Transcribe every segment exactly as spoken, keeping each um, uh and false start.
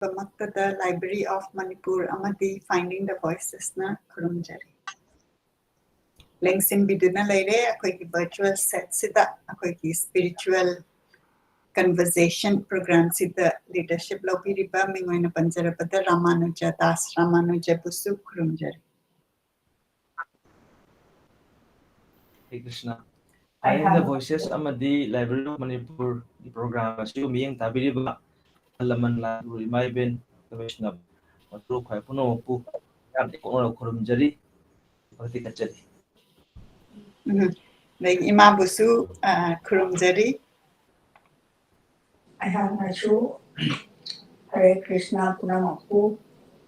ꯃꯛꯇꯗ Library of Manipur ꯑꯃꯗꯤ Finding the Voices ꯅ ꯈꯨꯔꯨꯝꯖꯔꯤ꯫ ꯂꯦꯡꯁꯤꯟꯕꯤꯗꯨꯅ ꯂꯩꯔꯦ ꯑꯩꯈꯣꯏꯒꯤ virtual set ꯁꯤꯗ ꯑꯩꯈꯣꯏꯒꯤ spiritual conversation program ꯁꯤꯗ leadership ꯂꯧꯕꯤꯔꯤꯕ ꯃꯤꯡ ꯑꯣꯏꯅ ꯄꯟꯖꯔꯕꯗ ꯔꯥꯃꯥꯅꯨꯖ ꯗꯥꯁ ꯔꯥꯃꯥꯅꯨꯖꯕꯨꯁꯨ ꯈꯨꯔꯨꯝꯖꯔꯤ꯫ ꯍꯔꯦ ꯀ꯭ꯔꯤꯁꯅ꯫ Finding the Voices ꯑꯃꯗꯤ Library of Manipur ꯒꯤ program ꯑꯁꯤꯕꯨ ꯃꯤꯠꯌꯦꯡ ꯇꯥꯕꯤꯔꯤꯕ ꯑꯍꯜ ꯂꯃꯟ, ꯂꯥꯏꯒꯨꯔꯨ, ꯏꯃꯥ ꯏꯕꯦꯟ, ꯂꯣꯏꯁꯤꯟꯅꯕ ꯃꯇꯨ ꯈ꯭ꯋꯥꯏ ꯄꯨꯝꯅꯃꯛꯄꯨ ꯌꯥꯝꯅ ꯀꯣꯛꯅꯅ ꯈꯨꯔꯨꯝꯖꯔꯤ꯫ ꯊꯥꯒꯠꯆꯔꯤ꯫ ꯎꯝ꯫ ꯑꯗꯒꯤ ꯏꯃꯥꯕꯨꯁꯨ, ꯑ, ꯈꯨꯔꯨꯝꯖꯔꯤ꯫ ꯑꯩꯍꯥꯛꯅꯁꯨ ꯍꯔꯦ ꯀ꯭ꯔꯤꯁꯅ ꯄꯨꯝꯅꯃꯛꯄꯨ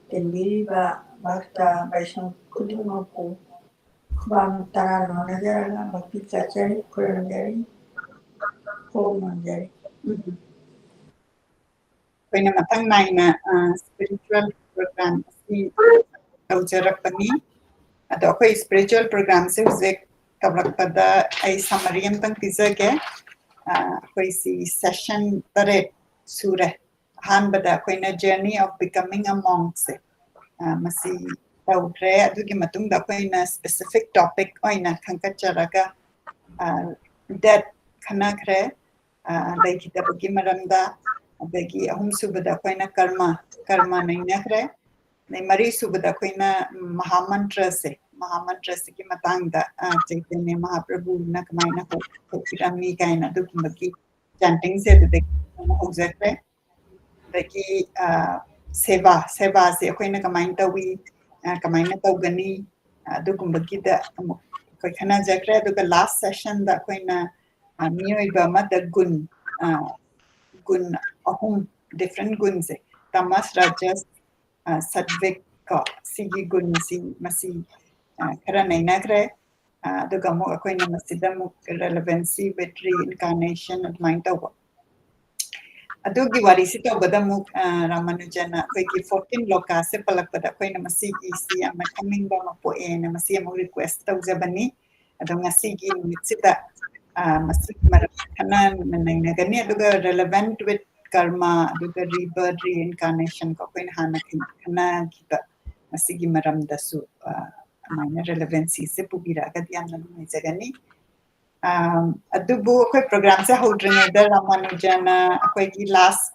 ꯇꯤꯟꯕꯤꯔꯤꯕ ꯚꯛꯇ ꯕꯩꯁꯅꯕ ꯈꯨꯗꯤꯡꯃꯛꯄꯨ ꯈꯨꯕꯥꯛ ꯇꯔꯥ ꯅꯣꯟꯅꯖꯔꯒ ꯚꯛꯇꯤ ꯆꯠꯆꯔꯤ, ꯈꯨꯔꯨꯝꯖꯔꯤ, ꯈꯨꯔꯨꯝꯖꯔꯤ꯫ ꯎꯝ꯫ ꯑꯩꯈꯣꯏꯅ ꯃꯊꯪ ꯅꯥꯏꯅ, ꯑ, spiritual program ꯑꯁꯤ ꯇꯧꯖꯔꯛꯄꯅꯤ꯫ ꯑꯗꯣ ꯑꯩꯈꯣꯏ spiritual program ꯁꯦ ꯍꯧꯖꯤꯛ ꯇꯧꯔꯛꯄꯗ ꯑꯩ summary ꯑꯝꯇꯪ ꯄꯤꯖꯒꯦ꯫ ꯑ, ꯑꯩꯈꯣꯏ ꯁꯤ session ꯇꯔꯦꯠ ꯁꯨꯔꯦ꯫ ꯑꯍꯥꯟꯕꯗ ꯑꯩꯈꯣꯏꯅ Journey of Becoming a Monk ꯁꯦ, ꯑ, ꯃꯁꯤ ꯇꯧꯈ꯭ꯔꯦ꯫ ꯑꯗꯨꯒꯤ ꯃꯇꯨꯡꯗ ꯑꯩꯈꯣꯏꯅ specific topic ꯑꯣꯏꯅ ꯈꯟꯒꯠꯆꯔꯒ, ꯑ, death ꯈꯟꯅꯈ꯭ꯔꯦ, ꯑ, ꯂꯩꯈꯤꯗꯕꯒꯤ ꯃꯔꯝꯗ꯫ ꯑꯗꯒꯤ ꯑꯍꯨꯝꯁꯨꯕꯗ ꯑꯩꯈꯣꯏꯅ ꯀꯔꯃ, ꯀꯔꯃ ꯅꯩꯅꯈ꯭ꯔꯦ꯫ ꯑꯗꯩ ꯃꯔꯤꯁꯨꯕꯗ ꯑꯩꯈꯣꯏꯅ, ꯎꯝ, ꯃꯍꯥꯃꯟꯇ꯭ꯔꯁꯦ, ꯃꯍꯥꯃꯟꯇ꯭ꯔꯁꯤꯒꯤ ꯃꯇꯥꯡꯗ, ꯑ, ꯆꯩꯇꯟꯌ ꯃꯍꯥꯄ꯭ꯔꯚꯨꯅ ꯀꯃꯥꯏꯅ ꯍꯧ-, ꯍꯧꯕꯤꯔꯝꯃꯤ ꯀꯥꯏꯅ ꯑꯗꯨꯒꯨꯝꯕꯒꯤ chanting ꯁꯦ ꯑꯗꯨꯗꯒꯤ ꯑꯃꯨꯛ ꯍꯧꯖꯈ꯭ꯔꯦ꯫ ꯑꯗꯒꯤ, ꯑ, ꯁꯦꯕꯥ, ꯁꯦꯕꯥꯁꯦ ꯑꯩꯈꯣꯏꯅ ꯀꯃꯥꯏꯅ ꯇꯧꯏ, ꯑ, ꯀꯃꯥꯏꯅ ꯇꯧꯒꯅꯤ, ꯑꯗꯨꯒꯨꯝꯕꯒꯤꯗ ꯑꯃꯨꯛ ꯑꯩꯈꯣꯏ ꯈꯟꯅꯖꯈ꯭ꯔꯦ꯫ ꯑꯗꯨꯒ last session ꯗ ꯑꯩꯈꯣꯏꯅ, ꯑ, ꯃꯤꯑꯣꯏꯕ ꯑꯃꯗ ꯒꯨꯟ, ꯑ, ꯒꯨꯟ ꯑꯍꯨꯝ, different ꯒꯨꯟꯁꯦ, ꯇꯃꯁ, ꯔꯥꯖꯁ, ꯑ, ꯁꯠꯚꯤꯛ ꯀꯣ, ꯁꯤꯒꯤ ꯒꯨꯟꯁꯤ ꯃꯁꯤ, ꯑ, ꯈꯔ ꯅꯩꯅꯈ꯭ꯔꯦ꯫ ꯑ, ꯑꯗꯨꯒ ꯑꯃꯨꯛ ꯑꯩꯈꯣꯏꯅ ꯃꯁꯤꯗ ꯑꯃꯨꯛ relevancy with reincarnation ꯑꯗꯨꯃꯥꯏꯅ ꯇꯧꯕ꯫ ꯑꯗꯨꯒꯤ ꯋꯥꯔꯤꯁꯤ ꯇꯧꯕꯗ ꯑꯃꯨꯛ, ꯑ, ꯔꯥꯃꯥꯅꯨꯖꯅ ꯑꯩꯈꯣꯏꯒꯤ fourteen ꯂꯣꯀꯥꯁꯦ ꯄꯜꯂꯛꯄꯗ ꯑꯩꯈꯣꯏꯅ ꯃꯁꯤꯒꯤꯁꯤ ꯌꯥꯝꯅ ꯈꯪꯅꯤꯡꯕ ꯑꯃ ꯄꯣꯛꯑꯦꯅ ꯃꯁꯤ ꯑꯃꯨꯛ request ꯇꯧꯖꯕꯅꯤ꯫ ꯑꯗꯣ ꯉꯁꯤꯒꯤ ꯅꯨꯃꯤꯠꯁꯤꯗ, ꯑ, ꯃꯁꯤꯒꯤ ꯃꯔꯝꯗ ꯈꯟꯅ ꯅꯩꯅꯒꯅꯤ꯫ ꯑꯗꯨꯒ relevant with ꯀꯔꯃ, ꯑꯗꯨꯒ ꯔꯤꯕꯔꯠ, ꯔꯤꯏꯟꯀꯥꯔꯅꯦꯁꯟ, ꯑꯩꯈꯣꯏꯅ ꯍꯥꯟꯅ ꯈꯟꯅꯈꯤꯕ ꯃꯁꯤꯒꯤ ꯃꯔꯝꯗꯁꯨ ꯑꯗꯨꯃꯥꯏꯅ ꯔꯦꯂꯦꯚꯦꯟꯁꯤꯁꯦ ꯄꯨꯕꯤꯔꯛꯑꯒꯗꯤ ꯌꯥꯝꯅ ꯅꯨꯡꯉꯥꯏꯖꯒꯅꯤ꯫ ꯑꯗꯨꯕꯨ ꯑꯩꯈꯣꯏ ꯄ꯭ꯔꯣꯒ꯭ꯔꯥꯝꯁꯦ ꯍꯧꯗ꯭ꯔꯤꯉꯩꯗ ꯔꯥꯃꯥꯅꯨꯖꯅ ꯑꯩꯈꯣꯏꯒꯤ ꯂꯥꯁ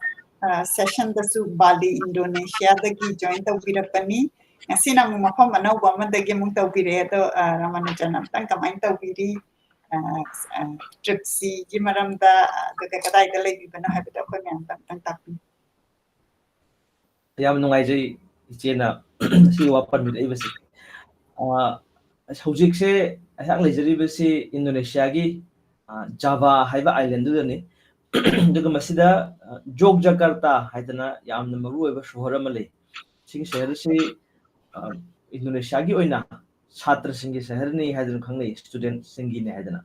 ꯁꯦꯁꯟꯗꯁꯨ ꯕꯥꯂꯤ, ꯏꯟꯗꯣꯅꯦꯁꯤꯌꯥꯗꯒꯤ ꯖꯣꯏꯟ ꯇꯧꯕꯤꯔꯛꯄꯅꯤ꯫ ꯉꯁꯤꯅ ꯑꯃꯨꯛ ꯃꯐꯝ ꯑꯅꯧꯕ ꯑꯃꯗꯒꯤ ꯑꯃꯨꯛ ꯇꯧꯕꯤꯔꯛꯑꯦ꯫ ꯑꯗꯣ ꯔꯥꯃꯥꯅꯨꯖꯟ, ꯑꯝꯇꯪ ꯀꯃꯥꯏꯅ ꯇꯧꯕꯤꯔꯤ? ꯇ꯭ꯔꯤꯞꯁꯤꯒꯤ ꯃꯔꯝꯗ, ꯑꯗꯨꯒ ꯀꯗꯥꯏꯗ ꯂꯩꯕꯤꯕꯅꯣ ꯍꯥꯏꯕꯗꯣ ꯑꯩꯈꯣꯏ ꯃꯌꯥꯝꯗ ꯑꯝꯇꯪ ꯇꯥꯛꯄꯤꯌꯨ꯫ ꯌꯥꯝ ꯅꯨꯡꯉꯥꯏꯖꯩ ꯏꯆꯦꯅ ꯁꯤ ꯋꯥ ꯄꯟꯕꯤꯔꯛꯏꯕꯁꯦ꯫ ꯍꯧꯖꯤꯛꯁꯦ ꯑꯩꯍꯥꯛ ꯂꯩꯖꯔꯤꯕꯁꯤ ꯏꯟꯗꯣꯅꯦꯁꯤꯌꯥꯒꯤ ꯖꯥꯚꯥ ꯍꯥꯏꯕ ꯑꯥꯏꯂꯦꯟꯗꯨꯗꯅꯤ꯫ ꯑꯗꯨꯒ ꯃꯁꯤꯗ ꯖꯣꯛꯖꯀꯔꯇꯥ ꯍꯥꯏꯗꯅ ꯌꯥꯝꯅ ꯃꯔꯨ ꯑꯣꯏꯕ ꯁꯣꯍꯔ ꯑꯃ ꯂꯩ꯫ ꯁꯤꯒꯤ ꯁꯍꯔ ꯑꯁꯤ ꯏꯟꯗꯣꯅꯦꯁꯤꯌꯥꯒꯤ ꯑꯣꯏꯅ ꯁꯥꯇ꯭ꯔꯁꯤꯡꯒꯤ ꯁꯍꯔꯅꯤ ꯍꯥꯏꯗꯨꯅ ꯈꯪꯅꯩ, ꯁ꯭ꯇꯨꯗꯦꯟꯠꯁꯤꯡꯒꯤꯅꯤ ꯍꯥꯏꯗꯅ꯫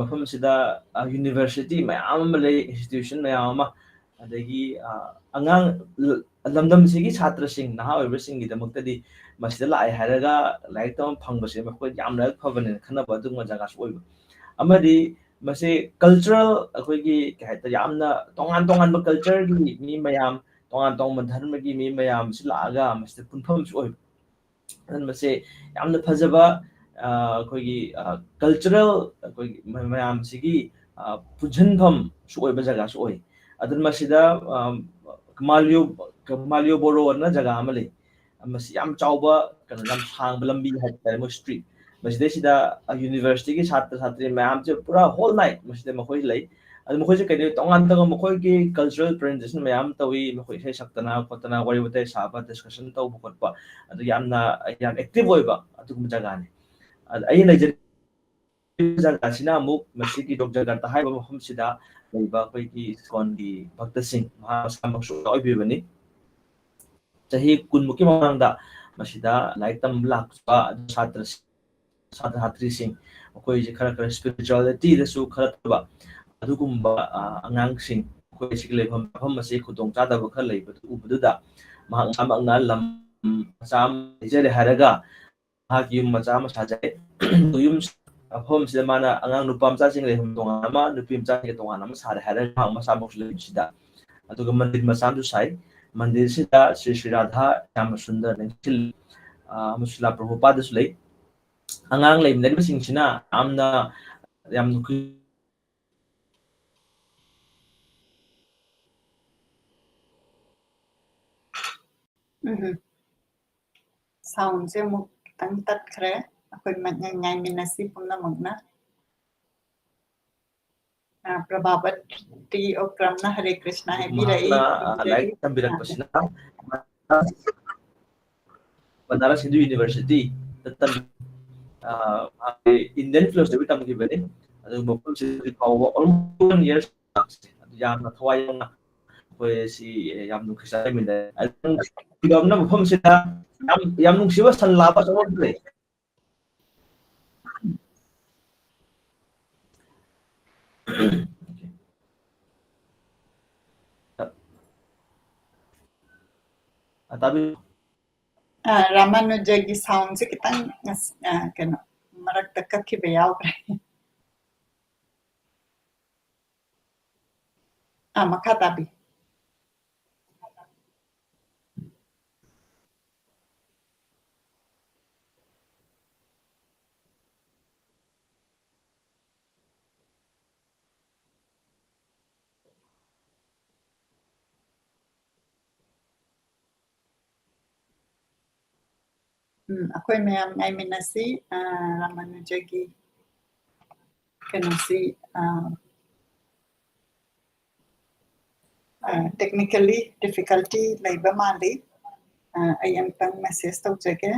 ꯃꯐꯝꯁꯤꯗ ꯌꯨꯅꯤꯚꯔꯁꯤꯇꯤ ꯃꯌꯥꯝ ꯑꯃ ꯂꯩ, ꯏꯟꯁꯇꯤꯇ꯭ꯌꯨꯁꯟ ꯃꯌꯥꯝ ꯑꯃ, ꯑꯗꯒꯤ ꯑꯉꯥꯡ, ꯂꯝꯗꯝꯁꯤꯒꯤ ꯁꯥꯇ꯭ꯔꯁꯤꯡ, ꯅꯍꯥ ꯑꯣꯏꯕꯁꯤꯡꯒꯤꯗꯃꯛꯇꯗꯤ ꯃꯁꯤꯗ ꯂꯥꯛꯑꯦ ꯍꯥꯏꯔꯒ ꯂꯥꯏꯔꯤꯛ ꯇꯝꯕ ꯐꯪꯕꯁꯦ ꯃꯈꯣꯏ ꯌꯥꯝꯅ ꯂꯥꯏꯕꯛ ꯐꯕꯅꯦꯅ ꯈꯟꯅꯕ ꯑꯗꯨꯒꯨꯝꯕ ꯖꯒꯥꯁꯨ ꯑꯣꯏꯕ꯫ ꯑꯃꯗꯤ ꯃꯁꯤ ꯀꯜꯆꯔꯦꯜ, ꯑꯩꯈꯣꯏꯒꯤ ꯀꯩ ꯍꯥꯏꯇꯥꯔꯦ, ꯌꯥꯝꯅ ꯇꯣꯉꯥꯟ ꯇꯣꯉꯥꯟꯕ ꯀꯜꯆꯔꯒꯤ ꯃꯤ ꯃꯌꯥꯝ, ꯇꯣꯉꯥꯟ ꯇꯣꯉꯥꯟꯕ ꯙꯔꯃꯒꯤ ꯃꯤ ꯃꯌꯥꯝꯁꯤ ꯂꯥꯛꯑꯒ ꯃꯁꯤꯗ ꯄꯨꯟꯐꯝꯁꯨ ꯑꯣꯏꯕ꯫ ꯑꯗꯨꯅ ꯃꯁꯤ ꯌꯥꯝꯅ ꯐꯖꯕ, ꯑꯩꯈꯣꯏꯒꯤ ꯀꯜꯆꯔꯦꯜ, ꯑꯩꯈꯣꯏꯒꯤ ꯃꯌꯥꯝꯁꯤꯒꯤ ꯄꯨꯟꯁꯤꯟꯐꯝꯁꯨ ꯑꯣꯏꯕ ꯖꯒꯥꯁꯨ ꯑꯣꯏ꯫ ꯑꯗꯨꯅ ꯃꯁꯤꯗ ꯃꯥꯂꯤꯌꯣ, ꯃꯥꯂꯤꯌꯣ ꯕꯣꯔꯣ ꯑꯅ ꯖꯒꯥ ꯑꯃ ꯂꯩ꯫ ꯃꯁꯤ ꯌꯥꯝ ꯆꯥꯎꯕ, ꯀꯩꯅꯣ, ꯌꯥꯝ ꯁꯥꯡꯕ ꯂꯝꯕꯤ ꯍꯥꯏꯇꯥꯔꯦ, ꯃꯣꯏ ꯁ꯭ꯇ꯭ꯔꯤꯠ꯫ ꯃꯁꯤꯗꯩꯁꯤꯗ ꯌꯨꯅꯤꯚꯔꯁꯤꯇꯤꯒꯤ ꯁꯥꯇ꯭ꯔ ꯁꯥꯇ꯭ꯔꯤ ꯃꯌꯥꯝꯁꯦ ꯄꯨꯔꯥ ꯍꯣꯜ ꯅꯥꯏꯠ ꯃꯁꯤꯗ ꯃꯈꯣꯏ ꯂꯩ꯫ ꯑꯗꯨ ꯃꯈꯣꯏꯁꯦ ꯀꯩꯗꯧ, ꯇꯣꯉꯥꯟ ꯇꯣꯉꯥꯟꯕ ꯃꯈꯣꯏꯒꯤ ꯀꯜꯆꯔꯦꯜ ꯄ꯭ꯔꯖꯦꯟꯇꯦꯁꯟ ꯃꯌꯥꯝ ꯇꯧꯏ, ꯃꯈꯣꯏ ꯏꯁꯩ ꯁꯛꯇꯅ ꯈꯣꯠꯇꯅ, ꯋꯥꯔꯤ ꯋꯥꯇꯥꯏ ꯁꯥꯕ, ꯗꯤꯁꯀꯁꯟ ꯇꯧꯕ ꯈꯣꯠꯄ, ꯑꯗꯨ ꯌꯥꯝꯅ, ꯌꯥꯝ ꯑꯦꯛꯇꯤꯚ ꯑꯣꯏꯕ ꯑꯗꯨꯒꯨꯝꯕ ꯖꯒꯥꯅꯤ꯫ ꯑꯗ ꯑꯩꯅ ꯂꯩꯖꯔꯤꯕ ꯖꯒꯥꯁꯤꯅ ꯑꯃꯨꯛ ꯃꯁꯤꯒꯤ ꯖꯣꯛꯖꯀꯔꯇꯥ ꯍꯥꯏꯔꯤꯕ ꯃꯐꯝꯁꯤꯗ ꯂꯩꯕ ꯑꯩꯈꯣꯏꯒꯤ ꯏꯁꯀꯣꯟꯒꯤ ꯚꯛꯇꯁꯤꯡ, ꯃꯍꯥꯛ ꯃꯁꯥꯃꯛꯁꯨ ꯑꯣꯏꯕꯤꯕꯅꯤ꯫ ꯆꯍꯤ ꯀꯨꯟꯃꯨꯛꯀꯤ ꯃꯃꯥꯡꯗ ꯃꯁꯤꯗ ꯂꯥꯏꯔꯤꯛ ꯇꯝꯕ ꯂꯥꯛꯄ ꯁꯥꯇ꯭ꯔꯁꯤꯡ, ꯁꯥꯇ꯭ꯔ ꯁꯥꯇ꯭ꯔꯤꯁꯤꯡ, ꯃꯈꯣꯏꯁꯦ ꯈꯔ ꯈꯔ ꯏꯁꯄꯤꯔꯤꯆꯨꯋꯦꯂꯤꯇꯤꯗꯁꯨ ꯈꯔ ꯇꯧꯕ ꯑꯗꯨꯒꯨꯝꯕ ꯑꯉꯥꯡꯁꯤꯡ, ꯑꯩꯈꯣꯏ ꯁꯤꯒꯤ ꯂꯩꯐꯝ ꯆꯥꯐꯝ ꯑꯁꯤ ꯈꯨꯗꯣꯡ ꯆꯥꯗꯕ ꯈꯔ ꯂꯩꯕꯗꯨ ꯎꯕꯗꯨꯗ ꯃꯍꯥꯛ ꯃꯁꯥꯃꯛꯅ ꯂꯝ ꯃꯆꯥ ꯑꯃ ꯂꯩꯖꯔꯦ ꯍꯥꯏꯔꯒ ꯃꯍꯥꯛꯀꯤ ꯌꯨꯝ ꯃꯆꯥ ꯑꯃ ꯁꯥꯖꯔꯦ꯫ ꯌꯨꯝ ꯃꯐꯝꯁꯤꯗ ꯃꯥꯅ ꯑꯉꯥꯡ ꯅꯨꯄꯥ ꯃꯆꯥꯁꯤꯡ ꯂꯩꯐꯝ ꯇꯣꯉꯥꯟ ꯑꯃ, ꯅꯨꯄꯤ ꯃꯆꯥꯁꯤꯡꯒꯤ ꯇꯣꯉꯥꯟ ꯑꯃ ꯁꯥꯔꯦ ꯍꯥꯏꯔꯒ ꯃꯍꯥꯛ ꯃꯁꯥꯃꯛꯁꯨ ꯂꯩꯕꯁꯤꯗ ꯑꯗꯨꯒ ꯃꯟꯗꯤꯔ ꯃꯆꯥ ꯑꯃꯁꯨ ꯁꯥꯏ꯫ ꯃꯟꯗꯤꯔꯁꯤꯗ ꯁ꯭ꯔꯤ ꯁ꯭ꯔꯤ ꯔꯥꯙꯥ ꯁ꯭ꯌꯥꯃ ꯁꯨꯟꯗꯔ ꯅꯤꯡꯁꯤꯜ-, ꯑ, ꯑꯃꯁꯨ ꯁ꯭ꯔꯤꯂꯥ ꯄ꯭ꯔꯚꯨꯄꯥꯗꯁꯨ ꯂꯩ꯫ ꯑꯉꯥꯡ ꯂꯩꯃꯤꯟꯅꯔꯤꯕꯁꯤꯡꯁꯤꯅ ꯌꯥꯝꯅ, ꯌꯥꯝ ꯅꯨꯡꯁꯤ-, ꯎꯝ꯫ Soundꯁꯦ ꯑꯃꯨꯛ ꯈꯤꯇꯪ ꯇꯠꯈ꯭ꯔꯦ꯫ ꯑꯩꯈꯣꯏ ꯃ-, ꯉꯥꯏꯃꯤꯟꯅꯁꯤ ꯄꯨꯝꯅꯃꯛꯅ꯫ ꯑ, ꯄ꯭ꯔꯚꯥꯕꯇꯤ ꯑꯣꯀ꯭ꯔꯝꯅ ꯍꯔꯦ ꯀ꯭ꯔꯤꯁꯅ ꯍꯥꯏꯕꯤꯔꯛꯏ꯫ ꯃꯍꯥꯛꯅ, ꯑ, ꯂꯥꯏꯔꯤꯛ ꯇꯝꯕꯤꯔꯛꯄꯁꯤꯅ ꯕꯅꯥꯔꯁ ꯍꯤꯟꯗꯨ ꯌꯨꯅꯤꯚꯔꯁꯤꯇꯤ ꯇꯝ-, ꯑ, ꯃꯍꯥꯛꯁꯦ Indian philosophy ꯇꯝꯈꯤꯕꯅꯤ꯫ ꯑꯗꯨ ꯃꯐꯝꯁꯤꯗ ꯍꯧꯖꯤꯛ ꯐꯥꯎꯕ almost one year ꯌꯥꯝꯅ ꯊꯋꯥꯏ ꯌꯥꯎꯅ ꯑꯩꯈꯣꯏ ꯁꯤ ꯌꯥꯝ ꯅꯨꯡꯁꯤ ꯆꯥꯃꯤꯟꯅꯩ꯫ ꯑꯗꯨ ꯃꯐꯝꯁꯤꯗ ꯌꯥꯝ, ꯌꯥꯝ ꯅꯨꯡꯁꯤꯕ ꯁꯟ ꯂꯥꯕ ꯑꯆꯧꯕ ꯑꯃ ꯂꯩ꯫ ꯑ, ꯇꯥꯕꯤꯌꯨ꯫ ꯑ, ꯔꯥꯃꯥꯅꯨꯖꯒꯤ soundꯁꯦ ꯈꯤꯇꯪ, ꯑ, ꯀꯩꯅꯣ, ꯃꯔꯛꯇ ꯀꯛꯈꯤꯕ ꯌꯥꯎꯈ꯭ꯔꯦ꯫ ꯑ, ꯃꯈꯥ ꯇꯥꯕꯤ꯫ ꯎꯝ, ꯑꯩꯈꯣꯏ ꯃꯌꯥꯝ ꯉꯥꯏꯃꯤꯟꯅꯁꯤ, ꯑ, ꯔꯥꯃꯥꯅꯨꯖꯒꯤ ꯀꯩꯅꯣꯁꯤ, ꯑ, ꯑ, technically difficulty ꯂꯩꯕ ꯃꯥꯜꯂꯤ꯫ ꯑ, ꯑꯩ ꯑꯝꯇꯪ message ꯇꯧꯖꯒꯦ꯫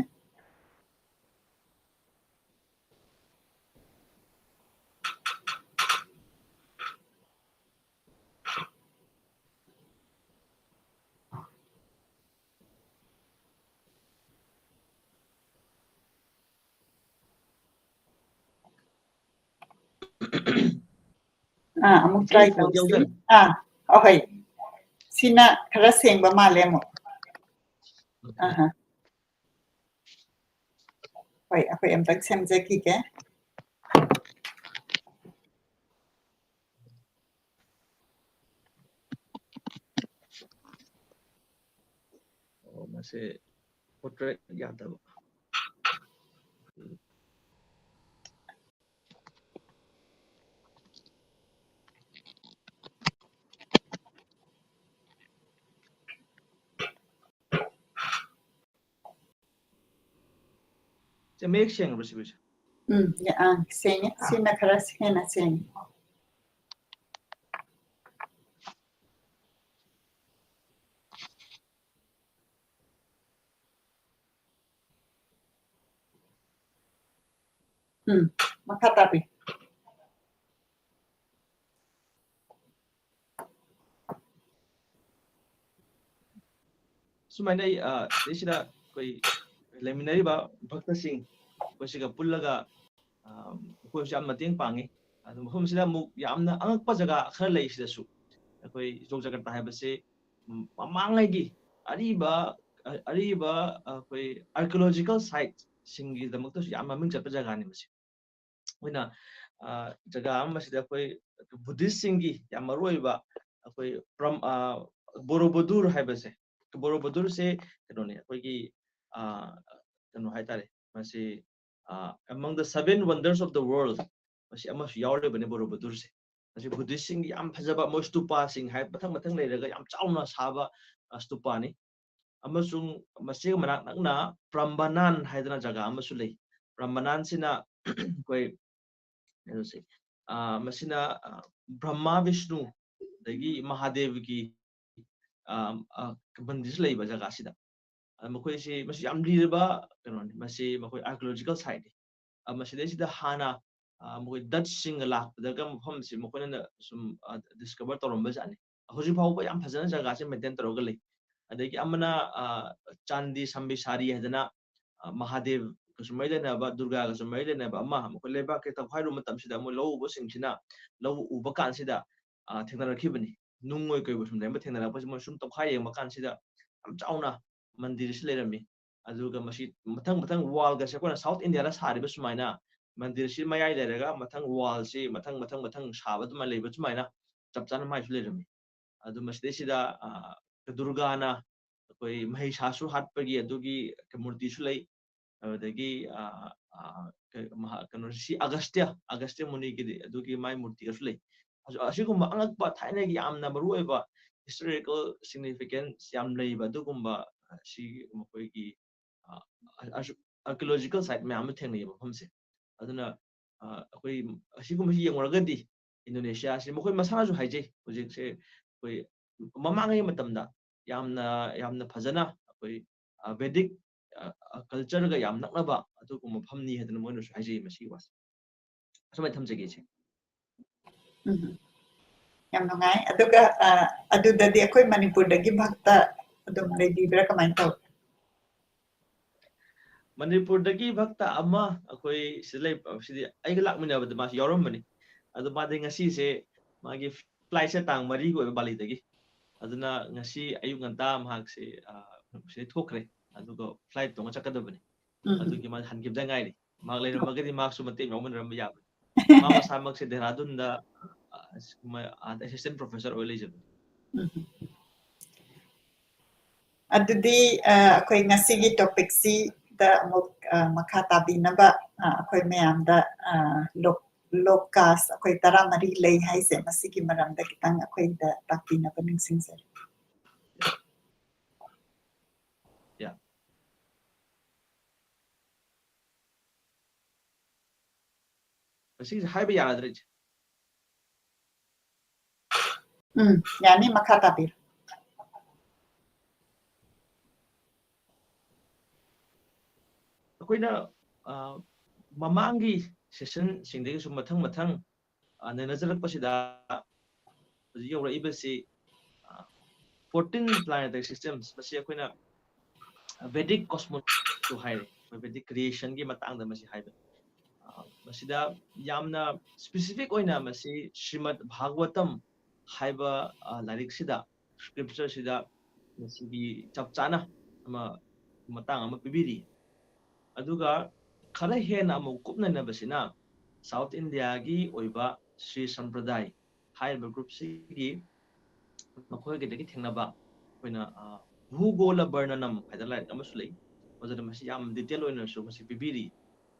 ꯑꯥ, ꯑꯃꯨꯛ try ꯑꯩ phone ꯇꯧꯁꯤ꯫ ꯌꯧꯖꯔꯦ꯫ ꯑꯥ, ꯑꯍꯣꯏ꯫ ꯁꯤꯅ ꯈꯔ ꯁꯦꯡꯕ ꯃꯥꯜꯂꯦ ꯑꯃꯨꯛ꯫ Okay. ꯑꯍꯥ꯫ ꯍꯣꯏ, ꯑꯩꯈꯣꯏ ꯑꯝꯇꯪ ꯁꯦꯝꯖꯈꯤꯒꯦ꯫ ꯁꯦ ꯄꯣꯔꯇ꯭ꯔꯦꯠ ꯌꯥꯗꯕ꯫ ꯁꯦ ꯃꯌꯦꯛ ꯁꯦꯡꯉꯕ꯭ꯔꯥ ꯁꯤꯕꯨꯁꯦ? ꯎꯝ, ꯑꯥ, ꯁꯦꯡꯉꯦ꯫ ꯁꯤꯅ ꯈꯔ ꯍꯦꯟꯅ ꯁꯦꯡꯉꯦ꯫ ꯎꯝ, ꯃꯈꯥ ꯇꯥꯕꯤ꯫ ꯁꯨꯃꯥꯏꯅ ꯑꯩ, ꯑ, ꯁꯤꯗꯩꯁꯤꯗ ꯑꯩꯈꯣꯏ ꯂꯩꯃꯤꯟꯅꯔꯤꯕ ꯚꯛꯇꯁꯤꯡ ꯑꯩꯈꯣꯏꯁꯤꯒ ꯄꯨꯜꯂꯒ, ꯑ, ꯑꯩꯈꯣꯏꯁꯨ ꯌꯥꯝ ꯃꯇꯦꯡ ꯄꯥꯡꯉꯤ꯫ ꯑꯗꯨ ꯃꯐꯝꯁꯤꯗ ꯑꯃꯨꯛ ꯌꯥꯝꯅ ꯑꯉꯛꯄ ꯖꯒꯥ ꯈꯔ ꯂꯩ꯫ ꯁꯤꯗꯁꯨ ꯑꯩꯈꯣꯏ ꯖꯣꯒ ꯖꯀꯔꯇꯥ ꯍꯥꯏꯕꯁꯤ, ꯎꯝ, ꯃꯃꯥꯡꯉꯩꯒꯤ ꯑꯔꯤꯕ, ꯑ-, ꯑꯔꯤꯕ, ꯑ, ꯑꯩꯈꯣꯏ archaeological site ꯁꯤꯡꯒꯤꯗꯃꯛꯇꯁꯨ ꯌꯥꯝ ꯃꯃꯤꯡ ꯆꯠꯄ ꯖꯒꯥꯅꯤ ꯃꯁꯤ꯫ ꯑꯩꯈꯣꯏꯅ, ꯑ, ꯖꯒꯥ ꯑꯃꯁꯤꯗ ꯑꯩꯈꯣꯏ ꯕꯨꯙꯤꯁꯁꯤꯡꯒꯤ ꯌꯥꯝ ꯃꯔꯨ ꯑꯣꯏꯕ ꯑꯩꯈꯣꯏ ꯄ꯭ꯔꯝ-, ꯑ, ꯕꯣꯔꯣꯕꯨꯗꯨꯔ ꯍꯥꯏꯕꯁꯦ, ꯕꯣꯔꯣꯕꯨꯗꯨꯔꯁꯦ ꯀꯩꯅꯣꯅꯦ, ꯑꯩꯈꯣꯏꯒꯤ, ꯑ, ꯀꯩꯅꯣ ꯍꯥꯏꯇꯥꯔꯦ, ꯃꯁꯤ, ꯑ, among the seven wonders of the world ꯃꯁꯤ ꯑꯃꯁꯨ ꯌꯥꯎꯔꯤꯕꯅꯦ ꯕꯣꯔꯣꯕꯨꯗꯨꯔꯁꯦ꯫ ꯃꯁꯤ ꯕꯨꯙꯤꯁꯁꯤꯡꯒꯤ ꯌꯥꯝ ꯐꯖꯕ, ꯃꯣꯏ ꯁ꯭ꯇꯨꯄꯥꯁꯤꯡ ꯍꯥꯏ ꯃꯊꯪ ꯃꯊꯪ ꯂꯩꯔꯒ ꯌꯥꯝ ꯆꯥꯎꯅ ꯁꯥꯕ, ꯑ, ꯁ꯭ꯇꯨꯄꯥꯅꯤ꯫ ꯑꯃꯁꯨꯡ ꯃꯁꯤꯒ ꯃꯅꯥꯛ ꯅꯛꯅ ꯄ꯭ꯔꯝꯕꯅꯥꯟ ꯍꯥꯏꯗꯅ ꯖꯒꯥ ꯑꯃꯁꯨ ꯂꯩ꯫ ꯄ꯭ꯔꯝꯕꯅꯥꯟꯁꯤꯅ ꯑꯩꯈꯣꯏ ꯀꯩꯅꯣꯁꯦ, ꯑ, ꯃꯁꯤꯅ, ꯑ, ꯕ꯭ꯔꯍ꯭ꯃꯥ ꯕꯤꯁꯅꯨ ꯑꯗꯒꯤ ꯃꯍꯥꯗꯦꯕꯒꯤ, ꯑ, ꯑ, ꯃꯟꯗꯤꯔꯁꯨ ꯂꯩꯕ ꯖꯒꯥꯁꯤꯗ꯫ ꯑ, ꯃꯈꯣꯏꯁꯤ, ꯃꯁꯤ ꯌꯥꯝ ꯂꯤꯔꯕ ꯀꯩꯅꯣꯅꯤ꯫ ꯃꯁꯤ ꯃꯈꯣꯏ archaeological site ꯅꯤ꯫ ꯑ, ꯃꯁꯤꯗꯩꯁꯤꯗ ꯍꯥꯟꯅ, ꯑ, ꯃꯈꯣꯏ ꯗꯠꯁꯁꯤꯡꯒ ꯂꯥꯛꯄꯗꯒ ꯃꯐꯝꯁꯤ ꯃꯈꯣꯏꯅ ꯁꯨꯝ, ꯑ, discover ꯇꯧꯔꯝꯕ ꯖꯥꯠꯅꯤ꯫ ꯍꯧꯖꯤꯛ ꯐꯥꯎꯕ ꯌꯥꯝ ꯐꯖꯅ ꯖꯒꯥꯁꯦ maintain ꯇꯧꯔꯒ ꯂꯩ꯫ ꯑꯗꯒꯤ ꯑꯃꯅ, ꯑ, ꯆꯥꯟꯗꯤ ꯁꯝꯕꯤꯁꯥꯔꯤ ꯍꯥꯏꯗꯅ, ꯑ, ꯃꯍꯥꯗꯦꯕꯒꯁꯨ ꯃꯔꯤ ꯂꯩꯅꯕ, ꯗꯨꯔꯒꯥꯒꯁꯨ ꯃꯔꯤ ꯂꯩꯅꯕ ꯑꯃ, ꯃꯈꯣꯏ ꯂꯩꯕꯥꯛꯀꯤ ꯇꯧꯈꯥꯏꯔꯨꯕ ꯃꯇꯝꯁꯤꯗ ꯃꯣꯏ ꯂꯧ ꯎꯕꯁꯤꯡꯁꯤꯅ ꯂꯧ ꯎꯕ ꯀꯥꯟꯁꯤꯗ, ꯑ, ꯊꯦꯡꯅꯔꯛꯈꯤꯕꯅꯤ꯫ ꯅꯨꯡ ꯑꯣꯏ ꯀꯩ ꯑꯣꯏ ꯁꯨꯝ ꯂꯩꯔꯝꯕ, ꯊꯦꯡꯅꯔꯛꯄꯁꯤ ꯃꯣꯏ ꯁꯨꯝ ꯇꯧꯈꯥꯏ ꯌꯦꯡꯕ ꯀꯥꯟꯁꯤꯗ ꯌꯥꯝ ꯆꯥꯎꯅ ꯃꯟꯗꯤꯔꯁꯤ ꯂꯩꯔꯝꯃꯤ꯫ ꯑꯗꯨꯒ ꯃꯁꯤ ꯃꯊꯪ ꯃꯊꯪ wall ꯒꯁꯦ ꯑꯩꯈꯣꯏꯅ South India ꯗ ꯁꯥꯔꯤꯕ ꯁꯨꯃꯥꯏꯅ ꯃꯟꯗꯤꯔꯁꯤ ꯃꯌꯥꯏ ꯂꯩꯔꯒ ꯃꯊꯪ wall ꯁꯤ ꯃꯊꯪ ꯃꯊꯪ ꯃꯊꯪ ꯁꯥꯕ ꯑꯗꯨꯃꯥꯏꯅ ꯂꯩꯕ ꯁꯨꯃꯥꯏꯅ ꯆꯞ ꯆꯥꯅ ꯃꯥꯏꯁꯨ ꯂꯩꯔꯝꯃꯤ꯫ ꯑꯗꯨ ꯃꯁꯤꯗꯩꯁꯤꯗ, ꯑ, ꯗꯨꯔꯒꯥꯅ ꯑꯩꯈꯣꯏ ꯃꯍꯩꯁꯥꯁꯨ ꯍꯥꯠꯄꯒꯤ ꯑꯗꯨꯒꯤ ꯃꯨꯔꯇꯤꯁꯨ ꯂꯩ꯫ ꯑꯗꯨꯗꯒꯤ, ꯑ, ꯑ, ꯀ-, ꯃꯍꯥ-, ꯀꯩꯅꯣ, ꯁꯤ ꯑꯒꯁꯇ꯭ꯌ, ꯑꯒꯁꯇ꯭ꯌ ꯃꯨꯅꯤꯒꯤꯗꯤ ꯑꯗꯨꯒꯤ ꯃꯥꯏ ꯃꯨꯔꯇꯤꯒꯁꯨ ꯂꯩ꯫ ꯑꯁ-, ꯑꯁꯤꯒꯨꯝꯕ ꯑꯉꯛꯄ ꯊꯥꯏꯅꯒꯤ ꯌꯥꯝꯅ ꯃꯔꯨꯑꯣꯏꯕ historical significance ꯌꯥꯝ ꯂꯩꯕ ꯑꯗꯨꯒꯨꯝꯕ, ꯑ, ꯁꯤ ꯃꯈꯣꯏꯒꯤ, ꯑ, ꯑ-, archaeological site ꯃꯌꯥꯝ ꯑꯃ ꯊꯦꯡꯅꯩꯌꯦ ꯃꯐꯝꯁꯦ꯫ ꯑꯗꯨꯅ, ꯑ, ꯑꯩꯈꯣꯏ ꯑꯁꯤꯒꯨꯝꯕꯁꯤ ꯌꯦꯡꯉꯨꯔꯒꯗꯤ ꯏꯟꯗꯣꯅꯦꯁꯤꯌꯥꯁꯤ ꯃꯈꯣꯏ ꯃꯁꯥꯅꯁꯨ ꯍꯥꯏꯖꯩ, ꯍꯧꯖꯤꯛꯁꯦ ꯑꯩꯈꯣꯏ ꯃꯃꯥꯡꯉꯩ ꯃꯇꯝꯗ ꯌꯥꯝꯅ, ꯌꯥꯝꯅ ꯐꯖꯅ ꯑꯩꯈꯣꯏ, ꯑ, Vedic, ꯑ, ꯑ, culture ꯒ ꯌꯥꯝ ꯅꯛꯅꯕ ꯑꯗꯨꯒꯨꯝꯕ ꯃꯐꯝꯅꯤ ꯍꯥꯏꯗꯅ ꯃꯣꯏꯅꯁꯨ ꯍꯥꯏꯖꯩ ꯃꯁꯤꯒꯤ ꯋꯥꯁꯦ꯫ ꯑꯁꯨꯃꯥꯏꯅ ꯊꯝꯖꯒꯦ ꯏꯆꯦ꯫ ꯎꯝ꯫ ꯌꯥꯝ ꯅꯨꯡꯉꯥꯏ꯫ ꯑꯗꯨꯒ, ꯑ, ꯑꯗꯨꯗꯗꯤ ꯑꯩꯈꯣꯏ ꯃꯅꯤꯄꯨꯔꯗꯒꯤ ꯚꯛꯇ ꯑꯗꯨꯝ ꯂꯩꯕꯤꯕ꯭ꯔꯥ, ꯀꯃꯥꯏꯅ ꯇꯧꯏ? ꯃꯅꯤꯄꯨꯔꯗꯒꯤ ꯚꯛꯇ ꯑꯃ ꯑꯩꯈꯣꯏ ꯁꯤꯗ ꯂꯩ, ꯁꯤꯗꯤ ꯑꯩꯒ ꯂꯥꯛꯃꯤꯟꯅꯕꯗ ꯃꯥꯁꯨ ꯌꯥꯎꯔꯝꯕꯅꯤ꯫ ꯑꯗꯣ ꯃꯥꯗꯤ ꯉꯁꯤꯁꯦ ꯃꯥꯒꯤ flight ꯁꯦ ꯇꯥꯡ ꯃꯔꯤꯒꯤ ꯑꯣꯏꯕ ꯕꯥꯂꯤꯗꯒꯤ꯫ ꯑꯗꯨꯅ ꯉꯁꯤ ꯑꯌꯨꯛ ꯉꯟꯇꯥ ꯃꯍꯥꯛꯁꯦ, ꯑ, ꯁꯤꯗꯩ ꯊꯣꯛꯈ꯭ꯔꯦ꯫ ꯑꯗꯨꯒ flight ꯇꯣꯡꯉ ꯆꯠꯀꯗꯕꯅꯤ꯫ ꯎꯝ꯫ ꯑꯗꯨꯒꯤ ꯃꯥ ꯍꯟꯈꯤꯕꯗ ꯉꯥꯏꯔꯤ꯫ ꯃꯍꯥꯛ ꯂꯩꯔꯝꯃꯒꯗꯤ ꯃꯍꯥꯛꯁꯨ ꯃꯇꯦꯡ ꯌꯥꯎꯃꯤꯟꯅꯔꯝꯕ ꯌꯥꯕꯅꯤ꯫ ꯃꯥ ꯃꯁꯥꯃꯛꯁꯦ ꯗꯦꯍꯔꯥꯗꯨꯟꯗ, ꯑ, ꯑ, assistant professor ꯑꯣꯏ ꯂꯩꯖꯕꯅꯤ꯫ ꯎꯝ꯫ ꯑꯗꯨꯗꯤ, ꯑ, ꯑꯩꯈꯣꯏ ꯉꯁꯤꯒꯤ topic ꯁꯤꯗ ꯑꯃꯨꯛ, ꯑ, ꯃꯈꯥ ꯇꯥꯕꯤꯅꯕ, ꯑ, ꯑꯩꯈꯣꯏ ꯃꯌꯥꯝꯗ, ꯑ, ꯂꯣꯛ-, ꯂꯣꯛ ꯀꯥꯁ ꯑꯩꯈꯣꯏ ꯇꯔꯥꯃꯔꯤ ꯂꯩ ꯍꯥꯏꯁꯦ, ꯃꯁꯤꯒꯤ ꯃꯔꯝꯗ ꯈꯤꯇꯪ ꯑꯩꯈꯣꯏꯗ ꯇꯥꯛꯄꯤꯅꯕ ꯅꯤꯡꯁꯤꯡꯖꯔꯤ꯫ ꯌꯥ꯫ ꯃꯁꯤꯒꯤꯁꯦ ꯍꯥꯏꯕ ꯌꯥꯔꯗ꯭ꯔꯥ ꯏꯆꯦ? ꯎꯝ, ꯌꯥꯅꯤ, ꯃꯈꯥ ꯇꯥꯕꯤꯌꯨ꯫ ꯑꯩꯈꯣꯏꯅ, ꯑ, ꯃꯃꯥꯡꯒꯤ session ꯁꯤꯡꯗꯒꯤꯁꯨ ꯃꯊꯪ ꯃꯊꯪ, ꯑ, ꯅꯩꯅꯖꯔꯛꯄꯁꯤꯗ ꯍꯧꯖꯤꯛ ꯌꯧꯔꯛꯏꯕꯁꯤ, ꯑ, fourteen planetary systems, ꯃꯁꯤ ꯑꯩꯈꯣꯏꯅ Vedic cosmos ꯁꯨ ꯍꯥꯏꯔꯦ, ꯑꯩꯈꯣꯏ Vedic creation ꯒꯤ ꯃꯇꯥꯡꯗ ꯃꯁꯤ ꯍꯥꯏꯕ꯫ ꯑ, ꯃꯁꯤꯗ ꯌꯥꯝꯅ specific ꯑꯣꯏꯅ ꯃꯁꯤ ꯁ꯭ꯔꯤꯃꯗ ꯚꯥꯒꯋꯇꯝ ꯍꯥꯏꯕ, ꯑ, ꯂꯥꯏꯔꯤꯛꯁꯤꯗ, scripture ꯁꯤꯗ ꯃꯁꯤꯒꯤ ꯆꯞ ꯆꯥꯅ ꯑꯃ, ꯃꯇꯥꯡ ꯑꯃ ꯄꯤꯕꯤꯔꯤ꯫ ꯑꯗꯨꯒ ꯈꯔ ꯍꯦꯟꯅ ꯑꯃꯨꯛ ꯀꯨꯞꯅ ꯅꯩꯅꯕꯁꯤꯅ South India ꯒꯤ ꯑꯣꯏꯕ ꯁ꯭ꯔꯤ ꯁꯝꯄ꯭ꯔꯗꯥꯏ ꯍꯥꯏꯔꯤꯕ group ꯁꯤꯒꯤ ꯃꯈꯣꯏꯒꯤꯗꯒꯤ ꯊꯦꯡꯅꯕ ꯑꯩꯈꯣꯏꯅ, ꯑ, Bhugola Barnanam ꯍꯥꯏꯗꯅ ꯂꯥꯏꯔꯤꯛ ꯑꯃꯁꯨ ꯂꯩ꯫ ꯑꯣꯖꯥꯅ ꯃꯁꯤ ꯌꯥꯝ detail ꯑꯣꯏꯅꯁꯨ ꯃꯁꯤ ꯄꯤꯕꯤꯔꯤ꯫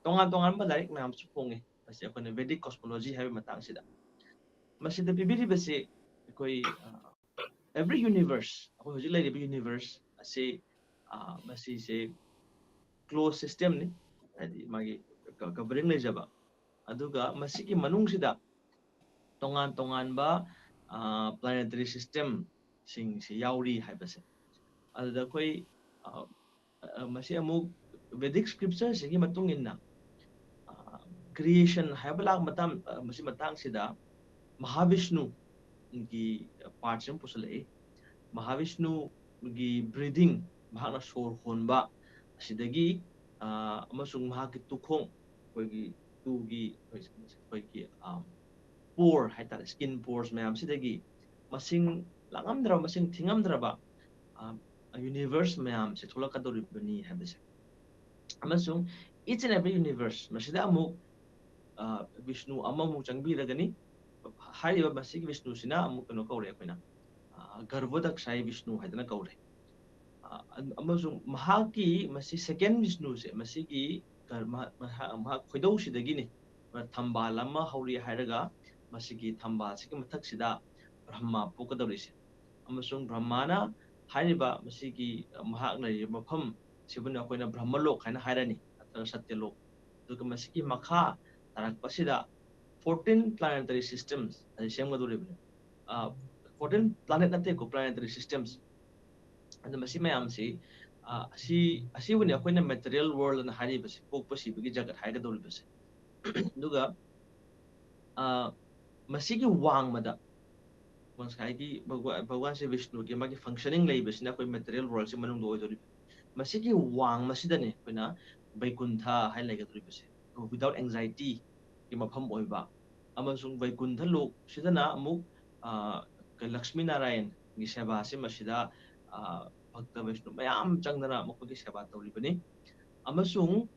ꯇꯣꯉꯥꯟ ꯇꯣꯉꯥꯟꯕ ꯂꯥꯏꯔꯤꯛ ꯃꯌꯥꯝꯁꯨ ꯐꯣꯡꯉꯤ꯫ ꯃꯁꯤ ꯑꯩꯈꯣꯏꯅ Vedic cosmology ꯍꯥꯏꯕ ꯃꯇꯥꯡꯁꯤꯗ꯫ ꯃꯁꯤꯗ ꯄꯤꯕꯤꯔꯤꯕꯁꯤ ꯑꯩꯈꯣꯏ, ꯑ, every universe, ꯑꯩꯈꯣꯏ ꯍꯧꯖꯤꯛ ꯂꯩꯔꯤꯕ universe ꯑꯁꯤ, ꯑ, ꯃꯁꯤꯁꯦ closed systemꯅꯤ, ꯍꯥꯏꯗꯤ ꯃꯥꯒꯤ ꯀ-, covering ꯂꯩꯖꯕ꯫ ꯑꯗꯨꯒ ꯃꯁꯤꯒꯤ ꯃꯅꯨꯡꯁꯤꯗ ꯇꯣꯉꯥꯟ ꯇꯣꯉꯥꯟꯕ, ꯑ, planetary systemꯁꯤꯡꯁꯤ ꯌꯥꯎꯔꯤ ꯍꯥꯏꯕꯁꯦ꯫ ꯑꯗꯨꯗ ꯑꯩꯈꯣꯏ, ꯑ, ꯑ, ꯃꯁꯤ ꯑꯃꯨꯛ Vedic scriptureꯁꯤꯒꯤ ꯃꯇꯨꯡ ꯏꯟꯅ, ꯑ, creation ꯍꯥꯏꯕ ꯂꯥꯛ ꯃꯇꯝ, ꯑ, ꯃꯁꯤ ꯃꯇꯥꯡꯁꯤꯗ ꯃꯍꯥꯕꯤꯁꯅꯨꯒꯤ partꯁꯤ ꯑꯃ ꯄꯨꯁꯤꯜꯂꯛꯏ꯫ ꯃꯍꯥꯕꯤꯁꯅꯨꯒꯤ breathing, ꯃꯍꯥꯛꯅ ꯁꯣꯔ ꯍꯣꯟꯕ ꯑꯁꯤꯗꯒꯤ, ꯑ, ꯑꯃꯁꯨꯡ ꯃꯍꯥꯛꯀꯤ ꯇꯨꯈꯣꯡ, ꯑꯩꯈꯣꯏꯒꯤ ꯇꯨꯒꯤ, ꯑꯩꯈꯣꯏꯒꯤ, ꯑ, pore ꯍꯥꯏꯇꯥꯔꯦ, skin pores ꯃꯌꯥꯝꯁꯤꯗꯒꯤ ꯃꯁꯤꯡ ꯂꯥꯡꯉꯝꯗ꯭ꯔꯕ, ꯃꯁꯤꯡ ꯊꯤꯉꯝꯗ꯭ꯔꯕ, ꯑ, universe ꯃꯌꯥꯝꯁꯦ ꯊꯣꯛꯂꯛꯀꯗꯧꯔꯤꯕꯅꯤ ꯍꯥꯏꯕꯁꯦ꯫ ꯑꯃꯁꯨꯡ each and every universe ꯃꯁꯤꯗ ꯑꯃꯨꯛ, ꯑ, ꯕꯤꯁꯅꯨ ꯑꯃꯃꯨꯛ ꯆꯪꯕꯤꯔꯒꯅꯤ꯫ ꯍꯥꯏꯔꯤꯕ ꯃꯁꯤꯒꯤ ꯕꯤꯁꯅꯨꯁꯤꯅ ꯑꯃꯨꯛ ꯀꯩꯅꯣ ꯀꯧꯔꯦ ꯑꯩꯈꯣꯏꯅ, ꯑ, ꯒꯔꯚꯣꯗꯛꯁꯥꯌꯤ ꯕꯤꯁꯅꯨ ꯍꯥꯏꯗꯅ ꯀꯧꯔꯦ꯫ ꯑ, ꯑꯃꯁꯨꯡ ꯃꯍꯥꯛꯀꯤ ꯃꯁꯤ second ꯕꯤꯁꯅꯨꯁꯦ, ꯃꯁꯤꯒꯤ ꯒꯔ-, ꯃꯍꯥꯛ, ꯃꯍꯥꯛ, ꯃꯍꯥꯛ ꯈꯣꯏꯗꯧꯁꯤꯗꯒꯤꯅꯤ ꯊꯝꯕꯥꯜ ꯑꯃ ꯍꯧꯔꯤ ꯍꯥꯏꯔꯒ ꯃꯁꯤꯒꯤ ꯊꯝꯕꯥꯜꯁꯤꯒꯤ ꯃꯊꯛꯁꯤꯗ ꯕ꯭ꯔꯍꯃꯥ ꯄꯣꯛꯀꯗꯧꯔꯤꯁꯦ꯫ ꯑꯃꯁꯨꯡ ꯕ꯭ꯔꯍꯃꯥꯅ ꯍꯥꯏꯔꯤꯕ ꯃꯁꯤꯒꯤ, ꯑ, ꯃꯍꯥꯛ ꯂꯩꯔꯤꯕ ꯃꯐꯝ ꯁꯤꯕꯨꯅ ꯑꯩꯈꯣꯏꯅ ꯕ꯭ꯔꯍꯃꯂꯣꯛ ꯍꯥꯏꯅ ꯍꯥꯏꯔꯅꯤ, ꯅꯠꯇ꯭ꯔꯒ ꯁꯇ꯭ꯌꯂꯣꯛ꯫ ꯑꯗꯨꯒ ꯃꯁꯤꯒꯤ ꯃꯈꯥ ꯇꯥꯔꯛꯄꯁꯤꯗ fourteen planetary systems ꯑꯁꯤ ꯁꯦꯝꯒꯗꯧꯔꯤꯕꯅꯤ꯫ ꯑ, fourteen planet ꯅꯠꯇꯦꯀꯣ, planetary systems꯫ ꯑꯗꯨ ꯃꯁꯤ ꯃꯌꯥꯝꯁꯤ, ꯑ, ꯑꯁꯤ, ꯑꯁꯤꯕꯨꯅꯤ ꯑꯩꯈꯣꯏꯅ material world ꯑꯅ ꯍꯥꯏꯔꯤꯕꯁꯤ, ꯄꯣꯛꯄ ꯁꯤꯕꯒꯤ ꯖꯒꯠ ꯍꯥꯏꯒꯗꯧꯔꯤꯕꯁꯦ꯫ ꯑꯗꯨꯒ, ꯑ, ꯃꯁꯤꯒꯤ ꯋꯥꯡꯃꯗ ꯉꯁꯥꯏꯒꯤ ꯚꯒꯋꯥ-, ꯚꯒꯋꯥꯟ ꯁ꯭ꯔꯤ ꯕꯤꯁꯅꯨꯒꯤ ꯃꯥꯒꯤ functioning ꯂꯩꯕꯁꯤꯅ ꯑꯩꯈꯣꯏ material world ꯁꯤ ꯃꯅꯨꯡꯗ ꯑꯣꯏꯗꯧꯔꯤꯕ꯫ ꯃꯁꯤꯒꯤ ꯋꯥꯡꯃꯁꯤꯗꯅꯦ ꯑꯩꯈꯣꯏꯅ ꯕꯩꯀꯨꯟꯊ ꯍꯥꯏꯅ ꯂꯩꯒꯗꯧꯔꯤꯕꯁꯦ, without anxiety ꯒꯤ ꯃꯐꯝ ꯑꯣꯏꯕ꯫ ꯑꯃꯁꯨꯡ ꯕꯩꯀꯨꯟꯊ ꯂꯣꯛꯁꯤꯗꯅ ꯑꯃꯨꯛ, ꯑ, ꯂꯛꯁꯃꯤ ꯅꯥꯔꯥꯌꯟꯒꯤ ꯁꯦꯕꯥꯁꯤ ꯃꯁꯤꯗ, ꯑ, ꯚꯛꯇ ꯕꯩꯁꯅꯨ ꯃꯌꯥꯝ ꯆꯪꯗꯅ ꯃꯈꯣꯏꯒꯤ ꯁꯦꯕꯥ ꯇꯧꯔꯤꯕꯅꯤ꯫ ꯑꯃꯁꯨꯡ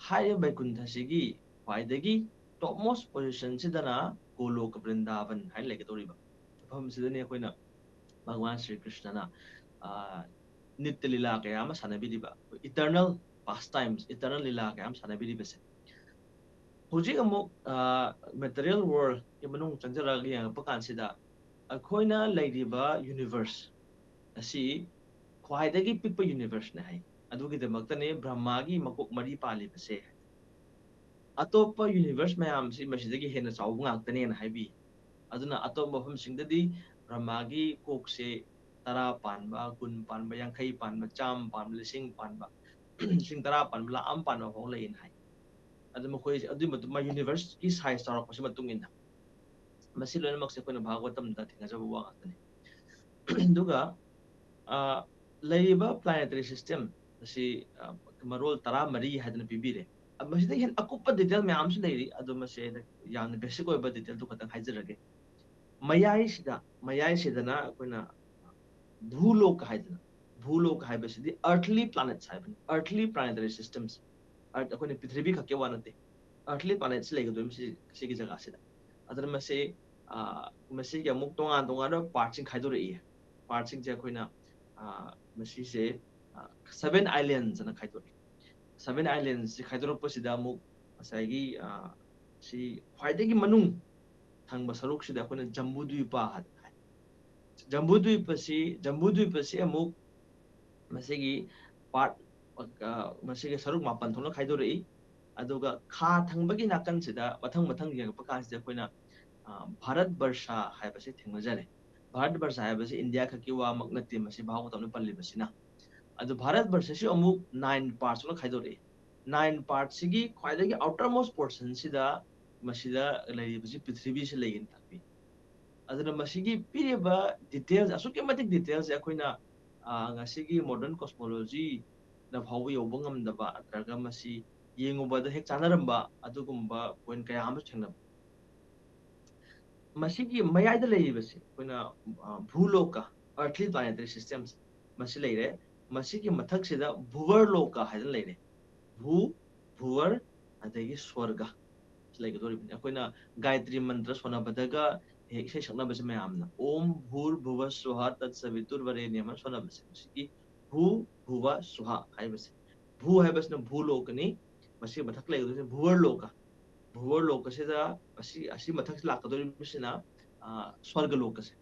ꯍꯥꯏꯔꯤꯕ ꯕꯩꯀꯨꯟꯊꯁꯤꯒꯤ ꯈ꯭ꯋꯥꯏꯗꯒꯤ topmost position ꯁꯤꯗꯅ ꯒꯣꯂꯣꯛ ꯕ꯭ꯔꯤꯟꯗꯥꯕꯟ ꯍꯥꯏꯅ ꯂꯩꯒꯗꯧꯔꯤꯕ ꯃꯐꯝꯁꯤꯗꯅꯤ ꯑꯩꯈꯣꯏꯅ ꯚꯒꯋꯥꯟ ꯁ꯭ꯔꯤ ꯀ꯭ꯔꯤꯁꯅꯅ, ꯑ, ꯅꯤꯇ꯭ꯌ ꯂꯤꯂꯥ ꯀꯌꯥ ꯑꯃ ꯁꯥꯟꯅꯕꯤꯔꯤꯕ, eternal pastimes, eternal ꯂꯤꯂꯥ ꯀꯌꯥ ꯑꯃ ꯁꯥꯟꯅꯕꯤꯔꯤꯕꯁꯦ꯫ ꯍꯧꯖꯤꯛ ꯑꯃꯨꯛ material worldꯀꯤ ꯃꯅꯨꯡ ꯆꯪꯁꯤꯜꯂꯛꯑꯒ ꯌꯦꯡꯉꯛꯄ ꯀꯥꯟꯁꯤꯗ, ꯑꯩꯈꯣꯏꯅ ꯂꯩꯔꯤꯕ universe ꯑꯁꯤ ꯈ꯭ꯋꯥꯏꯗꯒꯤ ꯄꯤꯛꯄ universeꯅꯦ ꯍꯥꯏ꯫ ꯑꯗꯨꯒꯤꯗꯃꯛꯇꯅꯦ ꯕ꯭ꯔꯍ꯭ꯃꯥꯒꯤ ꯃꯀꯣꯛ ꯃꯔꯤ ꯄꯥꯜꯂꯤꯕꯁꯦ꯫ ꯑꯇꯣꯞꯄ universe ꯃꯌꯥꯝꯁꯤ ꯃꯁꯤꯗꯒꯤ ꯍꯦꯟꯅ ꯆꯥꯎꯕ ꯉꯥꯛꯇꯅꯦꯅ ꯍꯥꯏꯕꯤ꯫ ꯑꯗꯨꯅ ꯑꯇꯣꯞꯄ ꯃꯐꯝꯁꯤꯡꯗꯗꯤ ꯕ꯭ꯔꯍ꯭ꯃꯥꯒꯤ ꯀꯣꯛꯁꯦ ꯇꯔꯥ ꯄꯥꯟꯕ, ꯀꯨꯟ ꯄꯥꯟꯕ, ꯌꯥꯡꯈꯩ ꯄꯥꯟꯕ, ꯆꯥꯝꯃ ꯄꯥꯟꯕ, ꯂꯤꯁꯤꯡ ꯄꯥꯟꯕ, ꯂꯤꯁꯤꯡ ꯇꯔꯥ ꯄꯥꯟꯕ, ꯂꯥꯈ ꯑꯃ ꯄꯥꯟꯕ ꯐꯥꯎ ꯂꯩꯌꯦꯅ ꯍꯥꯏ꯫ ꯑꯗꯨ ꯃꯈꯣꯏ ꯑꯗꯨꯒꯤ ꯃꯇꯨꯡ, ꯃꯥ universeꯀꯤ size ꯆꯥꯎꯔꯛꯄꯁꯤ ꯃꯇꯨꯡ ꯏꯟꯅ ꯃꯁꯤ ꯂꯣꯏꯅꯃꯛꯁꯦ ꯑꯩꯈꯣꯏꯅ ꯚꯥꯒꯋꯇꯝꯗ ꯊꯦꯡꯅꯖꯕ ꯋꯥ ꯉꯥꯛꯇꯅꯤ꯫ ꯑꯗꯨꯒ ꯂꯩꯔꯤꯕ planetary system ꯑꯁꯤ ꯃꯔꯣꯜ ꯇꯔꯥꯃꯔꯤ ꯍꯥꯏꯗꯅ ꯄꯤꯕꯤꯔꯦ꯫ ꯃꯁꯤꯗ ꯍꯦꯟꯅ ꯑꯀꯨꯞꯄ detail ꯃꯌꯥꯝ ꯑꯃꯁꯨ ꯂꯩꯔꯤ, ꯑꯗꯣ ꯃꯁꯤ ꯑꯩꯅ ꯌꯥꯝꯅ basic ꯑꯣꯏꯕ detailꯗꯨ ꯈꯛꯇꯪ ꯍꯥꯏꯖꯔꯒꯦ꯫ ꯃꯌꯥꯏꯁꯤꯗ, ꯃꯌꯥꯏꯁꯤꯗꯅ ꯑꯩꯈꯣꯏꯅ ꯚꯨꯂꯣꯀ ꯍꯥꯏꯗꯅ, ꯚꯨꯂꯣꯀ ꯍꯥꯏꯕꯁꯤꯗꯤ earthly planets ꯍꯥꯏꯕꯅꯤ, earthly planetary systems꯫ Earth, ꯑꯩꯈꯣꯏꯅ ꯄ꯭ꯔꯤꯊꯤꯕꯤ ꯈꯛꯀꯤ ꯋꯥ ꯅꯠꯇꯦ, earthly planets ꯂꯩꯒꯗꯣꯏꯕ ꯁꯤ, ꯁꯤꯒꯤ ꯖꯒꯥꯁꯤꯗ꯫ ꯑꯗꯨꯅ ꯃꯁꯤ, ꯃꯁꯤꯒꯤ ꯑꯃꯨꯛ ꯇꯣꯉꯥꯟ ꯇꯣꯉꯥꯟꯕ partꯁꯤꯡ ꯈꯥꯏꯗꯣꯔꯛꯏ꯫ Partꯁꯤꯡꯁꯦ ꯑꯩꯈꯣꯏꯅ, ꯃꯁꯤꯁꯦ seven islands ꯑꯅ ꯈꯥꯏꯗꯣꯔꯛꯏ꯫ Seven islandsꯁꯤ ꯈꯥꯏꯗꯣꯔꯛꯄꯁꯤꯗ ꯑꯃꯨꯛ ꯉꯁꯥꯏꯒꯤ, ꯁꯤ ꯈ꯭ꯋꯥꯏꯗꯒꯤ ꯃꯅꯨꯡ ꯊꯪꯕ ꯁꯔꯨꯛꯁꯤꯗ ꯑꯩꯈꯣꯏꯅ ꯖꯝꯕꯨꯗ꯭ꯋꯤꯄ ꯍꯥꯏꯗꯅ ꯍꯥꯏ꯫ ꯖꯝꯕꯨꯗ꯭ꯋꯤꯄꯁꯤ, ꯖꯝꯕꯨꯗ꯭ꯋꯤꯄꯁꯤ ꯑꯃꯨꯛ ꯃꯁꯤꯒꯤ part, ꯃꯁꯤꯒꯤ ꯁꯔꯨꯛ ꯃꯥꯄꯟ ꯊꯣꯛꯅ ꯈꯥꯏꯗꯣꯔꯛꯏ꯫ ꯑꯗꯨꯒ ꯈꯥ ꯊꯪꯕꯒꯤ ꯅꯥꯀꯟꯁꯤꯗ ꯃꯊꯪ ꯃꯊꯪ ꯌꯦꯡꯉꯛꯄ ꯀꯥꯟꯁꯤꯗ ꯑꯩꯈꯣꯏꯅ, ꯚꯥꯔꯠ ꯕꯔꯁꯥ ꯍꯥꯏꯕꯁꯤ ꯊꯦꯡꯅꯖꯔꯦ꯫ ꯚꯥꯔꯠ ꯕꯔꯁꯥ ꯍꯥꯏꯕꯁꯤ ꯏꯟꯗꯤꯌꯥ ꯈꯛꯀꯤ ꯋꯥꯃꯛ ꯅꯠꯇꯦ, ꯃꯁꯤ ꯚꯥꯒꯋꯇꯝꯅ ꯄꯜꯂꯤꯕꯁꯤꯅ꯫ ꯑꯗꯨ ꯚꯥꯔꯠ ꯕꯔꯁꯁꯤ ꯑꯃꯨꯛ nine parts ꯊꯣꯛꯅ ꯈꯥꯏꯗꯣꯔꯛꯏ꯫ Nine partꯁꯤꯒꯤ ꯈ꯭ꯋꯥꯏꯗꯒꯤ outermost portionꯁꯤꯗ ꯃꯁꯤꯗ ꯂꯩꯔꯤꯕꯁꯤ ꯄ꯭ꯔꯤꯊꯤꯕꯤꯁꯤ ꯂꯩꯒꯅꯤ ꯇꯥꯛꯄꯤ꯫ ꯑꯗꯨꯅ ꯃꯁꯤꯒꯤ ꯄꯤꯔꯤꯕ details, ꯑꯁꯨꯛꯀꯤ ꯃꯇꯤꯛ detailꯁꯦ ꯑꯩꯈꯣꯏꯅ, ꯉꯁꯤꯒꯤ modern cosmologyꯗ ꯐꯥꯎꯕ ꯌꯧꯕ ꯉꯝꯗꯕ, ꯅꯠꯇ꯭ꯔꯒ ꯃꯁꯤ ꯌꯦꯡꯉꯨꯕꯗ ꯍꯦꯛ ꯆꯥꯟꯅꯔꯝꯕ ꯑꯗꯨꯒꯨꯝꯕ point ꯀꯌꯥ ꯑꯃꯁꯨ ꯊꯦꯡꯅꯕ꯫ ꯃꯁꯤꯒꯤ ꯃꯌꯥꯏꯗ ꯂꯩꯔꯤꯕꯁꯤ ꯑꯩꯈꯣꯏꯅ, ꯚꯨꯂꯣꯀ, earthly planetary systems, ꯃꯁꯤ ꯂꯩꯔꯦ꯫ ꯃꯁꯤꯒꯤ ꯃꯊꯛꯁꯤꯗ ꯚꯨꯋꯔꯂꯣꯀ ꯍꯥꯏꯗꯅ ꯂꯩꯔꯦ꯫ ꯚꯨ, ꯚꯨꯋꯔ, ꯑꯗꯒꯤ ꯁ꯭ꯋꯔꯒ ꯂꯩꯒꯗꯧꯔꯤꯕꯅꯤ꯫ ꯑꯩꯈꯣꯏꯅ ꯒꯥꯌꯇ꯭ꯔꯤ ꯃꯟꯇ꯭ꯔ ꯁꯣꯟꯅꯕꯗꯒ ꯍꯦꯛ ꯏꯁꯩ ꯁꯛꯅꯕꯁꯦ ꯃꯌꯥꯝꯅ, "Om Bhur Bhuva Swaha Tat Savitur Varenyam" ꯍꯥꯏꯅ ꯁꯣꯟꯅꯕꯁꯦ, ꯃꯁꯤꯒꯤ ꯚꯨ ꯚꯨꯕ ꯁ꯭ꯋꯥꯍꯥ ꯍꯥꯏꯕꯁꯦ꯫ ꯚꯨ ꯍꯥꯏꯕꯁꯤꯅ ꯚꯨ ꯂꯣꯀꯅꯤ, ꯃꯁꯤꯒꯤ ꯃꯊꯛ ꯂꯩꯒꯗꯣꯏꯁꯤꯅ ꯚꯨꯋꯔ ꯂꯣꯀ꯫ ꯚꯨꯋꯔ ꯂꯣꯀ ꯑꯁꯤꯗ ꯑꯁꯤ ꯑꯁꯤ ꯃꯊꯛꯁꯤ ꯂꯥꯛꯀꯗꯧꯔꯤꯕꯁꯤꯅ ꯁ꯭ꯋꯔꯒ ꯂꯣꯀꯁꯦ꯫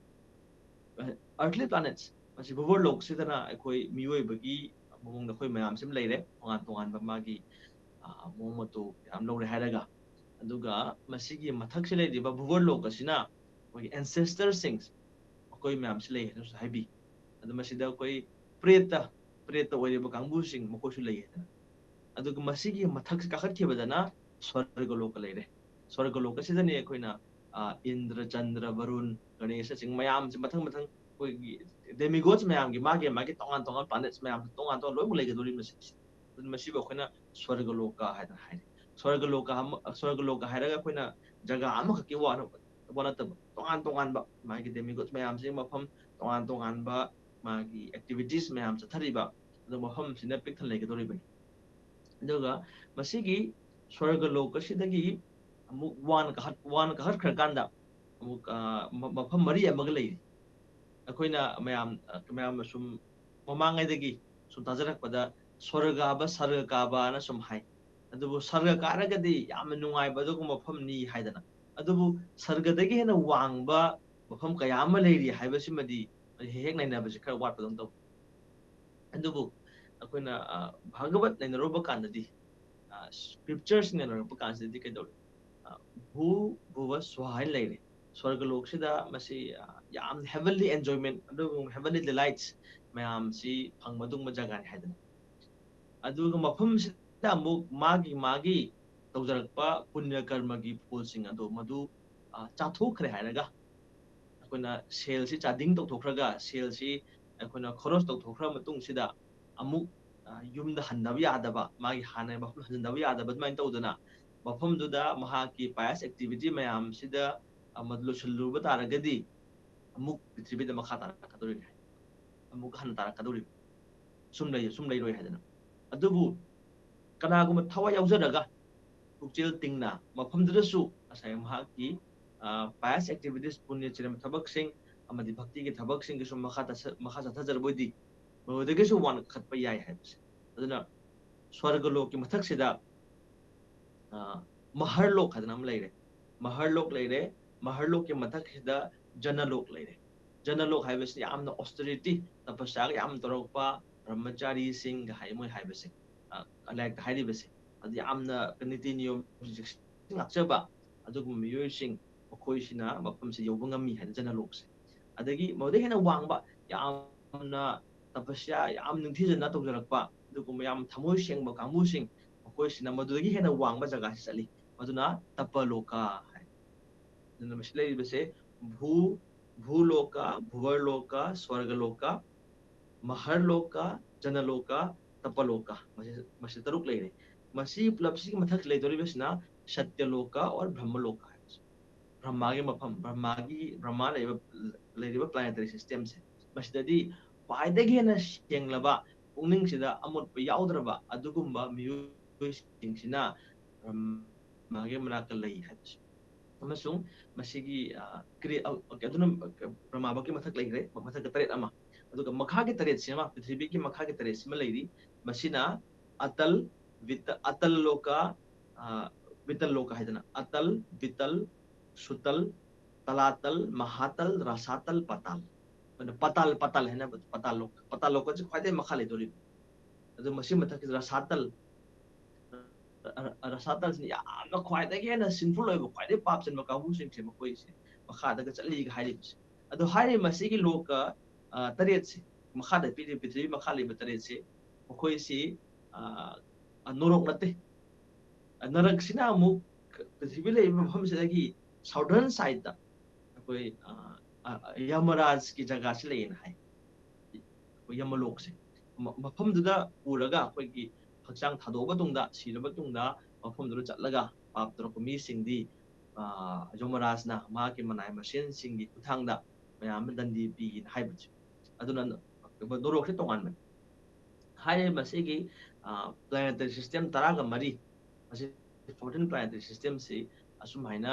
Earthly planets, ꯃꯁꯤ ꯚꯨꯋꯔ ꯂꯣꯛꯁꯤꯗꯅ ꯑꯩꯈꯣꯏ ꯃꯤꯑꯣꯏꯕꯒꯤ ꯃꯑꯣꯡꯗ ꯑꯩꯈꯣꯏ ꯃꯌꯥꯝꯁꯤ ꯑꯃ ꯂꯩꯔꯦ, ꯇꯣꯉꯥꯟ ꯇꯣꯉꯥꯟꯕ ꯃꯥꯒꯤ ꯃꯑꯣꯡ ꯃꯇꯧ ꯌꯥꯝ ꯂꯧꯔꯦ ꯍꯥꯏꯔꯒ꯫ ꯑꯗꯨꯒ ꯃꯁꯤꯒꯤ ꯃꯊꯛꯁꯤ ꯂꯩꯔꯤꯕ ꯚꯨꯋꯔ ꯂꯣꯛ ꯑꯁꯤꯅ ꯑꯩꯈꯣꯏꯒꯤ ancestor ꯁꯤꯡ, ꯑꯩꯈꯣꯏ ꯃꯌꯥꯝꯁꯤ ꯂꯩ ꯍꯥꯏꯅꯁꯨ ꯍꯥꯏꯕꯤ꯫ ꯑꯗꯨ ꯃꯁꯤꯗ ꯑꯩꯈꯣꯏ ꯄ꯭ꯔꯦꯠꯇ ꯄ꯭ꯔꯦꯠꯇ ꯑꯣꯏꯔꯤꯕ ꯀꯥꯡꯕꯨꯁꯤꯡ ꯃꯈꯣꯏꯁꯨ ꯂꯩ ꯍꯥꯏꯗꯅ꯫ ꯑꯗꯨꯒ ꯃꯁꯤꯒꯤ ꯃꯊꯛꯁꯤ ꯀꯥꯈꯠꯈꯤꯕꯗꯅ ꯁ꯭ꯋꯔꯒ ꯂꯣꯛꯀ ꯂꯩꯔꯦ꯫ ꯁ꯭ꯋꯔꯒ ꯂꯣꯛ ꯑꯁꯤꯗꯅꯤ ꯑꯩꯈꯣꯏꯅ ꯏꯟꯗ꯭ꯔ, ꯆꯟꯗ꯭ꯔ, ꯚꯔꯨꯟ, ꯒꯅꯦꯁ ꯑꯁꯤꯡ ꯃꯌꯥꯝꯁꯦ ꯃꯊꯪ ꯃꯊꯪ ꯑꯩꯈꯣꯏꯒꯤ demigods ꯃꯌꯥꯝꯒꯤ ꯃꯥꯒꯤ ꯃꯥꯒꯤ ꯇꯣꯉꯥꯟ ꯇꯣꯉꯥꯟ planets ꯃꯌꯥꯝꯁꯦ ꯇꯣꯉꯥꯟ ꯇꯣꯉꯥꯟ ꯂꯣꯏꯅꯃꯛ ꯂꯩꯒꯗꯧꯔꯤꯕ ꯃꯁꯤ꯫ ꯑꯗꯨꯅ ꯃꯁꯤꯕꯨ ꯑꯩꯈꯣꯏꯅ ꯁ꯭ꯋꯔꯒ ꯂꯣꯀ ꯍꯥꯏꯗꯅ ꯍꯥꯏꯔꯤ꯫ ꯁ꯭ꯋꯔꯒ ꯂꯣꯀ ꯑꯃ, ꯁ꯭ꯋꯔꯒ ꯂꯣꯀ ꯍꯥꯏꯔꯒ ꯑꯩꯈꯣꯏꯅ ꯖꯒꯥ ꯑꯃꯈꯛꯀꯤ ꯋꯥ ꯋꯥ ꯅꯠꯇꯕ, ꯇꯣꯉꯥꯟ ꯇꯣꯉꯥꯟꯕ ꯃꯥꯒꯤ demigods ꯃꯌꯥꯝꯁꯤꯒꯤ ꯃꯐꯝ, ꯇꯣꯉꯥꯟ ꯇꯣꯉꯥꯟꯕ ꯃꯥꯒꯤ activities ꯃꯌꯥꯝ ꯆꯠꯊꯔꯤꯕ ꯑꯗꯨ ꯃꯐꯝꯁꯤꯅ ꯄꯤꯛ ꯊꯟꯅ ꯂꯩꯒꯗꯧꯔꯤꯕꯅꯤ꯫ ꯑꯗꯨꯒ ꯃꯁꯤꯒꯤ ꯁ꯭ꯋꯔꯒ ꯂꯣꯛ ꯑꯁꯤꯗꯒꯤ ꯑꯃꯨꯛ ꯋꯥꯟ ꯀꯥꯈꯠ-, ꯋꯥꯟ ꯀꯥꯈꯠꯈ꯭ꯔꯀꯥꯟꯗ ꯑꯃꯨꯛ, ꯑ, ꯃ-, ꯃꯐꯝ ꯃꯔꯤ ꯑꯃꯒ ꯂꯩꯔꯤ꯫ ꯑꯩꯈꯣꯏꯅ ꯃꯌꯥꯝ, ꯑ, ꯃꯌꯥꯝꯅ ꯁꯨꯝ ꯃꯃꯥꯡꯉꯩꯗꯒꯤ ꯁꯨꯝ ꯇꯥꯖꯔꯛꯄꯗ ꯁ꯭ꯋꯔꯒ ꯀꯥꯕ, ꯁꯔꯒ ꯀꯥꯕꯅ ꯁꯨꯝ ꯍꯥꯏ꯫ ꯑꯗꯨꯕꯨ ꯁꯔꯒ ꯀꯥꯔꯒꯗꯤ ꯌꯥꯝꯅ ꯅꯨꯡꯉꯥꯏꯕ ꯑꯗꯨꯒꯨꯝꯕ ꯃꯐꯝꯅꯤ ꯍꯥꯏꯗꯅ꯫ ꯑꯗꯨꯕꯨ ꯁꯔꯒꯗꯒꯤ ꯍꯦꯟꯅ ꯋꯥꯡꯕ ꯃꯐꯝ ꯀꯌꯥ ꯑꯃ ꯂꯩꯔꯤ ꯍꯥꯏꯕꯁꯤꯃꯗꯤ ꯍꯦꯛ ꯍꯦꯛ ꯅꯩꯅꯕꯁꯤ ꯈꯔ ꯋꯥꯠꯄꯗꯧꯅ ꯇꯧꯏ꯫ ꯑꯗꯨꯕꯨ ꯑꯩꯈꯣꯏꯅ, ꯑ, ꯚꯥꯒꯕꯠ ꯅꯩꯅꯔꯨꯕ ꯀꯥꯟꯗꯗꯤ, ꯑ, scriptures ꯅꯩꯅꯔꯛꯄ ꯀꯥꯟꯁꯤꯗꯗꯤ ꯀꯩꯗꯧꯔꯤ? ꯑ, ꯚꯨ ꯚꯨꯕ ꯁ꯭ꯋꯥꯍ ꯍꯥꯏꯅ ꯂꯩꯔꯦ꯫ ꯁ꯭ꯋꯔꯒ ꯂꯣꯛꯁꯤꯗ ꯃꯁꯤ, ꯑ, ꯌꯥꯝ heavenly enjoyment, ꯑꯗꯨꯒꯨꯝꯕ heavenly delights ꯃꯌꯥꯝꯁꯤ ꯐꯪꯕ ꯑꯗꯨꯒꯨꯝꯕ ꯖꯒꯥꯅꯤ ꯍꯥꯏꯗꯅ꯫ ꯑꯗꯨꯒ ꯃꯐꯝꯁꯤꯗ ꯑꯃꯨꯛ ꯃꯥꯒꯤ ꯃꯥꯒꯤ ꯇꯧꯖꯔꯛꯄ ꯄꯨꯅ꯭ꯌ ꯀꯔꯃꯒꯤ ꯐꯣꯜꯁꯤꯡ ꯑꯗꯨ ꯃꯗꯨ, ꯑ, ꯆꯥꯊꯣꯛꯈ꯭ꯔꯦ ꯍꯥꯏꯔꯒ, ꯑꯩꯈꯣꯏꯅ ꯁꯦꯜꯁꯤ ꯆꯥꯗꯤꯡ ꯇꯧꯊꯣꯛꯈ꯭ꯔꯒ, ꯁꯦꯜꯁꯤ ꯑꯩꯈꯣꯏꯅ ꯈꯣꯔꯁ ꯇꯧꯊꯣꯛꯈ꯭ꯔ ꯃꯇꯨꯡꯁꯤꯗ ꯑꯃꯨꯛ, ꯑ, ꯌꯨꯝꯗ ꯍꯟꯗꯕ ꯌꯥꯗꯕ, ꯃꯥꯒꯤ ꯍꯥꯟꯅ ꯃꯐꯝ ꯍꯟꯖꯤꯟꯗꯕ ꯌꯥꯗꯕ ꯑꯗꯨꯃꯥꯏꯅ ꯇꯧꯗꯅ, ꯃꯐꯝꯗꯨꯗ ꯃꯍꯥꯛꯀꯤ pious activity ꯃꯌꯥꯝꯁꯤꯗ, ꯑ, ꯃꯗꯨ ꯂꯣꯏꯁꯤꯜꯂꯨꯕ ꯇꯥꯔꯒꯗꯤ ꯑꯃꯨꯛ ꯄ꯭ꯔꯤꯊꯤꯕꯤꯗ ꯃꯈꯥ ꯇꯥꯔꯛꯀꯗꯧꯔꯤꯅꯤ ꯍꯥꯏ꯫ ꯑꯃꯨꯛ ꯍꯟꯅ ꯇꯥꯔꯛꯀꯗꯧꯔꯤꯕ꯫ ꯁꯨꯝ ꯂꯩ-, ꯁꯨꯝ ꯂꯩꯔꯣꯏ ꯍꯥꯏꯗꯅ꯫ ꯑꯗꯨꯕꯨ ꯀꯅꯥꯒꯨꯝꯕ ꯊꯋꯥꯏ ꯌꯥꯎꯖꯔꯒ ꯄꯨꯛꯆꯦꯜ ꯇꯤꯡꯅ ꯃꯐꯝꯗꯨꯗꯁꯨ ꯉꯁꯥꯏ ꯃꯍꯥꯛꯀꯤ, ꯑ, pious activities, ꯄꯨꯅ꯭ꯌ ꯆꯔꯤꯃ ꯊꯕꯛꯁꯤꯡ ꯑꯃꯗꯤ ꯚꯛꯇꯤꯒꯤ ꯊꯕꯛꯁꯤꯡꯒꯤꯁꯨ ꯃꯈꯥ ꯇꯥꯁ-, ꯃꯈꯥ ꯆꯠꯊꯖꯔꯕ ꯑꯣꯏꯗꯤ, ꯃꯗꯨꯗꯒꯤꯁꯨ ꯋꯥꯡꯈꯠꯄ ꯌꯥꯏ ꯍꯥꯏꯕꯁꯦ꯫ ꯑꯗꯨꯅ ꯁ꯭ꯋꯔꯒ ꯂꯣꯛꯀꯤ ꯃꯊꯛꯁꯤꯗ, ꯑ, ꯃꯍꯔ ꯂꯣꯛ ꯍꯥꯏꯗꯅ ꯑꯃ ꯂꯩꯔꯦ꯫ ꯃꯍꯔ ꯂꯣꯛ ꯂꯩꯔꯦ꯫ ꯃꯍꯔ ꯂꯣꯛꯀꯤ ꯃꯊꯛꯁꯤꯗ ꯖꯅ ꯂꯣꯛ ꯂꯩꯔꯦ꯫ ꯖꯅ ꯂꯣꯛ ꯍꯥꯏꯕꯁꯤ ꯌꯥꯝꯅ austerity, ꯇꯄꯁ꯭ꯌꯥꯒ ꯌꯥꯝ ꯇꯧꯔꯛꯄ ꯕ꯭ꯔꯍ꯭ꯃꯆꯥꯔꯤꯁꯤꯡꯒ ꯍꯥꯏ, ꯃꯣꯏ ꯍꯥꯏꯕꯁꯦ, ꯑ, ꯂꯥꯏꯔꯤꯛꯇ ꯍꯥꯏꯔꯤꯕꯁꯦ, ꯑꯗꯨ ꯌꯥꯝꯅ ꯅꯤꯇꯤ ꯅꯤꯌꯣꯝ ꯉꯥꯛꯆꯕ ꯑꯗꯨꯒꯨꯝꯕ ꯃꯤꯑꯣꯏꯁꯤꯡ, ꯃꯈꯣꯏꯁꯤꯅ ꯃꯐꯝꯁꯤ ꯌꯧꯕ ꯉꯝꯃꯤ ꯍꯥꯏꯅ ꯖꯅ ꯂꯣꯛꯁꯦ꯫ ꯑꯗꯒꯤ ꯃꯗꯨꯗꯩ ꯍꯦꯟꯅ ꯋꯥꯡꯕ, ꯌꯥꯝꯅ ꯇꯄꯁ꯭ꯌꯥ ꯌꯥꯝ ꯅꯤꯡꯊꯤꯖꯅ ꯇꯧꯖꯔꯛꯄ, ꯑꯗꯨꯒꯨꯝꯕ ꯌꯥꯝ ꯊꯃꯣꯏ ꯁꯦꯡꯕ ꯀꯥꯡꯕꯨꯁꯤꯡ, ꯃꯈꯣꯏꯁꯤꯅ ꯃꯗꯨꯗꯒꯤ ꯍꯦꯟꯅ ꯋꯥꯡꯕ ꯖꯒꯥꯁꯤ ꯆꯠꯂꯤ꯫ ꯃꯗꯨꯅ ꯇꯄ ꯂꯣꯀ ꯍꯥꯏ꯫ ꯑꯗꯨꯅ ꯃꯁꯤ ꯂꯩꯔꯤꯕꯁꯦ ꯚꯨ, ꯚꯨ ꯂꯣꯀ, ꯚꯨꯋꯔ ꯂꯣꯀ, ꯁ꯭ꯋꯔꯒ ꯂꯣꯀ, ꯃꯍꯔ ꯂꯣꯀ, ꯖꯅ ꯂꯣꯀ, ꯇꯄ ꯂꯣꯀ, ꯃꯁꯤ, ꯃꯁꯤ ꯇꯔꯨꯛ ꯂꯩꯔꯦ꯫ ꯃꯁꯤ ꯄꯨꯂꯞꯁꯤꯒꯤ ꯃꯊꯛ ꯂꯩꯗꯧꯔꯤꯕꯁꯤꯅ ꯁꯇ꯭ꯌ ꯂꯣꯀ or ꯕ꯭ꯔꯍ꯭ꯃ ꯂꯣꯀ ꯍꯥꯏꯕꯁꯦ꯫ ꯕ꯭ꯔꯍ꯭ꯃꯥꯒꯤ ꯃꯐꯝ, ꯕ꯭ꯔꯍ꯭ꯃꯥꯒꯤ, ꯕ꯭ꯔꯍ꯭ꯃꯥ ꯂꯩꯔꯤꯕ, ꯂꯩꯔꯤꯕ planetary systemꯁꯦ, ꯃꯁꯤꯗꯗꯤ ꯈ꯭ꯋꯥꯏꯗꯒꯤ ꯍꯦꯟꯅ ꯁꯦꯡꯂꯕ, ꯄꯨꯛꯅꯤꯡꯁꯤꯗ ꯑꯃꯣꯠꯄ ꯌꯥꯎꯗ꯭ꯔꯕ ꯑꯗꯨꯒꯨꯝꯕ ꯃꯤꯑꯣꯏꯁꯤꯡꯁꯤꯅ ꯕ꯭ꯔꯍ꯭ꯃꯥꯒꯤ ꯃꯅꯥꯛꯇ ꯂꯩ ꯍꯥꯏꯕꯁꯦ꯫ ꯑꯃꯁꯨꯡ ꯃꯁꯤꯒꯤ, ꯑ, ꯀ꯭ꯔꯤ-, ꯑ, ꯑꯗꯨꯅ, ꯑ, ꯕ꯭ꯔꯍ꯭ꯃꯥ ꯕꯣꯛꯀꯤ ꯃꯊꯛ ꯂꯩꯈ꯭ꯔꯦ, ꯃꯊꯛꯇ ꯇꯔꯦꯠ ꯑꯃ꯫ ꯑꯗꯨꯒ ꯃꯈꯥꯒꯤ ꯇꯔꯦꯠꯁꯤꯃ, ꯄ꯭ꯔꯤꯊꯤꯕꯤꯒꯤ ꯃꯈꯥꯒꯤ ꯇꯔꯦꯠꯁꯤꯃ ꯂꯩꯔꯤ꯫ ꯃꯁꯤꯅ ꯑꯇꯜ, ꯚꯤꯇ-, ꯑꯇꯜ ꯂꯣꯀ, ꯑ, ꯚꯤꯇꯜ ꯂꯣꯀ ꯍꯥꯏꯗꯅ, ꯑꯇꯜ, ꯚꯤꯇꯜ, ꯁꯨꯇꯜ, ꯇꯂꯥꯇꯜ, ꯃꯍꯥꯇꯜ, ꯔꯁꯥꯇꯜ, ꯄꯇꯥꯜ꯫ ꯑꯗꯨꯅ ꯄꯇꯥꯜ, ꯄꯇꯥꯜ ꯍꯥꯏꯅꯕꯗꯣ, ꯄꯇꯥꯜ ꯂꯣꯀ꯫ ꯄꯇꯥꯜ ꯂꯣꯀꯁꯦ ꯈ꯭ꯋꯥꯏꯗꯒꯤ ꯃꯈꯥ ꯂꯩꯗꯣꯔꯤꯕ꯫ ꯑꯗꯨ ꯃꯁꯤ ꯃꯊꯛꯀꯤꯗ ꯔꯁꯥꯇꯜ, ꯔ-, ꯔ-, ꯔꯁꯥꯇꯜꯁꯤꯅ ꯌꯥꯝꯅ ꯈ꯭ꯋꯥꯏꯗꯒꯤ ꯍꯦꯟꯅ sinful ꯑꯣꯏꯕ, ꯈ꯭ꯋꯥꯏꯗꯒꯤ ꯄꯥꯞ ꯆꯦꯟꯕ ꯀꯥꯡꯕꯨꯁꯤꯡꯁꯦ, ꯃꯈꯣꯏꯁꯦ ꯃꯈꯥꯗꯒ ꯆꯠꯂꯤꯒ ꯍꯥꯏꯔꯤꯕꯁꯦ꯫ ꯑꯗꯣ ꯍꯥꯏꯔꯤꯕ ꯃꯁꯤꯒꯤ ꯂꯣꯀ, ꯑ, ꯇꯔꯦꯠꯁꯦ, ꯃꯈꯥꯗ ꯄꯤꯔꯤꯕ, ꯄ꯭ꯔꯤꯊꯤꯕꯤ ꯃꯈꯥ ꯂꯩꯕ ꯇꯔꯦꯠꯁꯦ, ꯃꯈꯣꯏꯁꯤ, ꯑ, ꯑ, ꯅꯣꯔꯣꯛ ꯅꯠꯇꯦ꯫ ꯑ, ꯅꯔꯛꯁꯤꯅ ꯑꯃꯨꯛ ꯄ꯭ꯔꯤꯊꯤꯕꯤ ꯂꯩꯔꯤꯕ ꯃꯐꯝꯁꯤꯗꯒꯤ southern sideꯇ ꯑꯩꯈꯣꯏ, ꯑ, ꯑ, ꯌꯃꯔꯥꯖꯀꯤ ꯖꯒꯥꯁꯤ ꯂꯩꯌꯦꯅ ꯍꯥꯏ꯫ ꯑꯩꯈꯣꯏ ꯌꯃꯂꯣꯛꯁꯦ꯫ ꯃ-, ꯃꯐꯝꯗꯨꯗ ꯄꯨꯔꯒ ꯑꯩꯈꯣꯏꯒꯤ ꯍꯛꯆꯥꯡ ꯊꯥꯗꯣꯛꯑꯕ ꯇꯨꯡꯗ, ꯁꯤꯔꯕ ꯇꯨꯡꯗ ꯃꯐꯝꯗꯨꯗ ꯆꯠꯂꯒ ꯄꯥꯞ ꯇꯧꯔꯛꯄ ꯃꯤꯁꯤꯡꯗꯤ, ꯑ, ꯌꯃꯔꯥꯖꯅ ꯃꯍꯥꯛꯀꯤ ꯃꯅꯥꯏ ꯃꯁꯦꯟꯁꯤꯡꯒꯤ ꯈꯨꯠꯊꯥꯡꯗ ꯃꯌꯥꯝ ꯑꯃ ꯗꯟꯗꯤ ꯄꯤꯅ ꯍꯥꯏꯕꯁꯦ꯫ ꯑꯗꯨꯅ ꯅꯣꯔꯣꯛꯁꯦ ꯇꯣꯉꯥꯟꯕꯅꯤ꯫ ꯍꯥꯏꯔꯤꯕ ꯃꯁꯤꯒꯤ, ꯑ, planetary system ꯇꯔꯥꯒ ꯃꯔꯤ, ꯃꯁꯤ fourteen planetary systemꯁꯤ ꯑꯁꯨꯝ ꯍꯥꯏꯅ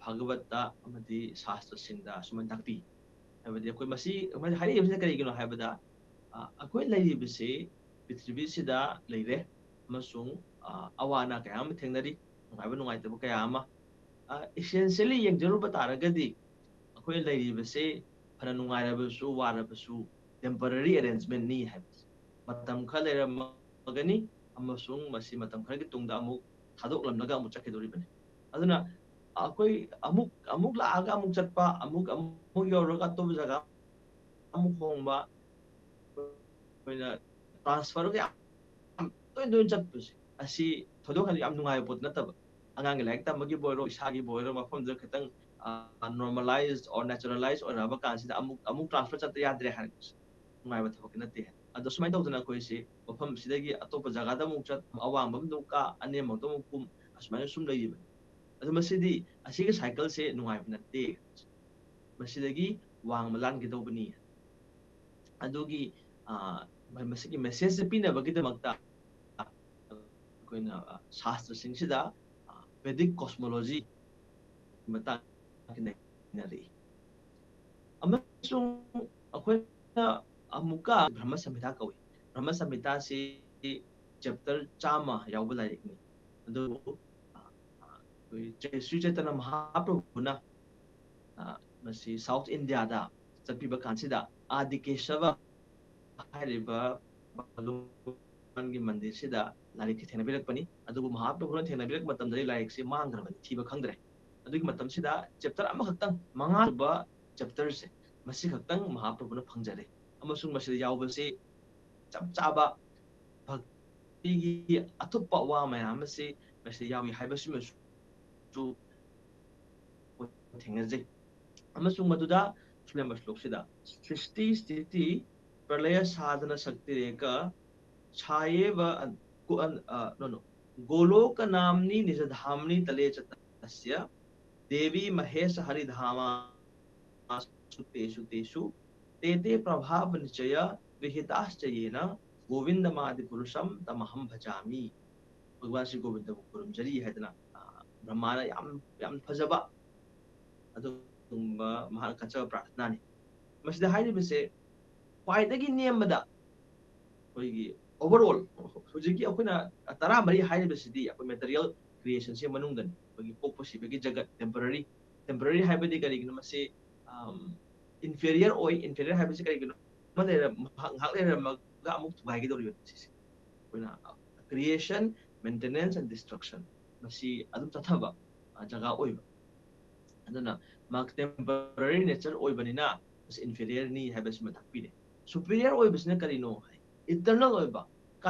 ꯚꯥꯒꯕꯠꯇ ꯑꯃꯗꯤ ꯁꯥꯁꯇ꯭ꯔꯁꯤꯡꯗ ꯑꯁꯨꯃꯥꯏꯅ ꯇꯥꯛꯄꯤ꯫ ꯍꯥꯏꯕꯗꯤ ꯑꯩꯈꯣꯏ ꯃꯁꯤ, ꯃꯁꯤ ꯍꯥꯏꯔꯛꯏꯕꯁꯤꯅ ꯀꯔꯤꯒꯤꯅꯣ ꯍꯥꯏꯕꯗ, ꯑꯩꯈꯣꯏ ꯂꯩꯔꯤꯕꯁꯤ ꯄ꯭ꯔꯤꯊꯤꯕꯤꯁꯤꯗ ꯂꯩꯔꯦ ꯑꯃꯁꯨꯡ ꯑꯋꯥ ꯑꯅꯥ ꯀꯌꯥ ꯑꯃ ꯊꯦꯡꯅꯔꯤ, ꯅꯨꯡꯉꯥꯏꯕ ꯅꯨꯡꯉꯥꯏꯇꯕ ꯀꯌꯥ ꯑꯃ꯫ Essentially ꯌꯦꯡꯖꯔꯨꯕ ꯇꯥꯔꯒꯗꯤ ꯑꯩꯈꯣꯏ ꯂꯩꯔꯤꯕꯁꯦ ꯐꯅ ꯅꯨꯡꯉꯥꯏꯔꯕꯁꯨ ꯋꯥꯔꯕꯁꯨ temporary arrangementꯅꯤ ꯍꯥꯏꯕꯁꯦ꯫ ꯃꯇꯝ ꯈꯔ ꯂꯩꯔꯝꯃꯒꯅꯤ ꯑꯃꯁꯨꯡ ꯃꯁꯤ ꯃꯇꯝ ꯈꯔꯒꯤ ꯇꯨꯡꯗ ꯑꯃꯨꯛ ꯊꯥꯗꯣꯛꯂꯝꯂꯒ ꯑꯃꯨꯛ ꯆꯠꯈꯤꯗꯣꯔꯤꯕꯅꯤ꯫ ꯑꯗꯨꯅ ꯑꯩꯈꯣꯏ ꯑꯃꯨꯛ ꯑꯃꯨꯛ ꯂꯥꯛꯑꯒ ꯑꯃꯨꯛ ꯆꯠꯄ, ꯑꯃꯨꯛ ꯑꯃꯨꯛ ꯌꯧꯔꯒ ꯑꯇꯣꯞꯄ ꯖꯒꯥ ꯑꯃꯨꯛ ꯍꯣꯡꯕ, ꯑꯩꯈꯣꯏꯅ transfer ꯌꯥꯝ ꯇꯣꯏꯅ ꯇꯣꯏꯅ ꯆꯠꯄꯁꯦ ꯑꯁꯤ ꯊꯣꯏꯗꯣꯛ ꯍꯦꯟꯗꯣꯛ ꯌꯥꯝ ꯅꯨꯡꯉꯥꯏꯕ ꯄꯣꯠ ꯅꯠꯇꯕ꯫ ꯑꯉꯥꯡꯒꯤ ꯂꯥꯏꯔꯤꯛ ꯇꯝꯕꯒꯤꯕꯨ ꯑꯣꯏꯔꯣ, ꯏꯁꯥꯒꯤꯕꯨ ꯑꯣꯏꯔꯣ, ꯃꯐꯝꯗꯨꯗ ꯈꯤꯇꯪ normalize or naturalize ꯑꯣꯏꯔꯛꯑꯕ ꯀꯥꯟꯁꯤꯗ ꯑꯃꯨꯛ ꯑꯃꯨꯛ transfer ꯆꯠꯇ ꯌꯥꯗ꯭ꯔꯦ ꯍꯥꯏꯔꯛꯄꯁꯦ ꯅꯨꯡꯉꯥꯏꯕ ꯊꯕꯛꯇꯤ ꯅꯠꯇꯦ꯫ ꯑꯗꯣ ꯁꯨꯃꯥꯏꯅ ꯇꯧꯗꯅ ꯑꯩꯈꯣꯏꯁꯤ ꯃꯐꯝꯁꯤꯗꯒꯤ ꯑꯇꯣꯞꯄ ꯖꯒꯥꯗ ꯑꯃꯨꯛ ꯆꯠ, ꯑꯋꯥꯡꯕ ꯑꯃꯗ ꯑꯃꯨꯛ ꯀꯥ, ꯑꯅꯦꯝꯕꯗ ꯑꯃꯨꯛ ꯀꯨꯝ, ꯑꯁꯨꯃꯥꯏꯅ ꯁꯨꯝ ꯂꯩꯔꯤꯕꯅꯤ꯫ ꯑꯗꯨ ꯃꯁꯤꯗꯤ ꯑꯁꯤꯒꯤ cycleꯁꯦ ꯅꯨꯡꯉꯥꯏꯕ ꯅꯠꯇꯦ꯫ ꯃꯁꯤꯗꯒꯤ ꯋꯥꯡꯃ ꯂꯥꯟꯒꯗꯧꯕꯅꯤ꯫ ꯑꯗꯨꯒꯤ ꯃꯁꯤꯒꯤ messageꯁꯦ ꯄꯤꯅꯕꯒꯤꯗꯃꯛꯇ ꯑꯩꯈꯣꯏꯅ ꯁꯥꯁꯇ꯭ꯔꯁꯤꯡꯁꯤꯗ Vedic cosmology ꯃꯇꯥꯡ ꯅꯩꯅꯔꯛꯏ꯫ ꯑꯃꯁꯨꯡ ꯑꯩꯈꯣꯏꯅ ꯑꯃꯨꯛꯀ ꯕ꯭ꯔꯍ꯭ꯃ ꯁꯝꯍꯤꯇꯥ ꯀꯧꯏ꯫ ꯕ꯭ꯔꯍ꯭ꯃ ꯁꯝꯍꯤꯇꯥꯁꯤ chapter ꯆꯥꯝꯃ ꯌꯥꯎꯕ ꯂꯥꯏꯔꯤꯛꯅꯤ꯫ ꯑꯗꯨꯕꯨ ꯁ꯭ꯔꯤ ꯆꯩꯇꯟꯌ ꯃꯍꯥꯄ꯭ꯔꯚꯨꯅ ꯃꯁꯤ South Indiaꯗ ꯆꯠꯄꯤꯕ ꯀꯥꯟꯁꯤꯗ ꯑꯥꯗꯤ ꯀꯦꯁꯕ ꯍꯥꯏꯔꯤꯕ ꯚꯒꯋꯥꯟꯒꯤ ꯃꯟꯗꯤꯔꯁꯤꯗ ꯂꯥꯏꯔꯤꯛꯁꯤ ꯊꯦꯡꯅꯕꯤꯔꯛꯄꯅꯤ꯫ ꯑꯗꯨꯕꯨ ꯃꯍꯥꯄ꯭ꯔꯚꯨꯅ ꯊꯦꯡꯅꯕꯤꯔꯛꯄ ꯃꯇꯝꯗꯗꯤ ꯂꯥꯏꯔꯤꯛꯁꯤ ꯃꯥꯡꯈ꯭ꯔꯕꯅꯤ, ꯊꯤꯕ ꯈꯪꯗ꯭ꯔꯦ꯫ ꯑꯗꯨꯒꯤ ꯃꯇꯝꯁꯤꯗ chapter ꯑꯃꯈꯛꯇꯪ, ꯃꯉꯥ ꯁꯨꯕ chapterꯁꯦ, ꯃꯁꯤ ꯈꯛꯇꯪ ꯃꯍꯥꯄ꯭ꯔꯚꯨꯅ ꯐꯪꯖꯔꯦ꯫ ꯑꯃꯁꯨꯡ ꯃꯁꯤꯗ ꯌꯥꯎꯕꯁꯤ ꯆꯞ ꯆꯥꯕ ꯚꯛꯇꯤꯒꯤ ꯑꯊꯨꯞꯄ ꯋꯥ ꯃꯌꯥꯝ ꯑꯁꯤ ꯃꯁꯤꯗ ꯌꯥꯎꯏ ꯍꯥꯏꯕꯁꯤꯃꯁꯨ ꯊꯦꯡꯅꯖꯩ꯫ ꯑꯃꯁꯨꯡ ꯃꯗꯨꯗ ꯁꯨꯂꯦꯝꯕ ꯁ꯭ꯂꯣꯛꯁꯤꯗ ꯁ꯭ꯔꯤꯁꯇꯤ ꯁ꯭ꯊꯤꯇꯤ ꯄ꯭ꯔꯂꯌ ꯁꯥꯙꯅ ꯁꯛꯇꯤꯔꯦꯀ ꯁꯥꯌꯦꯕ, no, no, ꯒꯣꯂꯣꯀ ꯅꯥꯝꯅꯤ ꯅꯤꯖ ꯙꯥꯝꯅꯤ ꯇꯂꯦ ꯆ ꯇꯁ꯭ꯌ ꯗꯦꯕꯤ ꯃꯍꯦꯁ ꯍꯔꯤꯙꯥꯃꯥ ꯁꯨ ꯇꯦꯁꯨ ꯇꯦꯁꯨ ꯇꯦ ꯇꯦ ꯄ꯭ꯔꯚꯥꯕ ꯅꯤꯆꯌ ꯒ꯭ꯔꯍꯤꯇꯥꯁ꯭ꯆ ꯌꯦꯅ ꯒꯣꯕꯤꯟꯗ ꯃꯥꯗꯤ ꯄꯨꯔꯨꯁꯝ ꯇꯃꯍꯝ ꯚꯖꯥꯃꯤ꯫ ꯚꯒꯋꯥꯟ ꯁ꯭ꯔꯤ ꯒꯣꯕꯤꯟꯗꯕꯨ ꯈꯨꯔꯨꯝꯖꯔꯤ ꯍꯥꯏꯗꯅ ꯕ꯭ꯔꯍ꯭ꯃꯥꯅ ꯌꯥꯝ ꯌꯥꯝ ꯐꯖꯕ ꯑꯗꯨꯒꯨꯝꯕ ꯃꯍꯥꯛꯅ ꯀꯠꯆꯕ ꯄ꯭ꯔꯥꯔꯊꯅꯥꯅꯤ꯫ ꯃꯁꯤꯗ ꯍꯥꯏꯔꯤꯕꯁꯦ ꯈ꯭ꯋꯥꯏꯗꯒꯤ ꯅꯦꯝꯕꯗ ꯑꯩꯈꯣꯏꯒꯤ overall ꯍꯧꯖꯤꯛꯀꯤ ꯑꯩꯈꯣꯏꯅ ꯇꯔꯥꯃꯔꯤ ꯍꯥꯏꯔꯤꯕꯁꯤꯗꯤ ꯑꯩꯈꯣꯏ material creationꯁꯦ ꯃꯅꯨꯡꯗꯅꯤ꯫ ꯑꯩꯈꯣꯏꯒꯤ ꯄꯣꯛꯄ ꯁꯤꯕꯒꯤ ꯖꯒꯠ, temporary꯫ Temporary ꯍꯥꯏꯕꯗꯤ ꯀꯔꯤꯒꯤꯅꯣ? ꯃꯁꯤ inferior ꯑꯣꯏ꯫ Inferior ꯍꯥꯏꯕꯁꯤ ꯀꯔꯤꯒꯤꯅꯣ? ꯑꯃ ꯂꯩꯔ-, ꯉꯥꯏꯍꯥꯛ ꯂꯩꯔꯝꯃꯒ ꯑꯃꯨꯛ ꯊꯨꯒꯥꯏꯒꯗꯧꯔꯤꯕ ꯁꯤꯁꯦ꯫ ꯑꯩꯈꯣꯏꯅ creation, maintenance and destruction ꯃꯁꯤ ꯑꯗꯨꯝ ꯆꯠꯊꯕ ꯖꯒꯥ ꯑꯣꯏꯕ꯫ ꯑꯗꯨꯅ ꯃꯍꯥꯛ temporary nature ꯑꯣꯏꯕꯅꯤꯅ ꯃꯁꯤ inferiorꯅꯤ ꯍꯥꯏꯕꯁꯤꯃ ꯇꯥꯛꯄꯤꯔꯦ꯫ Superior ꯑꯣꯏꯕꯁꯤꯅ ꯀꯔꯤꯅꯣ ꯍꯥꯏ, eternal ꯑꯣꯏꯕ,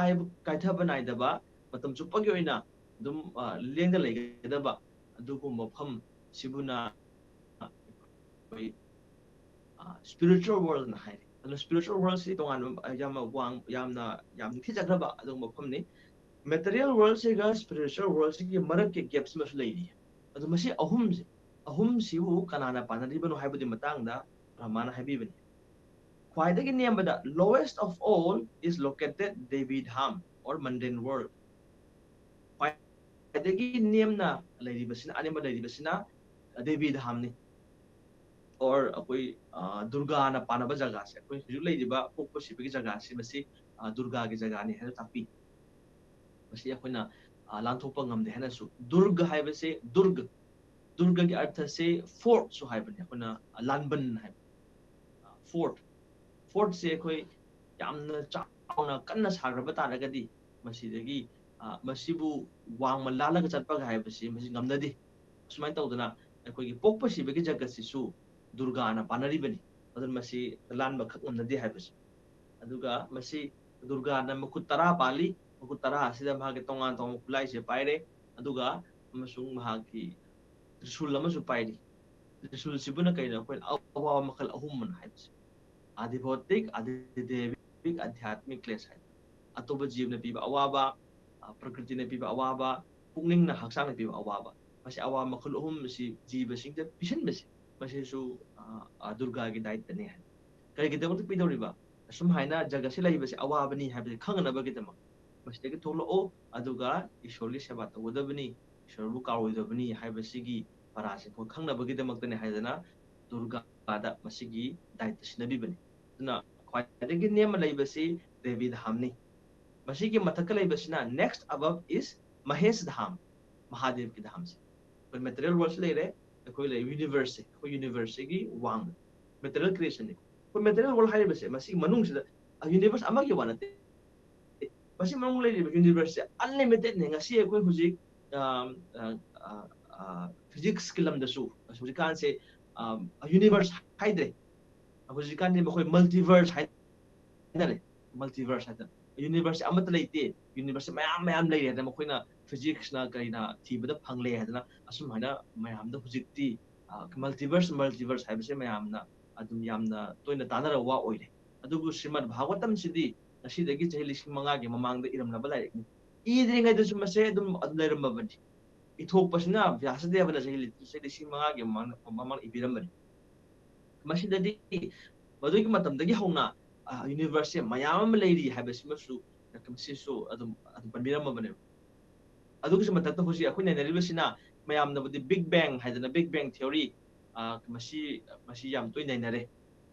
ꯀꯥꯏꯊꯕ ꯅꯥꯏꯗꯕ, ꯃꯇꯝ ꯆꯨꯞꯄꯒꯤ ꯑꯣꯏꯅ ꯑꯗꯨꯝ ꯂꯦꯡꯗ ꯂꯩꯒꯗꯕ ꯑꯗꯨꯒꯨꯝꯕ ꯃꯐꯝ ꯁꯤꯕꯨꯅ ꯑꯩꯈꯣꯏ spiritual worldꯅ ꯍꯥꯏꯔꯤ꯫ ꯑꯗꯨꯅ spiritual worldꯁꯤ ꯇꯣꯉꯥꯟꯕ ꯌꯥꯝꯅ ꯋꯥꯡ ꯌꯥꯝꯅ ꯌꯥꯝ ꯅꯤꯡꯊꯤꯖꯈ꯭ꯔꯕ ꯑꯗꯨꯒꯨꯝꯕ ꯃꯐꯝꯅꯤ꯫ Material worldꯁꯤꯒ spiritual worldꯁꯤꯒꯤ ꯃꯔꯛꯀꯤ gapꯁꯤꯃꯁꯨ ꯂꯩꯔꯤ꯫ ꯑꯗꯨ ꯃꯁꯤ ꯑꯍꯨꯝꯁꯦ ꯑꯍꯨꯝꯁꯤꯕꯨ ꯀꯅꯥꯅ ꯄꯥꯟꯅꯔꯤꯕꯅꯣ ꯍꯥꯏꯕꯒꯤ ꯃꯇꯥꯡꯗ ꯕ꯭ꯔꯍꯃꯥꯅ ꯍꯥꯏꯕꯤꯕꯅꯤ꯫ ꯈ꯭ꯋꯥꯏꯗꯒꯤ ꯅꯦꯝꯕꯗ lowest of all is located Devi Dham or mundane world꯫ ꯈ꯭ꯋꯥꯏꯗꯒꯤ ꯅꯦꯝꯅ ꯂꯩꯔꯤꯕꯁꯤꯅ ꯑꯅꯦꯝꯕ ꯂꯩꯔꯤꯕꯁꯤꯅ ꯗꯦꯕꯤ ꯙꯥꯝꯅꯤ꯫ Or ꯑꯩꯈꯣꯏ ꯗꯨꯔꯒꯥꯅ ꯄꯥꯟꯅꯕ ꯖꯒꯥꯁꯦ, ꯑꯩꯈꯣꯏ ꯍꯧꯖꯤꯛ ꯂꯩꯔꯤꯕ ꯄꯣꯛꯄ ꯁꯤꯕꯒꯤ ꯖꯒꯥꯁꯤ ꯃꯁꯤ ꯗꯨꯔꯒꯥꯒꯤ ꯖꯒꯥꯅꯤ ꯍꯥꯏꯅ ꯇꯥꯛꯄꯤ꯫ ꯃꯁꯤ ꯑꯩꯈꯣꯏꯅ ꯂꯥꯟꯊꯣꯛꯄ ꯉꯝꯗꯦ ꯍꯥꯏꯅꯁꯨ꯫ ꯗꯨꯔꯒ ꯍꯥꯏꯕꯁꯦ ꯗꯨꯔꯒ ꯗꯨꯔꯒꯒꯤ ꯑꯔꯊꯁꯦ fortꯁꯨ ꯍꯥꯏꯕꯅꯤ꯫ ꯑꯩꯈꯣꯏꯅ ꯂꯥꯟꯕꯟ ꯍꯥꯏꯕ꯫ Fort, fortꯁꯦ ꯑꯩꯈꯣꯏ ꯌꯥꯝꯅ ꯆꯥꯎꯅ ꯀꯟꯅ ꯁꯥꯈ꯭ꯔꯕ ꯇꯥꯔꯒꯗꯤ ꯃꯁꯤꯗꯒꯤ ꯃꯁꯤꯕꯨ ꯋꯥꯡꯃ ꯂꯥꯜꯂꯒ ꯆꯠꯄꯒ ꯍꯥꯏꯕꯁꯤ ꯃꯁꯤ ꯉꯝꯅꯗꯦ꯫ ꯑꯁꯨꯃꯥꯏꯅ ꯇꯧꯗꯅ ꯑꯩꯈꯣꯏꯒꯤ ꯄꯣꯛꯄ ꯁꯤꯕꯒꯤ ꯖꯒꯠꯁꯤꯁꯨ ꯗꯨꯔꯒꯥꯅ ꯄꯥꯟꯅꯔꯤꯕꯅꯤ꯫ ꯑꯗꯨꯅ ꯃꯁꯤ ꯂꯥꯟꯕ ꯈꯛ ꯉꯝꯅꯗꯦ ꯍꯥꯏꯕꯁꯤ꯫ ꯑꯗꯨꯒ ꯃꯁꯤ ꯗꯨꯔꯒꯥꯅ ꯃꯈꯨꯠ ꯇꯔꯥ ꯄꯥꯜꯂꯤ꯫ ꯃꯈꯨꯠ ꯇꯔꯥ ꯑꯁꯤꯗ ꯃꯍꯥꯛꯀꯤ ꯇꯣꯉꯥꯟ ꯇꯣꯉꯥꯟꯕ ꯈꯨꯠꯂꯥꯏꯁꯦ ꯄꯥꯏꯔꯦ꯫ ꯑꯗꯨꯒ ꯑꯃꯁꯨꯡ ꯃꯍꯥꯛꯀꯤ ꯇ꯭ꯔꯤꯁꯨꯜ ꯑꯃꯁꯨ ꯄꯥꯏꯔꯤ꯫ ꯇ꯭ꯔꯤꯁꯨꯜꯁꯤꯕꯨꯅ ꯀꯩꯅꯣ? ꯑꯩꯈꯣꯏꯅ ꯑꯋꯥꯕ ꯃꯈꯜ ꯑꯍꯨꯝ ꯑꯃꯅ ꯍꯥꯏꯕꯁꯦ꯫ ꯑꯥꯗꯤꯚꯧꯇꯤꯛ, ꯑꯥꯗꯤꯗꯦꯕꯤꯛ, ꯑꯙ꯭ꯌꯥꯠꯃꯤꯛ ꯀ꯭ꯂꯦꯁ ꯍꯥꯏꯕ꯫ ꯑꯇꯣꯞꯄ ꯖꯤꯕꯅ ꯄꯤꯕ ꯑꯋꯥꯕ, ꯄ꯭ꯔꯀ꯭ꯔꯤꯇꯤꯅ ꯄꯤꯕ ꯑꯋꯥꯕ, ꯄꯨꯛꯅꯤꯡꯅ ꯍꯛꯆꯥꯡꯅ ꯄꯤꯕ ꯑꯋꯥꯕ꯫ ꯃꯁꯤ ꯑꯋꯥꯕ ꯃꯈꯜ ꯑꯍꯨꯝ ꯑꯁꯤ ꯖꯤꯕꯁꯤꯡꯗ ꯄꯤꯁꯤꯟꯕꯁꯦ, ꯃꯁꯤꯁꯨ ꯗꯨꯔꯒꯥꯒꯤ ꯗꯥꯏꯇꯅꯤ ꯍꯥꯏ꯫ ꯀꯔꯤꯒꯤꯗꯃꯛꯇ ꯄꯤꯗꯧꯔꯤꯕ? ꯑꯁꯨꯝ ꯍꯥꯏꯅ ꯖꯒꯠꯁꯤ ꯂꯩꯕꯁꯤ ꯑꯋꯥꯕꯅꯤ ꯍꯥꯏꯕꯁꯤ ꯈꯪꯅꯅꯕꯒꯤꯗꯃꯛ꯫ ꯃꯁꯤꯗꯒꯤ ꯊꯣꯛꯂꯛꯑꯣ, ꯑꯗꯨꯒ ꯏꯁꯣꯔꯒꯤ ꯁꯦꯕꯥ ꯇꯧꯒꯗꯕꯅꯤ, ꯏꯁꯣꯔꯕꯨ ꯀꯥꯎꯔꯣꯏꯗꯕꯅꯤ ꯍꯥꯏꯕꯁꯤꯒꯤ ꯄꯔꯥꯁꯤ ꯑꯩꯈꯣꯏ ꯈꯪꯅꯕꯒꯤꯗꯃꯛꯇꯅꯤ ꯍꯥꯏꯗꯅ ꯗꯨꯔꯒꯥꯗ ꯃꯁꯤꯒꯤ ꯗꯥꯏꯇ ꯁꯤꯟꯅꯕꯤꯕꯅꯤ꯫ ꯑꯗꯨꯅ ꯈ꯭ꯋꯥꯏꯗꯒꯤ ꯅꯦꯝꯅ ꯂꯩꯕꯁꯤ ꯗꯦꯕꯤ ꯙꯥꯝꯅꯤ꯫ ꯃꯁꯤꯒꯤ ꯃꯊꯛꯇ ꯂꯩꯕꯁꯤꯅ next above is ꯃꯍꯦꯁ ꯙꯥꯝ, ꯃꯍꯥꯗꯦꯕꯀꯤ ꯙꯥꯝꯁꯦ꯫ ꯑꯩꯈꯣꯏ ꯃꯦꯇꯔꯤꯌꯦꯜ ꯋꯥꯔꯜꯁꯤ ꯂꯩꯔꯦ, ꯑꯩꯈꯣꯏ ꯂꯩ ꯌꯨꯅꯤꯚꯔꯁꯁꯦ, ꯑꯩꯈꯣꯏ ꯌꯨꯅꯤꯚꯔꯁꯁꯤꯒꯤ ꯋꯥꯡꯃ ꯃꯦꯇꯔꯤꯌꯦꯜ ꯀ꯭ꯔꯤꯌꯦꯁꯟꯅꯤ꯫ ꯑꯩꯈꯣꯏ ꯃꯦꯇꯔꯤꯌꯦꯜ ꯋꯥꯔꯜ ꯍꯥꯏꯔꯤꯕꯁꯦ ꯃꯁꯤꯒꯤ ꯃꯅꯨꯡꯁꯤꯗ ꯌꯨꯅꯤꯚꯔꯁ ꯑꯃꯒꯤ ꯋꯥ ꯅꯠꯇꯦ, ꯃꯁꯤ ꯃꯅꯨꯡ ꯂꯩꯔꯤꯕ ꯌꯨꯅꯤꯚꯔꯁꯁꯦ ꯑꯟꯂꯤꯃꯤꯇꯦꯠꯅꯦ꯫ ꯉꯁꯤ ꯑꯩꯈꯣꯏ ꯍꯧꯖꯤꯛ ꯐꯤꯖꯤꯛꯁꯀꯤ ꯂꯝꯗꯁꯨ ꯍꯧꯖꯤꯛꯀꯥꯟꯁꯦ ꯌꯨꯅꯤꯚꯔꯁ ꯍꯥꯏꯗ꯭ꯔꯦ, ꯍꯧꯖꯤꯛꯀꯥꯟꯗꯤ ꯃꯈꯣꯏ ꯃꯜꯇꯤꯚꯔꯁ ꯍꯥꯏꯅꯔꯦ꯫ ꯃꯜꯇꯤꯚꯔꯁ ꯍꯥꯏꯗꯅ ꯌꯨꯅꯤꯚꯔꯁ ꯑꯃꯠꯇ ꯂꯩꯇꯦ, ꯌꯨꯅꯤꯚꯔꯁ ꯃꯌꯥꯝ ꯃꯌꯥꯝ ꯂꯩꯔꯦ ꯍꯥꯏꯗꯅ ꯃꯈꯣꯏꯅ ꯐꯤꯖꯤꯛꯁꯅ ꯀꯔꯤꯅ ꯊꯤꯕꯗ ꯐꯪꯂꯦ ꯍꯥꯏꯗꯅ ꯑꯁꯨꯝ ꯍꯥꯏꯅ ꯃꯌꯥꯝꯗ ꯍꯧꯖꯤꯛꯇꯤ ꯃꯜꯇꯤꯚꯔꯁ ꯃꯜꯇꯤꯚꯔꯁ ꯍꯥꯏꯕꯁꯦ ꯃꯌꯥꯝꯅ ꯑꯗꯨꯝ ꯌꯥꯝꯅ ꯇꯣꯏꯅ ꯇꯥꯟꯅꯔꯕ ꯋꯥ ꯑꯣꯏꯔꯦ꯫ ꯑꯗꯨꯕꯨ ꯁ꯭ꯔꯤꯃꯗ ꯚꯥꯒꯋꯇꯝꯁꯤꯗꯤ ꯉꯁꯤꯗꯒꯤ ꯆꯍꯤ ꯂꯤꯁꯤꯡ ꯃꯉꯥꯒꯤ ꯃꯃꯥꯡꯗ ꯏꯔꯝꯂꯕ ꯂꯥꯏꯔꯤꯛꯅꯤ꯫ ꯏꯗ꯭ꯔꯤꯉꯩꯗꯁꯨ ꯃꯁꯦ ꯑꯗꯨꯝ ꯑꯗꯨꯝ ꯂꯩꯔꯝꯃꯕꯅꯤ꯫ ꯏꯊꯣꯛꯄꯁꯤꯅ ꯚ꯭ꯌꯥꯁꯗꯦꯕꯅ ꯆꯍꯤ ꯆꯍꯤ ꯂꯤꯁꯤꯡ ꯃꯉꯥꯒꯤ ꯃꯃꯥꯡ ꯃꯃꯥꯡ ꯏꯕꯤꯔꯝꯕꯅꯤ꯫ ꯃꯁꯤꯗꯗꯤ ꯃꯗꯨꯒꯤ ꯃꯇꯝꯗꯒꯤ ꯍꯧꯅ ꯌꯨꯅꯤꯚꯔꯁꯁꯦ ꯃꯌꯥꯝ ꯑꯃ ꯂꯩꯔꯤ ꯍꯥꯏꯕꯁꯤꯃꯁꯨ ꯃꯁꯤꯁꯨ ꯑꯗꯨꯝ ꯑꯗꯨꯝ ꯄꯟꯕꯤꯔꯝꯃꯕꯅꯦꯕ꯫ ꯑꯗꯨꯒꯤꯁꯨ ꯃꯊꯛꯇ ꯍꯧꯖꯤꯛ ꯑꯩꯈꯣꯏ ꯅꯩꯅꯔꯤꯕꯁꯤꯅ ꯃꯌꯥꯝꯅꯕꯨꯗꯤ ꯕꯤꯛ ꯕꯦꯡ ꯍꯥꯏꯗꯅ, ꯕꯤꯛ ꯕꯦꯡ ꯊꯤꯑꯣꯔꯤ, ꯃꯁꯤ ꯃꯁꯤ ꯌꯥꯝ ꯇꯣꯏꯅ ꯅꯩꯅꯔꯦ꯫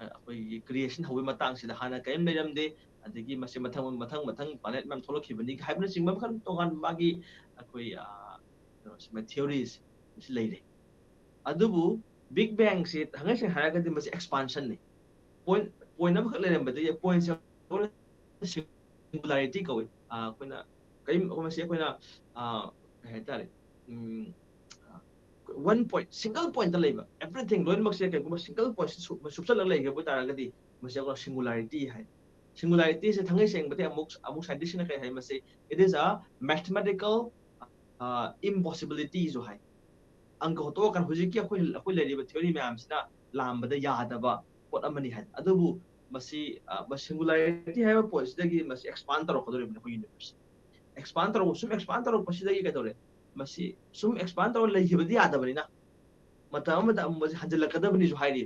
ꯑꯩꯈꯣꯏꯒꯤ ꯀ꯭ꯔꯤꯌꯦꯁꯟ ꯍꯧꯕꯒꯤ ꯃꯇꯥꯡꯁꯤꯗ ꯍꯥꯟꯅ ꯀꯔꯤꯝ ꯂꯩꯔꯝꯗꯦ, ꯑꯗꯒꯤ ꯃꯁꯤ ꯃꯊꯪ ꯃꯊꯪ ꯃꯊꯪ ꯄ꯭ꯂꯥꯅꯦꯠ ꯃꯌꯥꯝ ꯊꯣꯛꯂꯛꯈꯤꯕꯅꯤ ꯍꯥꯏꯕꯅꯆꯤꯡꯕ ꯃꯈꯜ ꯇꯣꯉꯥꯟꯕ ꯃꯥꯒꯤ ꯑꯩꯈꯣꯏ ꯀꯩꯅꯣꯁꯤ ꯊꯤꯑꯣꯔꯤꯁꯤ ꯂꯩꯔꯦ꯫ ꯑꯗꯨꯕꯨ ꯕꯤꯛ ꯕꯦꯡꯁꯤ ꯊꯥꯡꯉꯩ ꯁꯦꯡꯅ ꯍꯥꯏꯔꯒꯗꯤ ꯃꯁꯤ ꯑꯦꯛꯁꯄꯥꯟꯁꯟꯅꯤ꯫ ꯄꯣꯏꯟ ꯄꯣꯏꯟ ꯑꯃꯈꯛ ꯂꯩꯔꯝꯕꯗꯒꯤ ꯄꯣꯏꯟꯁꯦ ꯁꯤꯡꯒꯨꯂꯥꯔꯤꯇꯤ ꯀꯧꯏ꯫ ꯑꯩꯈꯣꯏꯅ ꯀꯔꯤꯝ ꯃꯁꯤ ꯑꯩꯈꯣꯏꯅ ꯀꯩ ꯍꯥꯏꯇꯥꯔꯦ, ꯋꯥꯟ ꯄꯣꯏꯟ ꯁꯤꯡꯒꯜ ꯄꯣꯏꯟꯇ ꯂꯩꯕ ꯑꯦꯚ꯭ꯔꯤꯊꯤꯡ ꯂꯣꯏꯅꯃꯛꯁꯦ ꯀꯩꯒꯨꯝꯕ ꯁꯤꯡꯒꯜ ꯄꯣꯏꯟꯠ ꯁꯨꯞꯆꯜꯂꯒ ꯂꯩꯈꯤꯕ ꯑꯣꯏꯇꯥꯔꯒꯗꯤ ꯃꯁꯤ ꯑꯩꯈꯣꯏ ꯁꯤꯡꯒꯨꯂꯥꯔꯤꯇꯤ ꯍꯥꯏ꯫ ꯁꯤꯡꯒꯨꯂꯥꯔꯤꯇꯤꯁꯦ ꯊꯥꯡꯉꯩ ꯁꯦꯡꯕꯗꯤ ꯑꯃꯨꯛ ꯑꯃꯨꯛ ꯁꯥꯏꯟꯇꯤꯁꯁꯤꯡꯅ ꯀꯩ ꯍꯥꯏ, ꯃꯁꯤ it is a mathematical impossibilityꯁꯨ ꯍꯥꯏ꯫ ꯑꯪꯀ ꯍꯣꯠꯇꯣꯛꯑꯀꯥꯟꯗ ꯍꯧꯖꯤꯛꯀꯤ ꯑꯩꯈꯣꯏ ꯑꯩꯈꯣꯏ ꯂꯩꯔꯤꯕ ꯊꯤꯑꯣꯔꯤ ꯃꯌꯥꯝꯁꯤꯅ ꯂꯥꯝꯕꯗ ꯌꯥꯗꯕ ꯄꯣꯠ ꯑꯃꯅꯤ ꯍꯥꯏ꯫ ꯑꯗꯨꯕꯨ ꯃꯁꯤ ꯁꯤꯡꯒꯨꯂꯥꯔꯤꯇꯤ ꯍꯥꯏꯕ ꯄꯣꯠꯁꯤꯗꯒꯤ ꯃꯁꯤ ꯑꯦꯛꯁꯄꯥꯟ ꯇꯧꯔꯛꯀꯗꯧꯔꯤꯕꯅꯤ ꯑꯩꯈꯣꯏ ꯌꯨꯅꯤꯚꯔꯁ꯫ ꯑꯦꯛꯁꯄꯥꯟ ꯇꯧꯔꯛꯄ ꯁꯨꯝ ꯑꯦꯛꯁꯄꯥꯟ ꯇꯧꯔꯛꯄꯁꯤꯗꯒꯤ ꯀꯩꯗꯧꯔꯦ, ꯃꯁꯤ ꯁꯨꯝ ꯑꯦꯛꯁꯄꯥꯟ ꯇꯧꯔ ꯂꯩꯈꯤꯕꯗꯤ ꯌꯥꯗꯕꯅꯤꯅ ꯃꯇꯝ ꯑꯃꯗ ꯑꯃꯨꯛ ꯃꯁꯤ ꯍꯟꯖꯤꯜꯂꯛꯀꯗꯕꯅꯤꯁꯨ ꯍꯥꯏꯔꯤ꯫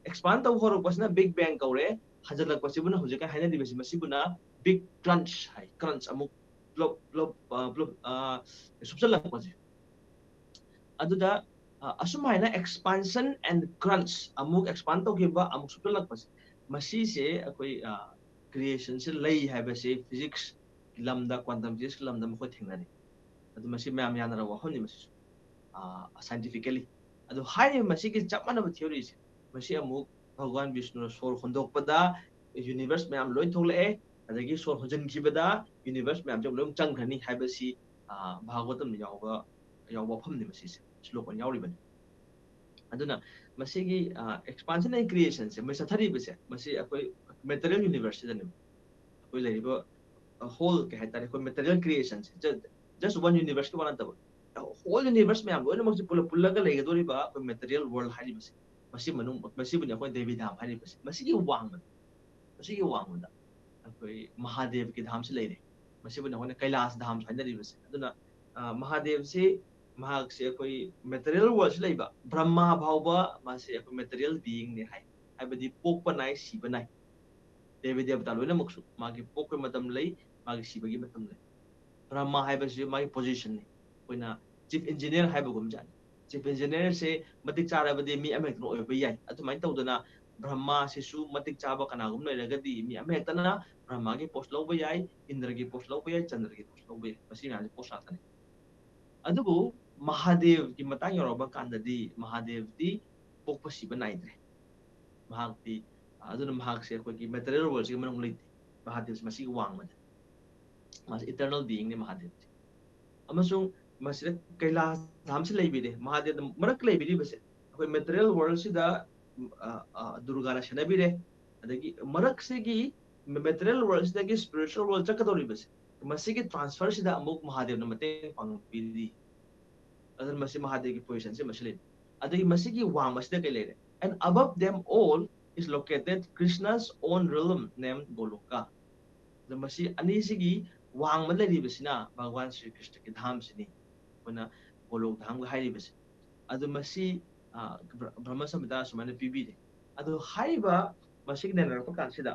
ꯑꯦꯛꯁꯄꯥꯟ ꯇꯧꯕ ꯍꯧꯔꯛꯄꯁꯤꯅ ꯕꯤꯛ ꯕꯦꯡ ꯀꯧꯔꯦ, ꯍꯟꯖꯤꯜꯂꯛꯄꯁꯤꯕꯨꯅ ꯍꯧꯖꯤꯛꯀꯥꯟ ꯍꯥꯏꯅꯔꯤꯕꯁꯤ ꯃꯁꯤꯕꯨꯅ ꯕꯤꯛ ꯀ꯭ꯔꯟꯆ ꯍꯥꯏ꯫ ꯀ꯭ꯔꯟꯆ ꯑꯃꯨꯛ ꯄ꯭ꯂꯣꯞ ꯄ꯭ꯂꯣꯞ ꯄ꯭ꯂꯣꯞ ꯁꯨꯞꯆꯜꯂꯛꯄꯁꯦ꯫ ꯑꯗꯨꯗ ꯑꯁꯨꯝ ꯍꯥꯏꯅ expansion and crunch, ꯑꯃꯨꯛ ꯑꯦꯛꯁꯄꯥꯟ ꯇꯧꯈꯤꯕ ꯑꯃꯨꯛ ꯁꯨꯞꯆꯜꯂꯛꯄꯁꯦ, ꯃꯁꯤꯁꯦ ꯑꯩꯈꯣꯏ ꯀ꯭ꯔꯤꯌꯦꯁꯟꯁꯦ ꯂꯩ ꯍꯥꯏꯕꯁꯦ ꯐꯤꯖꯤꯛꯁ ꯂꯝꯗ, ꯀ꯭ꯋꯥꯟꯇꯝ ꯐꯤꯖꯤꯛꯁꯀꯤ ꯂꯝꯗ ꯃꯈꯣꯏ ꯊꯦꯡꯅꯔꯤ꯫ ꯑꯗꯨ ꯃꯁꯤ ꯃꯌꯥꯝ ꯌꯥꯅꯔꯕ ꯋꯥꯐꯝꯅꯤ ꯃꯁꯤꯁꯨ, ꯁꯥꯏꯟꯇꯤꯐꯤꯀꯦꯂꯤ꯫ ꯑꯗꯨ ꯍꯥꯏꯔꯤꯕ ꯃꯁꯤꯒꯤ ꯆꯞ ꯃꯥꯟꯅꯕ ꯊꯤꯑꯣꯔꯤꯁꯦ, ꯃꯁꯤ ꯑꯃꯨꯛ ꯚꯒꯋꯥꯟ ꯕꯤꯁꯅꯨꯅ ꯁꯣꯔ ꯍꯣꯟꯗꯣꯛꯄꯗ ꯌꯨꯅꯤꯚꯔꯁ ꯃꯌꯥꯝ ꯂꯣꯏ ꯊꯣꯛꯂꯛꯑꯦ, ꯑꯗꯒꯤ ꯁꯣꯔ ꯍꯣꯟꯖꯤꯟꯈꯤꯕꯗ ꯌꯨꯅꯤꯚꯔꯁ ꯃꯌꯥꯝꯁꯦ ꯂꯣꯏ ꯆꯪꯈ꯭ꯔꯅꯤ ꯍꯥꯏꯕꯁꯤ, ꯚꯥꯒꯋꯇꯝꯗ ꯌꯥꯎꯕ, ꯌꯥꯎꯕ ꯋꯥꯐꯝꯅꯤ ꯃꯁꯤꯁꯦ, ꯁ꯭ꯂꯣꯀ ꯑꯣꯏꯅ ꯌꯥꯎꯔꯤꯕꯅꯤ꯫ ꯑꯗꯨꯅ ꯃꯁꯤꯒꯤ ꯑꯦꯛꯁꯄꯥꯟꯁꯟ ꯑꯦꯟ ꯀ꯭ꯔꯤꯌꯦꯁꯟꯁꯦ, ꯃꯁꯤ ꯆꯠꯊꯔꯤꯕꯁꯦ, ꯃꯁꯤ ꯑꯩꯈꯣꯏ ꯃꯦꯇꯔꯤꯌꯦꯜ ꯌꯨꯅꯤꯚꯔꯁꯁꯤꯗꯅꯦꯕ꯫ ꯑꯩꯈꯣꯏ ꯂꯩꯔꯤꯕ ꯍꯣꯜ, ꯀꯩ ꯍꯥꯏꯇꯥꯔꯦ, ꯑꯩꯈꯣꯏ ꯃꯦꯇꯔꯤꯌꯦꯜ ꯀ꯭ꯔꯤꯌꯦꯁꯟꯁꯦ, just one ꯌꯨꯅꯤꯚꯔꯁꯀꯤ ꯋꯥ ꯅꯠꯇꯕ, ꯍꯣꯜ ꯌꯨꯅꯤꯚꯔꯁ ꯃꯌꯥꯝ ꯂꯣꯏꯅꯃꯛꯁꯦ ꯄꯨꯂꯞ ꯄꯨꯜꯂꯒ ꯂꯩꯒꯗꯧꯔꯤꯕ ꯑꯩꯈꯣꯏ ꯃꯦꯇꯔꯤꯌꯦꯜ ꯋꯥꯔꯜ ꯍꯥꯏꯔꯤꯕꯁꯦ, ꯃꯁꯤ ꯃꯅꯨꯡ, ꯃꯁꯤꯕꯨꯅꯤ ꯑꯩꯈꯣꯏ ꯗꯦꯕꯤ ꯙꯥꯝ ꯍꯥꯏꯔꯤꯕꯁꯦ꯫ ꯃꯁꯤꯒꯤ ꯋꯥꯡꯃꯗ, ꯃꯁꯤꯒꯤ ꯋꯥꯡꯃꯗ ꯑꯩꯈꯣꯏ ꯃꯍꯥꯗꯦꯕꯒꯤ ꯙꯥꯝꯁꯤ ꯂꯩꯔꯦ꯫ ꯃꯁꯤꯕꯨꯅꯤ ꯑꯩꯈꯣꯏꯅ ꯀꯩꯂꯥꯁ ꯙꯥꯝꯁꯨ ꯍꯥꯏꯅꯔꯤꯕꯁꯦ꯫ ꯑꯗꯨꯅ ꯃꯍꯥꯗꯦꯕꯁꯤ, ꯃꯍꯥꯛꯁꯦ ꯑꯩꯈꯣꯏ ꯃꯦꯇꯔꯤꯌꯦꯜ ꯋꯥꯔꯜꯁꯤ ꯂꯩꯕ, ꯕ꯭ꯔꯍꯃꯥ ꯐꯥꯎꯕ ꯃꯥꯁꯦ ꯑꯩꯈꯣꯏ ꯃꯦꯇꯔꯤꯌꯦꯜ ꯕꯤꯌꯤꯡꯅꯦ ꯍꯥꯏ꯫ ꯍꯥꯏꯕꯗꯤ ꯄꯣꯛꯄ ꯅꯥꯏ, ꯁꯤꯕ ꯅꯥꯏ꯫ ꯗꯦꯕꯤ ꯗꯦꯕꯇꯥ ꯂꯣꯏꯅꯃꯛꯁꯨ ꯃꯥꯒꯤ ꯄꯣꯛꯄꯒꯤ ꯃꯇꯝ ꯂꯩ, ꯃꯥꯒꯤ ꯁꯤꯕꯒꯤ ꯃꯇꯝ ꯂꯩ꯫ ꯕ꯭ꯔꯍꯃꯥ ꯍꯥꯏꯕꯁꯤ ꯃꯥꯒꯤ ꯄꯣꯖꯤꯁꯟꯅꯤ꯫ ꯑꯩꯈꯣꯏꯅ ꯆꯤꯐ ꯏꯟꯖꯤꯅꯤꯌꯔ ꯍꯥꯏꯕꯒꯨꯝꯖꯥꯠꯅꯤ꯫ ꯆꯤꯐ ꯏꯟꯖꯤꯅꯤꯌꯔꯁꯦ ꯃꯇꯤꯛ ꯆꯥꯔꯕꯗꯤ ꯃꯤ ꯑꯃꯍꯦꯛꯇꯅ ꯑꯣꯏꯕ ꯌꯥꯏ꯫ ꯑꯗꯨꯃꯥꯏꯅ ꯇꯧꯗꯅ ꯕ꯭ꯔꯍꯃꯥꯁꯤꯁꯨ ꯃꯇꯤꯛ ꯆꯥꯕ ꯀꯅꯥꯒꯨꯝꯕ ꯂꯩꯔꯒꯗꯤ ꯃꯤ ꯑꯃꯍꯦꯛꯇꯅ ꯕ꯭ꯔꯍꯃꯥꯒꯤ ꯄꯣꯁ ꯂꯧꯕ ꯌꯥꯏ, ꯏꯟꯗ꯭ꯔꯒꯤ ꯄꯣꯁ ꯂꯧꯕ ꯌꯥꯏ, ꯆꯟꯗ꯭ꯔꯒꯤ ꯄꯣꯁ ꯂꯧꯕ ꯌꯥꯏ꯫ ꯃꯁꯤ ꯃꯌꯥꯝꯁꯦ ꯄꯣꯁ ꯉꯥꯛꯇꯅꯤ꯫ ꯑꯗꯨꯕꯨ ꯃꯍꯥꯗꯦꯕꯒꯤ ꯃꯇꯥꯡ ꯌꯧꯔꯛꯑꯕ ꯀꯥꯟꯗꯗꯤ ꯃꯍꯥꯗꯦꯕꯗꯤ ꯄꯣꯛꯄ ꯁꯤꯕ ꯅꯥꯏꯗ꯭ꯔꯦ꯫ ꯃꯍꯥꯛꯇꯤ, ꯑꯗꯨꯅ ꯃꯍꯥꯛꯁꯦ ꯑꯩꯈꯣꯏꯒꯤ ꯃꯦꯇꯔꯤꯌꯦꯜ ꯋꯥꯔꯜꯁꯤꯒꯤ ꯃꯅꯨꯡ ꯂꯩꯇꯦ꯫ ꯃꯍꯥꯗꯦꯕꯁꯦ ꯃꯁꯤꯒꯤ ꯋꯥꯡꯃꯗ, ꯃꯥꯁꯦ ꯏꯇꯔꯅꯦꯜ ꯕꯤꯌꯤꯡꯅꯤ ꯃꯍꯥꯗꯦꯕꯁꯦ꯫ ꯑꯃꯁꯨꯡ ꯃꯁꯤꯗ ꯀꯩꯂꯥꯁ ꯙꯥꯝꯁꯤ ꯂꯩꯕꯤꯔꯦ꯫ ꯃꯍꯥꯗꯦꯕ ꯃꯔꯛ ꯂꯩꯕꯤꯔꯤꯕꯁꯦ ꯑꯩꯈꯣꯏ ꯃꯦꯇꯔꯤꯌꯦꯜ ꯋꯥꯔꯜꯁꯤꯗ, ꯎꯝ, ꯑ, ꯑ, ꯗꯨꯔꯒꯥꯅ ꯁꯦꯟꯅꯕꯤꯔꯦ꯫ ꯑꯗꯒꯤ ꯃꯔꯛꯁꯤꯒꯤ ꯃꯦꯇꯔꯤꯌꯦꯜ ꯋꯥꯔꯜꯁꯤꯗꯒꯤ ꯁ꯭ꯄꯤꯔꯤꯆꯨꯋꯦꯜ ꯋꯥꯔꯜ ꯆꯠꯀꯗꯧꯔꯤꯕꯁꯦ, ꯃꯁꯤꯒꯤ ꯇ꯭ꯔꯥꯟꯁꯐꯔꯁꯤꯗ ꯑꯃꯨꯛ ꯃꯍꯥꯗꯦꯕꯅ ꯃꯇꯦꯡ ꯄꯥꯡꯕꯤꯔꯤ꯫ ꯑꯗꯨꯅ ꯃꯁꯤ ꯃꯍꯥꯗꯦꯕꯒꯤ ꯄꯣꯖꯤꯁꯟꯁꯦ ꯃꯁꯤ ꯂꯩ꯫ ꯑꯗꯒꯤ ꯃꯁꯤꯒꯤ ꯋꯥꯡꯃꯁꯤꯗ ꯀꯩ ꯂꯩꯔꯦ? And above them all is located Krishna's own realm named Goloka. ꯑꯗ ꯃꯁꯤ ꯑꯅꯤꯁꯤꯒꯤ ꯋꯥꯡꯃ ꯂꯩꯔꯤꯕꯁꯤꯅ ꯚꯒꯋꯥꯟ ꯁ꯭ꯔꯤ ꯀ꯭ꯔꯤꯁꯅꯒꯤ ꯙꯥꯝꯁꯤꯅꯤ, ꯑꯩꯈꯣꯏꯅ ꯒꯣꯂꯣꯛ ꯙꯥꯝꯒ ꯍꯥꯏꯔꯤꯕꯁꯦ꯫ ꯑꯗꯨ ꯃꯁꯤ, ꯑ, ꯕ꯭ꯔ-, ꯕ꯭ꯔꯍꯃ ꯁꯝꯍꯤꯇꯥ ꯁꯨꯃꯥꯏꯅ ꯄꯤꯕꯤꯔꯤ꯫ ꯑꯗꯨ ꯍꯥꯏꯔꯤꯕ ꯃꯁꯤꯒꯤ ꯅꯩꯅꯔꯛꯄ ꯀꯥꯟꯁꯤꯗ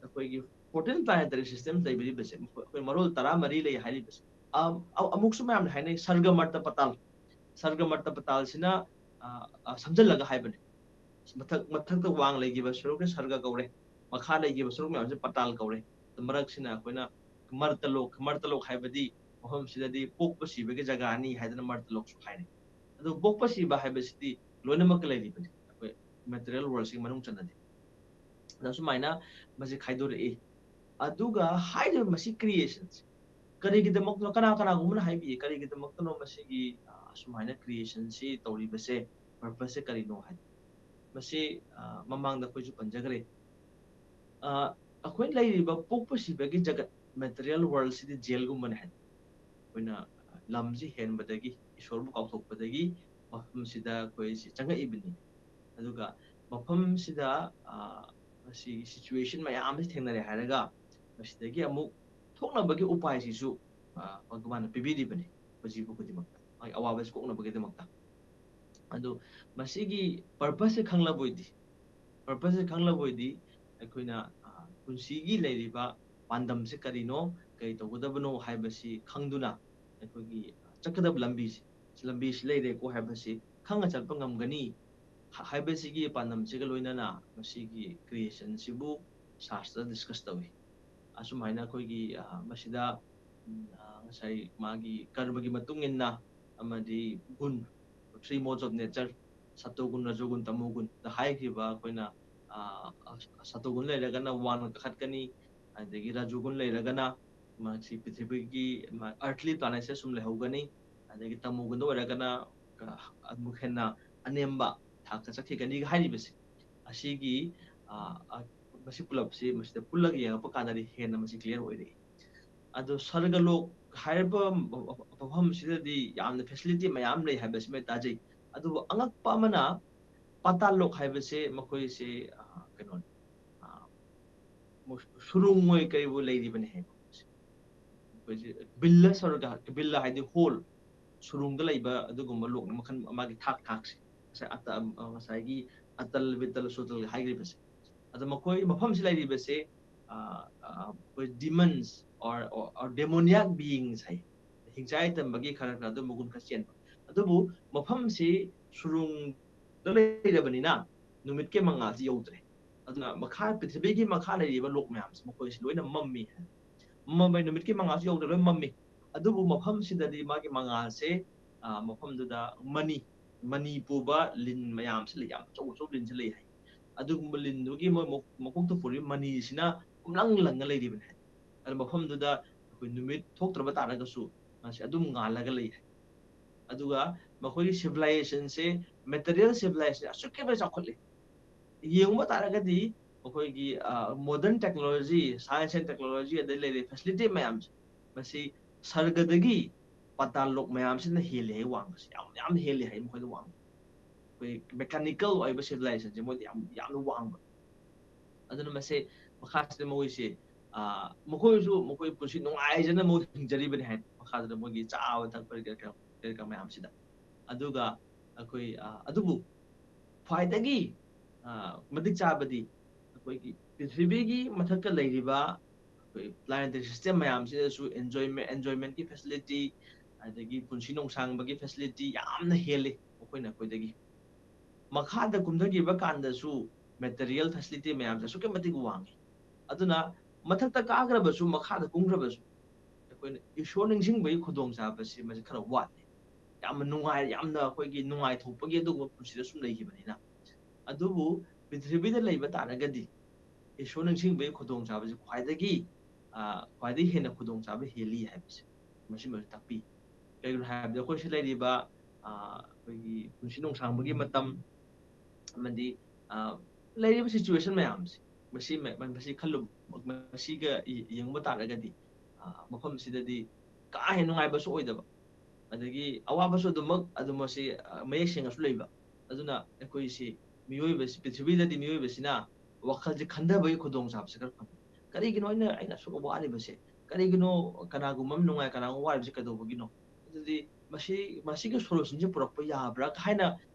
ꯑꯩꯈꯣꯏꯒꯤ fourteen planetary system ꯂꯩꯕꯤꯔꯤꯕꯁꯦ, ꯃꯈꯣꯏ, ꯑꯩꯈꯣꯏ ꯃꯔꯣꯜ ꯇꯔꯥꯃꯔꯤ ꯂꯩ ꯍꯥꯏꯔꯤꯕꯁꯦ꯫ ꯑ, ꯑ-, ꯑꯃꯨꯛꯁꯨ ꯃꯌꯥꯝꯅ ꯍꯥꯏꯅꯩ ꯁꯔꯒ ꯃꯔꯇ ꯄꯇꯥꯜ꯫ ꯁꯔꯒ ꯃꯔꯇ ꯄꯇꯥꯜꯁꯤꯅ, ꯑ, ꯑ, ꯁꯝꯖꯜꯂꯒ ꯍꯥꯏꯕꯅꯦ꯫ ꯃꯊꯛ ꯃꯊꯛꯇ ꯋꯥꯡ ꯂꯩꯈꯤꯕ ꯁꯔꯨꯛꯁꯦ ꯁꯔꯒ ꯀꯧꯔꯦ, ꯃꯈꯥ ꯂꯩꯈꯤꯕ ꯁꯔꯨꯛ ꯃꯌꯥꯝꯁꯦ ꯄꯇꯥꯜ ꯀꯧꯔꯦ꯫ ꯃꯔꯛꯁꯤꯅ ꯑꯩꯈꯣꯏꯅ ꯃꯔꯇꯂꯣꯛ, ꯃꯔꯇꯂꯣꯛ ꯍꯥꯏꯕꯗꯤ ꯃꯐꯝꯁꯤꯗꯗꯤ ꯄꯣꯛꯄ ꯁꯤꯕꯒꯤ ꯖꯒꯥꯅꯤ ꯍꯥꯏꯗꯅ ꯃꯔꯇꯂꯣꯛꯁꯨ ꯍꯥꯏꯔꯦ꯫ ꯑꯗꯨ ꯄꯣꯛꯄ ꯁꯤꯕ ꯍꯥꯏꯕꯁꯤꯗꯤ ꯂꯣꯏꯅꯃꯛꯀ ꯂꯩꯔꯤꯕꯅꯤ, ꯑꯩꯈꯣꯏ ꯃꯦꯇꯔꯤꯌꯦꯜ ꯋꯥꯔꯜꯁꯤꯒꯤ ꯃꯅꯨꯡ ꯆꯟꯅꯗꯦ꯫ ꯑꯗ ꯁꯨꯃꯥꯏꯅ ꯃꯁꯤ ꯈꯥꯏꯗꯣꯔꯛꯏ꯫ ꯑꯗꯨꯒ ꯍꯥꯏꯔꯤꯕ ꯃꯁꯤ ꯀ꯭ꯔꯤꯌꯦꯁꯟꯁꯦ ꯀꯔꯤꯒꯤꯗꯃꯛꯇꯅꯣ, ꯀꯅꯥ ꯀꯅꯥꯒꯨꯝꯕꯅ ꯍꯥꯏꯕꯤꯌꯦ, ꯀꯔꯤꯒꯤꯗꯃꯛꯇꯅꯣ ꯃꯁꯤꯒꯤ, ꯑ, ꯑꯁꯨꯃꯥꯏꯅ ꯀ꯭ꯔꯤꯌꯦꯁꯟꯁꯤ ꯇꯧꯔꯤꯕꯁꯦ, ꯄꯔꯄꯁꯁꯦ ꯀꯔꯤꯅꯣ ꯍꯥꯏ? ꯃꯁꯤ, ꯑ, ꯃꯃꯥꯡꯗ ꯑꯩꯈꯣꯏꯁꯨ ꯄꯟꯖꯈ꯭ꯔꯦ꯫ ꯑ, ꯑꯩꯈꯣꯏ ꯂꯩꯔꯤꯕ ꯄꯣꯛꯄ ꯁꯤꯕꯒꯤ ꯖꯒꯠ, ꯃꯦꯇꯔꯤꯌꯦꯜ ꯋꯥꯔꯜꯁꯤꯗꯤ ꯖꯦꯜꯒꯨꯝꯕꯅꯦ ꯍꯥꯏ꯫ ꯑꯩꯈꯣꯏꯅ ꯂꯝꯁꯤ ꯍꯦꯟꯕꯗꯒꯤ, ꯏꯁꯣꯔꯕꯨ ꯀꯥꯎꯊꯣꯛꯄꯗꯒꯤ ꯃꯐꯝꯁꯤꯗ ꯑꯩꯈꯣꯏꯁꯤ ꯆꯪꯉꯛꯏꯕꯅꯤ꯫ ꯑꯗꯨꯒ ꯃꯐꯝꯁꯤꯗ, ꯑ, ꯃꯁꯤꯒꯤ ꯁꯤꯆꯨꯋꯦꯁꯟ ꯃꯌꯥꯝ ꯑꯃ ꯊꯦꯡꯅꯔꯦ ꯍꯥꯏꯔꯒ ꯃꯁꯤꯗꯒꯤ ꯑꯃꯨꯛ ꯊꯣꯛꯅꯕꯒꯤ ꯎꯄꯥꯏꯁꯤꯁꯨ, ꯑ, ꯃꯥꯅ ꯄꯤꯕꯤꯔꯤꯕꯅꯤ, ꯍꯧꯖꯤꯛ ꯈꯨꯗꯤꯡꯃꯛꯇ ꯃꯥꯒꯤ ꯑꯋꯥꯕꯁꯤ ꯀꯣꯛꯅꯕꯒꯤꯗꯃꯛꯇ꯫ ꯑꯗꯨ ꯃꯁꯤꯒꯤ ꯄꯔꯄꯁꯁꯦ ꯈꯪꯂꯕ ꯑꯣꯏꯗꯤ, ꯄꯔꯄꯁꯁꯦ ꯈꯪꯂꯕ ꯑꯣꯏꯗꯤ ꯑꯩꯈꯣꯏꯅ, ꯑ, ꯄꯨꯟꯁꯤꯒꯤ ꯂꯩꯔꯤꯕ ꯄꯥꯟꯗꯝꯁꯦ ꯀꯔꯤꯅꯣ, ꯀꯔꯤ ꯇꯧꯒꯗꯕꯅꯣ ꯍꯥꯏꯕꯁꯤ ꯈꯪꯗꯨꯅ ꯑꯩꯈꯣꯏꯒꯤ ꯆꯠꯀꯗꯕ ꯂꯝꯕꯤꯁꯦ, ꯂꯝꯕꯤꯁꯤ ꯂꯩꯔꯦꯀꯣ ꯍꯥꯏꯕꯁꯤ ꯈꯪꯅ ꯆꯠꯄ ꯉꯝꯒꯅꯤ ꯍꯥꯏꯕꯁꯤꯒꯤ ꯄꯥꯟꯗꯝꯁꯤꯒ ꯂꯣꯏꯅꯅ ꯃꯁꯤꯒꯤ ꯀ꯭ꯔꯤꯌꯦꯁꯟꯁꯤꯕꯨ ꯁꯥꯁꯇ꯭ꯔꯗ ꯗꯤꯁꯀꯁ ꯇꯧꯏ꯫ ꯑꯁꯨꯃꯥꯏꯅ ꯑꯩꯈꯣꯏꯒꯤ, ꯑ, ꯃꯁꯤꯗ, ꯎꯝ, ꯑ, ꯉꯁꯥꯏ ꯃꯥꯒꯤ ꯀꯔꯃꯒꯤ ꯃꯇꯨꯡ ꯏꯟꯅ ꯑꯃꯗꯤ ꯒꯨꯟ, three modes of nature, ꯁꯇꯣꯒꯨꯟ, ꯔꯖꯣꯒꯨꯟ, ꯇꯃꯣꯒꯨꯟꯗ ꯍꯥꯏꯈꯤꯕ ꯑꯩꯈꯣꯏꯅ, ꯑ, ꯑ, ꯁꯇꯣꯒꯨꯟ ꯂꯩꯔꯒꯅ ꯋꯥꯡꯅ ꯀꯥꯈꯠꯀꯅꯤ, ꯑꯗꯒꯤ ꯔꯖꯣꯒꯨꯟ ꯂꯩꯔꯒꯅ ꯃꯁꯤ ꯄ꯭ꯔꯤꯊꯤꯕꯤꯒꯤ, ꯃꯥ-, earthly planetꯁꯦ ꯁꯨꯝ ꯂꯩꯍꯧꯒꯅꯤ, ꯑꯗꯒꯤ ꯇꯃꯣꯒꯨꯟꯗ ꯑꯣꯏꯔꯒꯅ, ꯑ, ꯑꯃꯨꯛ ꯍꯦꯟꯅ ꯑꯅꯦꯝꯕ ꯊꯥꯛꯇ ꯆꯠꯈꯤꯒꯅꯤ ꯍꯥꯏꯔꯤꯕꯁꯦ꯫ ꯑꯁꯤꯒꯤ, ꯑ, ꯑ, ꯃꯁꯤ ꯄꯨꯂꯞꯁꯤ ꯃꯁꯤꯗ ꯄꯨꯜꯂꯒ ꯌꯦꯡꯉꯛꯄ ꯀꯥꯟꯗꯗꯤ ꯍꯦꯟꯅ ꯃꯁꯤ clear ꯑꯣꯏꯔꯛꯏ꯫ ꯑꯗꯣ ꯁꯔꯒꯂꯣꯛ ꯍꯥꯏꯔꯤꯕ ꯃꯐꯝꯁꯤꯗꯗꯤ ꯌꯥꯝꯅ facility ꯃꯌꯥꯝ ꯂꯩ ꯍꯥꯏꯕꯁꯤꯃ ꯇꯥꯖꯩ꯫ ꯑꯗꯨꯕꯨ ꯑꯉꯛꯄ ꯑꯃꯅ, ꯄꯥꯇꯥꯜꯂꯣꯛ ꯍꯥꯏꯕꯁꯦ ꯃꯈꯣꯏꯁꯦ, ꯑ, ꯀꯩꯅꯣꯅꯤ, ꯑ, ꯃꯣꯏ ꯁꯨꯔꯨꯡ ꯑꯣꯏ ꯀꯩꯕꯨ ꯂꯩꯔꯤꯕꯅꯤ ꯍꯥꯏꯕ꯫ ꯑꯩꯈꯣꯏꯁꯦ ꯕꯤꯜꯂ ꯁꯔꯒ, ꯕꯤꯜꯂ ꯍꯥꯏꯗꯤ ꯍꯣꯜ, ꯁꯨꯔꯨꯡꯗ ꯂꯩꯕ ꯑꯗꯨꯒꯨꯝꯕ ꯂꯣꯛꯅ ꯃꯈꯜ ꯃꯥꯒꯤ ꯊꯥꯛ ꯊꯥꯛꯁꯦ꯫ ꯉꯁꯥꯏ ꯑꯇ-, ꯑ, ꯉꯁꯥꯏꯒꯤ ꯑꯇꯜ, ꯕꯤꯇꯜ, ꯁꯨꯇꯜ ꯍꯥꯏꯈ꯭ꯔꯤꯕꯁꯦ꯫ ꯑꯗꯣ ꯃꯈꯣꯏ ꯃꯐꯝꯁꯤ ꯂꯩꯔꯤꯕꯁꯦ, ꯑ, ꯑ, ꯑꯩꯈꯣꯏ demons or, or, or demoniac beings ꯍꯥꯏ꯫ ꯍꯤꯡꯆꯥꯏ ꯇꯝꯕꯒꯤ ꯈꯔ ꯈꯔ ꯑꯗꯨꯝ ꯃꯒꯨꯟ ꯈꯔ ꯆꯦꯟꯕ꯫ ꯑꯗꯨꯕꯨ ꯃꯐꯝꯁꯤ ꯁꯨꯔꯨꯡꯗ ꯂꯩꯔꯕꯅꯤꯅ ꯅꯨꯃꯤꯠꯀꯤ ꯃꯉꯥꯜꯁꯤ ꯌꯧꯗ꯭ꯔꯦ꯫ ꯑꯗꯨꯅ ꯃꯈꯥ, ꯄ꯭ꯔꯤꯊꯤꯕꯤꯒꯤ ꯃꯈꯥ ꯂꯩꯔꯤꯕ ꯂꯣꯛ ꯃꯌꯥꯝꯁꯦ, ꯃꯈꯣꯏꯁꯤ ꯂꯣꯏꯅ ꯃꯝꯃꯤ꯫ ꯃꯝꯕꯩ, ꯅꯨꯃꯤꯠꯀꯤ ꯃꯉꯥꯜꯁꯨ ꯌꯧꯗ꯭ꯔꯦ, ꯂꯣꯏ ꯃꯝꯃꯤ꯫ ꯑꯗꯨꯕꯨ ꯃꯐꯝꯁꯤꯗꯗꯤ ꯃꯥꯒꯤ ꯃꯉꯥꯜꯁꯦ, ꯑ, ꯃꯐꯝꯗꯨꯗ ꯃꯅꯤ, ꯃꯅꯤ ꯄꯨꯕ ꯂꯤꯟ ꯃꯌꯥꯝꯁꯤ ꯂꯩ, ꯌꯥꯝ ꯑꯆꯧ ꯑꯆꯧꯕ ꯂꯤꯟꯁꯤ ꯂꯩ ꯍꯥꯏ꯫ ꯑꯗꯨꯒꯨꯝꯕ ꯂꯤꯟꯗꯨꯒꯤ ꯃꯣꯏ ꯃꯀꯣꯛꯇ ꯄꯨꯔꯤꯕ ꯃꯅꯤꯁꯤꯅ ꯄꯨꯝꯂꯪ ꯂꯪꯉ ꯂꯩꯔꯤꯕꯅꯤ ꯍꯥꯏ꯫ ꯑꯗꯨ ꯃꯐꯝꯗꯨꯗ ꯑꯩꯈꯣꯏ ꯅꯨꯃꯤꯠ ꯊꯣꯛꯇ꯭ꯔꯕ ꯇꯥꯔꯒꯁꯨ ꯃꯥꯁꯤ ꯑꯗꯨꯝ ꯉꯥꯜꯂꯒ ꯂꯩ ꯍꯥꯏ꯫ ꯑꯗꯨꯒ ꯃꯈꯣꯏꯒꯤ ꯁꯤꯚꯤꯂꯥꯏꯖꯦꯁꯟꯁꯦ, ꯃꯦꯇꯔꯤꯌꯦꯜ ꯁꯤꯚꯤꯂꯥꯏꯖꯦꯁꯟ ꯑꯁꯨꯛꯀꯤ ꯃꯇꯤꯛ ꯆꯥꯎꯈꯠꯂꯤ꯫ ꯌꯦꯡꯕ ꯇꯥꯔꯒꯗꯤ ꯃꯈꯣꯏꯒꯤ, ꯑ, modern technology, science and technology, ꯑꯗꯩ ꯂꯩꯔꯤꯕ facility ꯃꯌꯥꯝꯁꯦ, ꯃꯁꯤ ꯁꯔꯒꯗꯒꯤ ꯄꯥꯇꯥꯜ ꯂꯣꯛ ꯃꯌꯥꯝꯁꯤꯅ ꯍꯦꯜꯂꯤ ꯍꯥꯏ ꯋꯥꯡꯕꯁꯦ, ꯌꯥꯝ, ꯌꯥꯝ ꯍꯦꯜꯂꯤ ꯍꯥꯏ ꯃꯈꯣꯏꯗ ꯋꯥꯡꯕ꯫ ꯑꯩꯈꯣꯏ mechanical ꯑꯣꯏꯕ civilizationꯁꯦ ꯃꯣꯏꯗꯤ ꯌꯥꯝ, ꯌꯥꯝꯅ ꯋꯥꯡꯕ꯫ ꯑꯗꯨꯅ ꯃꯁꯤ ꯃꯈꯥꯁꯤꯗ ꯃꯈꯣꯏꯁꯦ, ꯑ, ꯃꯈꯣꯏꯁꯨ ꯃꯈꯣꯏ ꯄꯨꯟꯁꯤ ꯅꯨꯡꯉꯥꯏꯖꯅ ꯃꯣꯏ ꯍꯤꯡꯖꯔꯤꯕꯅꯤ ꯍꯥꯏ, ꯃꯈꯥꯗꯨꯗ ꯃꯣꯏꯒꯤ ꯆꯥꯕ ꯊꯛꯄ ꯀꯩꯀꯥ, ꯀꯩꯀꯥ ꯃꯌꯥꯝꯁꯤꯗ꯫ ꯑꯗꯨꯒ ꯑꯩꯈꯣꯏ, ꯑ, ꯑꯗꯨꯕꯨ ꯈ꯭ꯋꯥꯏꯗꯒꯤ, ꯑ, ꯃꯇꯤꯛ ꯆꯥꯕꯗꯤ ꯑꯩꯈꯣꯏꯒꯤ ꯄ꯭ꯔꯤꯊꯤꯕꯤꯒꯤ ꯃꯊꯛꯇ ꯂꯩꯔꯤꯕ ꯑꯩꯈꯣꯏ planetary system ꯃꯌꯥꯝꯁꯤꯗꯁꯨ enjoyment, enjoymentꯀꯤ facility, ꯑꯗꯒꯤ ꯄꯨꯟꯁꯤ ꯅꯣꯡꯁꯥꯡꯕꯒꯤ facility ꯌꯥꯝꯅ ꯍꯦꯜꯂꯤ ꯃꯈꯣꯏꯅ ꯑꯩꯈꯣꯏꯗꯒꯤ꯫ ꯃꯈꯥꯗ ꯀꯨꯝꯊꯈꯤꯕ ꯀꯥꯟꯗꯁꯨ material facility ꯃꯌꯥꯝꯁꯦ ꯑꯁꯨꯛꯀꯤ ꯃꯇꯤꯛ ꯋꯥꯡꯉꯤ꯫ ꯑꯗꯨꯅ ꯃꯊꯛꯇ ꯀꯥꯈ꯭ꯔꯕꯁꯨ, ꯃꯈꯥꯗ ꯀꯨꯝꯈ꯭ꯔꯕꯁꯨ, ꯑꯩꯈꯣꯏꯅ ꯏꯁꯣꯔ ꯅꯤꯡꯁꯤꯡꯕꯒꯤ ꯈꯨꯗꯣꯡꯆꯥꯕꯁꯤ ꯃꯁꯤ ꯈꯔ ꯋꯥꯠꯂꯤ꯫ ꯌꯥꯝꯅ ꯅꯨꯡꯉꯥꯏ, ꯌꯥꯝꯅ ꯑꯩꯈꯣꯏꯒꯤ ꯅꯨꯡꯉꯥꯏꯊꯣꯛꯄꯒꯤ ꯑꯗꯨꯒꯨꯝꯕ ꯄꯨꯟꯁꯤꯗ ꯁꯨꯝ ꯂꯩꯈꯤꯕꯅꯤꯅ꯫ ꯑꯗꯨꯕꯨ ꯄ꯭ꯔꯤꯊꯤꯕꯤꯗ ꯂꯩꯕ ꯇꯥꯔꯒꯗꯤ ꯏꯁꯣꯔ ꯅꯤꯡꯁꯤꯡꯕꯒꯤ ꯈꯨꯗꯣꯡꯆꯥꯕꯁꯤ ꯈ꯭ꯋꯥꯏꯗꯒꯤ, ꯑ, ꯈ꯭ꯋꯥꯏꯗꯒꯤ ꯍꯦꯟꯅ ꯈꯨꯗꯣꯡꯆꯥꯕ ꯍꯦꯜꯂꯤ ꯍꯥꯏꯕꯁꯦ ꯃꯁꯤꯃꯁꯨ ꯇꯥꯛꯄꯤ꯫ ꯀꯩꯒꯤꯅꯣ ꯍꯥꯏꯔꯕꯗ ꯑꯩꯈꯣꯏ ꯁꯤ ꯂꯩꯔꯤꯕ, ꯑ, ꯑꯩꯈꯣꯏꯒꯤ ꯄꯨꯟꯁꯤ ꯅꯣꯡꯁꯥꯡꯕꯒꯤ ꯃꯇꯝ ꯑꯃꯗꯤ, ꯑ, ꯂꯩꯔꯤꯕ situation ꯃꯌꯥꯝꯁꯦ, ꯃꯁꯤ ꯃ-, ꯃꯁꯤ ꯈꯜꯂꯨ-, ꯃꯁꯤꯒ ꯌꯦꯡꯕ ꯇꯥꯔꯒꯗꯤ, ꯑ, ꯃꯐꯝꯁꯤꯗꯗꯤ ꯀꯥ ꯍꯦꯟꯅ ꯅꯨꯡꯉꯥꯏꯕꯁꯨ ꯑꯣꯏꯗꯕ, ꯑꯗꯒꯤ ꯑꯋꯥꯕꯁꯨ ꯑꯗꯨꯃꯛ ꯑꯗꯨꯝ ꯃꯁꯤ, ꯑ, ꯃꯌꯦꯛ ꯁꯦꯡꯅꯁꯨ ꯂꯩꯕ꯫ ꯑꯗꯨꯅ ꯑꯩꯈꯣꯏꯁꯤ ꯃꯤꯑꯣꯏꯕꯁꯤ, ꯄ꯭ꯔꯤꯊꯤꯕꯤꯗꯗꯤ ꯃꯤꯑꯣꯏꯕꯁꯤꯅ ꯋꯥꯈꯜꯁꯦ ꯈꯟꯊꯕꯒꯤ ꯈꯨꯗꯣꯡꯆꯥꯕꯁꯦ ꯈꯔ ꯐꯪꯉꯤ꯫ ꯀꯔꯤꯒꯤꯅꯣ ꯑꯩꯅ, ꯑꯩꯅ ꯑꯁꯨꯛ ꯋꯥꯔꯤꯕꯁꯦ? ꯀꯔꯤꯒꯤꯅꯣ ꯀꯅꯥꯒꯨꯝꯕ ꯑꯃ ꯅꯨꯡꯉꯥꯏ, ꯀꯅꯥꯒꯨꯝꯕ ꯋꯥꯔꯤꯕꯁꯦ ꯀꯩꯗꯧꯕꯒꯤꯅꯣ? ꯑꯗꯨꯗꯤ ꯃꯁꯤ, ꯃꯁꯤꯒꯤ solutionꯁꯦ ꯄꯨꯔꯛꯄ ꯌꯥꯕ꯭ꯔꯥ ꯍꯥꯏꯅ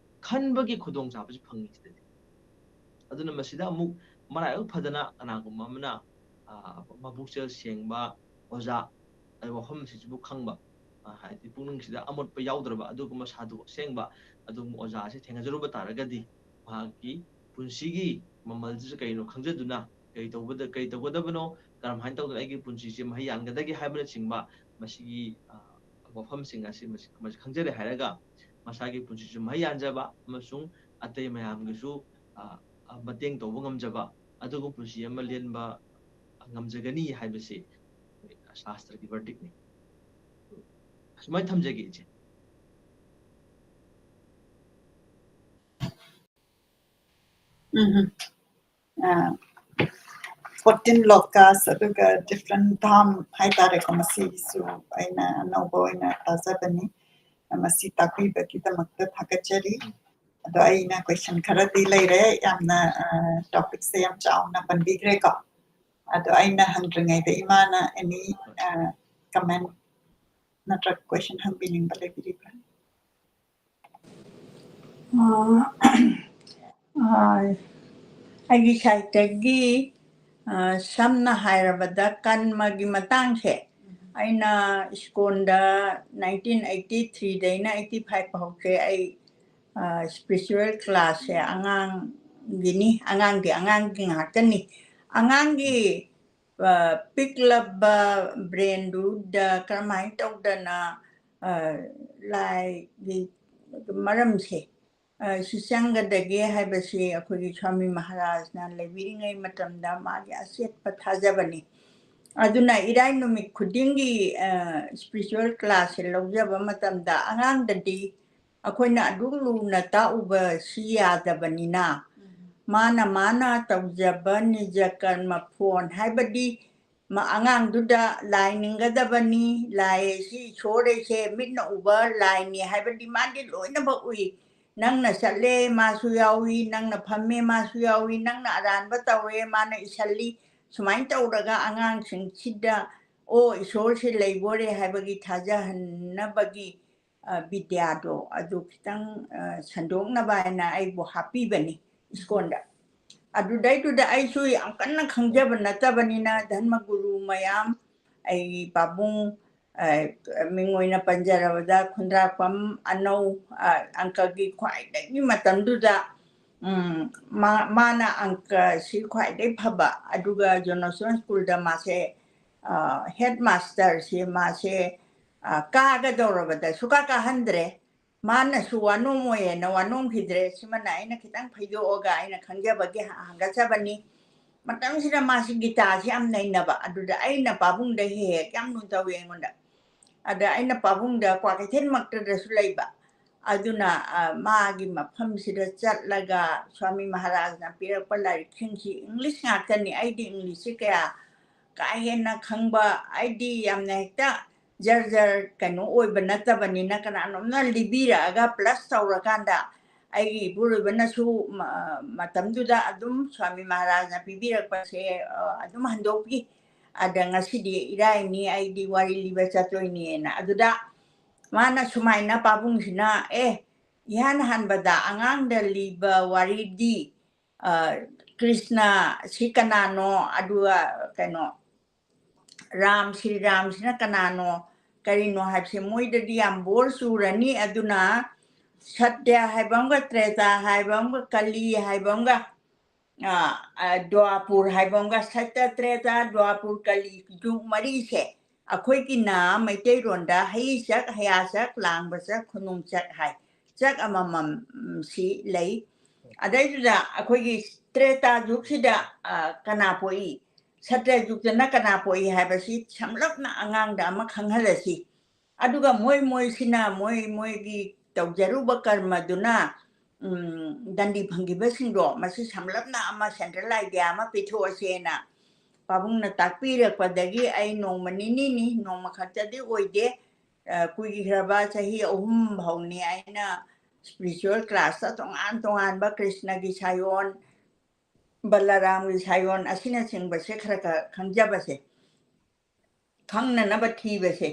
ꯈꯟꯕꯒꯤ ꯈꯨꯗꯣꯡꯆꯥꯕꯁꯤ ꯐꯪꯉꯤ ꯁꯤꯗꯗꯤ꯫ ꯑꯗꯨꯅ ꯃꯁꯤꯗ ꯑꯃꯨꯛ ꯃꯔꯥꯏꯕꯛ ꯐꯗꯅ ꯀꯅꯥꯒꯨꯝꯕ ꯑꯃꯅ, ꯑ, ꯃꯕꯨꯛꯆꯦꯜ ꯁꯦꯡꯕ ꯑꯣꯖꯥ, ꯑꯗꯩ ꯋꯥꯐꯝꯁꯤꯁꯨ ꯈꯪꯕ, ꯑ, ꯍꯥꯏꯗꯤ ꯄꯨꯛꯅꯤꯡꯁꯤꯗ ꯑꯃꯣꯠꯄ ꯌꯥꯎꯗ꯭ꯔꯕ ꯑꯗꯨꯒꯨꯝꯕ ꯁꯥꯗꯨ ꯑꯁꯦꯡꯕ ꯑꯗꯨꯒꯨꯝꯕ ꯑꯣꯖꯥꯁꯤ ꯊꯦꯡꯅꯖꯔꯨꯕ ꯇꯥꯔꯒꯗꯤ ꯃꯍꯥꯛꯀꯤ ꯄꯨꯟꯁꯤꯒꯤ ꯃꯃꯜꯁꯤꯁꯨ ꯀꯩꯅꯣ ꯈꯪꯖꯗꯨꯅ, ꯀꯩ ꯇꯧꯕꯗ, ꯀꯩ ꯇꯧꯒꯗꯕꯅꯣ, ꯀꯔꯝꯍꯥꯏꯅ ꯇꯧꯗꯅ ꯑꯩꯒꯤ ꯄꯨꯟꯁꯤꯁꯦ ꯃꯍꯩ ꯌꯥꯟꯒꯗꯒꯦ ꯍꯥꯏꯕꯅꯆꯤꯡꯕ ꯃꯁꯤꯒꯤ, ꯑ, ꯋꯥꯐꯝꯁꯤꯡ ꯑꯁꯤ ꯃꯁꯤ, ꯃꯁꯤ ꯈꯪꯖꯔꯦ ꯍꯥꯏꯔꯒ ꯃꯁꯥꯒꯤ ꯄꯨꯟꯁꯤꯁꯨ ꯃꯍꯩ ꯌꯥꯟꯖꯕ ꯑꯃꯁꯨꯡ ꯑꯇꯩ ꯃꯌꯥꯝꯒꯤꯁꯨ, ꯑ, ꯑ, ꯃꯇꯦꯡ ꯇꯧꯕ ꯉꯝꯖꯕ, ꯑꯗꯨꯒꯨꯝꯕ ꯄꯨꯟꯁꯤ ꯑꯃ ꯂꯦꯟꯕ ꯉꯝꯖꯒꯅꯤ ꯍꯥꯏꯕꯁꯤ ꯁꯥꯁꯇ꯭ꯔꯒꯤ verdictꯅꯤ꯫ ꯑꯁꯨꯃꯥꯏꯅ ꯊꯝꯖꯒꯦ, ꯏꯆꯦ꯫ ꯎꯝ꯫ ꯑ, fourteen lokas ꯑꯗꯨꯒ different dham ꯍꯥꯏꯇꯥꯔꯦꯀꯣ, ꯃꯁꯤꯒꯤꯁꯨ ꯑꯩꯅ ꯑꯅꯧꯕ ꯑꯣꯏꯅ ꯇꯥꯖꯕꯅꯤ꯫ ꯃꯁꯤ ꯇꯥꯛꯄꯤꯕꯒꯤꯗꯃꯛꯇ ꯊꯥꯒꯠꯆꯔꯤ꯫ ꯑꯗꯣ ꯑꯩꯅ question ꯈꯔꯗꯤ ꯂꯩꯔꯦ, ꯌꯥꯝꯅ, ꯑ, topicꯁꯦ ꯌꯥꯝ ꯆꯥꯎꯅ ꯄꯟꯕꯤꯈ꯭ꯔꯦꯀꯣ꯫ ꯑꯗꯣ ꯑꯩꯅ ꯍꯪꯗ꯭ꯔꯤꯉꯩꯗ ꯏꯃꯥꯅ any, ꯑ, comment ꯅꯠꯇ꯭ꯔꯒ question ꯍꯪꯕꯤꯅꯤꯡꯕ ꯂꯩꯕꯤꯔꯤꯕ꯭ꯔꯥ? ꯑ, ꯑ, ꯑꯩꯒꯤ ꯁꯥꯏꯠꯇꯒꯤ, ꯑ, ꯁꯝꯅ ꯍꯥꯏꯔꯕꯗ ꯀꯔꯃꯒꯤ ꯃꯇꯥꯡꯁꯦ, ꯑꯩꯅ ꯁ꯭ꯀꯨꯜꯗ nineteen eighty threeꯗꯩꯅ eighty five ꯐꯥꯎꯁꯦ ꯑꯩ, ꯑ, spiritual classꯁꯦ ꯑꯉꯥꯡꯒꯤꯅꯤ, ꯑꯉꯥꯡꯒꯤ, ꯑꯉꯥꯡꯒꯤ ꯉꯥꯛꯇꯅꯤ꯫ ꯑꯉꯥꯡꯒꯤ, ꯑ, ꯄꯤꯛꯂꯕ brainꯗꯨꯗ ꯀꯔꯝꯍꯥꯏꯅ ꯇꯧꯗꯅ, ꯑ, ꯂꯥꯏꯒꯤ ꯃꯔꯝꯁꯦ, ꯑ, ꯁꯤ ꯆꯪꯒꯗꯒꯦ ꯍꯥꯏꯕꯁꯤ ꯑꯩꯈꯣꯏꯒꯤ ꯁ꯭ꯋꯥꯃꯤ ꯃꯍꯥꯔꯥꯖꯅ ꯂꯩꯕꯤꯔꯤꯉꯩ ꯃꯇꯝꯗ ꯃꯥꯒꯤ ꯑꯆꯦꯠꯄ ꯊꯥꯖꯕꯅꯤ꯫ ꯑꯗꯨꯅ ꯏꯔꯥꯏ ꯅꯨꯃꯤꯠ ꯈꯨꯗꯤꯡꯒꯤ, ꯑ, spiritual classꯁꯦ ꯂꯧꯖꯕ ꯃꯇꯝꯗ ꯑꯉꯥꯡꯗꯗꯤ ꯑꯩꯈꯣꯏꯅ ꯑꯗꯨꯛ ꯂꯨꯅ ꯇꯥꯛꯎꯕꯁꯤ ꯌꯥꯗꯕꯅꯤꯅ, ꯃꯥꯅ, ꯃꯥꯅ ꯇꯧꯖꯕ ꯅꯤꯖ ꯀꯔꯃ ꯐꯣꯟ ꯍꯥꯏꯕꯗꯤ ꯃ-, ꯑꯉꯥꯡꯗꯨꯗ ꯂꯥꯏ ꯅꯤꯡꯒꯗꯕꯅꯤ, ꯂꯥꯏ ꯑꯁꯤ ꯏꯁꯣꯔ ꯑꯁꯦ ꯃꯤꯠꯅ ꯎꯕ ꯂꯥꯏꯅꯤ ꯍꯥꯏꯕꯗꯤ ꯃꯥꯗꯤ ꯂꯣꯏꯅꯃꯛ ꯎꯏ꯫ ꯅꯪꯅ ꯆꯠꯂꯦ, ꯃꯥꯁꯨ ꯌꯥꯎꯏ, ꯅꯪꯅ ꯐꯝꯃꯦ, ꯃꯥꯁꯨ ꯌꯥꯎꯏ, ꯅꯪꯅ ꯑꯔꯥꯟꯕ ꯇꯧꯔꯦ, ꯃꯥꯅ ꯏꯁꯜꯂꯤ꯫ ꯁꯨꯃꯥꯏꯅ ꯇꯧꯔꯒ ꯑꯉꯥꯡꯁꯤꯡꯁꯤꯗ, ꯑꯣ, ꯏꯁꯣꯔꯁꯦ ꯂꯩꯕꯣꯔꯦ ꯍꯥꯏꯕꯒꯤ ꯊꯥꯖꯍꯟꯅꯕꯒꯤ, ꯑ, ꯕꯤꯗ꯭ꯌꯥꯗꯣ ꯑꯗꯨ ꯈꯤꯇꯪ, ꯑ, ꯁꯟꯗꯣꯛꯅꯕ ꯍꯥꯏꯅ ꯑꯩꯕꯨ ꯍꯥꯞꯄꯤꯕꯅꯤ ꯁ꯭ꯀꯨꯜꯗ꯫ ꯑꯗꯨꯗꯩꯗꯨꯗ ꯑꯩꯁꯨ ꯌꯥꯝ ꯀꯟꯅ ꯈꯪꯖꯕ ꯅꯠꯇꯕꯅꯤꯅ ꯙꯔꯃꯒꯨꯔꯨ ꯃꯌꯥꯝ, ꯑꯩꯒꯤ ꯄꯥꯕꯨꯡ, ꯑ, ꯃꯤꯡ ꯑꯣꯏꯅ ꯄꯟꯖꯔꯕꯗ ꯈꯨꯟꯗ꯭ꯔꯥꯛꯄꯝ ꯑꯅꯧ, ꯑ, ꯑꯪꯀꯒꯤ ꯈ꯭ꯋꯥꯏꯗꯒꯤ ꯃꯇꯝꯗꯨꯗ ꯎꯝ, ꯃꯥ-, ꯃꯥꯅ ꯑꯪꯀꯁꯤ ꯈ꯭ꯋꯥꯏꯗꯩ ꯐꯕ, ꯑꯗꯨꯒ ꯖꯣꯅꯣꯁꯇꯣꯟ ꯁ꯭ꯀꯨꯜꯗ ꯃꯥꯁꯦ, ꯑ, ꯍꯦꯗ ꯃꯥꯁꯇꯔꯁꯦ ꯃꯥꯁꯦ, ꯑ, ꯀꯥꯒꯗꯧꯔꯕꯗ ꯁꯨꯀꯥ ꯀꯥꯍꯟꯗ꯭ꯔꯦ꯫ ꯃꯥꯅꯁꯨ ꯋꯥꯅꯣꯝ ꯑꯣꯏꯌꯦꯅ ꯋꯥꯅꯣꯝꯈꯤꯗ꯭ꯔꯦ꯫ ꯁꯤꯃꯅ ꯑꯩꯅ ꯈꯤꯇꯪ ꯐꯩꯗꯣꯛꯑꯒ ꯑꯩꯅ ꯈꯪꯖꯕꯒꯤ ꯍ-, ꯍꯪꯒꯠꯆꯕꯅꯤ꯫ ꯃꯇꯝꯁꯤꯗ ꯃꯥꯁꯤ ꯒꯤꯇꯥꯁꯤ ꯌꯥꯝ ꯅꯩꯅꯕ꯫ ꯑꯗꯨꯗ ꯑꯩꯅ ꯄꯥꯕꯨꯡꯗ ꯍꯦꯛ ꯍꯦꯛ ꯌꯥꯝ ꯂꯨꯅ ꯇꯧꯋꯤ ꯑꯩꯉꯣꯟꯗ꯫ ꯑꯗ ꯑꯩꯅ ꯄꯥꯕꯨꯡꯗ ꯀ꯭ꯋꯥꯀꯩꯊꯦꯜꯃꯛꯇꯗꯁꯨ ꯂꯩꯕ꯫ ꯑꯗꯨꯅ, ꯑ, ꯃꯥꯒꯤ ꯃꯐꯝꯁꯤꯗ ꯆꯠꯂꯒ ꯁ꯭ꯋꯥꯃꯤ ꯃꯍꯥꯔꯥꯖꯅ ꯄꯤꯔꯛꯄ ꯂꯥꯏꯔꯤꯛꯁꯤꯡꯁꯤ ꯏꯪꯂꯤꯁ ꯉꯥꯛꯇꯅꯤ꯫ ꯑꯩꯗꯤ ꯏꯪꯂꯤꯁꯁꯤ ꯀꯌꯥ ꯀꯥ ꯍꯦꯟꯅ ꯈꯪꯕ, ꯑꯩꯗꯤ ꯌꯥꯝꯅ ꯍꯦꯛꯇ ꯖꯔ ꯖꯔ ꯀꯩꯅꯣ ꯑꯣꯏꯕ ꯅꯠꯇꯕꯅꯤꯅ ꯀꯅꯥꯅꯣꯝꯅ ꯂꯤꯕꯤꯔꯛꯑꯒ plus ꯇꯧꯔꯀꯥꯟꯗ ꯑꯩꯒꯤ ꯏꯄꯨꯔꯣꯏꯕꯅꯁꯨ ꯃ-, ꯃꯇꯝꯗꯨꯗ ꯑꯗꯨꯝ ꯁ꯭ꯋꯥꯃꯤ ꯃꯍꯥꯔꯥꯖꯅ ꯄꯤꯕꯤꯔꯛꯄꯁꯦ, ꯑ, ꯑꯗꯨꯝ ꯍꯟꯗꯣꯛꯄꯤ꯫ ꯑꯗ ꯉꯁꯤꯗꯤ ꯏꯔꯥꯏꯅꯤ, ꯑꯩꯗꯤ ꯋꯥꯔꯤ ꯂꯤꯕ ꯆꯠꯇꯣꯏꯅꯦꯅ꯫ ꯑꯗꯨꯗ ꯃꯥꯅ ꯁꯨꯃꯥꯏꯅ ꯄꯥꯕꯨꯡꯁꯤꯅ, "ꯑꯦ, ꯏꯍꯥꯟ ꯍꯥꯟꯕꯗ ꯑꯉꯥꯡꯗ ꯂꯤꯕ ꯋꯥꯔꯤꯗꯤ, ꯑ, ꯀ꯭ꯔꯤꯁꯅ ꯁꯤ ꯀꯅꯥꯅꯣ, ꯑꯗꯨꯒ ꯀꯩꯅꯣ, ꯔꯥꯝ, ꯁ꯭ꯔꯤ ꯔꯥꯝꯁꯤꯅ ꯀꯅꯥꯅꯣ, ꯀꯔꯤꯅꯣ ꯍꯥꯏꯕꯁꯦ ꯃꯣꯏꯗꯗꯤ ꯌꯥꯝ bore ꯆꯨꯔꯅꯤ꯫ ꯑꯗꯨꯅ ꯁꯇ꯭ꯌ ꯍꯥꯏꯕ ꯑꯃꯒ, ꯇ꯭ꯔꯦꯇꯥ ꯍꯥꯏꯕ ꯑꯃꯒ, ꯀꯂꯤ ꯍꯥꯏꯕ ꯑꯃꯒ, ꯑ, ꯑ, ꯗ꯭ꯋꯥꯄꯨꯔ ꯍꯥꯏꯕ ꯑꯃꯒ, ꯁꯇ꯭ꯌ, ꯇ꯭ꯔꯦꯇꯥ, ꯗ꯭ꯋꯥꯄꯨꯔ, ꯀꯂꯤ ꯌꯨꯒ ꯃꯔꯤꯁꯦ ꯑꯩꯈꯣꯏꯒꯤꯅ ꯃꯩꯇꯩꯔꯣꯟꯗ ꯍꯩ ꯆꯛ, ꯍꯌꯥ ꯆꯛ, ꯂꯥꯡꯕ ꯆꯛ, ꯈꯨꯅꯨꯡ ꯆꯛ ꯍꯥꯏ꯫ ꯆꯛ ꯑꯃꯃꯝ, ꯎꯝ, ꯁꯤ ꯂꯩ꯫ ꯑꯗꯩꯗꯨꯗ ꯑꯩꯈꯣꯏꯒꯤ ꯇ꯭ꯔꯦꯇꯥ ꯌꯨꯒꯁꯤꯗ, ꯑ, ꯀꯅꯥ ꯄꯣꯛꯏ, ꯁꯇ꯭ꯌ ꯌꯨꯒꯇꯅ ꯀꯅꯥ ꯄꯣꯛꯏ ꯍꯥꯏꯕꯁꯤ ꯁꯝꯂꯞꯅ ꯑꯉꯥꯡꯗ ꯑꯃ ꯈꯪꯍꯜꯂꯁꯤ꯫ ꯑꯗꯨꯒ ꯃꯣꯏ ꯃꯣꯏꯁꯤꯅ ꯃꯣꯏ ꯃꯣꯏꯒꯤ ꯇꯧꯖꯔꯨꯕ ꯀꯔꯃꯗꯨꯅ, ꯎꯝ, ꯗꯟꯗꯤ ꯐꯪꯈꯤꯕꯁꯤꯡꯗꯣ ꯃꯁꯤ ꯁꯝꯂꯞꯅ ꯑꯃ central idea ꯑꯃ ꯄꯤꯊꯣꯛꯑꯁꯦꯅ ꯄꯥꯕꯨꯡꯅ ꯇꯥꯛꯄꯤꯔꯛꯄꯗꯒꯤ ꯑꯩ ꯅꯣꯡꯃ ꯅꯤꯅꯤꯅꯤ, ꯅꯣꯡꯃ ꯈꯛꯇꯗꯤ ꯑꯣꯏꯗꯦ, ꯑ, ꯀꯨꯏꯈ꯭ꯔꯕ ꯆꯍꯤ ꯑꯍꯨꯝ ꯐꯥꯎꯅꯤ ꯑꯩꯅ spiritual classꯇ ꯇꯣꯉꯥꯟ ꯇꯣꯉꯥꯟꯕ ꯀ꯭ꯔꯤꯁꯅꯒꯤ ꯁꯥꯏꯑꯣꯟ, ꯕꯂꯔꯥꯝꯒꯤ ꯁꯥꯏꯑꯣꯟ ꯑꯁꯤꯅꯆꯤꯡꯕꯁꯦ ꯈꯔ ꯈꯔ ꯈꯪꯖꯕꯁꯦ, ꯈꯪꯅꯅꯕ ꯊꯤꯕꯁꯦ꯫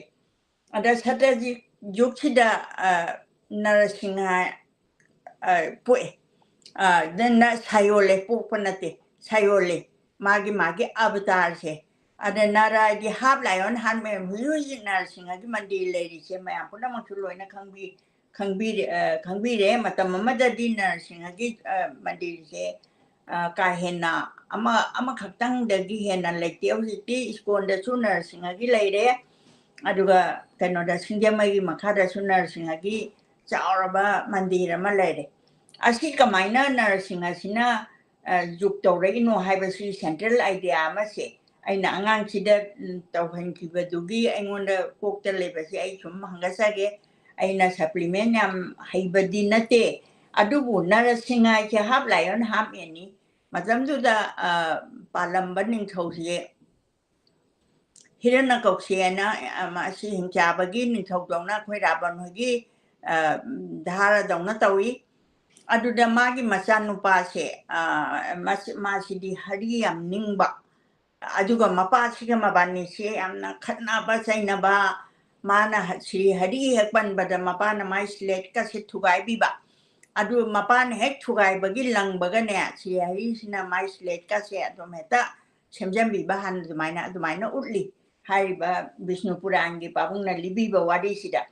ꯑꯗ ꯁꯇ꯭ꯌꯖꯤꯠ ꯌꯨꯒꯁꯤꯗ, ꯑ, ꯅꯔꯁꯤꯡꯍ, ꯑ, ꯄꯣꯛꯑꯦ꯫ ꯑ, ꯅ-, ꯅ-, ꯁꯥꯏꯑꯣꯜꯂꯦ, ꯄꯣꯛꯄ ꯅꯠꯇꯦ, ꯁꯥꯏꯑꯣꯜꯂꯦ꯫ ꯃꯥꯒꯤ, ꯃꯥꯒꯤ ꯑꯕꯇꯥꯔꯁꯦ꯫ ꯑꯗ ꯅꯥꯔꯥꯒꯤ half lion, half man, ꯍꯧꯖꯤꯛ ꯍꯧꯖꯤꯛ ꯅꯔꯁꯤꯡꯍꯒꯤ ꯃꯟꯗꯤꯔ ꯂꯩꯔꯤꯁꯦ ꯃꯌꯥꯝ ꯄꯨꯝꯅꯃꯛꯁꯨ ꯂꯣꯏꯅ ꯈꯪꯕꯤ꯫ ꯈꯪꯕꯤꯔꯦ꯫ ꯑ, ꯈꯪꯕꯤꯔꯦ꯫ ꯃꯇꯝ ꯑꯃꯗꯗꯤ ꯅꯔꯁꯤꯡꯍꯒꯤ, ꯑ, ꯃꯟꯗꯤꯔꯁꯦ, ꯑ, ꯀꯥ ꯍꯦꯟꯅ ꯑꯃ, ꯑꯃꯈꯛꯇꯪꯗꯒꯤ ꯍꯦꯟꯅ ꯂꯩꯇꯦ꯫ ꯍꯧꯖꯤꯛꯇꯤ ꯏꯁꯀꯣꯟꯗꯁꯨ ꯅꯔꯁꯤꯡꯍꯒꯤ ꯂꯩꯔꯦ, ꯑꯗꯨꯒ ꯀꯩꯅꯣꯗ, ꯁꯤꯡꯖꯃꯩꯒꯤ ꯃꯈꯥꯗꯁꯨ ꯅꯔꯁꯤꯡꯍꯒꯤ ꯆꯥꯎꯔꯕ ꯃꯟꯗꯤꯔ ꯑꯃ ꯂꯩꯔꯦ꯫ ꯑꯁꯤ ꯀꯃꯥꯏꯅ ꯅꯔꯁꯤꯡꯍꯁꯤꯅ, ꯑ, ꯖꯨꯛ ꯇꯧꯔꯛꯏꯅꯣ ꯍꯥꯏꯕꯁꯤ central idea ꯑꯃꯁꯦ ꯑꯩꯅ ꯑꯉꯥꯡꯁꯤꯗ, ꯎꯝ, ꯇꯧꯍꯟꯈꯤꯕꯗꯨꯒꯤ ꯑꯩꯉꯣꯟꯗ ꯀꯣꯛꯇ ꯂꯩꯕꯁꯦ ꯑꯩ ꯁꯨꯝ ꯍꯪꯒꯠꯆꯒꯦ꯫ ꯑꯩꯅ supplement ꯌꯥꯝ ꯍꯩꯕꯗꯤ ꯅꯠꯇꯦ, ꯑꯗꯨꯕꯨ ꯅꯔꯁꯤꯡꯍ ꯍꯥꯏꯁꯦ half lion, half manꯅꯤ꯫ ꯃꯇꯝꯗꯨꯗ, ꯑ, ꯄꯥꯜꯂꯝꯕ ꯅꯤꯡꯊꯧꯁꯦ ꯍꯤꯔꯅ꯭ꯌꯀꯧꯁꯦꯅ, ꯑ, ꯃꯥ-, ꯑꯁꯤ ꯍꯤꯡꯆꯥꯕꯒꯤ ꯅꯤꯡꯊꯧꯗꯧꯅ, ꯑꯩꯈꯣꯏ ꯔꯥꯕꯟ ꯍꯣꯏꯒꯤ, ꯑ, ꯙꯥꯔꯥꯗꯧꯅ ꯇꯧꯏ꯫ ꯑꯗꯨꯗ ꯃꯥꯒꯤ ꯃꯆꯥꯅꯨꯄꯥꯁꯦ, ꯑ, ꯃꯁꯤ-, ꯃꯥꯁꯤꯗꯤ ꯍꯔꯤ ꯌꯥꯝ ꯅꯤꯡꯕ, ꯑꯗꯨꯒ ꯃꯄꯥꯁꯤꯒ ꯃꯕꯥꯅꯤꯁꯦ ꯌꯥꯝꯅ ꯈꯠꯅꯕ ꯆꯩꯅꯕ, ꯃꯥꯅ ꯍ-, ꯁ꯭ꯔꯤ ꯍꯔꯤ ꯍꯦꯛ ꯄꯟꯕꯗ ꯃꯄꯥꯅ ꯃꯥꯏ slateꯀꯁꯦ ꯊꯨꯒꯥꯏꯕꯤꯕ꯫ ꯑꯗꯨ ꯃꯄꯥꯅ ꯍꯦꯛ ꯊꯨꯒꯥꯏꯕꯒꯤ ꯂꯪꯕꯒꯅꯦ, ꯁ꯭ꯔꯤ ꯍꯔꯤꯁꯤꯅ ꯃꯥꯏ slateꯀꯁꯦ ꯑꯗꯨꯝ ꯍꯦꯛꯇ ꯁꯦꯝꯖꯟꯕꯤꯕ ꯍꯥꯟꯅ ꯑꯗꯨꯃꯥꯏꯅ, ꯑꯗꯨꯃꯥꯏꯅ ꯎꯠꯂꯤ꯫ ꯍꯥꯏꯔꯤꯕ ꯕꯤꯁꯅꯨ ꯄꯨꯔꯥꯟꯒꯤ ꯄꯥꯕꯨꯡꯅ ꯂꯤꯕꯤꯕ ꯋꯥꯔꯤꯁꯤꯗ꯫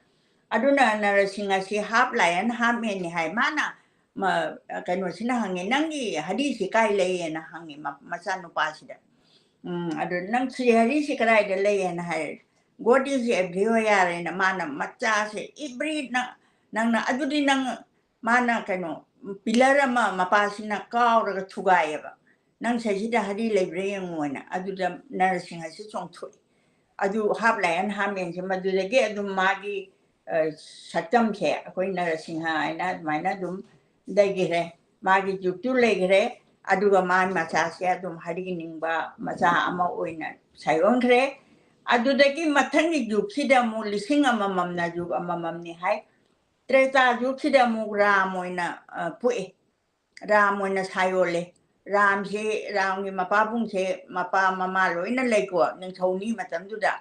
ꯑꯗꯨꯅ ꯅꯔꯁꯤꯡꯍꯁꯤ half lion, half manꯅꯤ ꯍꯥꯏ꯫ ꯃꯥꯅ ꯃ-, ꯀꯩꯅꯣꯁꯤꯅ ꯍꯪꯉꯦ, "ꯅꯪꯒꯤ ꯍꯔꯤꯁꯤ ꯀꯥꯏ ꯂꯩꯌꯦꯅ?" ꯍꯪꯉꯦ ꯃ-, ꯃꯆꯥꯅꯨꯄꯥꯁꯤꯗ꯫ ꯎꯝ, ꯑꯗꯨ, "ꯅꯪ ꯁ꯭ꯔꯤ ꯍꯔꯤꯁꯤ ꯀꯗꯥꯏꯗ ꯂꯩꯌꯦꯅ?" ꯍꯥꯏꯔꯦ꯫ "God is everywhere" ꯍꯥꯏꯅ ꯃꯥꯅ ꯃꯆꯥꯁꯦ, "Every, ꯅꯪ, ꯅꯪꯅ, ꯑꯗꯨꯗꯤ ꯅꯪ," ꯃꯥꯅ ꯀꯩꯅꯣ, pillar ꯑꯃ ꯃꯄꯥꯁꯤꯅ ꯀꯥꯎꯔꯒ ꯊꯨꯒꯥꯏꯌꯦꯕ꯫ "ꯅꯪ ꯁꯤꯗ ꯍꯔꯤ ꯂꯩꯕ꯭ꯔꯥ ꯌꯦꯡꯉꯣꯅ"꯫ ꯑꯗꯨꯗ ꯅꯔꯁꯤꯡꯍꯁꯤ ꯆꯣꯡꯊꯣꯛꯏ꯫ ꯑꯗꯨ half lion, half manꯁꯦ ꯃꯗꯨꯗꯒꯤ ꯑꯗꯨꯝ ꯃꯥꯒꯤ, ꯑ, ꯁꯛꯇꯝꯁꯦ ꯑꯩꯈꯣꯏ ꯅꯔꯁꯤꯡꯍ ꯍꯥꯏꯅ ꯑꯗꯨꯃꯥꯏꯅ ꯑꯗꯨꯝ ꯂꯩꯈ꯭ꯔꯦ꯫ ꯃꯥꯒꯤ ꯖꯨꯛꯇꯨ ꯂꯩꯈ꯭ꯔꯦ꯫ ꯑꯗꯨꯒ ꯃꯥꯒꯤ ꯃꯆꯥꯁꯦ ꯑꯗꯨꯝ ꯍꯔꯤ ꯅꯤꯡꯕ ꯃꯆꯥ ꯑꯃ ꯑꯣꯏꯅ ꯁꯥꯏꯑꯣꯟꯈ꯭ꯔꯦ꯫ ꯑꯗꯨꯗꯒꯤ ꯃꯊꯪꯒꯤ ꯖꯨꯛꯁꯤꯗ ꯑꯃꯨꯛ ꯂꯤꯁꯤꯡ ꯑꯃꯃꯝꯅ ꯖꯨꯛ ꯑꯃꯃꯝꯅꯤ ꯍꯥꯏ꯫ ꯇ꯭ꯔꯦꯇꯥ ꯖꯨꯛꯁꯤꯗ ꯑꯃꯨꯛ ꯔꯥꯝ ꯑꯣꯏꯅ, ꯑ, ꯄꯣꯛꯑꯦ꯫ ꯔꯥꯝ ꯑꯣꯏꯅ ꯁꯥꯏꯑꯣꯜꯂꯦ꯫ ꯔꯥꯝꯁꯦ, ꯔꯥꯝꯒꯤ ꯃꯄꯥꯕꯨꯡꯁꯦ, ꯃꯄꯥ ꯃꯃꯥ ꯂꯣꯏꯅ ꯂꯩꯀꯣ, ꯅꯤꯡꯊꯧꯅꯤ ꯃꯇꯝꯗꯨꯗ꯫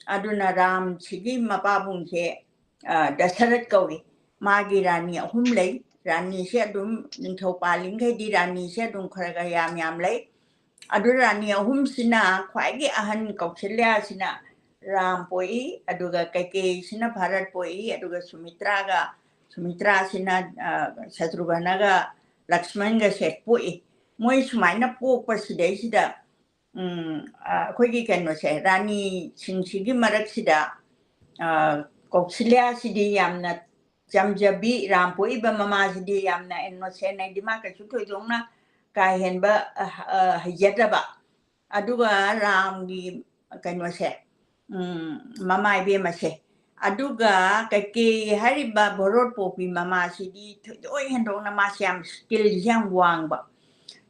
ꯑꯗꯨꯅ ꯔꯥꯝꯁꯤꯒꯤ ꯃꯄꯥꯕꯨꯡꯁꯦ, ꯑ, ꯗꯁꯔꯊ ꯀꯧꯏ꯫ ꯃꯥꯒꯤ ꯔꯥꯅꯤ ꯑꯍꯨꯝ ꯂꯩ꯫ ꯔꯥꯅꯤꯁꯦ ꯑꯗꯨꯝ ꯅꯤꯡꯊꯧ ꯄꯥꯜꯂꯤꯈꯩꯗꯤ ꯔꯥꯅꯤꯁꯦ ꯑꯗꯨꯝ ꯈꯔ ꯈꯔ ꯌꯥꯝ ꯌꯥꯝ ꯂꯩ꯫ ꯑꯗꯨ ꯔꯥꯅꯤ ꯑꯍꯨꯝꯁꯤꯅ ꯈ꯭ꯋꯥꯏꯒꯤ ꯑꯍꯟ ꯀꯧꯁꯜꯌꯥꯁꯤꯅ ꯔꯥꯝ ꯄꯣꯛꯏ, ꯑꯗꯨꯒ ꯀꯩꯀꯦꯌꯤꯁꯤꯅ ꯚꯥꯔꯠ ꯄꯣꯛꯏ, ꯑꯗꯨꯒ ꯁꯨꯃꯤꯇ꯭ꯔꯥꯒ, ꯁꯨꯃꯤꯇ꯭ꯔꯥꯁꯤꯅ, ꯑ, ꯁꯇ꯭ꯔꯨꯘ꯭ꯅꯒ ꯂꯛꯁꯃꯟꯒꯁꯦ ꯄꯣꯛꯏ꯫ ꯃꯣꯏ ꯁꯨꯃꯥꯏꯅ ꯄꯣꯛꯄꯁꯤꯗꯩꯁꯤꯗ, ꯎꯝ, ꯑ, ꯑꯩꯈꯣꯏꯒꯤ ꯀꯩꯅꯣꯁꯦ, ꯔꯥꯅꯤꯁꯤꯡꯁꯤꯒꯤ ꯃꯔꯛꯁꯤꯗ, ꯑ, ꯀꯧꯁꯜꯌꯥꯁꯤꯗꯤ ꯌꯥꯝꯅ ꯆꯝꯖꯕꯤ, ꯔꯥꯝ ꯄꯣꯛꯏꯕ ꯃꯃꯥꯁꯤꯗꯤ ꯌꯥꯝꯅ innocent, ꯍꯥꯏꯗꯤ ꯃꯥ ꯀꯩꯁꯨ ꯊꯣꯏꯗꯣꯛꯅ ꯀꯥ ꯍꯦꯟꯕ, ꯑ, ꯑ, ꯍꯩꯖꯗꯕ꯫ ꯑꯗꯨꯒ ꯔꯥꯝꯒꯤ ꯀꯩꯅꯣꯁꯦ, ꯎꯝ, ꯃꯃꯥ ꯏꯕꯦꯝꯃꯁꯦ꯫ ꯑꯗꯨꯒ ꯀꯩꯀꯦꯌꯤ ꯍꯥꯏꯔꯤꯕ ꯚꯣꯔꯣꯠ ꯄꯣꯛꯄꯤ ꯃꯃꯥꯁꯤꯗꯤ ꯊꯣꯏꯗꯣꯛ ꯍꯦꯟꯗꯣꯛꯅ ꯃꯥꯁꯦ ꯌꯥꯝ skillꯁꯦ ꯌꯥꯝ ꯋꯥꯡꯕ꯫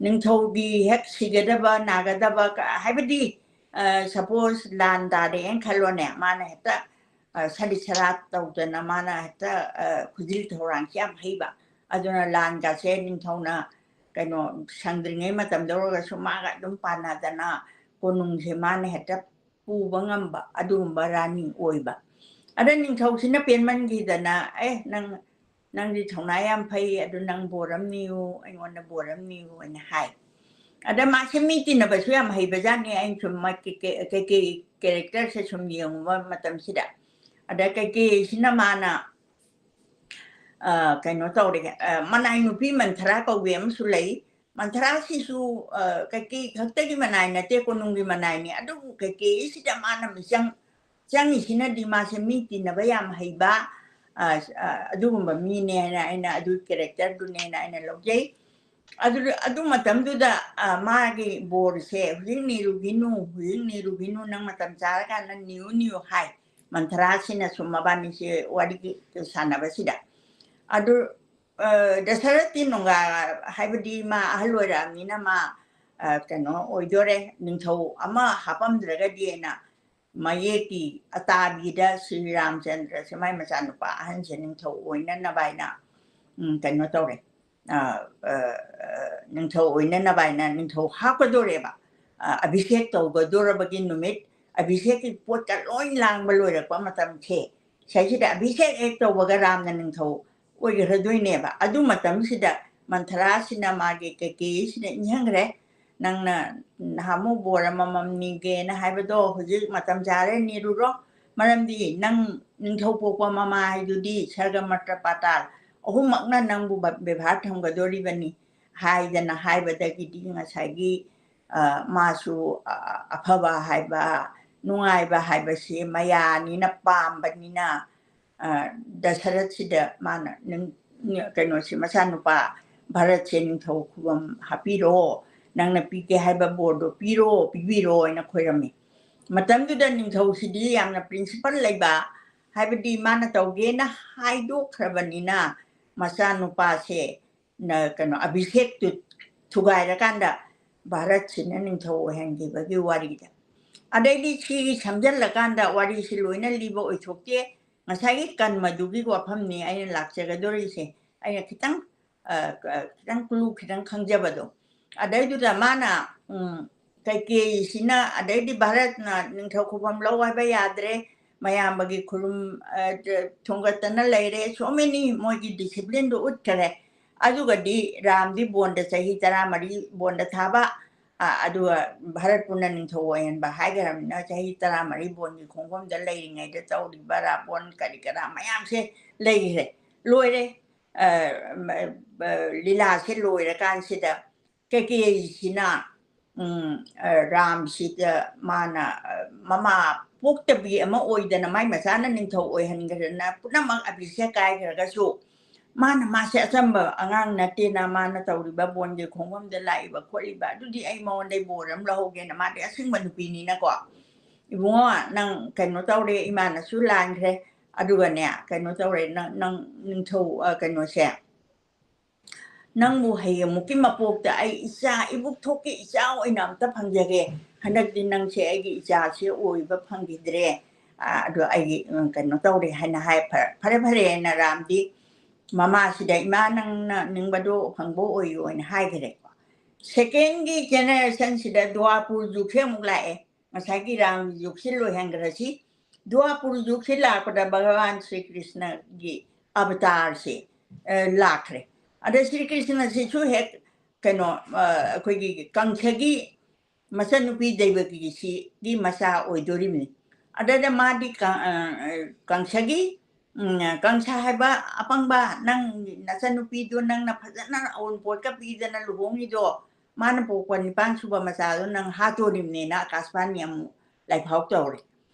ꯅꯤꯡꯊꯧꯒꯤ ꯍꯦꯛ ꯁꯤꯒꯗꯕ, ꯅꯥꯒꯗꯕ, ꯀ-, ꯍꯥꯏꯕꯗꯤ, ꯑ, suppose ꯂꯥꯟ ꯇꯥꯔꯦꯅ ꯈꯜꯂꯣꯅꯦ, ꯃꯥꯅ ꯍꯦꯛꯇ, ꯑ, ꯁꯥꯗꯤ ꯁꯔꯥꯠ ꯇꯧꯗꯅ ꯃꯥꯅ ꯍꯦꯛꯇ, ꯑ, ꯈꯨꯖꯤꯜ ꯊꯧꯔꯥꯡꯁꯦ ꯌꯥꯝ ꯍꯩꯕ꯫ ꯑꯗꯨꯅ ꯂꯥꯟꯒꯁꯦ ꯅꯤꯡꯊꯧꯅ ꯀꯩꯅꯣ ꯁꯪꯗ꯭ꯔꯤꯉꯩ ꯃꯇꯝꯗ ꯑꯣꯏꯔꯒꯁꯨ ꯃꯥꯒ ꯑꯗꯨꯝ ꯄꯥꯟꯅꯗꯅ ꯀꯣꯅꯨꯡꯁꯦ ꯃꯥꯅ ꯍꯦꯛꯇ ꯄꯨꯕ ꯉꯝꯕ ꯑꯗꯨꯒꯨꯝꯕ ꯔꯥꯅꯤ ꯑꯣꯏꯕ꯫ ꯑꯗ ꯅꯤꯡꯊꯧꯁꯤꯅ ꯄꯦꯟꯃꯟꯈꯤꯗꯅ, "ꯑꯦ, ꯅꯪ, ꯅꯪꯗꯤ ꯊꯧꯅꯥ ꯌꯥꯝ ꯐꯩ, ꯑꯗꯨ ꯅꯪ ꯕꯣꯔ ꯑꯃ ꯅꯤꯌꯨ, ꯑꯩꯉꯣꯟꯗ ꯕꯣꯔ ꯑꯃ ꯅꯤꯌꯨ" ꯍꯥꯏꯅ ꯍꯥꯏ꯫ ꯑꯗ ꯃꯥꯁꯦ ꯃꯤ ꯇꯤꯟꯅꯕꯁꯨ ꯌꯥꯝ ꯍꯩꯕꯖꯥꯠꯅꯤ꯫ ꯑꯩꯅ ꯁꯨꯝ ꯃꯥ ꯀꯩ-, ꯀꯩ-, ꯀꯩꯀꯦꯌꯤ characterꯁꯦ ꯁꯨꯝ ꯌꯦꯡꯉꯨꯕ ꯃꯇꯝꯁꯤꯗ, ꯑꯗ ꯀꯩꯀꯦꯌꯤꯁꯤꯅ ꯃꯥꯅ, ꯑ, ꯀꯩꯅꯣ ꯇꯧꯔꯦ, ꯑ, ꯃꯅꯥꯏ ꯅꯨꯄꯤ ꯃꯟꯊꯔꯥ ꯀꯧꯕꯤ ꯑꯃꯁꯨ ꯂꯩ꯫ ꯃꯟꯊꯔꯥꯁꯤꯁꯨ, ꯑ, ꯀꯩꯀꯦꯌꯤ ꯈꯛꯇꯒꯤ ꯃꯅꯥꯏ ꯅꯠꯇꯦ, ꯀꯣꯅꯨꯡꯒꯤ ꯃꯅꯥꯏꯅꯤ꯫ ꯑꯗꯨꯕꯨ ꯀꯩꯀꯦꯌꯤꯁꯤꯗ ꯃꯥꯅ ꯃꯤꯆꯪ ꯆꯪꯉꯤꯁꯤꯅꯗꯤ ꯃꯥꯁꯦ ꯃꯤ ꯇꯤꯟꯅꯕ ꯌꯥꯝ ꯍꯩꯕ, ꯑ, ꯑ, ꯑꯗꯨꯒꯨꯝꯕ ꯃꯤꯅꯦꯅ ꯑꯩꯅ, ꯑꯗꯨ characterꯗꯨꯅꯦꯅ ꯑꯩꯅ ꯂꯧꯖꯩ꯫ ꯑꯗꯨ, ꯑꯗꯨ ꯃꯇꯝꯗꯨꯗ, ꯑ, ꯃꯥꯒꯤ ꯕꯣꯔꯁꯦ, "ꯍꯧꯖꯤꯛ ꯅꯤꯔꯨꯈꯤꯅꯨ, ꯍꯧꯖꯤꯛ ꯅꯤꯔꯨꯈꯤꯅꯨ, ꯅꯪ ꯃꯇꯝ ꯆꯥꯔꯀꯥꯟꯗ ꯅꯤꯌꯨ, ꯅꯤꯌꯨ" ꯍꯥꯏ꯫ ꯃꯟꯊꯔꯥꯁꯤꯅ ꯁꯨꯝ ꯃꯕꯥꯅꯤꯁꯦ ꯋꯥꯔꯤ ꯁꯥꯟꯅꯕꯁꯤꯗ꯫ ꯑꯗꯨ, ꯑ, ꯗꯁꯔꯊꯇꯤ ꯅꯨꯡꯉꯥꯏ-, ꯍꯥꯏꯕꯗꯤ ꯃꯥ ꯑꯍꯜ ꯑꯣꯏꯔꯛꯑꯕꯅꯤꯅ ꯃꯥ, ꯑ, ꯀꯩꯅꯣ ꯑꯣꯏꯗꯣꯔꯦ, ꯅꯤꯡꯊꯧ ꯑꯃ ꯍꯥꯞꯄꯝꯗ꯭ꯔꯒꯗꯤꯅ ꯃꯌꯦꯛꯀꯤ ꯑꯇꯥꯕꯤꯗ ꯁ꯭ꯔꯤ ꯔꯥꯝꯆꯟꯗ꯭ꯔꯁꯦ ꯃꯥꯏ ꯃꯆꯥꯅꯨꯄꯥ ꯑꯍꯟꯁꯦ ꯅꯤꯡꯊꯧ ꯑꯣꯏꯅꯅꯕ ꯍꯥꯏꯅ, ꯎꯝ, ꯀꯩꯅꯣ ꯇꯧꯔꯦ꯫ ꯑ, ꯑ, ꯑ, ꯅꯤꯡꯊꯧ ꯑꯣꯏꯅꯅꯕ ꯍꯥꯏꯅ ꯅꯤꯡꯊꯧ ꯍꯥꯞꯀꯗꯣꯔꯦꯕ꯫ ꯑ, ꯑꯚꯤꯁꯦꯛ ꯇꯧꯒꯗꯣꯔꯕꯒꯤ ꯅꯨꯃꯤꯠ, ꯑꯚꯤꯁꯦꯛꯀꯤ ꯄꯣꯠꯀ ꯂꯣꯏ ꯂꯥꯡꯕ ꯂꯣꯏꯔꯛꯄ ꯃꯇꯝꯁꯦ, ꯁꯤꯁꯤꯗ ꯑꯚꯤꯁꯦꯛ ꯍꯦꯛ ꯇꯧꯕꯒ ꯔꯥꯝꯅ ꯅꯤꯡꯊꯧ ꯑꯣꯏꯈ꯭ꯔꯗꯣꯏꯅꯦꯕ꯫ ꯑꯗꯨ ꯃꯇꯝꯁꯤꯗ ꯃꯟꯊꯔꯥꯁꯤꯅ ꯃꯥꯒꯤ ꯀꯩꯀꯦꯌꯤꯁꯤꯅ ꯏꯪꯍꯟꯈ꯭ꯔꯦ꯫ ꯅꯪꯅ ꯅꯍꯥꯟꯃꯨꯛ ꯕꯣꯔ ꯑꯃꯃꯝ ꯅꯤꯒꯦꯅ ꯍꯥꯏꯕꯗꯣ ꯍꯧꯖꯤꯛ ꯃꯇꯝ ꯆꯥꯔꯦ, ꯅꯤꯔꯨꯔꯣ꯫ ꯃꯔꯝꯗꯤ ꯅꯪ ꯅꯤꯡꯊꯧ ꯄꯣꯛꯄ ꯃꯃꯥ ꯍꯥꯏꯗꯨꯗꯤ ꯁꯔꯒ ꯃꯔꯇ ꯄꯥꯇꯥꯜ ꯑꯍꯨꯝꯃꯛꯅ ꯅꯪꯕꯨ ꯕ-, ꯕꯦꯕꯥꯔ ꯊꯝꯒꯗꯣꯔꯤꯕꯅꯤ ꯍꯥꯏꯗꯅ ꯍꯥꯏꯕꯗꯒꯤꯗꯤ ꯉꯁꯥꯏꯒꯤ, ꯑ, ꯃꯥꯁꯨ, ꯑ, ꯑꯐꯕ ꯍꯥꯏꯕ, ꯅꯨꯡꯉꯥꯏꯕ ꯍꯥꯏꯕꯁꯤ ꯃꯌꯥꯅꯤꯅ ꯄꯥꯝꯕꯅꯤꯅ, ꯑ, ꯗꯁꯔꯊꯁꯤꯗ ꯃꯥꯅ ꯅꯪ-, ꯀꯩꯅꯣꯁꯤ, ꯃꯆꯥꯅꯨꯄꯥ ꯚꯥꯔꯠꯁꯦ ꯅꯤꯡꯊꯧ ꯈꯨꯕꯝ ꯍꯥꯞꯄꯤꯔꯣ, ꯅꯪꯅ ꯄꯤꯒꯦ ꯍꯥꯏꯕ ꯕꯣꯔꯗꯣ ꯄꯤꯔꯣ, ꯄꯤꯕꯤꯔꯣ ꯍꯥꯏꯅ ꯈꯣꯏꯔꯝꯃꯤ꯫ ꯃꯇꯝꯗꯨꯗ ꯅꯤꯡꯊꯧꯁꯤꯗꯤ ꯌꯥꯝꯅ principle ꯂꯩꯕ, ꯍꯥꯏꯕꯗꯤ ꯃꯥꯅ ꯇꯧꯒꯦꯅ ꯍꯥꯏꯗꯣꯛꯈ꯭ꯔꯕꯅꯤꯅ ꯃꯆꯥꯅꯨꯄꯥꯁꯦ ꯅ-, ꯀꯩꯅꯣ, ꯑꯚꯤꯁꯦꯛꯇꯨ ꯊꯨꯒꯥꯏꯔꯀꯥꯟꯗ ꯚꯥꯔꯠꯁꯤꯅ ꯅꯤꯡꯊꯧ ꯑꯣꯏꯍꯟꯈꯤꯕꯒꯤ ꯋꯥꯔꯤꯗ꯫ ꯑꯗꯩꯗꯤ ꯁꯤꯒꯤ ꯁꯝꯖꯜꯂꯀꯥꯟꯗ ꯋꯥꯔꯤꯁꯤ ꯂꯣꯏꯅ ꯂꯤꯕ ꯑꯣꯏꯊꯣꯛꯇꯦ꯫ ꯉꯁꯥꯏꯒꯤ ꯀꯟꯃꯗꯨꯒꯤ ꯋꯥꯐꯝꯅꯤ ꯑꯩꯅ ꯂꯥꯛꯆꯒꯗꯣꯔꯤꯁꯦ꯫ ꯑꯩꯅ ꯈꯤꯇꯪ, ꯑ, ꯀ-, ꯈꯤꯇꯪ clue ꯈꯤꯇꯪ ꯈꯪꯖꯕꯗꯣ꯫ ꯑꯗꯩꯗꯨꯗ ꯃꯥꯅ, ꯎꯝ, ꯀꯩꯀꯦꯌꯤꯁꯤꯅ, ꯑꯗꯩꯗꯤ ꯚꯥꯔꯠꯅ ꯅꯤꯡꯊꯧ ꯈꯨꯕꯝ ꯂꯧ ꯍꯥꯏꯕ ꯌꯥꯗ꯭ꯔꯦ, ꯃꯌꯥꯝꯕꯒꯤ ꯈꯨꯔꯨꯝ, ꯑ, ꯊꯣꯡꯒꯠꯇꯅ ꯂꯩꯔꯦ, so many ꯃꯣꯏꯒꯤ disciplineꯗꯨ ꯎꯠꯈꯔꯦ꯫ ꯑꯗꯨꯒꯗꯤ ꯔꯥꯝꯗꯤ ꯕꯣꯟꯗ ꯆꯍꯤ ꯇꯔꯥꯃꯔꯤ ꯕꯣꯟꯗ ꯊꯥꯕ, ꯑ, ꯑꯗꯨꯒ ꯚꯥꯔꯠ ꯄꯨꯟꯅ ꯅꯤꯡꯊꯧ ꯑꯣꯏꯍꯟꯕ ꯍꯥꯏꯈ꯭ꯔꯕꯅꯤꯅ ꯆꯍꯤ ꯇꯔꯥꯃꯔꯤ ꯕꯣꯟꯒꯤ ꯈꯣꯡꯐꯝꯗ ꯂꯩꯔꯤꯉꯩꯗ ꯇꯧꯔꯤꯕ ꯔꯥꯕꯣꯟ ꯀꯔꯤ ꯀꯔꯥ ꯃꯌꯥꯝꯁꯦ ꯂꯩꯈ꯭ꯔꯦ, ꯂꯣꯏꯔꯦ꯫ ꯑ, ꯃ-, ꯑ, ꯂꯤꯂꯥꯁꯦ ꯂꯣꯏꯔꯀꯥꯟꯁꯤꯗ ꯀꯩꯀꯦꯌꯤꯁꯤꯅ, ꯎꯝ, ꯑ, ꯔꯥꯝꯁꯤꯗ ꯃꯥꯅ, ꯑ, ꯃꯃꯥ ꯄꯣꯛꯇꯕꯤ ꯑꯃ ꯑꯣꯏꯗꯅ ꯃꯥꯏ ꯃꯆꯥꯅ ꯅꯤꯡꯊꯧ ꯑꯣꯏꯍꯟꯈ꯭ꯔꯗꯅ ꯄꯨꯝꯅꯃꯛ ꯑꯕꯤꯁꯦꯛ ꯀꯥꯏꯈ꯭ꯔꯒꯁꯨ ꯃꯥꯅ ꯃꯥꯁꯦ ꯑꯆꯝꯕ ꯑꯉꯥꯡ ꯅꯠꯇꯦꯅ, ꯃꯥꯅ ꯇꯧꯔꯤꯕ ꯕꯣꯟꯒꯤ ꯈꯣꯡꯐꯝꯗ ꯂꯥꯛꯏꯕ ꯈꯣꯠꯂꯤꯕ ꯑꯗꯨꯗꯤ ꯑꯩ ꯃꯉꯣꯟꯗꯩ ꯕꯣꯔ ꯑꯃ ꯂꯧꯍꯧꯒꯦꯅ, ꯃꯥꯗꯤ ꯑꯁꯤꯡꯕ ꯅꯨꯄꯤꯅꯤꯅꯀꯣ, "ꯏꯕꯨꯡꯉꯣ, ꯅꯪ ꯀꯩꯅꯣ ꯇꯧꯔꯦ, ꯏꯃꯥꯅꯁꯨ ꯂꯥꯟꯈ꯭ꯔꯦ, ꯑꯗꯨꯒꯅꯦ ꯀꯩꯅꯣ ꯇꯧꯔꯦ, ꯅꯪ, ꯅꯪ ꯅꯤꯡꯊꯧ, ꯑ, ꯀꯩꯅꯣꯁꯦ, ꯅꯪꯕꯨ ꯍꯌꯦꯡꯃꯨꯛꯀꯤ ꯃꯄꯣꯛꯇ ꯑꯩ ꯏꯆꯥ, ꯏꯕꯨꯛ ꯊꯣꯛꯀꯤ ꯏꯆꯥ ꯑꯣꯏꯅ ꯑꯝꯇ ꯐꯪꯖꯒꯦ꯫ ꯍꯟꯗꯛꯇꯤ ꯅꯪꯁꯦ ꯑꯩꯒꯤ ꯏꯆꯥꯁꯦ ꯑꯣꯏꯕ ꯐꯪꯈꯤꯗ꯭ꯔꯦ꯫ ꯑ, ꯑꯗꯣ ꯑꯩꯒꯤ, ꯎꯝ, ꯀꯩꯅꯣ ꯇꯧꯔꯦ" ꯍꯥꯏꯅ ꯍꯥꯏ꯫ ꯐꯔꯦ, ꯐꯔꯦ, ꯐꯔꯦꯅ ꯔꯥꯝꯗꯤ ꯃꯃꯥꯁꯤꯗ, "ꯏꯃꯥ, ꯅꯪꯅ ꯅꯤꯡꯕꯗꯣ ꯐꯪꯕ ꯑꯣꯏꯌꯨ" ꯍꯥꯏꯅ ꯍꯥꯏꯈꯔꯦꯀꯣ꯫ Secondꯒꯤ generationꯁꯤꯗ ꯗ꯭ꯋꯥꯄꯨꯔ ꯖꯨꯒꯁꯦ ꯑꯃꯨꯛ ꯂꯥꯛꯑꯦ꯫ ꯉꯁꯥꯏꯒꯤ ꯔꯥꯝ ꯖꯨꯒꯁꯤ ꯂꯣꯏꯍꯟꯈ꯭ꯔꯁꯤ꯫ ꯗ꯭ꯋꯥꯄꯨꯔ ꯖꯨꯒꯁꯤ ꯂꯥꯛꯄꯗ ꯚꯒꯋꯥꯟ ꯁ꯭ꯔꯤ ꯀ꯭ꯔꯤꯁꯅꯒꯤ ꯑꯕꯇꯥꯔꯁꯦ, ꯑ, ꯂꯥꯛꯈ꯭ꯔꯦ꯫ ꯑꯗ ꯁ꯭ꯔꯤ ꯀ꯭ꯔꯤꯁꯅꯁꯤꯁꯨ ꯍꯦꯛ ꯀꯩꯅꯣ, ꯑ, ꯑꯩꯈꯣꯏꯒꯤ ꯀꯪꯁꯒꯤ ꯃꯆꯟꯅꯨꯄꯤ ꯗꯩꯕꯀꯤꯁꯤꯒꯤ ꯃꯆꯥ ꯑꯣꯏꯗꯣꯔꯤꯕꯅꯤ꯫ ꯑꯗꯨꯗ ꯃꯥꯗꯤ ꯀ-, ꯑ, ꯑ, ꯀꯪꯁꯒꯤ, ꯎꯝ, ꯀꯪꯁ ꯍꯥꯏꯕ ꯑꯄꯪꯕ, ꯅꯪ ꯅꯆꯟꯅꯨꯄꯤꯗꯣ ꯅꯪꯅ ꯐꯖꯅ ꯑꯎꯟꯄꯣꯠꯀ ꯄꯤꯗꯅ ꯂꯨꯍꯣꯡꯉꯤꯗꯣ, ꯃꯥꯅ ꯄꯣꯛꯄ ꯅꯤꯄꯥꯟ ꯁꯨꯕ ꯃꯆꯥꯗꯣ ꯅꯪ ꯍꯥꯠꯇꯣꯔꯤꯕꯅꯦꯅ ꯑꯀꯥꯁꯕꯥꯅꯤ ꯑꯃꯨꯛ ꯂꯥꯏꯐꯥꯎ ꯇꯧꯔꯦ꯫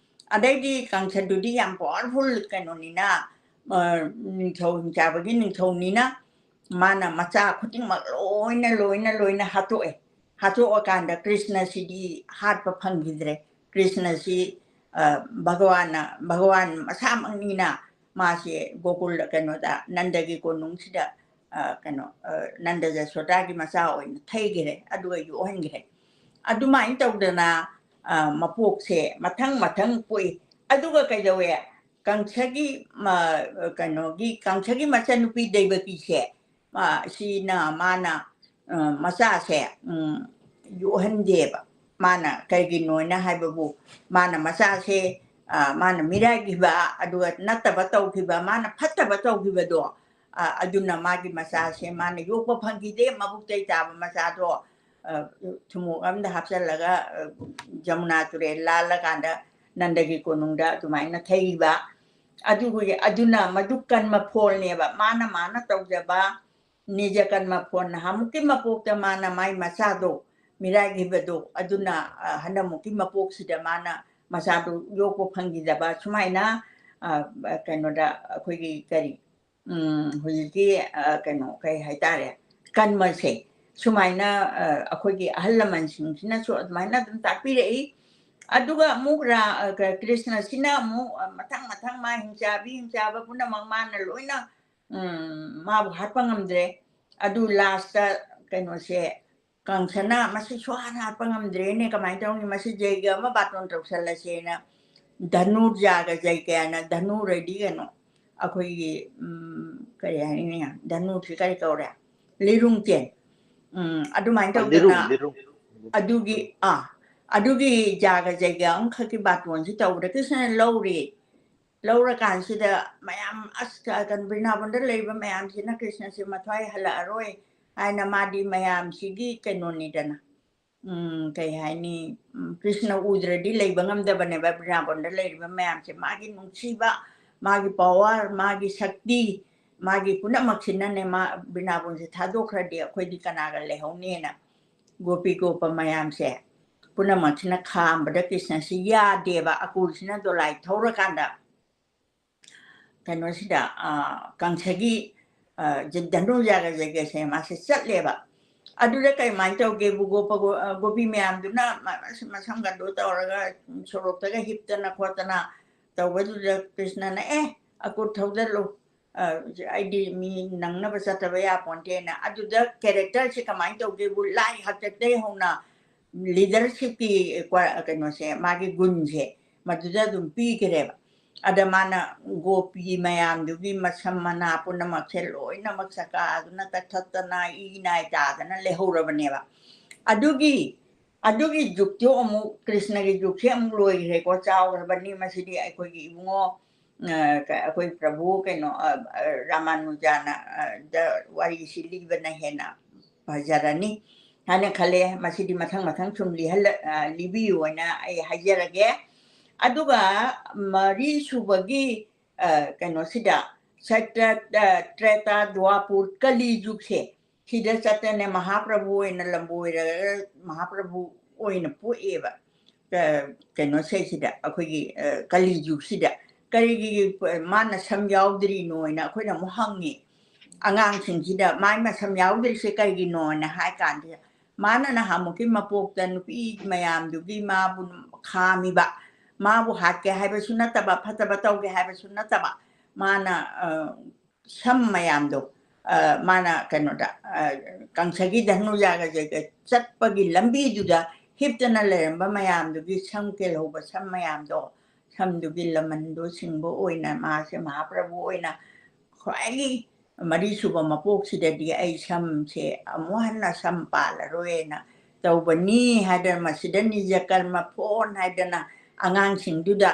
ꯑꯗꯩꯗꯤ ꯀꯪꯁꯗꯨꯗꯤ ꯌꯥꯝ powerful ꯀꯩꯅꯣꯅꯤꯅ, ꯑ, ꯅꯤꯡꯊꯧ ꯍꯤꯡꯆꯥꯕꯒꯤ ꯅꯤꯡꯊꯧꯅꯤꯅ, ꯃꯥꯅ ꯃꯆꯥ ꯈꯨꯗꯤꯡꯃꯛ ꯂꯣꯏꯅ, ꯂꯣꯏꯅ, ꯂꯣꯏꯅ ꯍꯥꯠꯇꯣꯛꯑꯦ꯫ ꯍꯥꯠꯇꯣꯛꯑꯀꯥꯟꯗ ꯀ꯭ꯔꯤꯁꯅꯁꯤꯗꯤ ꯍꯥꯠꯄ ꯐꯪꯈꯤꯗ꯭ꯔꯦ꯫ ꯀ꯭ꯔꯤꯁꯅꯁꯤ, ꯑ, ꯚꯒꯋꯥꯟꯅ, ꯚꯒꯋꯥꯟ ꯃꯁꯥꯃꯛꯅꯤꯅ ꯃꯥꯁꯦ ꯒꯣꯀꯨꯜꯗ, ꯀꯩꯅꯣꯗ, ꯅꯟꯗꯒꯤ ꯀꯣꯅꯨꯡꯁꯤꯗ, ꯑ, ꯀꯩꯅꯣ, ꯑ, ꯅꯟꯗ ꯖꯁꯣꯗꯥꯒꯤ ꯃꯆꯥ ꯑꯣꯏꯅ ꯊꯩꯈ꯭ꯔꯦ, ꯑꯗꯨꯒ ꯌꯣꯛꯍꯟꯈ꯭ꯔꯦ꯫ ꯑꯗꯨꯃꯥꯏꯅ ꯇꯧꯗꯅ, ꯑ, ꯃꯄꯣꯛꯁꯦ ꯃꯊꯪ ꯃꯊꯪ ꯄꯣꯛꯏ꯫ ꯑꯗꯨꯒ ꯀꯩꯗꯧꯋꯦ? ꯀꯪꯁꯒꯤ, ꯃ-, ꯀꯩꯅꯣꯒꯤ, ꯀꯪꯁꯒꯤ ꯃꯆꯟꯅꯨꯄꯤ ꯗꯩꯕꯀꯤꯁꯦ, ꯑ, ꯁꯤꯅ ꯃꯥꯅ, ꯑ, ꯃꯆꯥꯁꯦ, ꯎꯝ, ꯌꯣꯛꯍꯟꯗꯦꯕ꯫ ꯃꯥꯅ ꯀꯩꯒꯤꯅꯣꯅ ꯍꯥꯏꯕꯕꯨ, ꯃꯥꯅ ꯃꯆꯥꯁꯦ, ꯑ, ꯃꯥꯅ ꯃꯤꯔꯥꯏꯈꯤꯕ, ꯑꯗꯨꯒ ꯅꯠꯇꯕ ꯇꯧꯈꯤꯕ, ꯃꯥꯅ ꯐꯠꯇꯕ ꯇꯧꯈꯤꯕꯗꯣ, ꯑ, ꯑꯗꯨꯅ ꯃꯥꯒꯤ ꯃꯆꯥꯁꯦ ꯃꯥꯅ ꯌꯣꯛꯄ ꯐꯪꯈꯤꯗꯦ, ꯃꯕꯨꯛꯇꯩ ꯇꯥꯕ ꯃꯆꯥꯗꯣ, ꯑ, ꯊꯨꯝꯃꯣꯛ ꯑꯃꯗ ꯍꯥꯞꯆꯜꯂꯒ, ꯑ, ꯖꯃꯨꯅꯥ ꯇꯨꯔꯦꯜ ꯂꯥꯜꯂꯀꯥꯟꯗ ꯅꯟꯗꯒꯤ ꯀꯣꯅꯨꯡꯗ ꯑꯗꯨꯃꯥꯏꯅ ꯊꯩꯕ꯫ ꯑꯗꯨꯒꯤ, ꯑꯗꯨꯅ ꯃꯗꯨ ꯀꯟꯕ ꯐꯣꯜꯅꯦꯕ꯫ ꯃꯥꯅ, ꯃꯥꯅ ꯇꯧꯖꯕ ꯅꯤꯖ ꯀꯟꯕ ꯐꯣꯜ, ꯅꯍꯥꯟꯃꯨꯛꯀꯤ ꯃꯄꯣꯛꯇ ꯃꯥꯅ ꯃꯥꯏ ꯃꯆꯥꯗꯣ ꯃꯤꯔꯥꯏꯈꯤꯕꯗꯣ, ꯑꯗꯨꯅ, ꯑ, ꯍꯟꯗꯛꯃꯨꯛꯀꯤ ꯃꯄꯣꯛꯁꯤꯗ ꯃꯥꯅ ꯃꯆꯥꯗꯣ ꯌꯣꯛꯄ ꯐꯪꯈꯤꯗꯕ, ꯁꯨꯃꯥꯏꯅ, ꯑ, ꯀꯩꯅꯣꯗ ꯑꯩꯈꯣꯏꯒꯤ ꯀꯔꯤ, ꯎꯝ, ꯍꯧꯖꯤꯛꯀꯤ, ꯑ, ꯀꯩꯅꯣ, ꯀꯩ ꯍꯥꯏꯇꯥꯔꯦ, ꯀꯟꯕꯁꯦ ꯁꯨꯃꯥꯏꯅ, ꯑ, ꯑꯩꯈꯣꯏꯒꯤ ꯑꯍꯜ ꯂꯃꯟꯁꯤꯡꯁꯤꯅꯁꯨ ꯑꯗꯨꯃꯥꯏꯅ ꯑꯗꯨꯝ ꯇꯥꯛꯄꯤꯔꯛꯏ꯫ ꯑꯗꯨꯒ ꯑꯃꯨꯛ ꯔꯥ-, ꯑ, ꯀ-, ꯀ꯭ꯔꯤꯁꯅꯁꯤꯅ ꯑꯃꯨꯛ, ꯑ, ꯃꯊꯪ ꯃꯊꯪ ꯃꯥ ꯍꯤꯡꯆꯥꯕꯤ ꯍꯤꯡꯆꯥꯕ ꯄꯨꯝꯅꯃꯛ ꯃꯥꯅ ꯂꯣꯏꯅ, ꯎꯝ, ꯃꯥꯕꯨ ꯍꯥꯠꯄ ꯉꯝꯗ꯭ꯔꯦ꯫ ꯑꯗꯨ ꯂꯥꯁꯇ ꯀꯩꯅꯣꯁꯦ, ꯀꯪꯁꯅ ꯃꯁꯤ ꯁꯨꯛꯍꯥꯠ ꯍꯥꯠꯄ ꯉꯝꯗ꯭ꯔꯦꯅꯦ, ꯀꯃꯥꯏꯅ ꯇꯧꯅꯤ, ꯃꯁꯤ ꯖꯩꯒ ꯑꯃ ꯕꯥꯇꯣꯟ ꯇꯧꯁꯜꯂꯁꯦꯅ ꯙꯅꯨꯔꯖꯥꯒ ꯖꯩꯒ ꯍꯥꯏꯅ, ꯙꯅꯨꯔꯗꯤ ꯀꯩꯅꯣ, ꯑꯩꯈꯣꯏꯒꯤ, ꯎꯝ, ꯀꯔꯤ ꯍꯥꯏꯅꯤ, ꯙꯅꯨꯁꯤ ꯀꯔꯤ ꯀꯧꯔꯦ? ꯂꯤꯔꯨꯡꯆꯦꯟ꯫ ꯎꯝ, ꯑꯗꯨꯃꯥꯏꯅ ꯑ, ꯇꯧꯗꯅ ꯂꯤꯔꯨꯡ, ꯂꯤꯔꯨꯡ꯫ ꯑꯗꯨꯒꯤ, ꯑꯥ, ꯑꯗꯨꯒꯤ ꯖꯥꯒ ꯖꯩꯒ ꯑꯃꯈꯛꯀꯤ ꯕꯥꯇꯣꯟꯁꯤ ꯇꯧꯕꯗ ꯀ꯭ꯔꯤꯁꯅꯅ ꯂꯧꯔꯦ꯫ ꯂꯧꯔꯀꯥꯟꯁꯤꯗ ꯃꯌꯥꯝ, ꯑꯁ, ꯀ-, ꯀꯩꯅꯣ, ꯕ꯭ꯔꯤꯟꯗꯥꯕꯟꯗ ꯂꯩꯔꯤꯕ ꯃꯌꯥꯝꯁꯤꯅ ꯀ꯭ꯔꯤꯁꯅꯁꯦ ꯃꯊ꯭ꯋꯥꯏ ꯍꯜꯂꯛꯑꯔꯣꯏ, ꯍꯥꯏꯅ ꯃꯥꯗꯤ ꯃꯌꯥꯝꯁꯤꯒꯤ ꯀꯩꯅꯣꯅꯤꯗꯅ꯫ ꯎꯝ, ꯀꯩ ꯍꯥꯏꯅꯤ? ꯎꯝ, ꯀ꯭ꯔꯤꯁꯅ ꯎꯗ꯭ꯔꯗꯤ ꯂꯩꯕ ꯉꯝꯗꯕꯅꯦꯕ ꯕ꯭ꯔꯤꯟꯗꯥꯕꯟꯗ ꯂꯩꯔꯤꯕ ꯃꯌꯥꯝꯁꯦ꯫ ꯃꯥꯒꯤ ꯅꯨꯡꯁꯤꯕ, ꯃꯥꯒꯤ ꯄꯋꯥꯔ, ꯃꯥꯒꯤ ꯁꯛꯇꯤ, ꯃꯥꯒꯤ ꯄꯨꯝꯅꯃꯛꯁꯤꯅꯅꯦ, ꯃꯥ ꯕ꯭ꯔꯤꯟꯗꯥꯕꯟꯁꯦ ꯊꯥꯗꯣꯛꯈ꯭ꯔꯗꯤ ꯑꯩꯈꯣꯏꯗꯤ ꯀꯅꯥꯒ ꯂꯩꯍꯧꯅꯤꯅ ꯒꯣꯄꯤ ꯒꯣꯄ ꯃꯌꯥꯝꯁꯦ ꯄꯨꯝꯅꯃꯛꯁꯤꯅ ꯈꯥꯝꯕꯗ ꯀ꯭ꯔꯤꯁꯅꯁꯤ ꯌꯥꯗꯦꯕ꯫ ꯑꯀꯨꯜꯁꯤꯅ ꯗꯣꯂꯥꯏ ꯊꯧꯔꯀꯥꯟꯗ ꯀꯩꯅꯣꯁꯤꯗ, ꯑ, ꯀꯪꯁꯒꯤ, ꯑ, ꯖ-, ꯙꯅꯨꯖꯥꯒ ꯖꯒꯁꯦ ꯃꯥꯁꯦ ꯆꯠꯂꯦꯕ꯫ ꯑꯗꯨꯗ ꯀꯃꯥꯏꯅ ꯇꯧꯒꯦꯕꯨ ꯒꯣꯄ ꯒꯣ-, ꯑ, ꯒꯣꯄꯤ ꯃꯌꯥꯝꯗꯨꯅ ꯃ-, ꯃꯁꯝꯒꯗꯣ ꯇꯧꯔꯒ ꯁꯣꯔꯣꯛꯇꯒ ꯍꯤꯞꯇꯅ ꯈꯣꯠꯇꯅ ꯇꯧꯕꯗꯨꯗ ꯀ꯭ꯔꯤꯁꯅꯅ, "ꯑꯦ, ꯑꯀꯨꯠ ꯊꯧꯖꯜꯂꯨ, ꯑ, ꯑꯩꯗꯤ ꯃꯤ ꯅꯪꯅꯕ ꯆꯠꯇꯕ ꯌꯥꯄꯣꯟꯇꯦꯅ"꯫ ꯑꯗꯨꯗ ꯀꯦꯔꯦꯛꯇꯔꯁꯦ ꯀꯃꯥꯏꯅ ꯇꯧꯒꯦꯕꯨ ꯂꯥꯏ ꯍꯥꯛꯇꯛꯇꯒꯤ ꯍꯧꯅ ꯂꯤꯗꯔꯁꯤꯞꯀꯤ ꯀ꯭ꯋꯥ-, ꯀꯩꯅꯣꯁꯦ, ꯃꯥꯒꯤ ꯒꯨꯟꯁꯦ ꯃꯗꯨꯗ ꯑꯗꯨꯝ ꯄꯤꯈ꯭ꯔꯦꯕ꯫ ꯑꯗ ꯃꯥꯅ ꯒꯣꯄꯤ ꯃꯌꯥꯝꯗꯨꯒꯤ ꯃꯁꯝ ꯃꯅꯥ ꯄꯨꯝꯅꯃꯛꯁꯦ ꯂꯣꯏꯅꯃꯛ ꯆꯀꯥꯗꯨꯅ ꯀꯛꯊꯠꯇꯅ ꯏ ꯅꯥꯏ ꯇꯥꯗꯅ ꯂꯩꯍꯧꯔꯕꯅꯦꯕ꯫ ꯑꯗꯨꯒꯤ, ꯑꯗꯨꯒꯤ ꯖꯨꯛꯇꯣ ꯑꯃꯨꯛ ꯀ꯭ꯔꯤꯁꯅꯒꯤ ꯖꯨꯛꯁꯦ ꯑꯃꯨꯛ ꯂꯣꯏꯈ꯭ꯔꯦꯀꯣ, ꯆꯥꯎꯈ꯭ꯔꯕꯅꯤ꯫ ꯃꯁꯤꯗꯤ ꯑꯩꯈꯣꯏꯒꯤ ꯏꯕꯨꯡꯉꯣ, ꯑ, ꯀ-, ꯑꯩꯈꯣꯏ ꯄ꯭ꯔꯚꯨ ꯀꯩꯅꯣ, ꯑ, ꯑ, ꯔꯥꯃꯥꯅꯨꯖꯥꯅ, ꯑ, ꯗ ꯋꯥꯔꯤꯁꯤ ꯂꯤꯕꯅ ꯍꯦꯟꯅ ꯐꯖꯔꯅꯤ ꯍꯥꯏꯅ ꯈꯜꯂꯦ꯫ ꯃꯁꯤꯗꯤ ꯃꯊꯪ ꯃꯊꯪ ꯁꯨꯝ ꯂꯤꯍꯜꯂ-, ꯑ, ꯂꯤꯕꯤꯌꯨ ꯍꯥꯏꯅ ꯑꯩ ꯍꯥꯏꯖꯔꯒꯦ꯫ ꯑꯗꯨꯒ ꯃꯔꯤ ꯁꯨꯕꯒꯤ, ꯑ, ꯀꯩꯅꯣꯁꯤꯗ, ꯁꯇ꯭ꯔ-, ꯑ, ꯇ꯭ꯔꯦꯇꯥ, ꯗ꯭ꯋꯥꯄꯨꯔ, ꯀꯂꯤ ꯖꯨꯒꯁꯦ, ꯁꯤꯗ ꯆꯠꯇꯅ ꯃꯍꯥꯄ꯭ꯔꯚꯨ ꯑꯣꯏꯅ ꯂꯝꯕꯣꯏꯔꯒ ꯃꯍꯥꯄ꯭ꯔꯚꯨ ꯑꯣꯏꯅ ꯄꯣꯛꯑꯦꯕ꯫ ꯑ, ꯀꯩꯅꯣꯁꯤꯗ, ꯑꯩꯈꯣꯏꯒꯤ, ꯑ, ꯀꯂꯤ ꯖꯨꯒꯁꯤꯗ꯫ ꯀꯔꯤꯒꯤ ꯃꯥꯅ ꯁꯝ ꯌꯥꯎꯗ꯭ꯔꯤꯅꯣꯅ ꯑꯩꯈꯣꯏꯅ ꯑꯃꯨꯛ ꯍꯪꯉꯤ ꯑꯉꯥꯡꯁꯤꯡꯁꯤꯗ, "ꯃꯥꯏ ꯃꯁꯝ ꯌꯥꯎꯗ꯭ꯔꯤꯁꯦ ꯀꯔꯤꯒꯤꯅꯣꯅ?" ꯍꯥꯏ ꯀꯥꯟꯗ, ꯃꯥꯅ ꯅꯍꯥꯟꯃꯨꯛꯀꯤ ꯃꯄꯣꯛꯇ ꯅꯨꯄꯤ ꯃꯌꯥꯝꯗꯨꯒꯤ ꯃꯥꯕꯨ ꯈꯥꯝꯃꯤꯕ, ꯃꯥꯕꯨ ꯍꯥꯠꯀꯦ ꯍꯥꯏꯕꯁꯨ ꯅꯠꯇꯕ, ꯐꯠꯇꯕ ꯇꯧꯒꯦ ꯍꯥꯏꯕꯁꯨ ꯅꯠꯇꯕ, ꯃꯥꯅ, ꯑ, ꯁꯝ ꯃꯌꯥꯝꯗꯣ, ꯑ, ꯃꯥꯅ ꯀꯩꯅꯣꯗ, ꯑ, ꯀꯪꯁꯒꯤ ꯙꯅꯨꯖꯥꯒꯁꯦ ꯆꯠꯄꯒꯤ ꯂꯝꯕꯤꯗꯨꯗ ꯍꯤꯞꯇꯅ ꯂꯩꯔꯝꯕ ꯃꯌꯥꯝꯗꯨꯒꯤ ꯁꯝ ꯀꯦꯜꯍꯧꯕ ꯁꯝ ꯃꯌꯥꯝꯗꯣ, ꯁꯝꯗꯨꯒꯤ ꯂꯃꯟꯗꯣ ꯁꯤꯡꯕ ꯑꯣꯏꯅ ꯃꯥꯁꯦ ꯃꯍꯥꯄ꯭ꯔꯚꯨ ꯑꯣꯏꯅ ꯈ꯭ꯋꯥꯏꯒꯤ ꯃꯔꯤꯁꯨꯕ ꯃꯄꯣꯛꯁꯤꯗꯗꯤ ꯑꯩ ꯁꯝꯁꯦ ꯑꯃꯨꯛ ꯍꯟꯅ ꯁꯝ ꯄꯥꯜꯂꯔꯣꯏꯅ ꯇꯧꯕꯅꯤ ꯍꯥꯏꯗꯅ, ꯃꯁꯤꯗ ꯅꯤꯖ ꯀꯔꯃ ꯐꯣꯟ ꯍꯥꯏꯗꯅ ꯑꯉꯥꯡꯁꯤꯡꯗꯨꯗ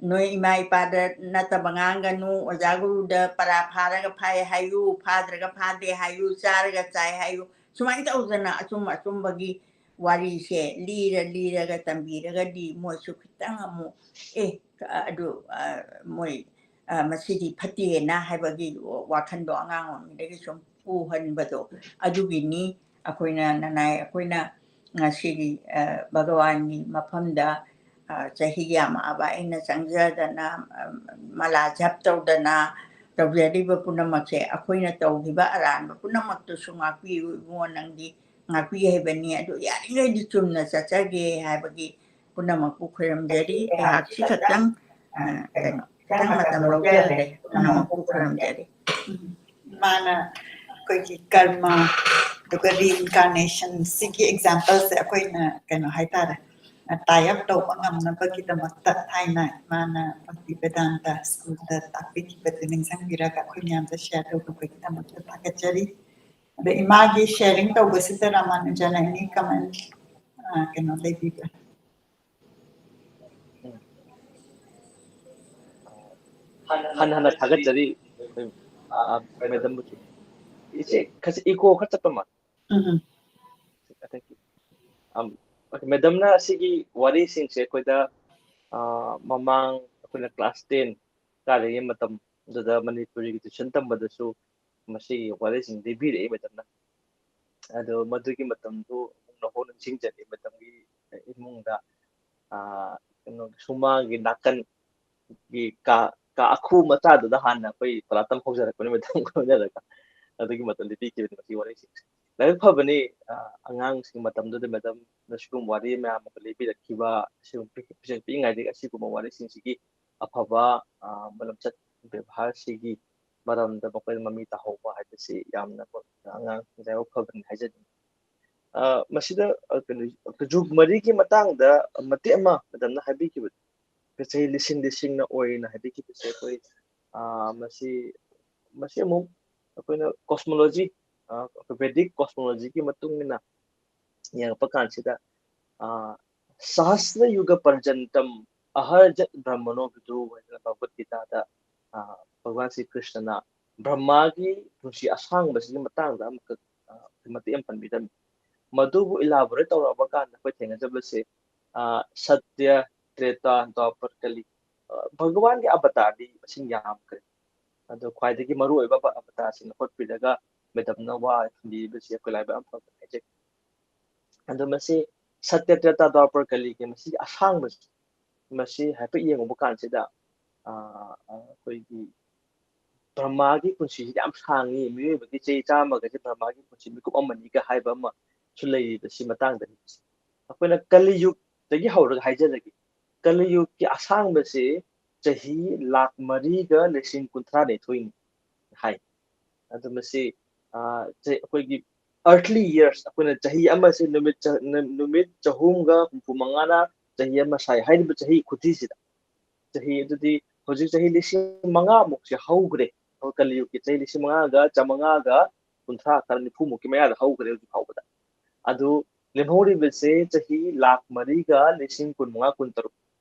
ꯅꯣꯏ ꯏꯃꯥ ꯏꯄꯥꯗ ꯅꯠꯇꯕ ꯉꯥꯡꯒꯅꯨ, ꯑꯣꯖꯥ ꯒꯨꯔꯨꯗ ꯄꯔꯥ ꯐꯥꯔꯒ ꯐꯥꯏ ꯍꯥꯏꯌꯨ, ꯐꯥꯗ꯭ꯔꯒ ꯐꯥꯗꯦ ꯍꯥꯏꯌꯨ, ꯆꯥꯔꯒ ꯆꯥꯏ ꯍꯥꯏꯌꯨ, ꯁꯨꯃꯥꯏꯅ ꯇꯧꯗꯅ ꯑꯆꯨꯝ ꯑꯆꯨꯝꯕꯒꯤ ꯋꯥꯔꯤꯁꯦ ꯂꯤꯔ ꯂꯤꯔꯒ ꯇꯝꯕꯤꯔꯒꯗꯤ ꯃꯣꯏꯁꯨ ꯈꯤꯇꯪ ꯑꯃꯨꯛ, "ꯑꯦ, ꯑꯗꯨ, ꯑ, ꯃꯣꯏ, ꯑ, ꯃꯁꯤꯗꯤ ꯐꯠꯇꯦꯅ" ꯍꯥꯏꯕꯒꯤ ꯋꯥꯈꯟꯗꯣ ꯑꯉꯥꯡ ꯑꯣꯏꯔꯤꯉꯩꯗꯒꯤ ꯁꯨꯝ ꯄꯨꯍꯟꯕꯗꯣ, ꯑꯗꯨꯒꯤꯅꯤ꯫ ꯑꯩꯈꯣꯏꯅ ꯅꯅꯥꯏ, ꯑꯩꯈꯣꯏꯅ ꯉꯁꯤꯒꯤ, ꯑ, ꯚꯒꯋꯥꯟꯒꯤ ꯃꯐꯝꯗ, ꯑ, ꯆꯍꯤ ꯌꯥꯝꯃꯛꯑꯕ ꯑꯩꯅ ꯆꯪꯖꯗꯅ, ꯑ, ꯃꯂꯥ ꯖꯞ ꯇꯧꯗꯅ ꯇꯧꯖꯔꯤꯕ ꯄꯨꯝꯅꯃꯛꯁꯦ, ꯑꯩꯈꯣꯏꯅ ꯇꯧꯈꯤꯕ ꯑꯔꯥꯟꯕ ꯄꯨꯝꯅꯃꯛꯇꯨꯁꯨ ꯉꯥꯛꯄꯤꯌꯨ ꯏꯕꯨꯡꯉꯣ, ꯅꯪꯗꯤ ꯉꯥꯛꯄꯤ ꯍꯩꯕꯅꯤ꯫ ꯑꯗꯨ ꯌꯥꯔꯤꯉꯩꯗꯤ ꯆꯨꯝꯅ ꯆꯠꯆꯒꯦ ꯍꯥꯏꯕꯒꯤ ꯄꯨꯝꯅꯃꯛꯄꯨ ꯈꯣꯏꯔꯝꯖꯔꯤ꯫ ꯑꯩꯍꯥꯛꯁꯤ ꯈꯛꯇꯪ, ꯑ, ꯀꯩꯅꯣ, ꯈꯤꯇꯪ ꯃꯇꯝ ꯂꯧꯖꯔꯦ꯫ ꯄꯨꯝꯅꯃꯛꯄꯨ ꯈꯣꯏꯔꯝꯖꯔꯤ꯫ ꯃꯥꯅ ꯑꯩꯈꯣꯏꯒꯤ ꯀꯔꯃ, ꯑꯗꯨꯒ reincarnation ꯁꯤꯒꯤ example ꯁꯦ ꯑꯩꯈꯣꯏꯅ ꯀꯩꯅꯣ ꯍꯥꯏꯇꯥꯔꯦ, tie up ꯇꯧꯕ ꯉꯝꯅꯕꯒꯤꯗꯃꯛꯇ ꯊꯥꯏꯅ ꯏꯃꯥꯅ ꯚꯛꯇꯤ ꯕꯦꯗꯥꯟꯇ ꯁ꯭ꯀꯨꯜꯗ ꯇꯥꯛꯄꯤꯈꯤꯕꯗꯨ ꯅꯤꯡꯁꯤꯡꯕꯤꯔꯒ ꯑꯩꯈꯣꯏ ꯃꯌꯥꯝꯗ share ꯇꯧꯕꯤꯕꯒꯤꯗꯃꯛꯇ ꯊꯥꯒꯠꯆꯔꯤ꯫ ꯑꯗ ꯏꯃꯥꯒꯤ sharing ꯇꯧꯕꯁꯤꯗ ꯔꯥꯃꯥꯅꯨꯖꯟ any comment, ꯑ, ꯀꯩꯅꯣ ꯂꯩꯕꯤꯕ꯭ꯔꯥ? ꯎꯝ꯫ ꯍꯟꯅ ꯍꯟꯅ ꯊꯥꯒꯠꯆꯔꯤ, ꯑ, madam ꯕꯨꯁꯨ꯫ ꯏꯆꯦ, ꯈꯖꯤꯛ echo ꯈꯔ ꯆꯠꯄ ꯃꯥꯜꯂꯦ꯫ ꯎꯝ, ꯎꯝ꯫ Thank you꯫ ꯑꯝ, madam ꯅ ꯑꯁꯤꯒꯤ ꯋꯥꯔꯤꯁꯤꯡꯁꯦ ꯑꯩꯈꯣꯏꯗ, ꯑ, ꯃꯃꯥꯡ ꯑꯩꯈꯣꯏꯅ class ten ꯀꯥꯔꯤꯉꯩ ꯃꯇꯝꯗꯨꯗ ꯃꯅꯤꯄꯨꯔꯤꯒꯤ tuition ꯇꯝꯕꯗꯁꯨ ꯃꯁꯤꯒꯤ ꯋꯥꯔꯤꯁꯤꯡ ꯂꯤꯕꯤꯔꯛꯏ madam ꯅ꯫ ꯑꯗꯣ ꯃꯗꯨꯒꯤ ꯃꯇꯝꯗꯨ ꯑꯃꯨꯛ ꯅꯧꯍꯧꯅ ꯅꯤꯡꯁꯤꯡꯖꯔꯤ꯫ ꯃꯇꯝꯒꯤ ꯏꯃꯨꯡꯗ, ꯑ, ꯀꯩꯅꯣ, ꯁꯨꯃꯥꯡꯒꯤ ꯅꯥꯀꯟꯒꯤ ꯀꯥ, ꯀꯥ ꯑꯈꯨ ꯃꯆꯥꯗꯨꯗ ꯍꯥꯟꯅ ꯑꯩꯈꯣꯏ ꯄꯂꯥꯇꯝ ꯍꯧꯖꯔꯛꯄꯅꯤ madam ꯒ ꯂꯣꯏꯅꯔꯒ꯫ ꯑꯗꯨꯒꯤ ꯃꯇꯝꯗ ꯂꯤꯕꯤꯈꯤꯕꯅꯤ ꯃꯁꯤ ꯋꯥꯔꯤꯁꯤꯡꯁꯦ꯫ ꯂꯥꯏꯕꯛ ꯐꯕꯅꯤ, ꯑ, ꯑꯉꯥꯡꯁꯤꯡ ꯃꯇꯝꯗꯨꯗ madam ꯅ ꯁꯤꯒꯨꯝꯕ ꯋꯥꯔꯤ ꯃꯌꯥꯝ ꯑꯃ ꯂꯤꯕꯤꯔꯛꯈꯤꯕ, ꯁꯤꯒꯨꯝꯕ ꯄꯤꯛ-, ꯄꯤꯛ-, ꯄꯤꯛꯏꯉꯩꯗꯒꯤ ꯑꯁꯤꯒꯨꯝꯕ ꯋꯥꯔꯤꯁꯤꯡꯁꯤꯒꯤ ꯑꯐꯕ, ꯑ, ꯂꯝꯆꯠ ꯕꯦꯕꯥꯔꯁꯤꯒꯤ ꯃꯔꯝꯗ ꯃꯈꯣꯏꯗ ꯃꯃꯤ ꯇꯥꯍꯧꯕ ꯍꯥꯏꯕꯁꯤ ꯌꯥꯝꯅ ꯑꯉꯥꯡꯁꯤꯡꯗ ꯂꯥꯏꯕꯛ ꯐꯕꯅꯤ ꯍꯥꯏꯖꯅꯤꯡꯉꯤ꯫ ꯑ, ꯃꯁꯤꯗ, ꯑ, ꯀꯩꯅꯣ, ꯖꯨꯒ ꯃꯔꯤꯒꯤ ꯃꯇꯥꯡꯗ ꯃꯇꯦꯛ ꯑꯃ madam ꯅ ꯍꯥꯏꯕꯤꯈꯤꯕꯗꯣ, ꯆꯍꯤ ꯂꯤꯁꯤꯡ ꯂꯤꯁꯤꯡꯅ ꯑꯣꯏꯅ ꯍꯥꯏꯕꯤꯈꯤꯕꯁꯦ ꯑꯩꯈꯣꯏ, ꯑ, ꯃꯁꯤ, ꯃꯁꯤ ꯑꯃꯨꯛ ꯑꯩꯈꯣꯏꯅ cosmology, ꯑ, Vedic cosmology ꯒꯤ ꯃꯇꯨꯡ ꯏꯟꯅ ꯌꯦꯡꯉꯛꯄ ꯀꯥꯟꯁꯤꯗ, ꯑ, ꯁꯍꯁ꯭ꯔ ꯌꯨꯒ ꯄꯔꯖꯟꯇꯝ ꯑꯍꯔꯖꯠ ꯕ꯭ꯔꯍꯃꯅꯣ ꯕꯤꯗꯨ ꯍꯥꯏꯅ ꯚꯒꯋꯠ ꯒꯤꯇꯥꯗ, ꯑ, ꯚꯒꯋꯥꯟ ꯁ꯭ꯔꯤ ꯀ꯭ꯔꯤꯁꯅꯅ ꯕ꯭ꯔꯍꯃꯥꯒꯤ ꯄꯨꯟꯁꯤ ꯑꯁꯥꯡꯕꯁꯤꯒꯤ ꯃꯇꯥꯡꯗ ꯑꯃꯈꯛ, ꯑ, ꯃꯇꯦꯛ ꯑꯃ ꯄꯟꯕꯤꯔꯝꯃꯤ꯫ ꯃꯗꯨꯕꯨ elaborate ꯇꯧꯔꯛꯑꯕ ꯀꯥꯟꯗ ꯑꯩꯈꯣꯏ ꯊꯦꯡꯅꯖꯕꯁꯦ, ꯑ, ꯁꯇ꯭ꯌ, ꯇ꯭ꯔꯦꯇꯥ, ꯗ꯭ꯋꯥꯄꯔ, ꯀꯂꯤ, ꯑ, ꯚꯒꯋꯥꯟꯒꯤ ꯑꯕꯇꯥꯔꯗꯤ ꯃꯁꯤꯡ ꯌꯥꯝꯈ꯭ꯔꯦ꯫ ꯑꯗꯣ ꯈ꯭ꯋꯥꯏꯗꯒꯤ ꯃꯔꯨꯑꯣꯏꯕ ꯑꯕ-, ꯑꯕꯇꯥꯔꯁꯤꯡ ꯍꯣꯠꯄꯤꯔꯒ ꯃꯦꯗꯝꯅ ꯋꯥ ꯊꯝꯕꯤꯕꯁꯤ ꯑꯩꯈꯣꯏ ꯂꯥꯏꯕꯛ ꯌꯥꯝ ꯐꯕꯅꯤ ꯍꯥꯏꯖꯒꯦ꯫ ꯑꯗꯣ ꯃꯁꯤ ꯁꯇ꯭ꯌ, ꯇ꯭ꯔꯦꯇꯥ, ꯗ꯭ꯋꯥꯄꯔ, ꯀꯂꯤꯒꯤ ꯃꯁꯤꯒꯤ ꯑꯁꯥꯡꯕꯁꯤ, ꯃꯁꯤ ꯍꯥꯏꯐꯦꯠ ꯌꯦꯡꯉꯨꯕ ꯀꯥꯟꯁꯤꯗ, ꯑ, ꯑ, ꯑꯩꯈꯣꯏꯒꯤ ꯕ꯭ꯔꯍꯃꯥꯒꯤ ꯄꯨꯟꯁꯤꯁꯤ ꯌꯥꯝ ꯁꯥꯡꯉꯤ, ꯃꯤꯑꯣꯏꯕꯒꯤ ꯆꯍꯤ ꯆꯥꯝꯃꯒꯁꯦ ꯕ꯭ꯔꯍꯃꯥꯒꯤ ꯄꯨꯟꯁꯤ ꯃꯤꯀꯨꯞ ꯑꯃꯅꯤꯒ ꯍꯥꯏꯕ ꯑꯃꯁꯨ ꯂꯩꯔꯤꯕꯁꯤ ꯃꯇꯥꯡꯗꯅꯤ꯫ ꯑꯩꯈꯣꯏꯅ ꯀꯂꯤꯌꯨꯒꯇꯒꯤ ꯍꯧꯔꯒ ꯍꯥꯏꯖꯔꯒꯦ꯫ ꯀꯂꯤꯌꯨꯒꯀꯤ ꯑꯁꯥꯡꯕꯁꯤ ꯆꯍꯤ ꯂꯥꯈ ꯃꯔꯤꯒ ꯂꯤꯁꯤꯡ ꯀꯨꯟꯊ꯭ꯔꯥ ꯅꯤꯊꯣꯏꯅꯤ ꯍꯥꯏ꯫ ꯑꯗꯨ ꯃꯁꯤ, ꯑ, ꯆꯍꯤ, ꯑꯩꯈꯣꯏꯒꯤ earthly years, ꯑꯩꯈꯣꯏꯅ ꯆꯍꯤ ꯑꯃꯁꯤ ꯅꯨꯃꯤꯠ ꯆ-, ꯅ-, ꯅꯨꯃꯤꯠ ꯆꯍꯨꯝꯒ ꯍꯨꯝꯐꯨ ꯃꯉꯥꯅ ꯆꯍꯤ ꯑꯃ ꯁꯥꯏ ꯍꯥꯏꯔꯤꯕ ꯆꯍꯤ ꯈꯨꯊꯤꯁꯤꯗ꯫ ꯆꯍꯤ ꯑꯗꯨꯗꯤ ꯍꯧꯖꯤꯛ ꯆꯍꯤ ꯂꯤꯁꯤꯡ ꯃꯉꯥꯃꯨꯛꯁꯦ ꯍꯧꯈ꯭ꯔꯦ꯫ ꯑꯩꯈꯣꯏ ꯀꯂꯤꯌꯨꯒꯀꯤ ꯆꯍꯤ ꯂꯤꯁꯤꯡ ꯃꯉꯥꯒ ꯆꯥꯃꯉꯥꯒ ꯀꯨꯟꯊ꯭ꯔꯥ ꯈꯔ ꯅꯤꯐꯨꯃꯨꯛꯀꯤ ꯃꯌꯥꯗ ꯍꯧꯈ꯭ꯔꯦ ꯍꯧꯖꯤꯛ ꯐꯥꯎꯕꯗ꯫ ꯑꯗꯨ ꯂꯦꯝꯍꯧꯔꯤꯕꯁꯦ ꯆꯍꯤ ꯂꯥꯈ ꯃꯔꯤꯒ ꯂꯤꯁꯤꯡ ꯀꯨꯟꯃꯉꯥ, ꯀꯨꯟꯇꯔꯨꯛ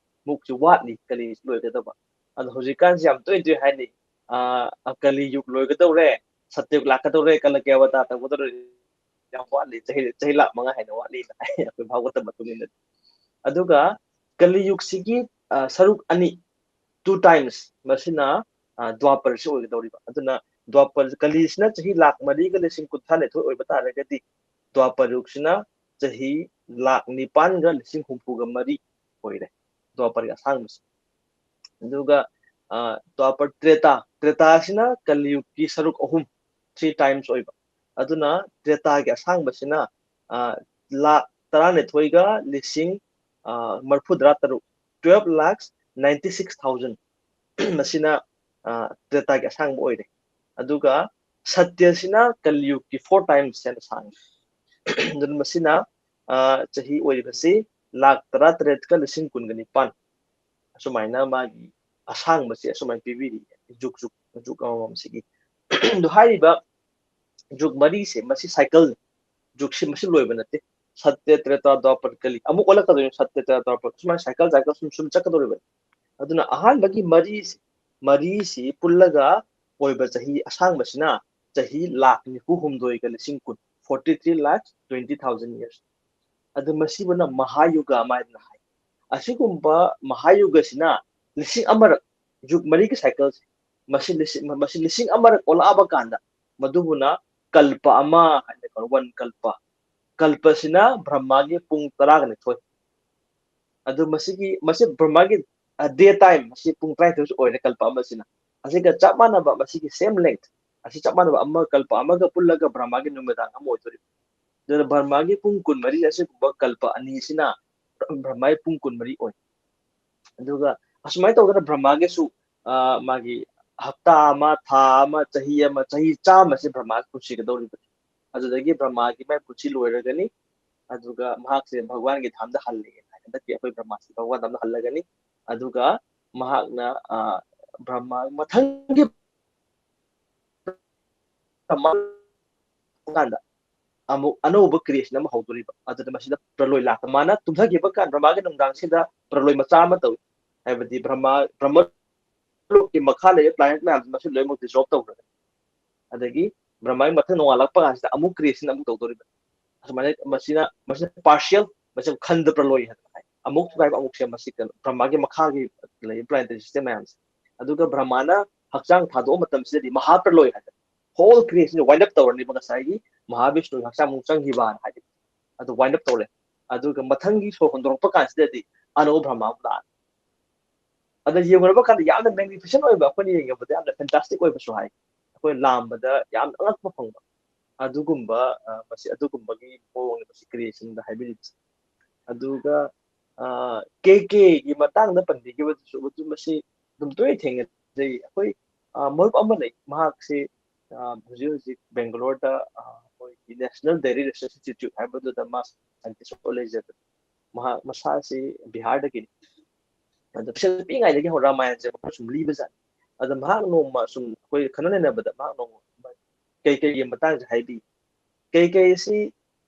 ꯃꯨꯛꯁꯨ ꯋꯥꯠꯂꯤ ꯀꯂꯤ ꯂꯣꯏꯒꯗꯕ꯫ ꯑꯗꯣ ꯍꯧꯖꯤꯛꯀꯥꯟꯁꯤ ꯌꯥꯝ ꯇꯣꯏ ꯇꯣꯏ ꯍꯥꯏꯅꯩ, ꯑ, "ꯀꯂꯤ ꯌꯨꯒ ꯂꯣꯏꯒꯗꯧꯔꯦ, ꯁꯠꯌꯨꯒ ꯂꯥꯛꯀꯗꯧꯔꯦ, ꯀꯂꯀꯤ ꯑꯕꯇꯥꯔ ꯇꯧꯒꯗꯧꯔꯦ, ꯌꯥꯝ ꯋꯥꯠꯂꯤ, ꯆꯍꯤ, ꯆꯍꯤ ꯂꯥꯈ ꯃꯉꯥ ꯍꯦꯟꯅ ꯋꯥꯠꯂꯤꯅ" ꯍꯥꯏ ꯑꯩꯈꯣꯏ ꯚꯥꯒꯋꯇ ꯃꯇꯨꯡ ꯏꯟꯅ꯫ ꯑꯗꯨꯒ ꯀꯂꯤ ꯌꯨꯒꯁꯤꯒꯤ, ꯑ, ꯁꯔꯨꯛ ꯑꯅꯤ, two times, ꯃꯁꯤꯅ, ꯑ, ꯗ꯭ꯋꯥꯄꯔꯁꯤ ꯑꯣꯏꯒꯗꯧꯔꯤꯕ꯫ ꯑꯗꯨꯅ ꯗ꯭ꯋꯥꯄꯔ, ꯀꯂꯤꯁꯤꯅ ꯆꯍꯤ ꯂꯥꯈ ꯃꯔꯤꯒ ꯂꯤꯁꯤꯡ ꯀꯨꯟꯊ꯭ꯔꯥ ꯅꯤꯊꯣꯏ ꯑꯣꯏꯕ ꯇꯥꯔꯒꯗꯤ, ꯗ꯭ꯋꯥꯄꯔ ꯌꯨꯒꯁꯤꯅ ꯆꯍꯤ ꯂꯥꯈ ꯅꯤꯄꯥꯟꯒ ꯂꯤꯁꯤꯡ ꯍꯨꯝꯐꯨꯒ ꯃꯔꯤ ꯑꯣꯏꯔꯦ, ꯗ꯭ꯋꯥꯄꯔꯒꯤ ꯑꯁꯥꯡꯕꯁꯤ꯫ ꯑꯗꯨꯒ, ꯑ, ꯗ꯭ꯋꯥꯄꯔ, ꯇ꯭ꯔꯦꯇꯥ, ꯇ꯭ꯔꯦꯇꯥꯁꯤꯅ ꯀꯂꯤꯌꯨꯒꯀꯤ ꯁꯔꯨꯛ ꯑꯍꯨꯝ, three times ꯑꯣꯏꯕ꯫ ꯑꯗꯨꯅ ꯇ꯭ꯔꯦꯇꯥꯒꯤ ꯑꯁꯥꯡꯕꯁꯤꯅ, ꯑ, ꯂꯥꯈ ꯇꯔꯥꯅꯤꯊꯣꯏꯒ ꯂꯤꯁꯤꯡ, ꯑ, ꯃꯔꯤꯐꯨꯇꯔꯥ ꯇꯔꯨꯛ, twelve lakhs ninety six thousand, ꯃꯁꯤꯅ, ꯑ, ꯇ꯭ꯔꯦꯇꯥꯒꯤ ꯑꯁꯥꯡꯕ ꯑꯣꯏꯔꯦ꯫ ꯑꯗꯨꯒ ꯁꯇ꯭ꯌꯁꯤꯅ ꯀꯂꯤꯌꯨꯒꯀꯤ four times ꯍꯦꯟꯅ ꯁꯥꯡꯉꯤ꯫ ꯑꯗꯨꯅ ꯃꯁꯤꯅ, ꯑ, ꯆꯍꯤ ꯑꯣꯏꯔꯤꯕꯁꯤ ꯂꯥꯈ ꯇꯔꯥꯇꯔꯦꯠꯀ ꯂꯤꯁꯤꯡ ꯀꯨꯟꯒ ꯅꯤꯄꯥꯟ, ꯑꯁꯨꯃꯥꯏꯅ ꯃꯥꯒꯤ ꯑꯁꯥꯡꯕꯁꯦ ꯑꯁꯨꯃꯥꯏꯅ ꯄꯤꯕꯤꯔꯤ, ꯖꯨꯒ, ꯖꯨꯒ, ꯖꯨꯒ ꯑꯃꯃꯝꯁꯤꯒꯤ꯫ ꯑꯗꯣ ꯍꯥꯏꯔꯤꯕ ꯖꯨꯒ ꯃꯔꯤꯁꯦ, ꯃꯁꯤ cycle ꯅꯤ꯫ ꯖꯨꯒꯁꯤ ꯃꯁꯤ ꯂꯣꯏꯕ ꯅꯠꯇꯦ, ꯁꯠꯇ꯭ꯌ, ꯇ꯭ꯔꯦꯇꯥ, ꯗ꯭ꯋꯥꯄꯔ, ꯀꯂꯤ꯫ ꯑꯃꯨꯛ ꯑꯣꯜꯂꯛꯀꯗꯣꯏꯅꯤ, ꯁꯠꯇ꯭ꯌ, ꯇ꯭ꯔꯦꯇꯥ, ꯗ꯭ꯋꯥꯄꯔ꯫ ꯁꯨꯃꯥꯏꯅ ꯁꯥꯏꯀꯜ ꯁꯥꯏꯀꯜ ꯁꯨꯝ ꯁꯨꯝ ꯆꯠꯀꯗꯧꯔꯤꯕꯅꯤ꯫ ꯑꯗꯨꯅ ꯑꯍꯥꯟꯕꯒꯤ ꯃꯔꯤꯁꯤ, ꯃꯔꯤꯁꯤ ꯄꯨꯜꯂꯒ ꯑꯣꯏꯕ ꯆꯍꯤ ꯑꯁꯥꯡꯕꯁꯤꯅ ꯆꯍꯤ ꯂꯥꯈ ꯅꯤꯐꯨ ꯍꯨꯝꯗꯣꯏꯒ ꯂꯤꯁꯤꯡ ꯀꯨꯟ, forty three lakhs twenty thousand years꯫ ꯑꯗꯨ ꯃꯁꯤꯕꯨꯅ ꯃꯍꯥꯌꯨꯒ ꯑꯃ ꯍꯥꯏꯗꯅ ꯍꯥꯏ꯫ ꯑꯁꯤꯒꯨꯝꯕ ꯃꯍꯥꯌꯨꯒꯁꯤꯅ ꯂꯤꯁꯤꯡ ꯑꯃꯔꯛ, ꯖꯨꯒ ꯃꯔꯤꯒꯤ ꯁꯥꯏꯀꯜꯁꯦ, ꯃꯁꯤ ꯂꯤꯁꯤꯡ, ꯃꯁꯤ ꯂꯤꯁꯤꯡ ꯑꯃꯔꯛ ꯑꯣꯜꯂꯛꯑꯕ ꯀꯥꯟꯗ ꯃꯗꯨꯕꯨꯅ ꯀꯜꯄ ꯑꯃ ꯍꯥꯏꯅ ꯀꯧ, ꯋꯥꯟ ꯀꯜꯄ꯫ ꯀꯜꯄꯁꯤꯅ ꯕ꯭ꯔꯍ꯭ꯃꯥꯒꯤ ꯄꯨꯡ ꯇꯔꯥꯒ ꯅꯤꯊꯣꯏ꯫ ꯑꯗꯨ ꯃꯁꯤꯒꯤ, ꯃꯁꯤ ꯕ꯭ꯔꯍ꯭ꯃꯥꯒꯤ, ꯑ, day time, ꯃꯁꯤ ꯄꯨꯡ ꯇꯔꯥꯅꯤꯊꯣꯏꯁꯨ ꯑꯣꯏꯔꯦ ꯀꯜꯄ ꯑꯃꯁꯤꯅ꯫ ꯑꯁꯤꯒ ꯆꯞ ꯃꯥꯟꯅꯕ, ꯃꯁꯤꯒꯤ same length, ꯑꯁꯤ ꯆꯞ ꯃꯥꯟꯅꯕ ꯑꯃ, ꯀꯜꯄ ꯑꯃꯒ ꯄꯨꯜꯂꯒ ꯕ꯭ꯔꯍ꯭ꯃꯥꯒꯤ ꯅꯨꯃꯤꯗꯥꯡ ꯑꯃ ꯑꯣꯏꯗꯣꯔꯤꯕ꯫ ꯑꯗꯨꯅ ꯕ꯭ꯔꯍ꯭ꯃꯥꯒꯤ ꯄꯨꯡ ꯀꯨꯟꯃꯔꯤ ꯑꯁꯤꯒꯨꯝꯕ ꯀꯜꯄ ꯑꯅꯤꯁꯤꯅ ꯕ꯭ꯔꯍ꯭ꯃꯥꯒꯤ ꯄꯨꯡ ꯀꯨꯟꯃꯔꯤ ꯑꯣꯏ꯫ ꯑꯗꯨꯒ ꯑꯁꯨꯃꯥꯏꯅ ꯇꯧꯗꯅ ꯕ꯭ꯔꯍ꯭ꯃꯥꯒꯤꯁꯨ, ꯑ, ꯃꯥꯒꯤ ꯍꯞꯇꯥ ꯑꯃ, ꯊꯥ ꯑꯃ, ꯆꯍꯤ ꯑꯃ, ꯆꯍꯤ ꯆꯥꯝꯃꯁꯦ ꯕ꯭ꯔꯍ꯭ꯃꯥꯒꯤ ꯄꯨꯟꯁꯤꯒꯗꯧꯔꯤꯕꯅꯤ꯫ ꯑꯗꯨꯗꯒꯤ ꯕ꯭ꯔꯍ꯭ꯃꯥꯒꯤ ꯃꯥꯏ ꯄꯨꯟꯁꯤ ꯂꯣꯏꯔꯒꯅꯤ꯫ ꯑꯗꯨꯒ ꯃꯍꯥꯛꯁꯦ ꯚꯒꯋꯥꯟꯒꯤ ꯙꯥꯝꯗ ꯍꯜꯂꯦ꯫ ꯍꯟꯗꯛꯀꯤ ꯑꯩꯈꯣꯏ ꯕ꯭ꯔꯍ꯭ꯃꯥꯁꯦ ꯚꯒꯋꯥꯟ ꯙꯥꯝꯗ ꯍꯜꯂꯒꯅꯤ꯫ ꯑꯗꯨꯒ ꯃꯍꯥꯛꯅ, ꯑ, ꯕ꯭ꯔꯍ꯭ꯃꯥ ꯃꯊꯪꯒꯤ ꯀꯥꯟꯗ ꯑꯃꯨꯛ ꯑꯅꯧꯕ creation ꯑꯃ ꯍꯧꯗꯣꯔꯤꯕ꯫ ꯑꯗꯨꯗ ꯃꯁꯤꯗ ꯄ꯭ꯔꯂꯣꯏ ꯂꯥꯛꯄ꯫ ꯃꯥꯅ ꯇꯨꯝꯊꯈꯤꯕ ꯀꯥꯟꯗ ꯃꯥꯒꯤ ꯅꯨꯡꯗꯥꯡꯁꯤꯗ ꯄ꯭ꯔꯂꯣꯏ ꯃꯆꯥ ꯑꯃ ꯇꯧꯏ꯫ ꯍꯥꯏꯕꯗꯤ ꯕ꯭ꯔꯍ꯭ꯃ, ꯕ꯭ꯔꯍ꯭ꯃ ꯂꯣꯛꯀꯤ ꯃꯈꯥ ꯂꯩꯕ planet ꯃꯌꯥꯝꯁꯤ ꯃꯁꯤ ꯂꯣꯏꯅꯃꯛ dissolve ꯇꯧꯈ꯭ꯔꯦ꯫ ꯑꯗꯒꯤ ꯕ꯭ꯔꯍ꯭ꯃꯒꯤ ꯃꯊꯪ ꯅꯣꯡꯉꯥꯜꯂꯛꯄ ꯀꯥꯟꯁꯤꯗ ꯑꯃꯨꯛ creation ꯑꯃꯨꯛ ꯇꯧꯗꯣꯔꯤꯕ꯫ ꯑꯁꯨꯃꯥꯏꯅ ꯃꯁꯤꯅ, ꯃꯁꯤꯅ partial, ꯃꯁꯤ ꯈꯟꯗ ꯄ꯭ꯔꯂꯣꯏ ꯍꯥꯏꯅ ꯍꯥꯏ꯫ ꯑꯃꯨꯛ ꯊꯨꯒꯥꯏꯕ ꯑꯃꯨꯛꯁꯦ ꯃꯁꯤ ꯀꯩꯅꯣ, ꯕ꯭ꯔꯍ꯭ꯃꯒꯤ ꯃꯈꯥꯒꯤ ꯂꯩꯔꯤꯕ planetary system ꯃꯌꯥꯝꯁꯦ꯫ ꯑꯗꯨꯒ ꯕ꯭ꯔꯍ꯭ꯃꯅ ꯍꯛꯆꯥꯡ ꯊꯥꯗꯣꯛꯄ ꯃꯇꯝꯁꯤꯗꯗꯤ ꯃꯍꯥꯄ꯭ꯔꯂꯣꯏ ꯍꯥꯏꯅ, whole creation wind up ꯇꯧꯔꯅꯤꯕ, ꯉꯁꯥꯏꯒꯤ ꯃꯍꯥꯕꯤꯁꯅꯨꯒꯤ ꯍꯛꯆꯥꯡ ꯑꯃꯨꯛ ꯆꯪꯈꯤꯕꯅ ꯍꯥꯏꯗꯤ꯫ ꯑꯗꯨ wind up ꯇꯧꯔꯦ꯫ ꯑꯗꯨꯒ ꯃꯊꯪꯒꯤ ꯁꯣꯔ ꯍꯣꯟꯗꯣꯔꯛꯄ ꯀꯥꯟꯁꯤꯗꯗꯤ ꯑꯅꯧꯕ ꯕ꯭ꯔꯍ꯭ꯃ ꯑꯃꯨꯛ ꯂꯥꯛꯑꯅꯤ꯫ ꯑꯗ ꯌꯦꯡꯉꯨꯔꯕ ꯀꯥꯟꯗ ꯌꯥꯝꯅ magnificent ꯑꯣꯏꯕ, ꯑꯩꯈꯣꯏꯅ ꯌꯦꯡꯉꯕꯗ ꯌꯥꯝꯅ fantastic ꯑꯣꯏꯕꯁꯨ ꯍꯥꯏ꯫ ꯑꯩꯈꯣꯏ ꯂꯥꯝꯕꯗ ꯌꯥꯝꯅ ꯑꯉꯛꯄ ꯐꯪꯕ꯫ ꯑꯗꯨꯒꯨꯝꯕ, ꯑ, ꯃꯁꯤ, ꯑꯗꯨꯒꯨꯝꯕꯒꯤ ꯃꯑꯣꯡꯅꯤ ꯃꯁꯤ creationꯗ ꯍꯥꯏꯕꯤꯔꯤꯕꯁꯦ꯫ ꯑꯗꯨꯒ, ꯑ, ꯀꯦ ꯀꯦꯒꯤ ꯃꯇꯥꯡꯗ ꯄꯟꯕꯤꯈꯤꯕꯗꯨꯁꯨ, ꯑꯗꯨ ꯃꯁꯤ ꯑꯗꯨꯝ ꯇꯣꯏꯅ ꯊꯦꯡꯅꯖꯩ꯫ ꯑꯩꯈꯣꯏ, ꯑ, ꯃꯔꯨꯞ ꯑꯃ ꯂꯩ, ꯃꯍꯥꯛꯁꯤ, ꯑ, ꯍꯧꯖꯤꯛ ꯍꯧꯖꯤꯛ ꯕꯦꯡꯒꯂꯣꯔꯗ, ꯑ, ꯃꯣꯏꯒꯤ National Dairy Research Institute ꯍꯥꯏꯕꯗꯨꯗ ꯃꯥ scientist ꯑꯣꯏ ꯂꯩꯖꯕꯅꯤ꯫ ꯃꯍꯥꯛ ꯃꯁꯥꯁꯤ ꯕꯤꯍꯥꯔꯗꯒꯤꯅꯤ꯫ ꯑꯗꯣ ꯄꯤꯁꯛ ꯄꯤꯛꯏꯉꯩꯗꯒꯤ ꯍꯧꯅ ꯔꯥꯃꯥꯌꯟꯁꯦ ꯃꯈꯣꯏ ꯁꯨꯝ ꯂꯤꯕꯖꯥꯠꯅꯤ꯫ ꯑꯗ ꯃꯍꯥꯛ ꯅꯣꯡꯃ ꯁꯨꯝ ꯑꯩꯈꯣꯏ ꯈꯟꯅ ꯅꯩꯅꯕꯗ ꯃꯍꯥꯛ ꯅꯣꯡꯃ ꯀꯩ ꯀꯩꯒꯤ ꯃꯇꯥꯡꯁꯦ ꯍꯥꯏꯕꯤ꯫ ꯀꯩ ꯀꯩ ꯑꯁꯤ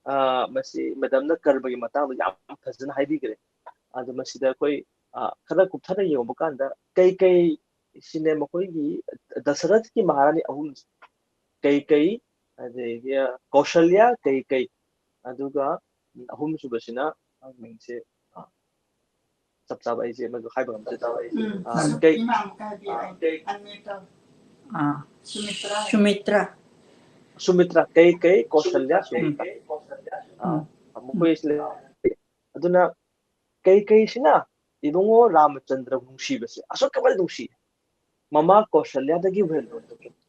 ꯑ, ꯃꯁꯤ ꯃꯦꯗꯥꯝꯅ ꯀꯔꯃꯒꯤ ꯃꯇꯥꯡꯗ ꯌꯥꯝ ꯐꯖꯅ ꯍꯥꯏꯕꯤꯈ꯭ꯔꯦ꯫ ꯑꯗꯣ ꯃꯁꯤꯗ ꯑꯩꯈꯣꯏ, ꯑ, ꯈꯔ ꯀꯨꯞꯊꯅ ꯌꯦꯡꯕ ꯀꯥꯟꯗ ꯀꯩꯀꯩ ꯁꯤꯅꯦ ꯃꯈꯣꯏꯒꯤ ꯗꯁꯔꯊꯀꯤ ꯃꯍꯥꯔꯥꯅꯤ ꯑꯍꯨꯝ, ꯀꯩꯀꯩ, ꯑꯗꯒꯤ ꯀꯧꯁꯜꯌꯥ, ꯀꯩꯀꯩ, ꯑꯗꯨꯒ ꯑꯍꯨꯝꯁꯨꯕꯁꯤꯅ ꯃꯤꯡꯁꯦ, ꯑ, ꯆꯞ ꯆꯥꯕ ꯑꯩꯁꯦ ꯃꯗꯨ ꯍꯥꯏꯕ ꯉꯝꯖꯗꯦ꯫ ꯎꯝ, ꯑ, ꯁꯨ-, ꯀꯩ-, ꯏꯃꯥ ꯑꯃꯨꯛꯀ ꯍꯥꯏꯕꯤꯌꯨ, ꯑꯩ, ꯑꯥ, ꯑꯟꯃ꯭ꯌꯨꯠ ꯇꯧ꯫ ꯑꯥ, ꯁꯨꯃꯤꯇ꯭ꯔꯥ꯫ ꯁꯨꯃꯤꯇ꯭ꯔꯥ꯫ ꯁꯨꯃꯤꯇ꯭ꯔꯥ, ꯀꯩ ꯀꯩ, ꯀꯧꯁꯜꯌꯥ, ꯀꯩ ꯀꯩ, ꯑ, ꯎꯝ, ꯃꯈꯣꯏꯁꯤ ꯂꯩ꯫ ꯑꯗꯨꯅ ꯀꯩ ꯀꯩꯁꯤꯅ ꯏꯕꯨꯡꯉꯣ ꯔꯥꯃꯆꯟꯗ꯭ꯔ ꯅꯨꯡꯁꯤꯕꯁꯦ ꯑꯁꯨꯛꯀꯤ ꯃꯇꯤꯛ ꯅꯨꯡꯁꯤ, ꯃꯃꯥ ꯀꯧꯁꯜꯌꯥꯗꯒꯤ ꯍꯦꯟꯅ꯫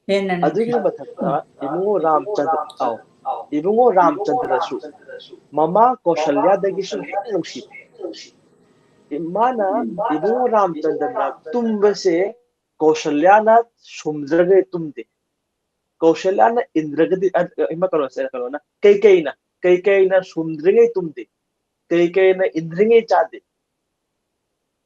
ꯍꯦꯟꯅ ꯑꯗꯨꯒꯤ ꯅꯨꯡꯁꯤ꯫ ꯃꯊꯛꯇ ꯏꯕꯨꯡꯉꯣ ꯔꯥꯃꯆꯟꯗ꯭ꯔ, ꯑꯥꯎ, ꯏꯕꯨꯡꯉꯣ ꯔꯥꯃꯆꯟꯗ꯭ꯔꯁꯨ ꯃꯃꯥ ꯀꯧꯁꯜꯌꯥꯗꯒꯤꯁꯨ ꯍꯦꯟꯅ ꯅꯨꯡꯁꯤ꯫ ꯃꯥꯅ, ꯏꯕꯨꯡꯉꯣ ꯔꯥꯃꯆꯟꯗ꯭ꯔꯅ ꯇꯨꯝꯕꯁꯦ ꯀꯧꯁꯜꯌꯥꯅ ꯁꯨꯝꯗ꯭ꯔꯒꯗꯤ ꯇꯨꯝꯗꯦ꯫ ꯀꯧꯁꯜꯌꯥꯅ ꯏꯟꯗ꯭ꯔꯒꯗꯤ, ꯑ, ꯏꯃꯥ ꯀꯩꯅꯣꯁꯦ, ꯀꯩꯅꯣꯅ, ꯀꯩꯀꯩꯅ, ꯀꯩꯀꯩꯅ ꯁꯨꯝꯗ꯭ꯔꯤꯉꯩ ꯇꯨꯝꯗꯦ, ꯀꯩꯀꯩꯅ ꯏꯟꯗ꯭ꯔꯤꯉꯩ ꯆꯥꯗꯦ,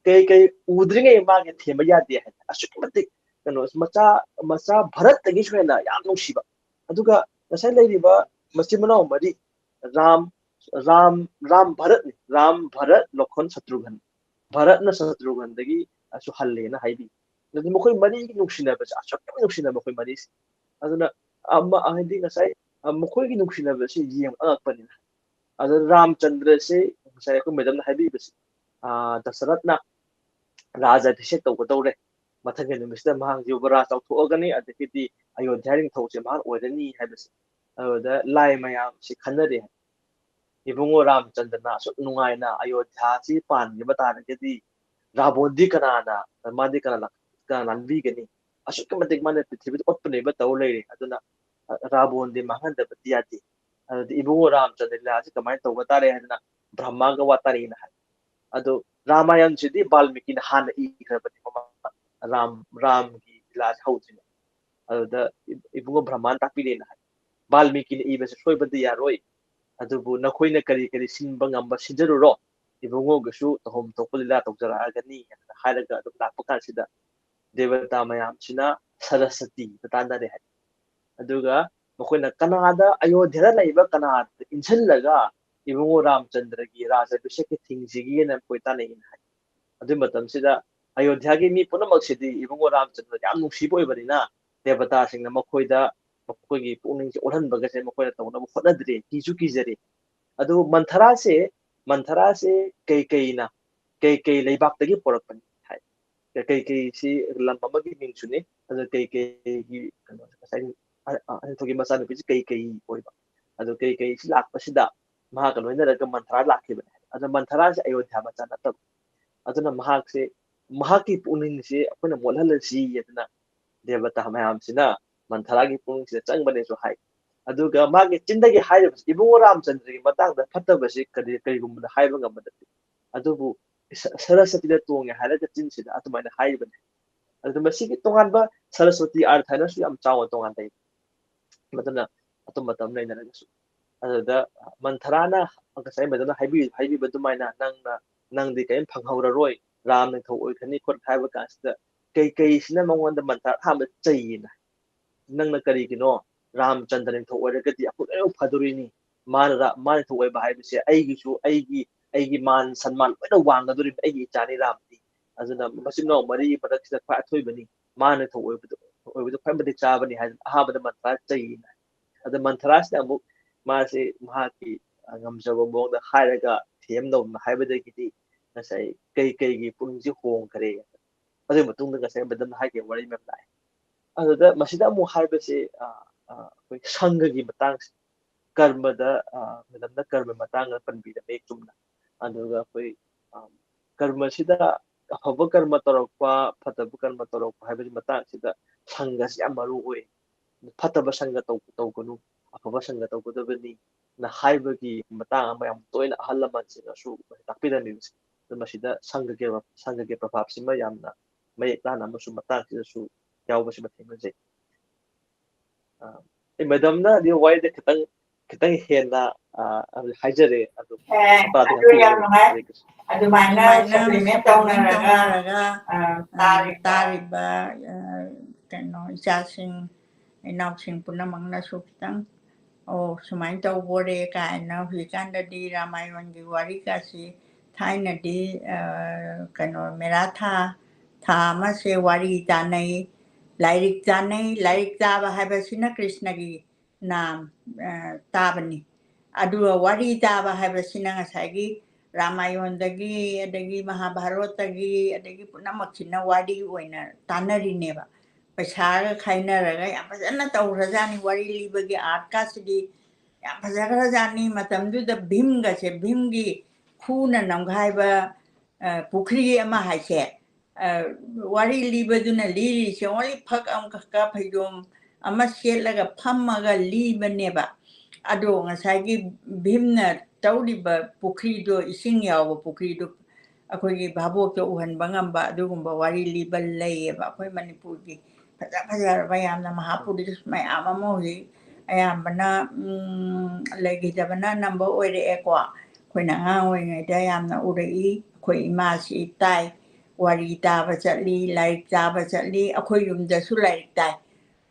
ꯀꯩꯀꯩ ꯎꯗ꯭ꯔꯤꯉꯩ ꯃꯥꯒꯤ ꯊꯦꯝꯕ ꯌꯥꯗꯦ ꯍꯥꯏꯅ꯫ ꯑꯁꯨꯛꯀꯤ ꯃꯇꯤꯛ ꯀꯩꯅꯣ, ꯃꯆꯥ, ꯃꯆꯥ ꯚꯔꯠꯇꯒꯤꯁꯨ ꯍꯦꯟꯅ ꯌꯥꯝ ꯅꯨꯡꯁꯤꯕ꯫ ꯑꯗꯨꯒ ꯉꯁꯥꯏ ꯂꯩꯔꯤꯕ ꯃꯆꯤꯟ ꯃꯅꯥꯎ ꯃꯔꯤ, ꯔꯥꯝ, ꯔꯥꯝ, ꯔꯥꯝ ꯚꯔꯠꯅꯤ, ꯔꯥꯝ, ꯚꯔꯠ, ꯂꯣꯈꯟ, ꯁꯇ꯭ꯔꯨꯘꯟ꯫ ꯚꯔꯠꯅ ꯁꯇ꯭ꯔꯨꯘꯟꯗꯒꯤ ꯑꯁꯨ ꯍꯜꯂꯦꯅ ꯍꯥꯏꯕꯤ꯫ ꯑꯗꯨꯗꯤ ꯃꯈꯣꯏ ꯃꯔꯤꯒꯤ ꯅꯨꯡꯁꯤꯅꯕꯁꯦ ꯑꯁꯨꯛꯀꯤ ꯃꯇꯤꯛ ꯅꯨꯡꯁꯤꯅꯕ ꯃꯈꯣꯏ ꯃꯔꯤꯁꯦ꯫ ꯑꯗꯨꯅ ꯑꯃ, ꯍꯥꯏꯗꯤ ꯉꯁꯥꯏ, ꯑ, ꯃꯈꯣꯏꯒꯤ ꯅꯨꯡꯁꯤꯅꯕꯁꯤ ꯌꯦꯡꯕ ꯑꯉꯛꯄꯅꯤꯅ꯫ ꯑꯗꯨ ꯔꯥꯝꯆꯟꯗ꯭ꯔꯁꯤ ꯉꯁꯥꯏ ꯑꯩꯈꯣꯏ ꯃꯦꯗꯝꯅ ꯍꯥꯏꯕꯤꯕꯁꯤ, ꯑ, ꯗꯁꯔꯠꯅ ꯔꯥꯖ ꯑꯚꯤꯁꯦꯛ ꯇꯧꯒꯗꯧꯔꯦ, ꯃꯊꯪꯒꯤ ꯅꯨꯃꯤꯠꯁꯤꯗ ꯃꯍꯥꯛ ꯌꯨꯕꯔꯥꯖ ꯂꯥꯎꯊꯣꯛꯑꯒꯅꯤ, ꯑꯗꯒꯤꯗꯤ ꯑꯌꯣꯙ꯭ꯌꯥ ꯅꯤꯡꯊꯧꯁꯦ ꯃꯍꯥꯛ ꯑꯣꯏꯔꯅꯤ ꯍꯥꯏꯕꯁꯦ꯫ ꯑꯗꯨꯗ ꯂꯥꯏ ꯃꯌꯥꯝꯁꯤ ꯈꯟꯅꯔꯦ꯫ ꯏꯕꯨꯡꯉꯣ ꯔꯥꯝꯆꯟꯗ꯭ꯔꯅ ꯑꯁꯨꯛ ꯅꯨꯡꯉꯥꯏꯅ ꯑꯌꯣꯙ꯭ꯌꯥꯁꯤ ꯄꯥꯟꯈꯤꯕ ꯇꯥꯔꯒꯗꯤ ꯔꯥꯕꯣꯟꯗꯤ ꯀꯅꯥꯅ, ꯃꯥꯗꯤ ꯀꯅꯥꯅ, ꯀꯅꯥ ꯂꯥꯟꯕꯤꯒꯅꯤ? ꯑꯁꯨꯛꯀꯤ ꯃꯇꯤꯛ ꯃꯥꯅ ꯄ꯭ꯔꯤꯊꯤꯕꯤꯗ ꯑꯣꯠꯄ ꯅꯩꯕ ꯇꯧ ꯂꯩꯔꯦ꯫ ꯑꯗꯨꯅ ꯔꯥꯕꯣꯟꯗꯤ ꯃꯥꯡꯍꯟꯗꯕꯗꯤ ꯌꯥꯗꯦ꯫ ꯑꯗꯨꯗꯤ ꯏꯕꯨꯡꯉꯣ ꯔꯥꯝꯆꯟꯗ꯭ꯔ ꯂꯤꯂꯥꯁꯤ ꯀꯃꯥꯏꯅ ꯇꯧꯕ ꯇꯥꯔꯦ ꯍꯥꯏꯗꯅ ꯕ꯭ꯔꯍ꯭ꯃꯥꯒ ꯋꯥ ꯇꯥꯔꯤꯅ ꯍꯥꯏ꯫ ꯑꯗꯣ ꯔꯥꯃꯥꯌꯟꯁꯤꯗꯤ ꯕꯥꯜꯃꯤꯀꯤꯅ ꯍꯥꯟꯅ ꯏꯈ꯭ꯔꯕꯅꯤ, ꯃꯃꯥ ꯔꯥꯝ, ꯔꯥꯝꯒꯤ ꯂꯤꯂꯥꯁꯤ ꯍꯧꯗ꯭ꯔꯤꯉꯩ꯫ ꯑꯗꯨꯗ ꯏ-, ꯏꯕꯨꯡꯉꯣ ꯕ꯭ꯔꯍ꯭ꯃꯥꯅ ꯇꯥꯛꯄꯤꯔꯦꯅ ꯍꯥꯏ꯫ ꯕꯥꯜꯃꯤꯀꯤꯅ ꯏꯕꯁꯦ ꯁꯣꯏꯕꯗꯤ ꯌꯥꯔꯣꯏ, ꯑꯗꯨꯕꯨ ꯅꯈꯣꯏꯅ ꯀꯔꯤ ꯀꯔꯤ ꯁꯤꯟꯕ ꯉꯝꯕ ꯁꯤꯟꯖꯔꯨꯔꯣ, ꯏꯕꯨꯡꯉꯣꯒꯤꯁꯨ ꯇꯧꯐꯝ ꯊꯣꯛꯄ ꯂꯤꯂꯥ ꯇꯧꯖꯔꯛꯑꯒꯅꯤ ꯍꯥꯏꯅ ꯍꯥꯏꯔꯒ ꯑꯗꯨꯝ ꯂꯥꯛꯄ ꯀꯥꯟꯁꯤꯗ ꯗꯦꯕꯇꯥ ꯃꯌꯥꯝꯁꯤꯅ ꯁꯔꯁꯇꯤꯗ ꯇꯥꯟꯅꯔꯦ ꯍꯥꯏ꯫ ꯑꯗꯨꯒ ꯃꯈꯣꯏꯅ ꯀꯅꯥꯗ, ꯑꯌꯣꯙ꯭ꯌꯥꯗ ꯂꯩꯕ ꯀꯅꯥꯗ ꯏꯟꯁꯤꯜꯂꯒ ꯏꯕꯨꯡꯉꯣ ꯔꯥꯝꯆꯟꯗ꯭ꯔꯒꯤ ꯔꯥꯖ ꯑꯚꯤꯁꯦꯛꯀꯤ ꯊꯤꯡꯁꯤꯒꯦꯅ ꯃꯈꯣꯏ ꯇꯥꯟꯅꯩꯅ ꯍꯥꯏ꯫ ꯑꯗꯨꯒꯤ ꯃꯇꯝꯁꯤꯗ ꯑꯌꯣꯙ꯭ꯌꯥꯒꯤ ꯃꯤ ꯄꯨꯝꯅꯃꯛꯁꯤꯗꯤ ꯏꯕꯨꯡꯉꯣ ꯔꯥꯝꯆꯟꯗ꯭ꯔ ꯌꯥꯝ ꯅꯨꯡꯁꯤꯕ ꯑꯣꯏꯕꯅꯤꯅ ꯗꯦꯕꯇꯥꯁꯤꯡꯅ ꯃꯈꯣꯏꯗ ꯃꯈꯣꯏꯒꯤ ꯄꯨꯛꯅꯤꯡꯁꯦ ꯑꯣꯜꯍꯟꯕꯒꯁꯦ ꯃꯈꯣꯏꯅ ꯇꯧꯅꯕ ꯍꯣꯠꯅꯗ꯭ꯔꯦ, ꯀꯤꯁꯨ ꯀꯤꯖꯔꯦ꯫ ꯑꯗꯨꯕꯨ ꯃꯟꯊꯔꯥꯁꯦ, ꯃꯟꯊꯔꯥꯁꯦ ꯀꯩꯀꯩꯅ, ꯀꯩꯀꯩ ꯂꯩꯕꯥꯛꯇꯒꯤ ꯄꯨꯔꯛꯄꯅꯤ ꯍꯥꯏ꯫ ꯀꯩꯀꯩꯁꯤ ꯂꯝ ꯑꯃꯒꯤ ꯃꯤꯡꯁꯨꯅꯤ꯫ ꯑꯗꯨ ꯀꯩꯀꯩꯒꯤ ꯀꯩꯅꯣ ꯉꯁꯥꯏ ꯑ- ꯑ- ꯑꯅꯤꯊꯣꯛꯀꯤ ꯃꯆꯥꯅꯨꯄꯤꯁꯤ ꯀꯩꯀꯩ ꯑꯣꯏꯕ꯫ ꯑꯗꯨ ꯀꯩꯀꯩꯁꯤ ꯂꯥꯛꯄꯁꯤꯗ ꯃꯍꯥꯛꯀ ꯂꯣꯏꯅꯔꯒ ꯃꯟꯊꯔꯥ ꯂꯥꯛꯈꯤꯕꯅꯤ꯫ ꯑꯗꯨ ꯃꯟꯊꯔꯥꯁꯦ ꯑꯌꯣꯙ꯭ꯌꯥ ꯃꯆꯥ ꯅꯠꯇꯕ꯫ ꯑꯗꯨꯅ ꯃꯍꯥꯛꯁꯦ, ꯃꯍꯥꯛꯀꯤ ꯄꯨꯛꯅꯤꯡꯁꯦ ꯑꯩꯈꯣꯏꯅ ꯃꯣꯠꯍꯜꯂꯁꯤ ꯑꯗꯨꯅ ꯗꯦꯕꯇꯥ ꯃꯌꯥꯝꯁꯤꯅ ꯃꯟꯊꯔꯥꯒꯤ ꯄꯨꯛꯅꯤꯡꯁꯤꯗ ꯆꯪꯕꯅꯦꯁꯨ ꯍꯥꯏ꯫ ꯑꯗꯨꯒ ꯃꯥꯒꯤ ꯆꯤꯟꯗꯒꯤ ꯍꯥꯏꯔꯤꯕꯁꯤ ꯏꯕꯨꯡꯉꯣ ꯔꯥꯝꯆꯟꯗ꯭ꯔꯒꯤ ꯃꯇꯥꯡꯗ ꯐꯠꯇꯕꯁꯤ ꯀꯔꯤ, ꯀꯔꯤꯒꯨꯝꯕꯗ ꯍꯥꯏꯕ ꯉꯝꯕ ꯅꯠꯇꯦ꯫ ꯑꯗꯨꯕꯨ ꯁ- ꯁꯔꯁꯇꯤꯗ ꯇꯣꯡꯉꯦ ꯍꯥꯏꯔꯒ ꯆꯤꯟꯁꯤꯗ ꯑꯗꯨꯃꯥꯏꯅ ꯍꯥꯏꯔꯤꯕꯅꯤ꯫ ꯑꯗꯨꯅ ꯃꯁꯤꯒꯤ ꯇꯣꯉꯥꯟꯕ ꯁꯔꯁꯋꯇꯤ ꯑꯔꯊ ꯍꯥꯏꯅꯁꯨ ꯌꯥꯝ ꯆꯥꯎꯅ ꯇꯣꯉꯥꯟ ꯂꯩ꯫ ꯃꯗꯨꯅ ꯑꯇꯨꯝ ꯑꯇꯝ ꯂꯩꯅꯔꯒꯁꯨ꯫ ꯑꯗꯨꯗ ꯃꯟꯊꯔꯥꯅ ꯉꯁꯥꯏ ꯃꯦꯗꯝꯅ ꯍꯥꯏꯕꯤ-, ꯍꯥꯏꯕꯤꯕ ꯑꯗꯨꯃꯥꯏꯅ ꯅꯪꯅ, ꯅꯪꯗꯤ ꯀꯔꯤꯝ ꯐꯪꯍꯧꯔꯔꯣꯏ, ꯔꯥꯝ ꯅꯤꯡꯊꯧ ꯑꯣꯏꯈ꯭ꯔꯅꯤ ꯈꯣꯠ ꯍꯥꯏꯕ ꯀꯥꯟꯁꯤꯗ ꯀꯩꯀꯩꯁꯤꯅ ꯃꯉꯣꯟꯗ ꯃꯟꯊꯔꯥ ꯑꯍꯥꯟꯕ ꯆꯩꯌꯦꯅ꯫ ꯅꯪꯅ ꯀꯔꯤꯒꯤꯅꯣ? ꯔꯥꯝꯆꯟꯗ꯭ꯔ ꯅꯤꯡꯊꯧ ꯑꯣꯏꯔꯒꯗꯤ ꯑꯩꯈꯣꯏ ꯂꯣꯏꯅꯃꯛ ꯐꯗꯣꯔꯤꯅꯤ꯫ ꯃꯥꯅ ꯔꯥ-, ꯃꯥ ꯅꯤꯡꯊꯧ ꯑꯣꯏꯕ ꯍꯥꯏꯕꯁꯦ ꯑꯩꯒꯤꯁꯨ, ꯑꯩꯒꯤ, ꯑꯩꯒꯤ ꯃꯥꯟ ꯁꯟꯃꯥꯟ ꯂꯣꯏꯅ ꯋꯥꯡꯒꯗꯣꯔꯤꯕꯅꯤ, ꯑꯩꯒꯤ ꯏꯆꯥꯅꯤ ꯔꯥꯝꯗꯤ꯫ ꯑꯗꯨꯅ ꯃꯆꯤꯟ ꯃꯅꯥꯎ ꯃꯔꯤꯒꯤ ꯃꯔꯛꯁꯤꯗ ꯈ꯭ꯋꯥꯏ ꯑꯊꯣꯏꯕꯅꯤ, ꯃꯥꯅ ꯅꯤꯡꯊꯧ ꯑꯣꯏꯕꯗꯣ, ꯑꯣꯏꯕꯗꯣ ꯈ꯭ꯋꯥꯏ ꯃꯇꯤꯛ ꯆꯥꯕꯅꯤ ꯍꯥꯏꯗꯅ ꯑꯍꯥꯟꯕꯗ ꯃꯟꯊꯔꯥ ꯆꯩꯌꯦꯅ ꯍꯥꯏ꯫ ꯑꯗ ꯃꯟꯊꯔꯥꯁꯤꯅ ꯑꯃꯨꯛ ꯃꯥꯁꯦ ꯃꯍꯥꯛꯀꯤ, ꯑ, ꯉꯝꯖꯕ ꯃꯑꯣꯡꯗ ꯍꯥꯏꯔꯒ ꯊꯦꯝꯗꯧꯅ ꯍꯥꯏꯕꯗꯒꯤꯗꯤ ꯉꯁꯥꯏ ꯀꯩꯀꯩꯒꯤ ꯄꯨꯛꯅꯤꯡꯁꯦ ꯍꯣꯡꯈ꯭ꯔꯦ꯫ ꯑꯗꯨꯒꯤ ꯃꯇꯨꯡꯗ ꯉꯁꯥꯏ ꯃꯦꯗꯝꯅ ꯍꯥꯏꯈꯤꯕ ꯋꯥꯔꯤ ꯃꯌꯥꯝ ꯂꯥꯛꯑꯦ꯫ ꯑꯗꯨꯗ ꯃꯁꯤꯗ ꯑꯃꯨꯛ ꯍꯥꯏꯕꯁꯦ, ꯑ, ꯑ, ꯑꯩꯈꯣꯏ ꯁꯪꯒꯒꯤ ꯃꯇꯥꯡꯁꯦ, ꯀꯔꯃꯗ, ꯑ, ꯃꯦꯗꯝꯅ ꯀꯔꯃ ꯃꯇꯥꯡꯗ ꯄꯟꯕꯤꯔꯝꯃꯦ ꯆꯨꯝꯅ꯫ ꯑꯗꯨꯒ ꯑꯩꯈꯣꯏ, ꯑ, ꯀꯔꯃꯁꯤꯗ ꯑꯐꯕ ꯀꯔꯃ ꯇꯧꯔꯛꯄ, ꯐꯠꯇꯕ ꯀꯔꯃ ꯇꯧꯔꯛꯄ ꯍꯥꯏꯕꯒꯤ ꯃꯇꯥꯡꯁꯤꯗ ꯁꯪꯒꯁꯤ ꯌꯥꯝ ꯃꯔꯨ ꯑꯣꯏ꯫ ꯐꯠꯇꯕ ꯁꯪꯒ ꯇꯧ-, ꯇꯧꯒꯅꯨ, ꯑꯐꯕ ꯁꯪꯒ ꯇꯧꯒꯗꯕꯅꯤ ꯅ ꯍꯥꯏꯕꯒꯤ ꯃꯇꯥꯡ ꯑꯃ ꯌꯥꯝ ꯇꯣꯏꯅ ꯑꯍꯜ ꯂꯃꯟꯁꯤꯡꯅꯁꯨ ꯇꯥꯛꯄꯤꯔꯝꯃꯤꯕꯁꯦ꯫ ꯑꯗꯨ ꯃꯁꯤꯗ ꯁꯪꯒꯒꯤ, ꯁꯪꯒꯒꯤ ꯄ꯭ꯔꯚꯥꯞꯁꯤꯃ ꯌꯥꯝꯅ ꯃꯌꯦꯛ ꯇꯥꯅ ꯑꯃꯁꯨꯡ ꯃꯇꯥꯡꯁꯤꯗꯁꯨ ꯌꯥꯎꯕꯁꯤꯃ ꯊꯦꯡꯅꯖꯩ꯫ ꯑ, ꯑꯩ ꯃꯦꯗꯝꯅ ꯑꯗꯨ ꯋꯥꯔꯤꯗ ꯈꯤꯇꯪ, ꯈꯤꯇꯪ ꯍꯦꯟꯅ, ꯑ, ꯑꯗꯨ ꯍꯥꯏꯖꯔꯦ꯫ ꯑꯗꯨ ꯑꯦ, ꯃꯈꯥ ꯑꯗꯨ ꯇꯥꯕꯤꯌꯨ꯫ ꯌꯥꯝ ꯅꯨꯡꯉꯥꯏ꯫ ꯍꯔꯦ ꯀ꯭ꯔꯤꯁꯅ꯫ ꯑꯗꯨꯃꯥꯏꯅ ꯑꯗꯨꯃꯥꯏꯅ supplement supplement ꯇꯧꯅꯔꯒ, ꯇꯧꯅꯔꯒ, ꯑ, ꯑ, ꯇꯥꯔꯤꯕ, ꯇꯥꯔꯤꯕ, ꯑ, ꯀꯩꯅꯣ, ꯏꯆꯥꯁꯤꯡ ꯏꯅꯥꯎꯁꯤꯡ ꯄꯨꯝꯅꯃꯛꯅꯁꯨ ꯈꯤꯇꯪ, "ꯑꯣ, ꯁꯨꯃꯥꯏꯅ ꯇꯧꯕꯣꯔꯦ" ꯀꯥꯏꯅ꯫ ꯍꯧꯖꯤꯛꯀꯥꯟꯗꯗꯤ ꯔꯥꯃꯥꯌꯣꯟꯒꯤ ꯋꯥꯔꯤꯒꯁꯤ, ꯊꯥꯏꯅꯗꯤ, ꯑ, ꯀꯩꯅꯣ, ꯃꯦꯔꯥ ꯊꯥ, ꯊꯥ ꯑꯃꯁꯦ ꯋꯥꯔꯤ ꯇꯥꯅꯩ, ꯂꯥꯏꯔꯤꯛ ꯇꯥꯅꯩ꯫ ꯂꯥꯏꯔꯤꯛ ꯇꯥꯕ ꯍꯥꯏꯕꯁꯤꯅ ꯀ꯭ꯔꯤꯁꯅꯒꯤ ꯅꯥꯝ, ꯑ, ꯇꯥꯕꯅꯤ꯫ ꯑꯗꯨꯒ ꯋꯥꯔꯤ ꯇꯥꯕ ꯍꯥꯏꯕꯁꯤꯅ ꯉꯁꯥꯏꯒꯤ ꯔꯥꯃꯥꯌꯣꯟꯗꯒꯤ, ꯑꯗꯒꯤ ꯃꯍꯥꯚꯥꯔꯠꯇꯒꯤ, ꯑꯗꯒꯤ ꯄꯨꯝꯅꯃꯛꯁꯤꯅ ꯋꯥꯔꯤ ꯑꯣꯏꯅ ꯇꯥꯅꯔꯤꯅꯦꯕ꯫ ꯄꯩꯁꯥꯒ ꯈꯥꯏꯅꯔꯒ ꯌꯥꯝ ꯐꯖꯅ ꯇꯧꯈ꯭ꯔꯖꯥꯠꯅꯤ꯫ ꯋꯥꯔꯤ ꯂꯤꯕꯒꯤ ꯑꯥꯔꯠꯀꯁꯤꯗꯤ ꯌꯥꯝ ꯐꯖꯈ꯭ꯔꯖꯥꯠꯅꯤ꯫ ꯃꯇꯝꯗꯨꯗ ꯚꯤꯝꯒꯁꯦ, ꯚꯤꯝꯒꯤ ꯈꯨꯅ ꯅꯝꯈꯥꯏꯕ, ꯑ, ꯄꯨꯈ꯭ꯔꯤ ꯑꯃ ꯍꯥꯏꯁꯦ, ꯑ, ꯋꯥꯔꯤ ꯂꯤꯕꯗꯨꯅ ꯂꯤꯔꯤꯁꯦ only ꯐꯛ ꯑꯃꯈꯛꯀ ꯐꯩꯖꯣꯝ ꯑꯃ ꯁꯦꯠꯂꯒ ꯐꯝꯃꯒ ꯂꯤꯕꯅꯦꯕ꯫ ꯑꯗꯣ ꯉꯁꯥꯏꯒꯤ ꯚꯤꯝꯅ ꯇꯧꯔꯤꯕ ꯄꯨꯈ꯭ꯔꯤꯗꯣ, ꯏꯁꯤꯡ ꯌꯥꯎꯕ ꯄꯨꯈ꯭ꯔꯤꯗꯣ, ꯑꯩꯈꯣꯏꯒꯤ ꯚꯥꯕꯣꯛꯇ ꯎꯍꯟꯕ ꯉꯝꯕ ꯑꯗꯨꯒꯨꯝꯕ ꯋꯥꯔꯤ ꯂꯤꯕ ꯂꯩꯌꯦꯕ꯫ ꯑꯩꯈꯣꯏ ꯃꯅꯤꯄꯨꯔꯒꯤ ꯐꯖ ꯐꯖꯔꯕ ꯌꯥꯝꯅ ꯃꯍꯥꯄꯨꯔꯨꯁ ꯃꯌꯥꯝ ꯑꯃ ꯍꯧꯖꯤꯛ ꯑꯌꯥꯝꯕꯅ, ꯎꯝ, ꯂꯩꯈꯤꯗꯕꯅ ꯑꯅꯝꯕ ꯑꯣꯏꯔꯛꯑꯦꯀꯣ꯫ ꯑꯩꯈꯣꯏꯅ ꯑꯉꯥꯡ ꯑꯣꯏꯔꯤꯉꯩꯗ ꯌꯥꯝꯅ ꯎꯔꯛꯏ꯫ ꯑꯩꯈꯣꯏ ꯏꯃꯥꯁꯤ ꯇꯥꯏ, ꯋꯥꯔꯤ ꯇꯥꯕ ꯆꯠꯂꯤ, ꯂꯥꯏꯔꯤꯛ ꯇꯥꯕ ꯆꯠꯂꯤ꯫ ꯑꯩꯈꯣꯏ ꯌꯨꯝꯗꯁꯨ ꯂꯥꯏꯔꯤꯛ ꯇꯥꯏ꯫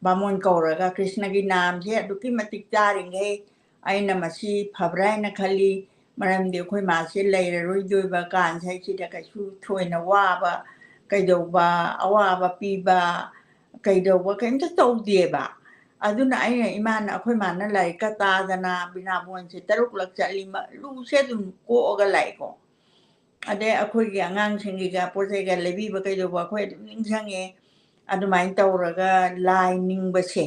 ꯕꯥꯃꯣꯟ ꯀꯧꯔꯒ ꯀ꯭ꯔꯤꯁꯅꯒꯤ ꯅꯥꯝꯁꯦ ꯑꯗꯨꯛꯀꯤ ꯃꯇꯤꯛ ꯇꯥꯔꯤꯉꯩ ꯑꯩꯅ ꯃꯁꯤ ꯐꯕ꯭ꯔꯥ ꯍꯥꯏꯅ ꯈꯜꯂꯤ꯫ ꯃꯔꯝꯗꯤ ꯑꯩꯈꯣꯏ ꯃꯥꯁꯦ ꯂꯩꯔꯔꯣꯏꯗꯣꯏꯕ ꯀꯥꯟꯁꯤꯗꯩꯁꯤꯗ ꯀꯩꯁꯨ ꯊꯣꯏꯅ ꯋꯥꯕ, ꯀꯩꯗꯧꯕ, ꯑꯋꯥꯕ ꯄꯤꯕ, ꯀꯩꯗꯧꯕ ꯀꯩꯝꯇ ꯇꯧꯗꯦꯕ꯫ ꯑꯗꯨꯅ ꯑꯩꯅ, ꯏꯃꯥꯅ, ꯑꯩꯈꯣꯏ ꯃꯥꯅ ꯂꯥꯏꯔꯤꯛꯀ ꯇꯥꯗꯅ ꯕꯤꯅꯥꯕꯣꯟꯁꯦ ꯇꯔꯨꯛꯂꯛ ꯆꯠꯂꯤ, ꯃ-, ꯂꯨꯁꯦ ꯑꯗꯨꯝ ꯀꯣꯛꯑꯒ ꯂꯥꯛꯏꯀꯣ꯫ ꯑꯗꯩ ꯑꯩꯈꯣꯏꯒꯤ ꯑꯉꯥꯡꯁꯤꯡꯒꯤꯒ ꯄꯣꯠ ꯆꯩꯒ ꯂꯩꯕꯤꯕ ꯀꯩꯗꯧꯕ ꯑꯩꯈꯣꯏ ꯑꯗꯨꯝ ꯅꯤꯡꯁꯤꯡꯉꯦ꯫ ꯑꯗꯨꯃꯥꯏꯅ ꯇꯧꯔꯒ ꯂꯥꯏ ꯅꯤꯡꯕꯁꯦ,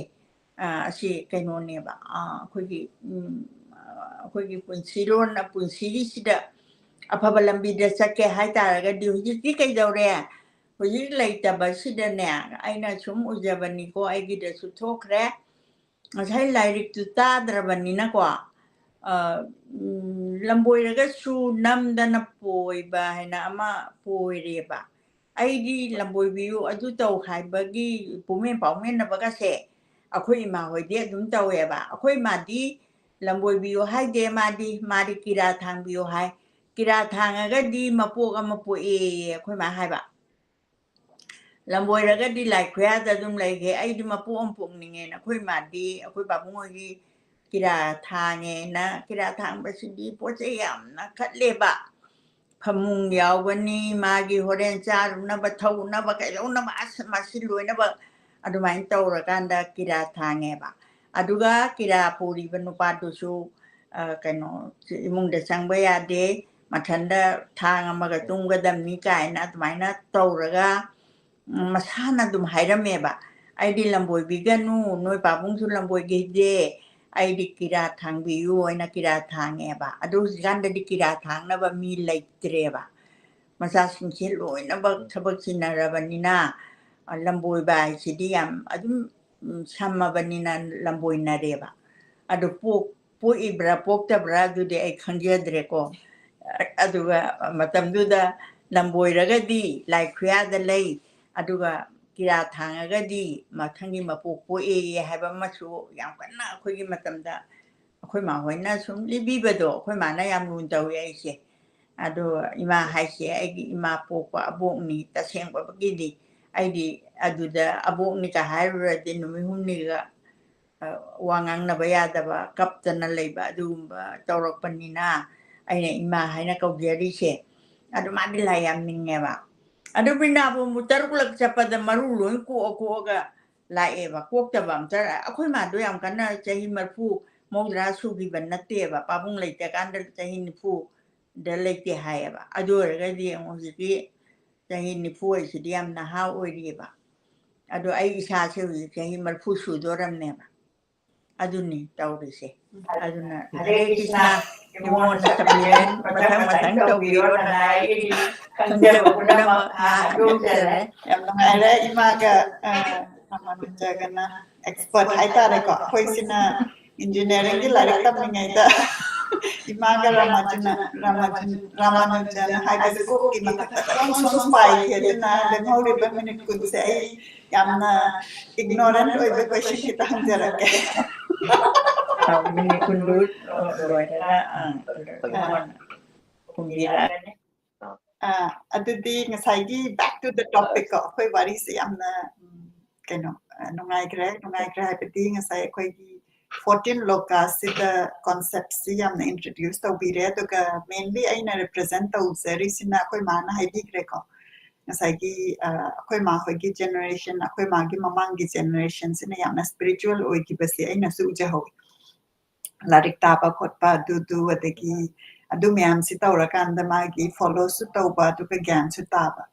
ꯑ, ꯑꯁꯤ ꯀꯩꯅꯣꯅꯦꯕ, ꯑ, ꯑꯩꯈꯣꯏꯒꯤ, ꯎꯝ, ꯑ, ꯑꯩꯈꯣꯏꯒꯤ ꯄꯨꯟꯁꯤꯔꯣꯟ, ꯄꯨꯟꯁꯤꯒꯤꯁꯤꯗ ꯑꯐꯕ ꯂꯝꯕꯤꯗ ꯆꯠꯀꯦ ꯍꯥꯏ ꯇꯥꯔꯒꯗꯤ ꯍꯧꯖꯤꯛꯇꯤ ꯀꯩꯗꯧꯔꯦ? ꯍꯧꯖꯤꯛ ꯂꯩꯇꯕꯁꯤꯗꯅꯦ, ꯑꯩꯅ ꯁꯨꯝ ꯎꯖꯕꯅꯤꯀꯣ, ꯑꯩꯒꯤꯗꯁꯨ ꯊꯣꯛꯈ꯭ꯔꯦ꯫ ꯉꯁꯥꯏ ꯂꯥꯏꯔꯤꯛꯇꯨ ꯇꯥꯗ꯭ꯔꯕꯅꯤꯅꯀꯣ, ꯑ, ꯎꯝ, ꯂꯝꯕꯣꯏꯔꯒꯁꯨ ꯅꯝꯗꯅ ꯄꯣꯏꯕ ꯍꯥꯏꯅ ꯑꯃ ꯄꯣꯏꯔꯦꯕ꯫ ꯑꯩꯗꯤ ꯂꯝꯕꯣꯏꯕꯤꯌꯨ, ꯑꯗꯨ ꯇꯧ ꯍꯥꯏꯕꯒꯤ ꯄꯨꯡꯃꯦꯟ ꯄꯥꯎꯃꯦꯟꯅꯕꯒꯁꯦ ꯑꯩꯈꯣꯏ ꯏꯃꯥ ꯍꯣꯏꯗꯤ ꯑꯗꯨꯝ ꯇꯧꯋꯦꯕ꯫ ꯑꯩꯈꯣꯏ ꯏꯃꯥꯗꯤ ꯂꯝꯕꯣꯏꯕꯤꯌꯨ ꯍꯥꯏꯗꯦ, ꯃꯥꯗꯤ, ꯃꯥꯗꯤ ꯀꯤꯔꯥ ꯊꯥꯡꯕꯤꯌꯨ ꯍꯥꯏ꯫ ꯀꯤꯔꯥ ꯊꯥꯡꯉꯒꯗꯤ ꯃꯄꯣꯛ ꯑꯃ ꯄꯣꯛꯑꯦꯌꯦ ꯑꯩꯈꯣꯏ ꯃꯥ ꯍꯥꯏꯕ꯫ ꯂꯝꯕꯣꯏꯔꯒꯗꯤ ꯂꯥꯏ ꯈꯨꯌꯥꯗ ꯑꯗꯨꯝ ꯂꯩꯒꯦ꯫ ꯑꯩꯗꯤ ꯃꯄꯣꯛ ꯑꯃ ꯄꯣꯛꯅꯤꯡꯉꯦꯅ ꯑꯩꯈꯣꯏ ꯃꯥꯗꯤ, ꯑꯩꯈꯣꯏ ꯄꯥꯕꯨꯡ ꯍꯣꯏꯒꯤ ꯀꯤꯔꯥ ꯊꯥꯡꯉꯦꯅ, ꯀꯤꯔꯥ ꯊꯥꯡꯕꯁꯤꯗꯤ ꯄꯣꯠ ꯆꯩ ꯌꯥꯝꯅ ꯀꯠꯂꯦꯕ꯫ ꯐꯃꯨꯡ ꯌꯥꯎꯒꯅꯤ, ꯃꯥꯒꯤ ꯍꯣꯔꯦꯟ ꯆꯥꯔꯨꯅꯕ, ꯊꯛꯎꯅꯕ, ꯀꯩꯗꯧꯅꯕ, ꯑꯁ, ꯃꯁꯤ ꯂꯣꯏꯅꯃꯛ ꯑꯗꯨꯃꯥꯏꯅ ꯇꯧꯔꯀꯥꯟꯗ ꯀꯤꯔꯥ ꯊꯥꯡꯉꯦꯕ꯫ ꯑꯗꯨꯒ ꯀꯤꯔꯥ ꯄꯨꯔꯤꯕ ꯅꯨꯄꯥꯗꯨꯁꯨ, ꯑ, ꯀꯩꯅꯣ, ꯏꯃꯨꯡꯗ ꯆꯪꯕ ꯌꯥꯗꯦ, ꯃꯊꯟꯗ ꯊꯥꯡ ꯑꯃꯒ ꯇꯨꯝꯒꯗꯕꯅꯤ ꯀꯥꯏꯅ ꯑꯗꯨꯃꯥꯏꯅ ꯇꯧꯔꯒ, ꯎꯝ, ꯃꯁꯥꯅ ꯑꯗꯨꯝ ꯍꯥꯏꯔꯝꯃꯦꯕ, "ꯑꯩꯗꯤ ꯂꯝꯕꯣꯏꯕꯤꯒꯅꯨ, ꯅꯣꯏ ꯄꯥꯕꯨꯡꯁꯨ ꯂꯝꯕꯣꯏꯒꯤꯗꯦ, ꯑꯩꯗꯤ ꯀꯤꯔꯥ ꯊꯥꯡꯕꯤꯌꯨ" ꯍꯥꯏꯅ ꯀꯤꯔꯥ ꯊꯥꯡꯉꯦꯕ꯫ ꯑꯗꯨ ꯍꯧꯖꯤꯛꯀꯥꯟꯗꯗꯤ ꯀꯤꯔꯥ ꯊꯥꯡꯅꯕ ꯃꯤ ꯂꯩꯇ꯭ꯔꯦꯕ꯫ ꯃꯆꯥꯁꯤꯡꯁꯦ ꯂꯣꯏꯅꯃꯛ ꯊꯕꯛ ꯆꯤꯟꯅꯔꯕꯅꯤꯅ, ꯑ, ꯂꯝꯕꯣꯏꯕ ꯍꯥꯏꯁꯤꯗꯤ ꯌꯥꯝ ꯑꯗꯨꯝ, ꯎꯝ, ꯁꯝꯃꯕꯅꯤꯅ ꯂꯝꯕꯣꯏꯅꯔꯦꯕ꯫ ꯑꯗꯨ ꯄꯣꯛ-, ꯄꯣꯛꯏꯕ꯭ꯔꯥ ꯄꯣꯛꯇꯕ꯭ꯔꯥ ꯑꯗꯨꯗꯤ ꯑꯩ ꯈꯪꯖꯗ꯭ꯔꯦꯀꯣ꯫ ꯑꯗꯨꯒ ꯃꯇꯝꯗꯨꯗ ꯂꯝꯕꯣꯏꯔꯒꯗꯤ ꯂꯥꯏ ꯈꯨꯌꯥꯗ ꯂꯩ, ꯑꯗꯨꯒ ꯀꯤꯔꯥ ꯊꯥꯡꯉꯒꯗꯤ ꯃꯊꯪꯒꯤ ꯃꯄꯣꯛ ꯄꯣꯛꯑꯦ ꯍꯥꯏꯕ ꯑꯃꯁꯨ ꯌꯥꯝ ꯀꯟꯅ ꯑꯩꯈꯣꯏꯒꯤ ꯃꯇꯝꯗ ꯑꯩꯈꯣꯏ ꯃꯥ ꯍꯣꯏꯅ ꯁꯨꯝ ꯂꯤꯕꯤꯕꯗꯣ, ꯑꯩꯈꯣꯏ ꯃꯥꯅ ꯌꯥꯝ ꯂꯨꯅ ꯇꯧꯋꯤ ꯑꯩꯁꯦ꯫ ꯑꯗꯣ ꯏꯃꯥ ꯍꯥꯏꯁꯦ ꯑꯩꯒꯤ ꯏꯃꯥ ꯄꯣꯛꯄ ꯑꯕꯣꯛꯅꯤ, ꯇꯁꯦꯡꯕꯒꯤꯗꯤ꯫ ꯑꯩꯗꯤ ꯑꯗꯨꯗ ꯑꯕꯣꯛꯅꯤꯒ ꯍꯥꯏꯔꯨꯔꯗꯤ ꯅꯨꯃꯤꯠ ꯍꯨꯝꯅꯤꯒ, ꯑ, ꯋꯥ ꯉꯥꯡꯅꯕ ꯌꯥꯗꯕ, ꯀꯞꯇꯅ ꯂꯩꯕ ꯑꯗꯨꯒꯨꯝꯕ ꯇꯧꯔꯛꯄꯅꯤꯅ ꯑꯩꯅ ꯏꯃꯥ ꯍꯥꯏꯅ ꯀꯧꯖꯔꯤꯁꯦ꯫ ꯑꯗꯨ ꯃꯥꯗꯤ ꯂꯥꯏ ꯌꯥꯝ ꯅꯤꯡꯉꯦꯕ꯫ ꯑꯗꯨ ꯕ꯭ꯔꯤꯟꯗꯥꯕꯟꯕꯨ ꯇꯔꯨꯛꯂꯛ ꯆꯠꯄꯗ ꯃꯔꯨ ꯂꯣꯏ ꯀꯣꯛꯑ ꯀꯣꯛꯑꯒ ꯂꯥꯛꯑꯦꯕ꯫ ꯀꯣꯛꯇꯕ ꯑꯝꯇ, ꯑꯩꯈꯣꯏ ꯃꯥꯗꯣ ꯌꯥꯝ ꯀꯟꯅ ꯆꯍꯤ ꯃꯔꯤꯐꯨ, ꯃꯧꯗ꯭ꯔꯥ ꯁꯨꯈꯤꯕ ꯅꯠꯇꯦꯕ꯫ ꯄꯥꯕꯨꯡ ꯂꯩꯇ꯭ꯔꯀꯥꯟꯗ ꯆꯍꯤ ꯅꯤꯐꯨꯗ ꯂꯩꯇꯦ ꯍꯥꯏꯌꯦꯕ꯫ ꯑꯗꯨ ꯑꯣꯏꯔꯒꯗꯤ ꯌꯦꯡꯉꯣ, ꯍꯧꯖꯤꯛꯀꯤ ꯆꯍꯤ ꯅꯤꯐꯨ ꯍꯥꯏꯁꯤꯗꯤ ꯌꯥꯝ ꯅꯍꯥ ꯑꯣꯏꯔꯤꯑꯕ꯫ ꯑꯗꯣ ꯑꯩ ꯏꯁꯥꯁꯦ ꯍꯧꯖꯤꯛ ꯆꯍꯤ ꯃꯔꯤꯐꯨ ꯁꯨꯗꯣꯔꯝꯅꯦꯕ꯫ ꯑꯗꯨꯅꯤ ꯇꯧꯔꯤꯁꯦ꯫ ꯑꯗꯨꯅ ꯍꯔꯦ ꯀ꯭ꯔꯤꯁꯅ, ꯏꯕꯨꯡꯉꯣꯅ supplement ꯃꯊꯪ ꯃꯊꯪ ꯇꯧꯕꯤꯔꯣ, ꯅꯅꯥꯏꯒꯤꯗꯤ ꯈꯪꯖꯕ ꯄꯨꯝꯅꯃꯛ ꯍꯥ ꯍꯥꯏꯗꯣꯛꯆꯔꯦ꯫ ꯌꯥꯝ ꯅꯨꯡꯉꯥꯏꯔꯦ ꯏꯃꯥꯒ, ꯑ, ꯔꯥꯃꯥꯅꯨꯖꯒꯅ expert ꯍꯥꯏꯇꯥꯔꯦꯀꯣ꯫ ꯑꯩꯈꯣꯏꯁꯤꯅ engineeringꯒꯤ ꯂꯥꯏꯔꯤꯛ ꯇꯝꯂꯤꯉꯩꯗ ꯏꯃꯥꯒ ꯔꯥꯃꯥꯅꯨꯖꯅ, ꯔꯥꯃꯥꯅꯨꯖ-, ꯔꯥꯃꯥꯅꯨꯖꯟ ꯍꯥꯏꯕꯁꯦ ꯀꯣꯛꯀꯤ ꯃꯊꯛꯇ ꯈꯤꯇꯪ ꯁꯨꯝ ꯄꯥꯏꯈꯤ꯫ ꯑꯗꯨꯅ ꯂꯦꯝꯍꯧꯔꯤꯕ minute ꯀꯨꯟꯁꯦ ꯑꯩ ꯌꯥꯝꯅ ignorant ꯑꯣꯏꯕ question ꯈꯤꯇ ꯍꯪꯖꯔꯛꯀꯦ꯫ ꯑ, minute ꯀꯨꯟꯗꯨ, ꯑ, ꯂꯣꯏꯔꯒ, ꯑ, ꯑ, ꯈꯨꯝꯕꯤꯔꯛꯑꯒꯦ꯫ ꯑ, ꯑꯗꯨꯗꯤ ꯉꯁꯥꯏꯒꯤ back to the topic ꯀꯣ, ꯑꯩꯈꯣꯏ ꯋꯥꯔꯤꯁꯦ ꯌꯥꯝꯅ, ꯎꯝ, ꯀꯩꯅꯣ, ꯑ, ꯅꯨꯡꯉꯥꯏꯈ꯭ꯔꯦ꯫ ꯅꯨꯡꯉꯥꯏꯈ꯭ꯔꯦ ꯍꯥꯏꯕꯗꯤ ꯉꯁꯥꯏ ꯑꯩꯈꯣꯏꯒꯤ fourteen ꯂꯣꯀꯥꯁꯤꯗ conceptꯁꯤ ꯌꯥꯝꯅ introduce ꯇꯧꯕꯤꯔꯦ꯫ ꯑꯗꯨꯒ mainly ꯑꯩꯅ represent ꯇꯧꯖꯔꯤꯁꯤꯅ ꯑꯩꯈꯣꯏ ꯃꯥꯅ ꯍꯥꯏꯕꯤꯈ꯭ꯔꯦꯀꯣ꯫ ꯉꯁꯥꯏꯒꯤ, ꯑ, ꯑꯩꯈꯣꯏ ꯃꯥ ꯍꯣꯏꯒꯤ generation, ꯑꯩꯈꯣꯏ ꯃꯥꯒꯤ ꯃꯃꯥꯡꯒꯤ generationꯁꯤꯅ ꯌꯥꯝꯅ spiritual ꯑꯣꯏꯈꯤꯕꯁꯦ ꯑꯩꯅꯁꯨ ꯎꯖꯍꯧꯋꯤ꯫ ꯂꯥꯏꯔꯤꯛ ꯇꯥꯕ ꯈꯣꯠꯄ, ꯑꯗꯨꯗꯨ, ꯑꯗꯒꯤ ꯑꯗꯨ ꯃꯌꯥꯝꯁꯤ ꯇꯧꯔꯀꯥꯟꯗ ꯃꯥꯒꯤ followꯁꯨ ꯇꯧꯕ, ꯑꯗꯨꯒ ꯒ꯭ꯌꯥꯟꯁꯨ ꯇꯥꯕ꯫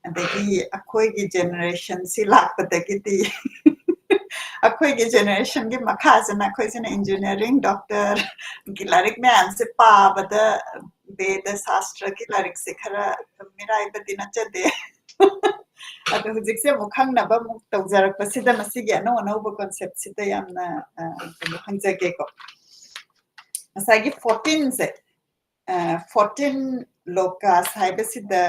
ꯑꯗꯒꯤ ꯑꯩꯈꯣꯏꯒꯤ generationꯁꯤ ꯂꯥꯛꯄꯗꯒꯤꯗꯤ ꯑꯩꯈꯣꯏꯒꯤ generationꯒꯤ ꯃꯈꯥꯁꯤꯅ ꯑꯩꯈꯣꯏꯁꯤꯅ engineering, doctorꯒꯤ ꯂꯥꯏꯔꯤꯛ ꯃꯌꯥꯝꯁꯦ ꯄꯥꯕꯗ ꯕꯦꯗ ꯁꯥꯁꯇ꯭ꯔꯒꯤ ꯂꯥꯏꯔꯤꯛꯁꯦ ꯈꯔ ꯃꯤꯔꯥꯏꯕꯗꯤ ꯅꯠꯆꯗꯦ꯫ ꯑꯗꯣ ꯍꯧꯖꯤꯛꯁꯦ ꯑꯃꯨꯛ ꯈꯪꯅꯕ ꯑꯃꯨꯛ ꯇꯧꯖꯔꯛꯄꯁꯤꯗ ꯃꯁꯤꯒꯤ ꯑꯅꯧ ꯑꯅꯧꯕ conceptꯁꯤꯗ ꯌꯥꯝꯅ, ꯑ, ꯀꯩꯅꯣ ꯍꯪꯖꯒꯦꯀꯣ꯫ ꯉꯁꯥꯏꯒꯤ fourteenꯁꯦ, ꯑ, fourteen ꯂꯣꯀꯥꯁ ꯍꯥꯏꯕꯁꯤꯗ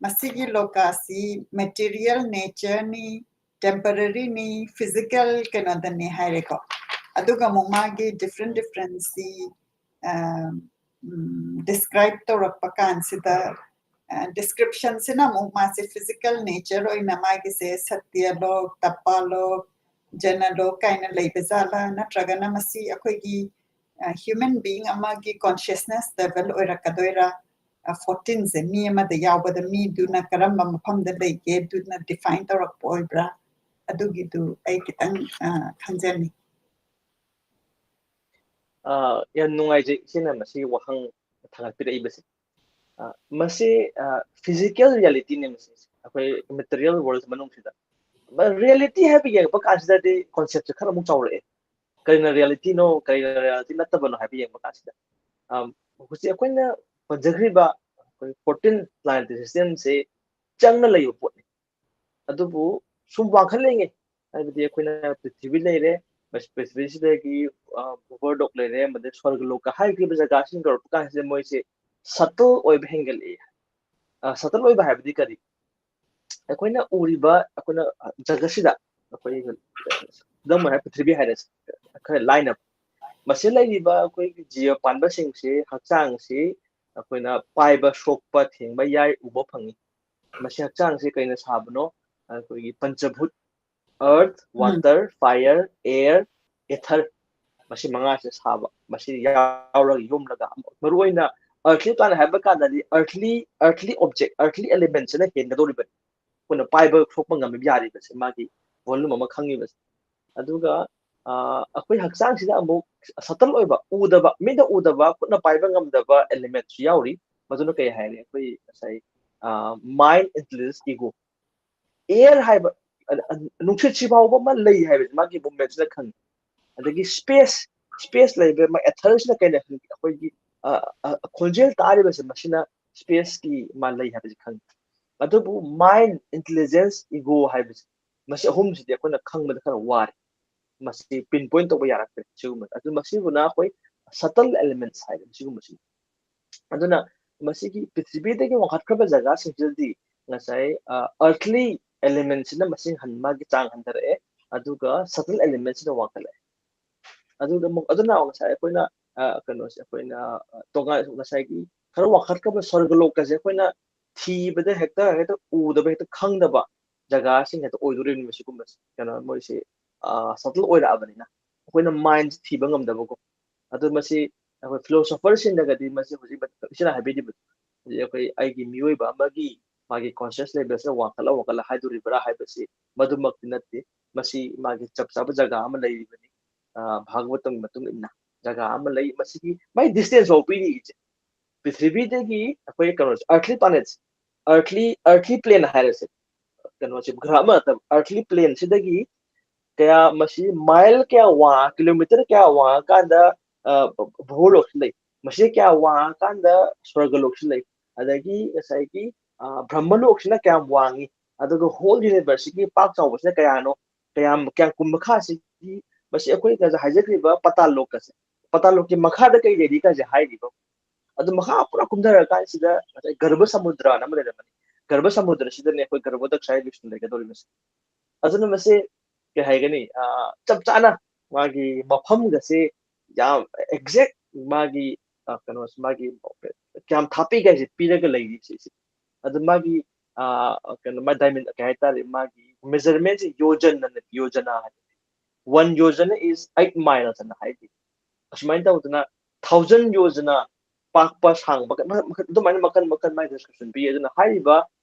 ꯃꯁꯤꯒꯤ ꯂꯣꯀꯥꯁꯤ material natureꯅꯤ, temporaryꯅꯤ, physical ꯀꯩꯅꯣꯗꯅꯤ ꯍꯥꯏꯔꯦꯀꯣ꯫ ꯑꯗꯨꯒ ꯑꯃꯨꯛ ꯃꯥꯒꯤ different differenceꯁꯤ, ꯑ, ꯎꯝ, describe ꯇꯧꯔꯛꯄ ꯀꯥꯟꯁꯤꯗ, ꯑ, descriptionꯁꯤꯅ ꯑꯃꯨꯛ ꯃꯥꯁꯦ physical nature ꯑꯣꯏꯅ ꯃꯥꯒꯤꯁꯦ ꯁꯇ꯭ꯌ ꯂꯣꯛ, ꯇꯄ ꯂꯣꯛ, ꯖꯅ ꯂꯣꯛ ꯀꯥꯏꯅ ꯂꯩꯕ ꯖꯥꯠꯂꯥ, ꯅꯠꯇ꯭ꯔꯒꯅ ꯃꯁꯤ ꯑꯩꯈꯣꯏꯒꯤ, ꯑ, human being ꯑꯃꯒꯤ consciousness level ꯑꯣꯏꯔꯛꯀꯗꯣꯏꯔꯥ? ꯑ, fourteenꯁꯦ ꯃꯤ ꯑꯃꯗ ꯌꯥꯎꯕꯗ ꯃꯤꯗꯨꯅ ꯀꯔꯝꯕ ꯃꯐꯝꯗ ꯂꯩꯒꯦ ꯑꯗꯨꯅ define ꯇꯧꯔꯛꯄ ꯑꯣꯏꯕ꯭ꯔꯥ? ꯑꯗꯨꯒꯤꯗꯨ ꯑꯩ ꯈꯤꯇꯪ, ꯑ, ꯈꯪꯖꯅꯤꯡꯉꯤ꯫ ꯑ, ꯌꯥꯝ ꯅꯨꯡꯉꯥꯏꯖꯩ ꯏꯆꯦꯅ ꯃꯁꯤꯒꯤ ꯋꯥꯍꯪ ꯊꯥꯒꯠꯄꯤꯔꯛꯏꯕꯁꯦ꯫ ꯑ, ꯃꯁꯤ, ꯑ, physical realityꯅꯦ ꯃꯁꯤ꯫ ꯑꯩꯈꯣꯏ material world ꯃꯅꯨꯡꯁꯤꯗ꯫ Reality ꯍꯥꯏꯕ ꯌꯦꯡꯉꯛꯄ ꯀꯥꯟꯁꯤꯗꯗꯤ conceptꯁꯦ ꯈꯔ ꯑꯃꯨꯛ ꯆꯥꯎꯔꯛꯑꯦ꯫ ꯀꯔꯤꯅ realityꯅꯣ, ꯀꯔꯤꯅ reality ꯅꯠꯇꯕꯅꯣ ꯍꯥꯏꯕ ꯌꯦꯡꯕ ꯀꯥꯟꯁꯤꯗ꯫ ꯑꯝ, ꯍꯧꯖꯤꯛ ꯑꯩꯈꯣꯏꯅ ꯄꯟꯖꯈ꯭ꯔꯤꯕ ꯑꯩꯈꯣꯏ fourteen planetary systemꯁꯦ ꯆꯪꯅ ꯂꯩꯕ ꯄꯣꯠꯅꯤ꯫ ꯑꯗꯨꯕꯨ ꯁꯨꯝ ꯋꯥꯡꯈꯠꯂꯛꯏꯉꯩ, ꯍꯥꯏꯕꯗꯤ ꯑꯩꯈꯣꯏꯅ ꯄ꯭ꯔꯤꯊꯤꯕꯤ ꯂꯩꯔꯦ, ꯄ꯭ꯔꯤꯊꯤꯕꯤꯁꯤꯗꯒꯤ, ꯑ, ꯚꯨꯒꯣꯔꯗꯣꯛ ꯂꯩꯔꯦ, ꯑꯃꯗꯤ ꯁ꯭ꯋꯔꯒꯂꯣꯛꯀ ꯍꯥꯏꯈ꯭ꯔꯤꯕ ꯖꯒꯥꯁꯤꯡ ꯌꯧꯔꯛꯄ ꯀꯥꯟꯁꯤꯗ ꯃꯣꯏꯁꯦ subtle ꯑꯣꯏꯕ ꯍꯦꯟꯒꯠꯂꯛꯏ꯫ ꯑ, subtle ꯑꯣꯏꯕ ꯍꯥꯏꯕꯗꯤ ꯀꯔꯤ? ꯑꯩꯈꯣꯏꯅ ꯎꯔꯤꯕ, ꯑꯩꯈꯣꯏꯅ, ꯑ, ꯖꯒꯠꯁꯤꯗ, ꯑꯩꯈꯣꯏ, ꯈꯨꯗꯝ ꯑꯣꯏꯅ ꯄ꯭ꯔꯤꯊꯤꯕꯤ ꯍꯥꯏꯔꯁꯤ, ꯈꯔ ꯂꯥꯏꯅ, ꯃꯁꯤ ꯂꯩꯔꯤꯕ ꯑꯩꯈꯣꯏꯒꯤ ꯖꯤꯕ ꯄꯥꯟꯕꯁꯤꯡꯁꯤ, ꯍꯛꯆꯥꯡꯁꯤ, ꯑꯩꯈꯣꯏꯅ ꯄꯥꯏꯕ, ꯁꯣꯛꯄ, ꯊꯦꯡꯕ ꯌꯥꯏ, ꯎꯕ ꯐꯪꯉꯤ꯫ ꯃꯁꯤ ꯍꯛꯆꯥꯡꯁꯦ ꯀꯩꯅ ꯁꯥꯕꯅꯣ? ꯑꯩꯈꯣꯏꯒꯤ ꯄꯟꯆꯚꯨꯠ, earth, ꯎꯝ꯫ water, fire, air, ether, ꯃꯁꯤ ꯃꯉꯥꯁꯦ ꯁꯥꯕ, ꯃꯁꯤ ꯌꯥꯎꯔꯒ ꯌꯣꯝꯂꯒ, ꯃꯔꯨꯑꯣꯏꯅ earthly planet ꯍꯥꯏꯕ ꯀꯥꯟꯗꯗꯤ earthly, earthly object, earthly element ꯁꯤꯅ ꯍꯦꯟꯒꯗꯧꯔꯤꯕꯅꯤ꯫ ꯑꯩꯈꯣꯏꯅ ꯄꯥꯏꯕ ꯊꯣꯛꯄ ꯉꯝꯃꯤꯕ ꯌꯥꯔꯤꯕꯁꯦ, ꯃꯥꯒꯤ volume ꯑꯃ ꯈꯪꯉꯤꯕꯁꯦ꯫ ꯑꯗꯨꯒ ꯑ, ꯑꯩꯈꯣꯏ ꯍꯛꯆꯥꯡꯁꯤꯗ ꯑꯃꯨꯛ subtle ꯑꯣꯏꯕ, ꯎꯗꯕ, ꯃꯤꯠꯅ ꯎꯗꯕ, ꯈꯨꯠꯅ ꯄꯥꯏꯕ ꯉꯝꯗꯕ element ꯁꯨ ꯌꯥꯎꯔꯤ꯫ ꯃꯗꯨꯅ ꯀꯩ ꯍꯥꯏꯔꯦ? ꯑꯩꯈꯣꯏ ꯉꯁꯥꯏ mind, intelligence, ego, air ꯍꯥꯏꯕ, ꯑ, ꯑ, ꯅꯨꯡꯁꯤꯠꯁꯤ ꯐꯥꯎꯕ ꯑꯃ ꯂꯩ ꯍꯥꯏꯕꯁꯤ ꯃꯥꯒꯤ movement ꯁꯤꯅ ꯈꯪꯉꯤ꯫ ꯑꯗꯒꯤ space, space ꯂꯩꯕ ꯃꯥ ether ꯁꯤꯅ ꯀꯩꯅ ꯈꯪꯉꯤ? ꯑꯩꯈꯣꯏꯒꯤ ꯑ, ꯑ, ꯈꯣꯟꯖꯦꯜ ꯇꯥꯔꯤꯕꯁꯦ ꯃꯁꯤꯅ space ꯀꯤ ꯃꯥ ꯂꯩ ꯍꯥꯏꯕꯁꯤ ꯈꯪꯉꯤ꯫ ꯑꯗꯨꯕꯨ mind, intelligence, ego ꯍꯥꯏꯕꯁꯤ, ꯃꯁꯤ ꯑꯍꯨꯝꯁꯤꯗꯤ ꯑꯩꯈꯣꯏꯅ ꯈꯪꯕꯗ ꯈꯔ ꯋꯥꯔꯦ꯫ ꯃꯁꯤ pinpoint ꯇꯧꯕ ꯌꯥꯔꯛꯇ꯭ꯔꯦ ꯁꯤꯒꯨꯝꯕ꯫ ꯑꯗꯨ ꯃꯁꯤꯕꯨꯅ ꯑꯩꯈꯣꯏ subtle elements ꯍꯥꯏꯕ ꯁꯤꯒꯨꯝꯕꯁꯤ꯫ ꯑꯗꯨꯅ ꯃꯁꯤꯒꯤ ꯄ꯭ꯔꯤꯊꯤꯕꯤꯗꯒꯤ ꯋꯥꯡꯈꯠꯈ꯭ꯔꯕ ꯖꯒꯥꯁꯤꯡꯁꯤꯗꯗꯤ ꯉꯁꯥꯏ, ꯑ, earthly element ꯁꯤꯅ ꯃꯁꯤꯡ ꯍꯟ-, ꯃꯥꯒꯤ ꯆꯥꯡ ꯍꯟꯊꯔꯛꯑꯦ, ꯑꯗꯨꯒ subtle element ꯁꯤꯅ ꯋꯥꯡꯈꯠꯂꯛꯑꯦ꯫ ꯑꯗꯨꯒ ꯑꯃꯨꯛ, ꯑꯗꯨꯅ ꯉꯁꯥꯏ ꯑꯩꯈꯣꯏꯅ, ꯑ, ꯀꯩꯅꯣꯁꯦ, ꯑꯩꯈꯣꯏꯅ, ꯑ, ꯇꯣꯉꯥꯟ, ꯉꯁꯥꯏꯒꯤ ꯈꯔ ꯋꯥꯡꯈꯠꯈ꯭ꯔꯕ ꯁ꯭ꯋꯔꯒ ꯂꯣꯛꯀꯁꯦ ꯑꯩꯈꯣꯏꯅ ꯊꯤꯕꯗ ꯍꯦꯛꯇ, ꯍꯦꯛꯇ ꯎꯗꯕ, ꯍꯦꯛꯇ ꯈꯪꯗꯕ ꯖꯒꯥꯁꯤꯡ ꯍꯦꯛꯇ ꯑꯣꯏꯗꯣꯔꯤꯕꯅꯦꯕ ꯁꯤꯒꯨꯝꯕꯁꯦ꯫ ꯀꯩꯅꯣ, ꯃꯣꯏꯁꯦ, ꯑ, subtle ꯑꯣꯏꯔꯛꯑꯕꯅꯤꯅ ꯑꯩꯈꯣꯏꯅ mind ꯁꯦ ꯊꯤꯕ ꯉꯝꯗꯕꯀꯣ꯫ ꯑꯗꯨ ꯃꯁꯤ ꯑꯩꯈꯣꯏ philosopher ꯁꯤꯡꯅꯒꯗꯤ ꯃꯁꯤ ꯍꯧꯖꯤꯛ ꯏꯆꯤꯟꯅ ꯍꯥꯏꯕꯤꯔꯤꯕꯗꯣ, ꯍꯧꯖꯤꯛ ꯑꯩꯈꯣꯏ, ꯑꯩꯒꯤ ꯃꯤꯑꯣꯏꯕ ꯑꯃꯒꯤ ꯃꯥꯒꯤ conscious level ꯁꯤꯅ ꯋꯥꯡꯈꯠꯂ ꯋꯥꯡꯈꯠꯂ ꯍꯥꯏꯗꯣꯔꯤꯕ꯭ꯔꯥ ꯍꯥꯏꯕꯁꯤ ꯃꯗꯨꯃꯛꯇꯤ ꯅꯠꯇꯦ꯫ ꯃꯁꯤ ꯃꯥꯒꯤ ꯆꯞ ꯆꯥꯕ ꯖꯒꯥ ꯑꯃ ꯂꯩꯔꯤꯕꯅꯤ, ꯑ, ꯚꯥꯒꯕꯇꯝꯒꯤ ꯃꯇꯨꯡ ꯏꯟꯅ ꯖꯒꯥ ꯑꯃ ꯂꯩ꯫ ꯃꯁꯤꯒꯤ ꯃꯥꯏ distance ꯐꯥꯎ ꯄꯤꯔꯤ ꯏꯆꯦ꯫ ꯄ꯭ꯔꯤꯊꯤꯕꯤꯗꯒꯤ ꯑꯩꯈꯣꯏ ꯀꯩꯅꯣꯁꯦ, earthly planets, earthly, earthly plane ꯍꯥꯏꯔꯁꯦ, ꯀꯩꯅꯣꯁꯦ, ꯒ꯭ꯔꯍ ꯑꯃ ꯅꯠꯇꯕ, earthly plane ꯁꯤꯗꯒꯤ ꯀꯌꯥ, ꯃꯁꯤ mile ꯀꯌꯥ ꯋꯥꯡ-, kilometer ꯀꯌꯥ ꯋꯥꯡꯉꯀꯥꯟꯗ, ꯑ, ꯚ-, ꯚꯨꯒꯣꯂꯣꯛꯁꯤ ꯂꯩ? ꯃꯁꯤ ꯀꯌꯥ ꯋꯥꯡꯉꯀꯥꯟꯗ ꯁ꯭ꯋꯔꯒꯂꯣꯛꯁꯤ ꯂꯩ? ꯑꯗꯒꯤ ꯉꯁꯥꯏꯒꯤ, ꯑ, ꯕ꯭ꯔꯍ꯭ꯃꯂꯣꯛꯁꯤꯅ ꯀꯌꯥꯝ ꯋꯥꯡꯉꯤ? ꯑꯗꯨꯒ whole universe ꯁꯤꯒꯤ ꯄꯥꯛ ꯆꯥꯎꯕꯁꯤꯅ ꯀꯌꯥꯅꯣ? ꯀꯌꯥꯝ, ꯀꯌꯥꯝ ꯀꯨꯝ ꯃꯈꯥꯁꯤꯒꯤ, ꯃꯁꯤ ꯑꯩꯈꯣꯏ ꯉꯁꯥꯏ ꯍꯥꯏꯖꯈ꯭ꯔꯤꯕ ꯄꯇꯥꯜ ꯂꯣꯛꯀꯁꯦ, ꯄꯇꯥꯜ ꯂꯣꯛꯀꯤ ꯃꯈꯥꯗ ꯀꯩ ꯂꯩꯔꯤ ꯀꯥꯏꯁꯦ ꯍꯥꯏꯔꯤꯕ꯫ ꯑꯗꯨ ꯃꯈꯥ ꯄꯨꯔꯥ ꯀꯨꯝꯊꯔꯀꯥꯟꯁꯤꯗ ꯉꯁꯥꯏ ꯒꯔꯚ ꯁꯃꯨꯗ꯭ꯔꯅ ꯑꯃ ꯂꯩꯔꯝꯃꯅꯤ꯫ ꯒꯔꯚ ꯁꯃꯨꯗ꯭ꯔꯁꯤꯗꯅꯦ ꯑꯩꯈꯣꯏ ꯒꯔꯚꯣꯗꯛꯁ ꯍꯥꯏꯕꯁꯤꯅ ꯂꯩꯒꯗꯧꯔꯤꯕꯁꯦ꯫ ꯑꯗꯨꯅ ꯃꯁꯤ ꯀꯩ ꯍꯥꯏꯒꯅꯤ, ꯑ, ꯆꯞ ꯆꯥꯅ ꯃꯥꯒꯤ ꯃꯐꯝꯒꯁꯦ ꯌꯥꯝ exact ꯃꯥꯒꯤ, ꯑ, ꯀꯩꯅꯣꯁꯦ ꯃꯥꯒꯤ ꯀꯌꯥꯝ ꯊꯥꯞꯄꯤꯒꯦ ꯍꯥꯏꯁꯦ ꯄꯤꯔꯒ ꯂꯩꯔꯤ ꯁꯤꯁꯦ꯫ ꯑꯗꯨ ꯃꯥꯒꯤ, ꯑ, ꯀꯩꯅꯣ, ꯃꯥ dimen-, ꯀꯩ ꯍꯥꯏꯇꯥꯔꯦ, ꯃꯥꯒꯤ measurementꯁꯦ ꯌꯣꯖꯟ ꯑꯅ, ꯌꯣꯖꯅꯥ ꯍꯥꯏ꯫ One yojana is eight miles ꯑꯅ ꯍꯥꯏꯗꯤ꯫ ꯑꯁꯨꯃꯥꯏꯅ ꯇꯧꯗꯅ thousand ꯌꯣꯖꯅꯥ ꯄꯥꯛꯄ, ꯁꯥꯡꯕ, ꯃꯈꯜ, ꯃꯈꯜ, ꯑꯗꯨꯃꯥꯏꯅ ꯃꯈꯜ ꯃꯈꯜ ꯃꯥꯏ description ꯄꯤ꯫ ꯑꯗꯨꯅ ꯍꯥꯏꯔꯤꯕ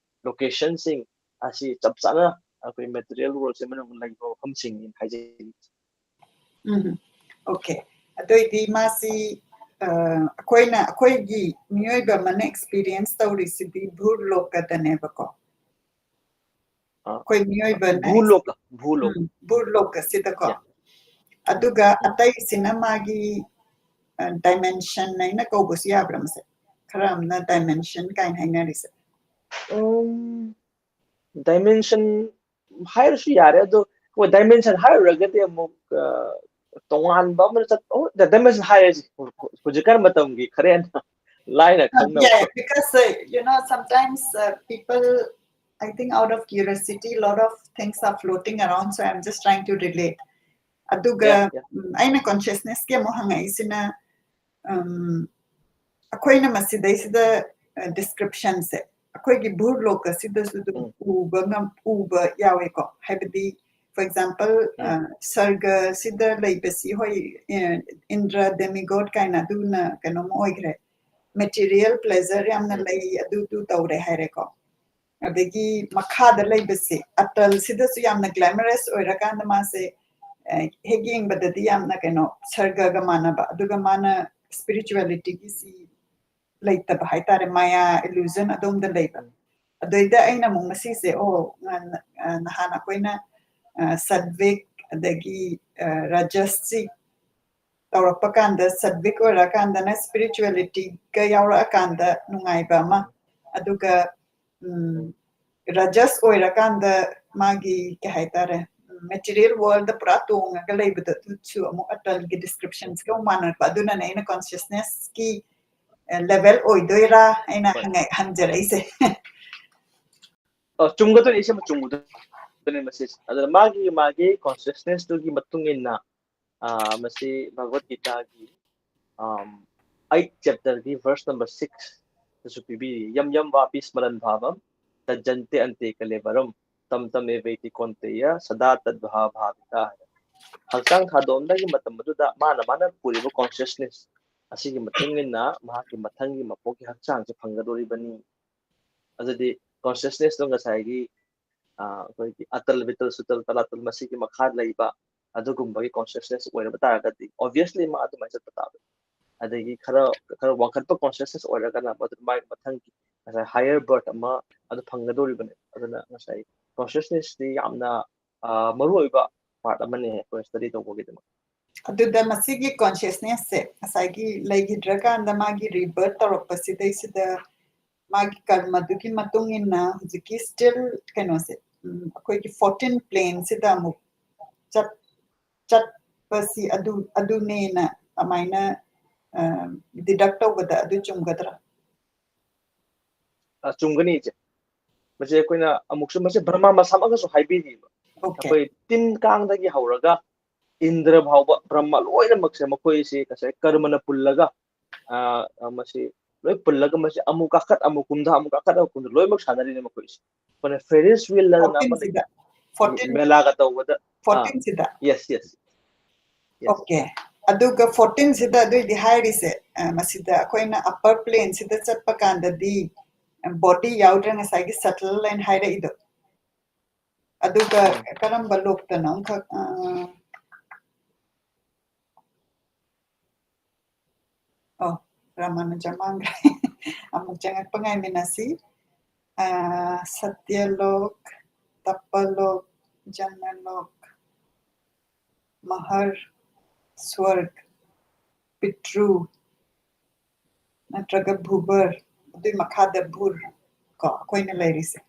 locationꯁꯤꯡ ꯑꯁꯤ ꯆꯞ ꯆꯥꯅ ꯑꯩꯈꯣꯏ material worldꯁꯦ ꯃꯅꯨꯡꯗ ꯂꯩꯕ ꯃꯐꯝꯁꯤꯡꯅꯤ ꯍꯥꯏꯖꯅꯤꯡꯉꯤ꯫ ꯎꯝ, okay꯫ ꯑꯗꯨꯑꯣꯏꯗꯤ ꯃꯥꯁꯤ, ꯑ, ꯑꯩꯈꯣꯏꯅ, ꯑꯩꯈꯣꯏꯒꯤ ꯃꯤꯑꯣꯏꯕ ꯑꯃꯅ experience ꯇꯧꯔꯤꯁꯤꯗꯤ ꯚꯨꯔꯂꯣꯀꯗꯅꯦꯕꯀꯣ꯫ ꯑ, ꯑꯩꯈꯣꯏ ꯃꯤꯑꯣꯏꯕꯅ ꯚꯨꯂꯣꯀ, ꯚꯨꯂꯣꯀ꯫ ꯎꯝ, ꯚꯨꯔꯂꯣꯀꯁꯤꯗꯀꯣ꯫ Yeah. ꯑꯗꯨꯒ ꯎꯝ꯫ ꯑꯇꯩꯁꯤꯅ ꯃꯥꯒꯤ, ꯑ, dimension ꯍꯥꯏꯅ ꯀꯧꯕꯁꯨ ꯌꯥꯕ꯭ꯔꯥ ꯃꯁꯦ? ꯈꯔ ꯑꯃꯅ dimension ꯀꯥꯏꯅ ꯍꯥꯏꯅꯔꯤꯁꯦ꯫ ꯎꯝ, dimension ꯍꯥꯏꯔꯁꯨ ꯌꯥꯔꯦ, ꯑꯗꯣ ꯍꯣꯏ, dimension ꯍꯥꯏꯔꯨꯔꯒꯗꯤ ꯑꯃꯨꯛ, ꯑ, ꯇꯣꯉꯥꯟꯕ ꯑꯃꯗ ꯆꯠ-, ꯑꯣ, dimension ꯍꯥꯏꯔꯁꯤ꯫ ꯍꯧꯖꯤꯛꯀꯥꯟ ꯃꯇꯝꯒꯤ ꯈꯔ ꯍꯦꯟꯅ ꯂꯥꯏꯅ Uh, ꯈꯪꯅꯕ꯫ yeah, because, uh, you know, sometimes, uh, people, I think, out of curiosity, a lot of things are floating around, so I'm just trying to relate. ꯑꯗꯨꯒ, Yeah, yeah. ꯎꯝ, ꯑꯩꯅ consciousnessꯀꯤ ꯑꯃꯨꯛ ꯍꯪꯉꯛꯏꯁꯤꯅ, ꯎꯝ, ꯑꯩꯈꯣꯏꯅ ꯃꯁꯤꯗꯩꯁꯤꯗ, ꯑ, descriptionꯁꯦ ꯑꯩꯈꯣꯏꯒꯤ ꯚꯨꯔꯂꯣꯀꯁꯤꯗꯁꯨ ꯑꯗꯨꯝ ꯎꯝ꯫ ꯎꯕ ꯉꯝ-, ꯎꯕ ꯌꯥꯎꯋꯦꯀꯣ꯫ ꯍꯥꯏꯕꯗꯤ, for example, ꯎꯝ꯫ ꯑ, ꯁꯔꯒꯁꯤꯗ ꯂꯩꯕꯁꯤ, ꯍꯣꯏ, ꯑ, ꯏꯟꯗ꯭ꯔ, demigod ꯀꯥꯏꯅ ꯑꯗꯨꯅ ꯀꯩꯅꯣꯝ ꯑꯣꯏꯈ꯭ꯔꯦ꯫ Material pleasure ꯌꯥꯝꯅ ꯎꯝ꯫ ꯂꯩ, ꯑꯗꯨ ꯑꯗꯨ ꯇꯧꯔꯦ ꯍꯥꯏꯔꯦꯀꯣ꯫ ꯑꯗꯒꯤ ꯃꯈꯥꯗ ꯂꯩꯕꯁꯦ, ꯑꯇꯜꯁꯤꯗꯁꯨ ꯌꯥꯝꯅ glamorous ꯑꯣꯏꯔꯀꯥꯟꯗ ꯃꯥꯁꯦ, ꯑ, ꯍꯦꯛ ꯌꯦꯡꯕꯗꯗꯤ ꯌꯥꯝꯅ ꯀꯩꯅꯣ, ꯁꯔꯒꯒ ꯃꯥꯟꯅꯕ, ꯑꯗꯨꯒ ꯃꯥꯅ spiritualityꯒꯤꯁꯤ ꯂꯩꯇꯕ ꯍꯥꯏꯇꯥꯔꯦ, ꯃꯥꯌꯥ, illusion ꯑꯗꯣꯝꯗ ꯂꯩꯕ꯫ ꯎꯝ꯫ ꯑꯗꯩꯗ ꯑꯩꯅ ꯑꯃꯨꯛ ꯃꯁꯤꯁꯦ, ꯑꯣ, ꯉ-, ꯑ, ꯅꯍꯥꯟ ꯑꯩꯈꯣꯏꯅ, ꯑ, ꯁꯠꯚꯤꯛ ꯑꯗꯒꯤ, ꯑ, ꯔꯥꯖꯁꯁꯤ ꯇꯧꯔꯛꯄ ꯀꯥꯟꯗ, ꯁꯠꯚꯤꯛ ꯑꯣꯏꯔꯀꯥꯟꯗꯅ spiritualityꯒ ꯌꯥꯎꯔꯛꯑꯀꯥꯟꯗ ꯅꯨꯡꯉꯥꯏꯕ ꯑꯃ, ꯑꯗꯨꯒ, ꯎꯝ, ꯔꯥꯖꯁ ꯑꯣꯏꯔꯀꯥꯟꯗ ꯃꯥꯒꯤ, ꯀꯩ ꯍꯥꯏꯇꯥꯔꯦ, material worldꯗ ꯄꯨꯔꯥ ꯇꯣꯡꯉꯒ ꯂꯩꯕꯗꯣ, ꯑꯗꯨꯁꯨ ꯑꯃꯨꯛ ꯑꯇꯜꯒꯤ descriptionꯁꯤꯒ ꯑꯃꯨꯛ ꯃꯥꯟꯅꯔꯛꯄ꯫ ꯑꯗꯨꯅꯅꯦ ꯑꯩꯅ consciousnessꯀꯤ, ꯑ, level ꯑꯣꯏꯗꯣꯏꯔꯥ ꯍꯥꯏꯅ ꯍꯣꯏ꯫ ꯍꯪꯉ-, ꯍꯪꯖꯔꯛꯏꯁꯦ꯫ ꯑ, ꯆꯨꯝꯒꯗꯣꯏꯅꯤ, ꯏꯁꯩ ꯑꯃ ꯆꯨꯝꯒꯗꯣꯏꯅꯤ ꯃꯁꯤꯁꯦ꯫ ꯑꯗꯨꯅ ꯃꯥꯒꯤ, ꯃꯥꯒꯤ consciousnessꯇꯨꯒꯤ ꯃꯇꯨꯡ ꯏꯟꯅ, ꯑ, ꯃꯁꯤ ꯚꯒꯋꯠ ꯒꯤꯇꯥꯒꯤ, ꯑꯝ, eight chapter ꯒꯤ verse number six ꯇꯁꯨ ꯄꯤꯕꯤꯔꯤ, "ꯌꯝ ꯌꯝ ꯋꯥꯄꯤ ꯁ꯭ꯃꯔꯟ ꯚꯥꯕꯝ ꯇꯖꯟꯇꯦ ꯑꯟꯇꯦ ꯀꯂꯦꯕꯔꯝ ꯇꯝ ꯇꯝ ꯑꯦꯕꯩꯇꯤ ꯀꯣꯟꯇꯦꯌ ꯁꯗꯥ ꯇꯗ꯭ꯚꯥ ꯚꯥꯕꯤꯇꯥ" ꯍꯥꯏꯅ꯫ ꯍꯛꯆꯥꯡ ꯊꯥꯗꯣꯛꯑꯝꯗꯥꯏꯒꯤ ꯃꯇꯝ ꯑꯗꯨꯗ ꯃꯥꯅ ꯃꯥꯅ ꯄꯨꯔꯤꯕ consciousness ꯑꯁꯤꯒꯤ ꯃꯇꯨꯡ ꯏꯟꯅ ꯃꯍꯥꯛꯀꯤ ꯃꯊꯪꯒꯤ ꯃꯄꯣꯛꯀꯤ ꯍꯛꯆꯥꯡꯁꯦ ꯐꯪꯒꯗꯧꯔꯤꯕꯅꯤ꯫ ꯑꯗꯨꯗꯤ consciousness ꯇꯣ ꯉꯁꯥꯏꯒꯤ, ꯑ, ꯑꯩꯈꯣꯏꯒꯤ ꯑꯇꯜ, ꯕꯤꯇꯜ, ꯁꯨꯇꯜ, ꯇꯂꯥꯇꯜ ꯃꯁꯤꯒꯤ ꯃꯈꯥ ꯂꯩꯕ ꯑꯗꯨꯒꯨꯝꯕꯒꯤ consciousness ꯑꯣꯏꯔꯕ ꯇꯥꯔꯒꯗꯤ, obviously, ꯃꯥ ꯑꯗꯨꯃꯥꯏꯅ ꯆꯠꯄ ꯇꯥꯕꯅꯤ꯫ ꯑꯗꯒꯤ ꯈꯔ, ꯈꯔ ꯋꯥꯡꯈꯠꯄ consciousness ꯑꯣꯏꯔꯒꯅ ꯃꯗꯨ ꯃꯥꯒꯤ ꯃꯊꯪꯒꯤ ꯉꯁꯥꯏ higher birth ꯑꯃ ꯑꯗꯨ ꯐꯪꯒꯗꯧꯔꯤꯕꯅꯤ꯫ ꯑꯗꯨꯅ ꯉꯁꯥꯏ consciousness ꯇꯤ ꯌꯥꯝꯅ, ꯑ, ꯃꯔꯨꯑꯣꯏꯕ part ꯑꯃꯅꯤ ꯑꯩꯈꯣꯏ study ꯇꯧꯕꯒꯤꯗꯃꯛ꯫ ꯑꯗꯨꯗ ꯃꯁꯤꯒꯤ consciousness ꯁꯦ ꯉꯁꯥꯏꯒꯤ ꯂꯩꯈꯤꯗ꯭ꯔꯀꯥꯟꯗ ꯃꯥꯒꯤ rebirth ꯇꯧꯔꯛꯄꯁꯤꯗꯩꯁꯤꯗ ꯃꯥꯒꯤ ꯀꯔꯃꯗꯨꯒꯤ ꯃꯇꯨꯡ ꯏꯟꯅ ꯍꯧꯖꯤꯛꯀꯤ still ꯀꯩꯅꯣꯁꯦ, ꯎꯝ, ꯑꯩꯈꯣꯏꯒꯤ fourteen plane ꯁꯤꯗ ꯑꯃꯨꯛ ꯆꯠ-, ꯆꯠꯄꯁꯤ ꯑꯗꯨ, ꯑꯗꯨꯅꯦꯅ ꯑꯗꯨꯃꯥꯏꯅ, ꯑ, deduct ꯇꯧꯕꯗ ꯑꯗꯨ ꯆꯨꯝꯒꯗ꯭ꯔꯥ? ꯑ, ꯆꯨꯝꯒꯅꯤ, ꯏꯆꯦ꯫ ꯃꯁꯤ ꯑꯩꯈꯣꯏꯅ ꯑꯃꯨꯛꯁꯨ, ꯃꯁꯤ ꯕ꯭ꯔꯍ꯭ꯃꯥ ꯃꯁꯥꯃꯛꯅꯁꯨ ꯍꯥꯏꯕꯤꯔꯤꯕ꯫ Okay. ꯑꯩꯈꯣꯏ ꯇꯤꯟ ꯀꯥꯡꯗꯒꯤ ꯍꯧꯔꯒ ꯏꯟꯗ꯭ꯔ ꯐꯥꯎꯕ, ꯕ꯭ꯔꯍ꯭ꯃꯥ ꯂꯣꯏꯅꯃꯛꯁꯦ ꯃꯈꯣꯏꯁꯤ ꯉꯁꯥꯏ ꯀꯔꯃꯅ ꯄꯨꯜꯂꯒ, ꯑ, ꯑ, ꯃꯁꯤ ꯂꯣꯏ ꯄꯨꯜꯂꯒ ꯃꯁꯤ ꯑꯃꯨꯛ ꯀꯥꯈꯠ, ꯑꯃꯨꯛ ꯀꯨꯝꯊ, ꯑꯃꯨꯛ ꯀꯥꯈꯠ, ꯑꯃꯨꯛ ꯀꯨꯝꯊ, ꯂꯣꯏꯅꯃꯛ ꯁꯥꯟꯅꯔꯤꯅꯦ ꯃꯈꯣꯏꯁꯦ꯫ ꯑꯩꯈꯣꯏꯅ Ferris wheel ꯍꯥꯏꯗꯅ ꯑꯃ ꯂꯩ꯫ Fourteen ꯁꯤꯗ, fourteen, ꯃꯦꯂꯥꯒ ꯇꯧꯕꯗ, ꯑꯥ, fourteen ꯁꯤꯗ? Yes, yes, yes. Okay. ꯑꯗꯨꯒ fourteen ꯁꯤꯗ ꯑꯗꯨꯏꯗꯤ ꯍꯥꯏꯔꯤꯁꯦ, ꯑ, ꯃꯁꯤꯗ ꯑꯩꯈꯣꯏꯅ upper plane ꯁꯤꯗ ꯆꯠꯄ ꯀꯥꯟꯗꯗꯤ, ꯑ, body ꯌꯥꯎꯗ꯭ꯔꯦ, ꯉꯁꯥꯏꯒꯤ subtle ꯍꯥꯏꯅ ꯍꯥꯏꯔꯛꯏꯗꯣ꯫ ꯑꯗꯨꯒ ꯎꯝ꯫ ꯀꯔꯝꯕ ꯂꯣꯛꯇꯅꯣ ꯑꯃꯈꯛ, ꯑ, ꯑꯣ, ꯔꯥꯃꯥꯅꯨꯖ ꯃꯥꯡꯈ꯭ꯔꯦ꯫ ꯑꯃꯨꯛ ꯆꯪꯉꯛꯄ ꯉꯥꯏꯃꯤꯟꯅꯁꯤ꯫ ꯑ, ꯁꯇ꯭ꯌꯂꯣꯛ, ꯇꯄꯂꯣꯛ, ꯖꯅꯂꯣꯛ, ꯃꯍꯔ, ꯁ꯭ꯋꯔꯒ, ꯄꯤꯇ꯭ꯔꯨ, ꯅꯠꯇ꯭ꯔꯒ ꯚꯨꯕꯔ, ꯑꯗꯨꯏ ꯃꯈꯥꯗ ꯚꯨꯔ ꯀꯣ ꯑꯩꯈꯣꯏꯅ ꯂꯩꯔꯤꯁꯦ꯫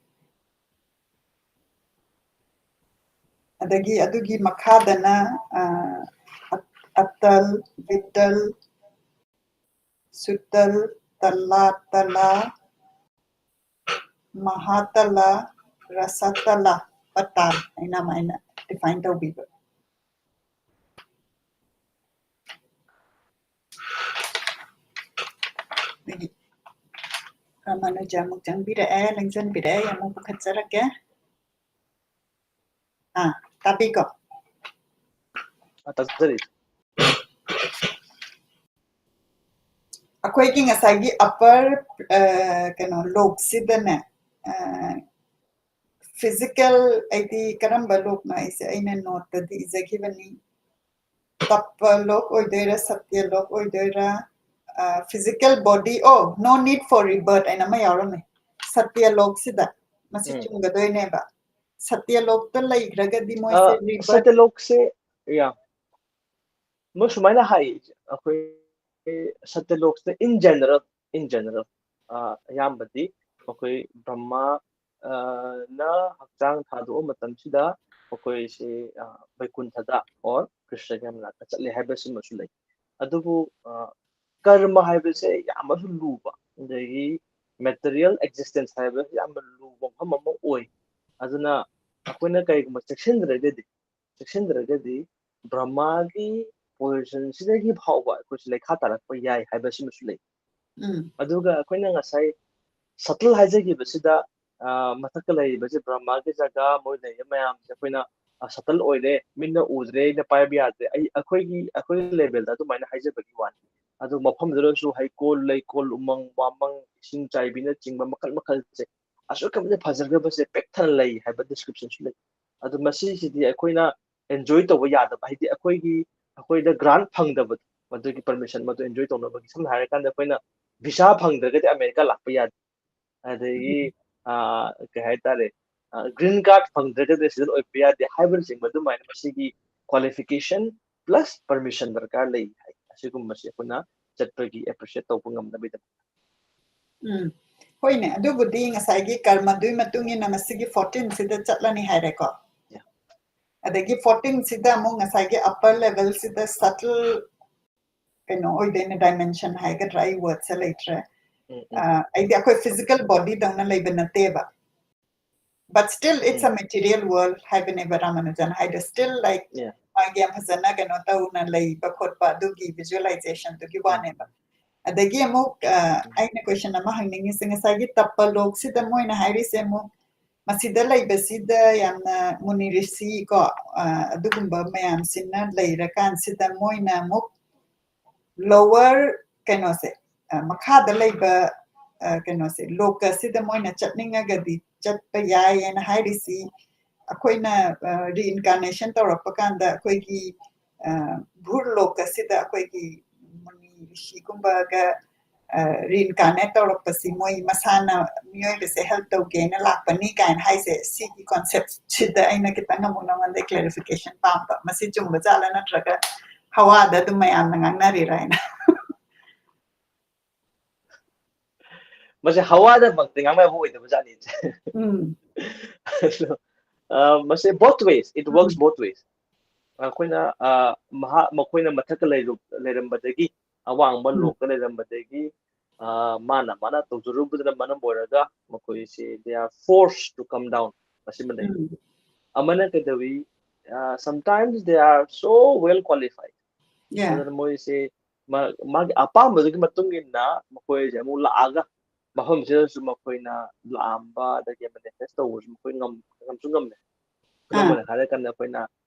ꯑꯗꯒꯤ ꯑꯗꯨꯒꯤ ꯃꯈꯥꯗꯅ, ꯑ, ꯑꯇꯜ, ꯚꯤꯇꯜ, ꯁꯨꯇꯜ, ꯇꯂꯥ, ꯇꯂꯥ, ꯃꯍꯥꯇꯂꯥ, ꯔꯁꯇꯂꯥ, ꯄꯇꯥꯜ ꯍꯥꯏꯅ ꯑꯗꯨꯃꯥꯏꯅ define ꯇꯧꯕꯤꯕ꯫ ꯑꯗꯒꯤ ꯔꯥꯃꯥꯅꯨꯖ ꯑꯃꯨꯛ ꯆꯪꯕꯤꯔꯛꯑꯦ, ꯂꯦꯡꯖꯟꯕꯤꯔꯛꯑꯦ, ꯑꯃꯨꯛ ꯄꯨꯈꯠꯆꯔꯛꯀꯦ꯫ ꯑꯥ, ꯇꯥꯕꯤꯀꯣ? ꯑ, ꯇꯥꯖꯔꯤ꯫ ꯑꯩꯈꯣꯏꯒꯤ ꯉꯁꯥꯏꯒꯤ ꯑꯄꯔ ꯀꯩꯅꯣ ꯂꯣꯕꯁꯤꯗꯅꯦ, ꯐꯤꯖꯤꯀꯦꯜ, ꯑꯩꯗꯤ ꯀꯔꯝꯕ ꯂꯣꯕꯅꯣ ꯑꯩꯁꯦ ꯑꯩꯅ ꯅꯣꯠꯇꯗꯤ ꯏꯖꯈꯤꯕꯅꯤ꯫ ꯇꯞꯄ ꯂꯣꯕ ꯑꯣꯏꯗꯣꯏꯔꯥ, ꯁꯇ꯭ꯌ ꯂꯣꯕ ꯑꯣꯏꯗꯣꯏꯔꯥ? ꯐꯤꯖꯤꯀꯦꯜ ꯕꯣꯗꯤ, ꯑꯣ, no need for rebirth ꯍꯥꯏꯅ ꯑꯃ ꯌꯥꯎꯔꯝꯃꯦ ꯁꯇ꯭ꯌ ꯂꯣꯕꯁꯤꯗ꯫ ꯃꯁꯤ ꯎꯝ꯫ ꯆꯨꯝꯒꯗꯣꯏꯅꯦꯕ꯫ ꯁꯇ꯭ꯌ ꯂꯣꯕꯇ ꯂꯩꯈ꯭ꯔꯒꯗꯤ ꯃꯣꯏꯁꯦ ꯑ, ꯔꯤꯕꯔꯠ ꯁꯇ꯭ꯌ ꯂꯣꯕꯁꯦ, ꯌꯥ, ꯃꯣꯏ ꯁꯨꯃꯥꯏꯅ ꯍꯥꯏ, ꯑꯩꯈꯣꯏ Satya ꯂꯣꯕꯁꯤꯗ in general, in general, ꯑ, ꯑꯌꯥꯝꯕꯗꯤ ꯑꯩꯈꯣꯏ ꯕ꯭ꯔꯍ꯭ꯃ, ꯑ, ꯅ ꯍꯛꯆꯥꯡ ꯊꯥꯗꯣꯛꯑ ꯃꯇꯝꯁꯤꯗ ꯑꯩꯈꯣꯏꯁꯦ, ꯑ, ꯕꯩꯀꯨꯟꯊꯗ or ꯀ꯭ꯔꯤꯁꯅꯒꯤ ꯃꯅꯥꯛꯇ ꯆꯠꯂꯦ ꯍꯥꯏꯕꯁꯤꯃꯁꯨ ꯂꯩ꯫ ꯑꯗꯨꯕꯨ, ꯑ, ꯀꯔꯃ ꯍꯥꯏꯕꯁꯦ ꯌꯥꯝꯅꯁꯨ ꯂꯨꯕ, ꯑꯗꯒꯤ material existence ꯍꯥꯏꯕ ꯌꯥꯝꯅ ꯂꯨꯕ ꯃꯐꯝ ꯑꯃ ꯑꯣꯏ꯫ ꯑꯗꯨꯅ ꯑꯩꯈꯣꯏꯅ ꯀꯔꯤꯒꯨꯝꯕ ꯆꯦꯛꯁꯤꯟꯗ꯭ꯔꯒꯗꯤ, ꯆꯦꯛꯁꯤꯟꯗ꯭ꯔꯒꯗꯤ ꯕ꯭ꯔꯍ꯭ꯃꯥꯒꯤ position ꯁꯤꯗꯒꯤ ꯐꯥꯎꯕ ꯑꯩꯈꯣꯏꯁꯦ ꯂꯩꯈꯥ ꯇꯥꯔꯛꯄ ꯌꯥꯏ ꯍꯥꯏꯕꯁꯤꯃꯁꯨ ꯂꯩ꯫ ꯎꯝ꯫ ꯑꯗꯨꯒ ꯑꯩꯈꯣꯏꯅ ꯉꯁꯥꯏ subtle ꯍꯥꯏꯖꯈꯤꯕꯁꯤꯗ, ꯑ, ꯃꯊꯛꯇ ꯂꯩꯔꯤꯕꯁꯦ ꯕ꯭ꯔꯍ꯭ꯃꯥꯒꯤ ꯖꯒꯥ, ꯃꯣꯏ ꯂꯩꯔꯤꯕ ꯃꯌꯥꯝꯁꯦ ꯑꯩꯈꯣꯏꯅ, ꯑ, subtle ꯑꯣꯏꯔꯦ, ꯃꯤꯠꯅ ꯎꯗ꯭ꯔꯦ, ꯃꯤꯠꯅ ꯄꯥꯏꯕ ꯌꯥꯗ꯭ꯔꯦ, ꯑꯩ, ꯑꯩꯈꯣꯏꯒꯤ, ꯑꯩꯈꯣꯏꯒꯤ level ꯗ ꯑꯗꯨꯃꯥꯏꯅ ꯍꯥꯏꯖꯕꯒꯤ ꯋꯥꯅꯤ꯫ ꯑꯗꯨ ꯃꯐꯝꯗꯨꯗꯁꯨ ꯍꯩꯀꯣꯜ, ꯂꯩꯀꯣꯜ, ꯎꯃꯪ, ꯋꯥꯃꯪ, ꯏꯁꯤꯡ ꯆꯥꯏꯕꯤꯅꯆꯤꯡꯕ ꯃꯈꯜ ꯃꯈꯜꯁꯦ ꯑꯁꯨꯛꯀꯤ ꯃꯇꯤꯛ ꯐꯖꯈ꯭ꯔꯕꯁꯦ ꯄꯤꯛ ꯊꯟꯅ ꯂꯩ ꯍꯥꯏꯕ description ꯁꯨ ꯂꯩ꯫ ꯑꯗꯨ ꯃꯁꯤꯁꯤꯗꯤ ꯑꯩꯈꯣꯏꯅ enjoy ꯇꯧꯕ ꯌꯥꯗꯕ, ꯍꯥꯏꯗꯤ ꯑꯩꯈꯣꯏꯒꯤ, ꯑꯩꯈꯣꯏꯗ grant ꯐꯪꯗꯕꯗꯣ, ꯃꯗꯨꯒꯤ permission ꯃꯗꯨ enjoy ꯇꯧꯅꯕꯒꯤ꯫ ꯁꯝꯅ ꯍꯥꯏꯔꯀꯥꯟꯗ ꯑꯩꯈꯣꯏꯅ visa ꯐꯪꯗ꯭ꯔꯒꯗꯤ ꯑꯃꯦꯔꯤꯀꯥ ꯂꯥꯛꯄ ꯌꯥꯗꯦ, ꯑꯗꯒꯤ, ꯑ, ꯀꯩ ꯍꯥꯏꯇꯥꯔꯦ, ꯑ, green card ꯐꯪꯗ꯭ꯔꯒꯗꯤ resident ꯑꯣꯏꯕ ꯌꯥꯗꯦ ꯍꯥꯏꯕꯅꯆꯤꯡꯕ ꯑꯗꯨꯃꯥꯏꯅ ꯃꯁꯤꯒꯤ qualification plus permission ꯗꯔꯀꯥꯔ ꯂꯩ ꯍꯥꯏ꯫ ꯑꯁꯤꯒꯨꯝꯕꯁꯤ ꯑꯩꯈꯣꯏꯅ ꯆꯠꯄꯒꯤ appreciate ꯇꯧꯕ ꯉꯝꯅꯕꯒꯤꯗꯃꯛ꯫ ꯎꯝ, ꯍꯣꯏꯅꯦ, ꯑꯗꯨꯕꯨꯗꯤ ꯉꯁꯥꯏꯒꯤ ꯀꯔꯃꯗꯨꯒꯤ ꯃꯇꯨꯡ ꯏꯟꯅ ꯃꯁꯤꯒꯤ fourteen ꯁꯤꯗ ꯆꯠꯂꯅꯤ ꯍꯥꯏꯔꯦꯀꯣ꯫ Yeah. ꯑꯗꯒꯤ fourteen ꯁꯤꯗ ꯑꯃꯨꯛ ꯉꯁꯥꯏꯒꯤ upper level ꯁꯤꯗ subtle ꯀꯩꯅꯣ ꯑꯣꯏꯗꯣꯏꯅꯦ, dimension ꯍꯥꯏꯒꯗ꯭ꯔꯥ, ꯑꯩ word ꯁꯦ ꯂꯩꯇ꯭ꯔꯦ꯫ ꯎꯝ, ꯎꯝ. ꯑ, ꯑꯩꯗꯤ ꯑꯩꯈꯣꯏ physical body ꯗꯧꯅ ꯂꯩꯕ ꯅꯠꯇꯦꯕ, but still it's a um. material world ꯍꯥꯏꯕꯅꯦꯕ ꯔꯥꯃꯥꯅꯨꯖꯟ ꯍꯥꯏꯗꯣ꯫ Still, like, Yeah. ꯃꯥꯒꯤ ꯌꯥꯝ ꯐꯖꯅ ꯀꯩꯅꯣ ꯇꯧꯅ ꯂꯩꯕ ꯈꯣꯠꯄ ꯑꯗꯨꯒꯤ visualization ꯗꯨꯒꯤ ꯎꯝ. ꯋꯥꯅꯦꯕ꯫ ꯑꯗꯒꯤ ꯑꯃꯨꯛ ꯑ, ꯑꯩꯅ ꯀꯣꯏꯁꯟ ꯑꯃ ꯍꯪꯅꯤꯡꯉꯤꯁꯦ, ꯉꯁꯥꯏꯒꯤ ꯇꯞꯄ ꯂꯣꯛꯁꯤꯗ ꯃꯣꯏꯅ ꯍꯥꯏꯔꯤꯁꯦ ꯑꯃꯨꯛ ꯃꯁꯤꯗ ꯂꯩꯕꯁꯤꯗ ꯌꯥꯝꯅ ꯃꯨꯅꯤ ꯔꯤꯁꯤ ꯀꯣ, ꯑ, ꯑꯗꯨꯒꯨꯝꯕ ꯃꯌꯥꯝꯁꯤꯅ ꯂꯩꯔꯀꯥꯟꯁꯤꯗ ꯃꯣꯏꯅ ꯑꯃꯨꯛ ꯂꯣꯋꯔ ꯀꯩꯅꯣꯁꯦ, ꯑ, ꯃꯈꯥꯗ ꯂꯩꯕ ꯑ, ꯀꯩꯅꯣꯁꯦ, ꯂꯣꯀꯁꯁꯤꯗ ꯃꯣꯏꯅ ꯆꯠꯅꯤꯡꯉꯒꯗꯤ ꯆꯠꯄ ꯌꯥꯏꯌꯦꯅ ꯍꯥꯏꯔꯤꯁꯤ ꯑꯩꯈꯣꯏꯅ ꯔꯤꯏꯟꯀꯥꯔꯅꯦꯁꯟ ꯇꯧꯔꯛꯄ ꯀꯥꯟꯗ ꯑꯩꯈꯣꯏꯒꯤ ꯑ, ꯚꯨꯔ ꯂꯣꯀꯁꯤꯗ ꯑꯩꯈꯣꯏꯒꯤ ꯃꯨꯅꯤ ꯔꯤꯁꯤꯒꯨꯝꯕꯒ ꯔꯤꯏꯟꯀꯥꯔꯅꯦꯠ ꯇꯧꯔꯛꯄꯁꯤ ꯃꯣꯏ ꯃꯁꯥꯅ ꯃꯤꯑꯣꯏꯕꯁꯦ ꯍꯦꯜꯞ ꯇꯧꯒꯦꯅ ꯂꯥꯛꯄꯅꯤ ꯀꯥꯏꯅ ꯍꯥꯏꯁꯦ, ꯁꯤꯒꯤ ꯀꯣꯟꯁꯦꯞꯁꯤꯗ ꯑꯩꯅ ꯈꯤꯇꯪ ꯑꯃꯨꯛ ꯅꯉꯣꯟꯗ ꯀ꯭ꯂꯦꯔꯤꯐꯤꯀꯦꯁꯟ ꯄꯥꯝꯕ꯫ ꯃꯁꯤ ꯆꯨꯝꯕ ꯖꯥꯠꯂ, ꯅꯠꯇ꯭ꯔꯒ ꯍꯋꯥꯗ ꯑꯗꯨꯝ ꯃꯌꯥꯝꯅ ꯉꯥꯡꯅꯔꯤꯔꯥ ꯍꯥꯏꯅ? ꯃꯁꯤ ꯍꯋꯥꯗꯃꯛꯇꯤ ꯉꯥꯡꯅꯕ ꯑꯣꯏꯗꯕ ꯖꯥꯠꯅꯤ꯫ ꯎꯝ, ꯑ, ꯃꯁꯤ both ways, it works um, both ways. ꯑꯩꯈꯣꯏꯅ ꯑ, ꯃꯍꯥꯛ ꯃꯈꯣꯏꯅ ꯃꯊꯛꯇ ꯂꯩꯔꯨ- ꯂꯩꯔꯝꯕꯗꯒꯤ, ꯑꯋꯥꯡꯕ ꯎꯝ, ꯂꯣꯛꯇ ꯂꯩꯔꯝꯕꯗꯒꯤ ꯑ, ꯃꯥꯅ ꯃꯥꯅ ꯇꯧꯖꯔꯨꯕꯗꯨꯅ ꯃꯔꯝ ꯑꯣꯏꯔꯒ ꯃꯈꯣꯏꯁꯦ they are forced to come down, ꯃꯁꯤꯃ ꯂꯩ꯫ ꯎꯝ, ꯑꯃꯅ ꯀꯩꯗꯧꯏ, ꯑ, sometimes they are so well qualified, yeah, ꯑꯗꯨꯅ ꯃꯣꯏꯁꯦ ꯃꯥ- ꯃꯥꯒꯤ ꯑꯄꯥꯝꯕꯗꯨꯒꯤ ꯃꯇꯨꯡ ꯏꯟꯅ ꯃꯈꯣꯏꯁꯦ ꯑꯃꯨꯛ ꯂꯥꯛꯑꯒ ꯃꯐꯝꯁꯤꯗꯁꯨ ꯃꯈꯣꯏꯅ ꯂꯥꯛꯑꯝꯕ ꯑꯗꯒꯤ ꯃꯦꯅꯤꯐꯦꯁ ꯇꯧꯕꯁꯨ ꯃꯈꯣꯏ ꯉꯝ- ꯉꯝꯁꯨ ꯉꯝꯃꯦ꯫ ꯈꯨꯗꯝ ꯑꯥ, ꯑꯣꯏꯅ ꯍꯥꯏꯔꯀꯥꯟꯗ ꯑꯩꯈꯣꯏꯅ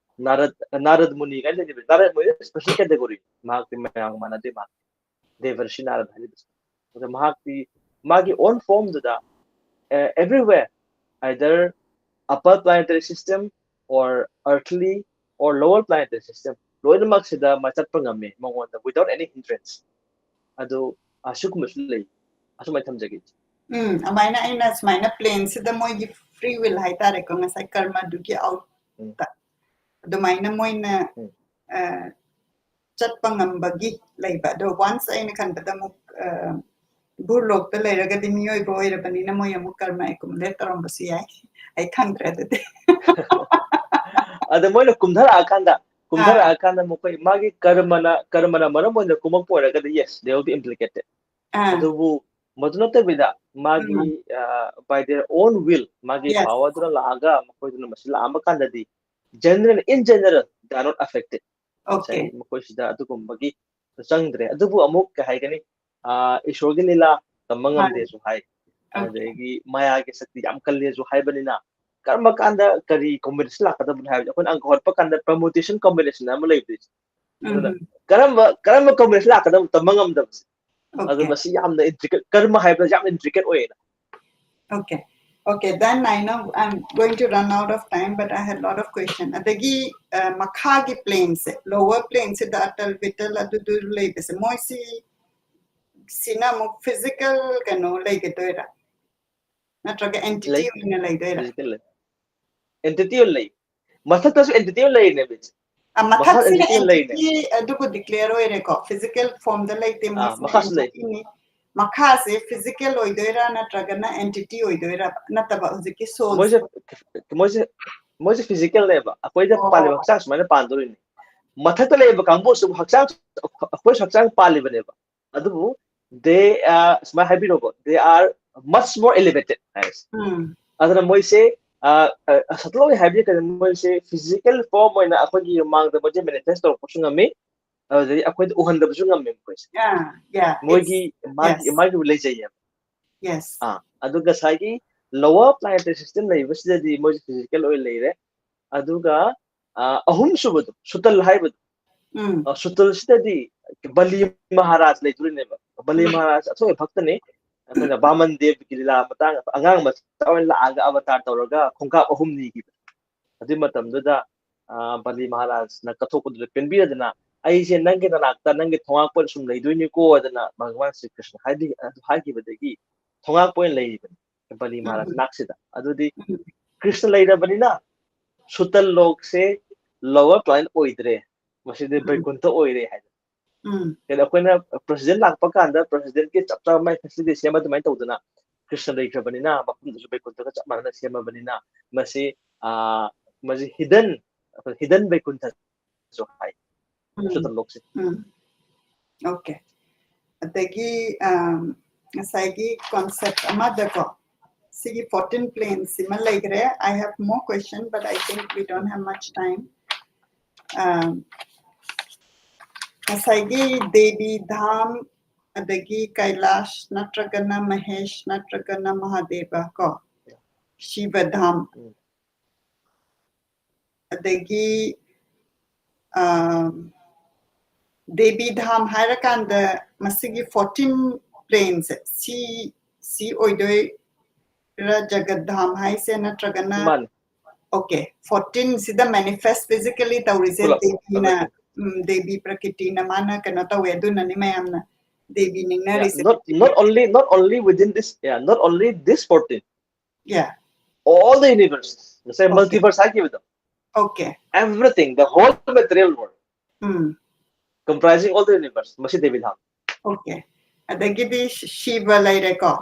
ꯅꯥꯔꯗ ꯅꯥꯔꯗ ꯃꯨꯅꯤ ꯀꯥꯏꯅ ꯂꯩꯔꯤꯕ, ꯅꯥꯔꯗ ꯃꯨꯅꯤ ꯏꯁꯄꯦꯁꯦꯜ ꯀꯦꯇꯦꯒꯣꯔꯤ, ꯃꯍꯥꯛꯇꯤ ꯃꯌꯥꯝꯒ ꯃꯥꯟꯅꯗꯦ, ꯃꯍꯥꯛ ꯗꯦꯕꯔꯁꯤ ꯅꯥꯔꯗ ꯍꯥꯏꯔꯤꯕꯁꯦ꯫ ꯑꯗ ꯃꯍꯥꯛꯇꯤ ꯃꯥꯒꯤ ꯑꯣꯟ ꯐꯣꯝꯗꯨꯗ everywhere, either upper planetary system or earthly or lower planetary system, ꯂꯣꯏꯅꯃꯛꯁꯤꯗ ꯃꯥ ꯆꯠꯄ ꯉꯝꯃꯦ ꯃꯉꯣꯟꯗ without any hindrance꯫ ꯑꯗꯨ ꯑꯁꯤꯒꯨꯝꯕꯁꯨ ꯂꯩ, ꯑꯁꯨꯃꯥꯏꯅ ꯊꯝꯖꯒꯦ꯫ ꯎꯝ, ꯑꯗꯨꯃꯥꯏꯅ ꯑꯩꯅ ꯁꯨꯃꯥꯏꯅ ꯄ꯭ꯂꯦꯟꯁꯤꯗ ꯃꯣꯏꯒꯤ ꯐ꯭ꯔꯤ ꯋꯤꯜ ꯍꯥꯏꯇꯥꯔꯦꯀꯣ, ꯉꯁꯥꯏ ꯀꯔꯃꯗꯨꯒꯤ ꯎꯝ, ꯑꯥꯎꯠꯇ ꯑꯗꯨꯃꯥꯏꯅ ꯃꯣꯏꯅ ꯎꯝ, ꯑ, ꯆꯠꯄ ꯉꯝꯕꯒꯤ ꯂꯩꯕ꯫ ꯑꯗꯣ ꯋꯥꯟꯁ ꯑꯩꯅ ꯈꯟꯕꯗ ꯑꯃꯨꯛ ꯑ, ꯚꯨꯔꯂꯣꯛꯇ ꯂꯩꯔꯒꯗꯤ ꯃꯤꯑꯣꯏꯕ ꯑꯣꯏꯔꯕꯅꯤꯅ ꯃꯣꯏ ꯑꯃꯨꯛ ꯀꯔꯃ ꯑꯦꯀꯨꯃꯨꯂꯦꯠ ꯇꯧꯔꯝꯕꯁꯨ ꯌꯥꯏ, ꯑꯩ ꯈꯪꯗ꯭ꯔꯦ ꯑꯗꯨꯗꯤ꯫ ꯑꯗ ꯃꯣꯏꯅ ꯀꯨꯝꯊꯔꯛꯑꯀꯥꯟꯗ, ꯑꯥ, ꯀꯨꯝꯊꯔꯛꯑꯀꯥꯟꯗ ꯃꯈꯣꯏ ꯃꯥꯒꯤ ꯀꯔꯃꯅ ꯀꯔꯃꯅ ꯃꯔꯝ ꯑꯣꯏꯅ ꯀꯨꯝꯃꯛꯄ ꯑꯣꯏꯔꯒꯗꯤ yes, they will be implicated. ꯑꯥ, ꯑꯗꯨꯕꯨ ꯃꯗꯨ ꯅꯠꯇꯕꯤꯗ ꯃꯥꯒꯤ ꯎꯝ, uh, by their own will, ꯃꯥꯒꯤ ꯌꯦꯁ, ꯄꯥꯋꯔꯗꯨꯅ ꯂꯥꯛꯑꯒ ꯃꯈꯣꯏꯗꯨꯅ ꯃꯁꯤ ꯂꯥꯛꯑꯝꯕ ꯀꯥꯟꯗꯗꯤ general, in general, they are not affected. Okay, ꯉꯁꯥꯏ ꯃꯈꯣꯏꯁꯤꯗ ꯑꯗꯨꯒꯨꯝꯕꯒꯤ ꯆꯪꯗ꯭ꯔꯦ꯫ ꯑꯗꯨꯕꯨ ꯑꯃꯨꯛ ꯀꯩ ꯍꯥꯏꯒꯅꯤ, ꯑꯥ, ꯏꯁꯣꯔꯒꯤ ꯂꯤꯂꯥ ꯇꯝꯕ ꯃꯥꯅꯦ꯫ ꯉꯝꯗꯦꯁꯨ ꯍꯥꯏ꯫ Okay. ꯑꯗꯒꯤ ꯃꯌꯥꯒꯤ ꯁꯛꯇꯤ ꯌꯥꯝ ꯀꯜꯂꯦꯁꯨ ꯍꯥꯏꯕꯅꯤꯅ, ꯀꯔꯝꯕ ꯀꯥꯟꯗ ꯀꯔꯤ combination ꯂꯥꯛꯀꯗꯕꯅꯣ ꯍꯥꯏꯕꯁꯦ ꯑꯩꯈꯣꯏꯅ ꯑꯪꯀ ꯍꯣꯠꯄ ꯀꯥꯟꯗ permutation combination ꯑꯃ ꯂꯩꯕꯗꯣ꯫ ꯑꯗꯨꯅ ꯎꯝ꯫ ꯀꯔꯝꯕ, ꯀꯔꯝꯕ combination ꯂꯥꯛꯀꯗꯕ ꯇꯝꯕ ꯉꯝꯗꯕꯁꯦ꯫ ꯑꯗꯨ Okay. ꯃꯁꯤ ꯌꯥꯝꯅ intricate, ꯀꯔꯝꯕ ꯍꯥꯏꯕꯗ ꯌꯥꯝ intricate ꯑꯣꯏꯌꯦꯅ꯫ Okay. Okay, then I know I'm going to run out of time, but I had a lot of question. ꯑꯗꯒꯤ, ꯑ, ꯃꯈꯥꯒꯤ plane ꯁꯦ, lower plane ꯁꯤꯗ ꯑꯇꯜ ꯕꯤꯇꯜ ꯑꯗꯨꯗꯨ ꯂꯩꯕꯁꯦ, ꯃꯣꯏꯁꯤ, ꯁꯤꯅ ꯑꯃꯨꯛ physical ꯀꯩꯅꯣ ꯂꯩꯒꯗꯣꯏꯔꯥ? ꯅꯠꯇ꯭ꯔꯒ entity ꯂꯩ꯫ ꯑꯣꯏꯅ ꯂꯩꯗꯣꯏꯔꯥ? Physical ꯂꯩ꯫ Entity ꯑꯣꯏꯅ ꯂꯩ꯫ ꯃꯊꯛꯇꯁꯨ entity ꯑꯣꯏꯅ ꯂꯩꯔꯤꯅꯦꯕ ꯏꯆꯦ꯫ ꯑ, ꯃꯈꯥ ꯃꯊꯛꯁꯤꯅ entity ꯑꯣꯏꯅ ꯂꯩꯔꯤꯅꯦ꯫ Entity ꯑꯗꯨꯕꯨ declare ꯑꯣꯏꯔꯦꯀꯣ, physical form ꯗ ꯂꯩꯇꯦ, ꯑꯥ, ꯃꯣꯏꯁꯤꯅ ꯃꯈꯥꯁꯨ ꯂꯩ꯫ Entity ꯅꯤ꯫ ꯃꯈꯥꯁꯦ physical ꯑꯣꯏꯗꯣꯏꯔꯥ ꯅꯠꯇ꯭ꯔꯒꯅ entity ꯑꯣꯏꯗꯣꯏꯔꯥ? ꯅꯠꯇꯕ ꯍꯧꯖꯤꯛꯀꯤ soul ꯃꯣꯏꯁꯦ, ꯁꯦ? ꯃꯣꯏꯁꯦ, ꯃꯣꯏꯁꯦ physical ꯅꯦꯕ꯫ ꯑꯩꯈꯣꯏꯗ ꯑꯣ꯫ ꯄꯥꯜꯂꯤꯕ ꯍꯛꯆꯥꯡ ꯁꯨꯃꯥꯏꯅ ꯄꯥꯟꯗꯣꯔꯤꯅꯤ꯫ ꯃꯊꯛꯇ ꯂꯩꯔꯤꯕ ꯀꯥꯡꯕꯨꯁꯨ ꯍꯛꯆꯥꯡ, ꯑꯩꯈꯣꯏꯁꯨ ꯍꯛꯆꯥꯡ ꯄꯥꯜꯂꯤꯕꯅꯦꯕ꯫ ꯑꯗꯨꯕꯨ they, ꯑ, ꯁꯨꯃꯥꯏꯅ ꯍꯥꯏꯕꯤꯔꯣꯕ, they are much more elevated ꯍꯥꯏꯔꯁꯦ꯫ ꯎꯝ꯫ ꯑꯗꯨꯅ ꯃꯣꯏꯁꯦ, ꯑ, ꯑ, subtle ꯑꯣꯏ ꯍꯥꯏꯕꯗꯤ ꯀꯩꯅꯣ, ꯃꯣꯏꯁꯦ physical form ꯑꯣꯏꯅ ꯑꯩꯈꯣꯏꯒꯤ ꯃꯥꯡꯗ ꯃꯣꯏꯁꯦ manifest ꯇꯧꯔꯛꯄꯁꯨ ꯉꯝꯃꯤ, ꯑꯗꯨꯗꯒꯤ ꯑꯩꯈꯣꯏꯗ ꯎꯍꯟꯗꯕꯁꯨ ꯉꯝꯃꯦ ꯃꯈꯣꯏꯁꯦ꯫ Yeah, yeah, ꯃꯣꯏꯒꯤ, it's, ꯃꯥꯒꯤ, yes. ꯃꯥꯒꯤ ꯂꯩꯖꯩꯌꯦꯕ꯫ Yes. ꯑꯥ, ꯑꯗꯨꯒ ꯉꯁꯥꯏꯒꯤ lower planetary system ꯂꯩꯕꯁꯤꯗꯗꯤ ꯃꯣꯏꯁꯦ physical ꯑꯣꯏꯅ ꯂꯩꯔꯦ꯫ ꯑꯗꯨꯒ, ꯑ, ꯑꯍꯨꯝꯁꯨꯕꯗꯣ, ꯁꯨꯇꯜ ꯍꯥꯏꯕꯗꯣ, ꯎꯝ꯫ ꯑ, ꯁꯨꯇꯜꯁꯤꯗꯗꯤ ꯕꯂꯤ ꯃꯍꯥꯔꯥꯖ ꯂꯩꯗꯣꯔꯤꯅꯦꯕ꯫ ꯕꯂꯤ ꯎꯝ꯫ ꯃꯍꯥꯔꯥꯖ ꯑꯊꯣꯏꯕ ꯚꯛꯇꯅꯤ꯫ ꯑꯩꯈꯣꯏꯅ ꯕꯥꯃꯟ ꯗꯦꯕꯒꯤ ꯂꯤꯂꯥ ꯃꯇꯥꯡ, ꯑꯉꯥꯡ ꯃꯆꯥ ꯑꯣꯏꯅ ꯂꯥꯛꯑꯒ ꯑꯕꯇꯥꯔ ꯇꯧꯔꯒ ꯈꯣꯡꯀꯥꯞ ꯑꯍꯨꯝ ꯅꯤꯈꯤꯕ꯫ ꯑꯗꯨꯏ ꯃꯇꯝꯗꯨꯗ, ꯑ, ꯕꯂꯤ ꯃꯍꯥꯔꯥꯖꯅ ꯀꯠꯊꯣꯛꯄꯗꯨꯗ ꯄꯦꯟꯕꯤꯔꯗꯅ, "ꯑꯩꯁꯦ ꯅꯪꯒꯤ ꯅꯅꯥꯛꯇ, ꯅꯪꯒꯤ ꯊꯣꯉꯥꯛꯄ ꯁꯨꯝ ꯂꯩꯗꯣꯏꯅꯤꯀꯣ" ꯑꯗꯅ ꯚꯒꯋꯥꯟ ꯁ꯭ꯔꯤ ꯀ꯭ꯔꯤꯁꯅ ꯍꯥꯏꯗꯤ, ꯑꯗꯨ ꯍꯥꯏꯈꯤꯕꯗꯒꯤ ꯊꯣꯉꯥꯛꯄ ꯑꯣꯏꯅ ꯂꯩꯔꯤꯕꯅꯤ ꯕꯂꯤ ꯃꯍꯥꯔꯥꯖ ꯎꯝ꯫ ꯅꯥꯛꯁꯤꯗ꯫ ꯑꯗꯨꯗꯤ ꯎꯝ꯫ ꯀ꯭ꯔꯤꯁꯅ ꯂꯩꯔꯕꯅꯤꯅ ꯁꯨꯇꯜ ꯂꯣꯛꯁꯦ lower planet ꯑꯣꯏꯗ꯭ꯔꯦ, ꯃꯁꯤꯗꯤ ꯎꯝ꯫ ꯕꯩꯀꯨꯟꯊ ꯑꯣꯏꯔꯦ ꯍꯥꯏꯗꯅ꯫ ꯎꯝ꯫ ꯀꯩꯅꯣ, ꯑꯩꯈꯣꯏꯅ president ꯂꯥꯛꯄ ꯀꯥꯟꯗ presidentꯀꯤ ꯆꯞ ꯆꯥꯕ ꯃꯥꯏ facility ꯁꯦꯝꯕ ꯑꯗꯨꯃꯥꯏꯅ ꯇꯧꯗꯅ ꯀ꯭ꯔꯤꯁꯅ ꯂꯩꯈ꯭ꯔꯕꯅꯤꯅ ꯃꯐꯝꯗꯨꯁꯨ ꯕꯩꯀꯨꯟꯊꯒ ꯆꯞ ꯃꯥꯟꯅꯅ ꯁꯦꯝꯃꯕꯅꯤꯅ ꯃꯁꯤ, ꯑ, ꯃꯁꯤ hidden, ꯑꯩꯈꯣꯏ hidden ꯕꯩꯀꯨꯟꯊ ꯁꯨ ꯍꯥꯏ꯫ ꯎꯝ꯫ ꯁꯨꯇꯜ ꯂꯣꯛꯁꯦ꯫ ꯎꯝ꯫ Okay. ꯑꯗꯒꯤ, ꯑꯝ, ꯉꯁꯥꯏꯒꯤ concept ꯑꯃꯗꯀꯣ, ꯁꯤꯒꯤ fourteen plane ꯁꯤꯃ ꯂꯩꯈ꯭ꯔꯦ꯫ I have more question, but I think we don't have much time. ꯑꯝ, ꯉꯁꯥꯏꯒꯤ ꯗꯦꯕꯤ ꯙꯥꯝ ꯑꯗꯒꯤ ꯀꯩꯂꯥꯁ ꯅꯠꯇ꯭ꯔꯒꯅ ꯃꯍꯦꯁ ꯅꯠꯇ꯭ꯔꯒꯅ ꯃꯍꯥꯗꯦꯕ ꯀꯣ, ꯁꯤꯕ ꯙꯥꯝ, ꯎꯝ. ꯑꯗꯒꯤ ꯑ, ꯗꯦꯕꯤ ꯙꯥꯝ ꯍꯥꯏꯔꯀꯥꯟꯗ ꯃꯁꯤꯒꯤ fourteen planes ꯁꯤ ꯁꯤ ꯑꯣꯏꯗꯣꯏꯔꯥ? ꯖꯒꯠ ꯙꯥꯝ ꯍꯥꯏꯁꯦ ꯅꯠꯇ꯭ꯔꯒꯅ ꯃꯥꯅꯤ. Okay, fourteen ꯁꯤꯗ manifest physically ꯇꯧꯔꯤꯁꯦ ꯄꯨꯂꯞ, ꯗꯦꯕꯤꯅ, everything. ꯎꯝ, ꯗꯦꯕꯤ ꯄ꯭ꯔꯀꯤꯇꯤꯅ ꯃꯥꯅ ꯀꯩꯅꯣ ꯇꯧꯋꯦ, ꯑꯗꯨꯅꯅꯤ ꯃꯌꯥꯝꯅ Devi Yeah, ꯅꯤꯡꯅꯔꯤꯁꯦ. not not only not only within this, yeah, not only this fourteen, Yeah, all the universe, ꯉꯁꯥꯏ Okay. Multiverse ꯍꯥꯏꯈꯤꯕꯗꯣ, okay, everything, the whole material world, um, comprising all the universe, ꯃꯁꯤ Devi ꯙꯥꯝ. Okay. ꯑꯗꯒꯤꯗꯤ ꯁꯤ- ꯁꯤꯕ ꯂꯩꯔꯦꯀꯣ.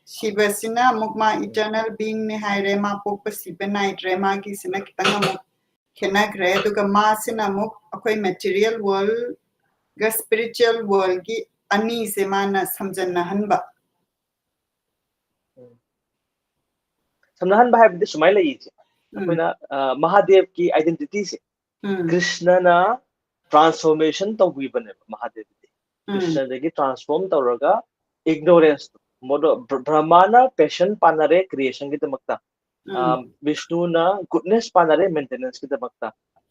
ꯁꯤꯕꯁꯤꯅ ꯑꯃꯨꯛ ꯃꯥ eternal beingꯅꯦ ꯍꯥꯏꯔꯦ, ꯃꯥ ꯄꯣꯛꯄ ꯁꯤꯕ ꯅꯥꯏꯗ꯭ꯔꯦ, ꯃꯥꯒꯤꯁꯤꯅ ꯈꯤꯇꯪ ꯑꯃꯨꯛ ꯈꯦꯠꯅꯈ꯭ꯔꯦ. ꯑꯗꯨꯒ ꯃꯥꯁꯤꯅ ꯑꯃꯨꯛ ꯑꯩꯈꯣꯏ material worldꯒ spiritual worldꯒꯤ ꯑꯅꯤꯁꯦ ꯃꯥꯅ ꯁꯝꯖꯟꯅꯍꯟꯕ. ꯁꯝꯅꯍꯟꯕ ꯍꯥꯏꯕꯗꯤ ꯁꯨꯃꯥꯏꯅ ꯂꯩ ꯏꯆꯦ. ꯎꯝ, ꯑꯩꯈꯣꯏꯅ ꯑ, ꯃꯍꯥꯗꯦꯕꯀꯤ identityꯁꯦ, ꯎꯝ, ꯀ꯭ꯔꯤꯁꯅꯅ transformation ꯇꯧꯕꯤꯕꯅꯦꯕ ꯃꯍꯥꯗꯦꯕꯗꯤ. ꯎꯝ, ꯀ꯭ꯔꯤꯁꯅꯗꯒꯤ transform ꯇꯧꯔꯒ ignorance, ꯃꯣꯗꯣ ꯕ꯭ꯔ- ꯕ꯭ꯔꯍꯃꯥꯅ ꯄꯦꯁꯟ ꯄꯥꯟꯅꯔꯦ creationꯒꯤꯗꯃꯛꯇ, ꯎꯝ, ꯑ, ꯕꯤꯁꯅꯨꯅ goodness ꯄꯥꯟꯅꯔꯦ maintenanceꯀꯤꯗꯃꯛꯇ,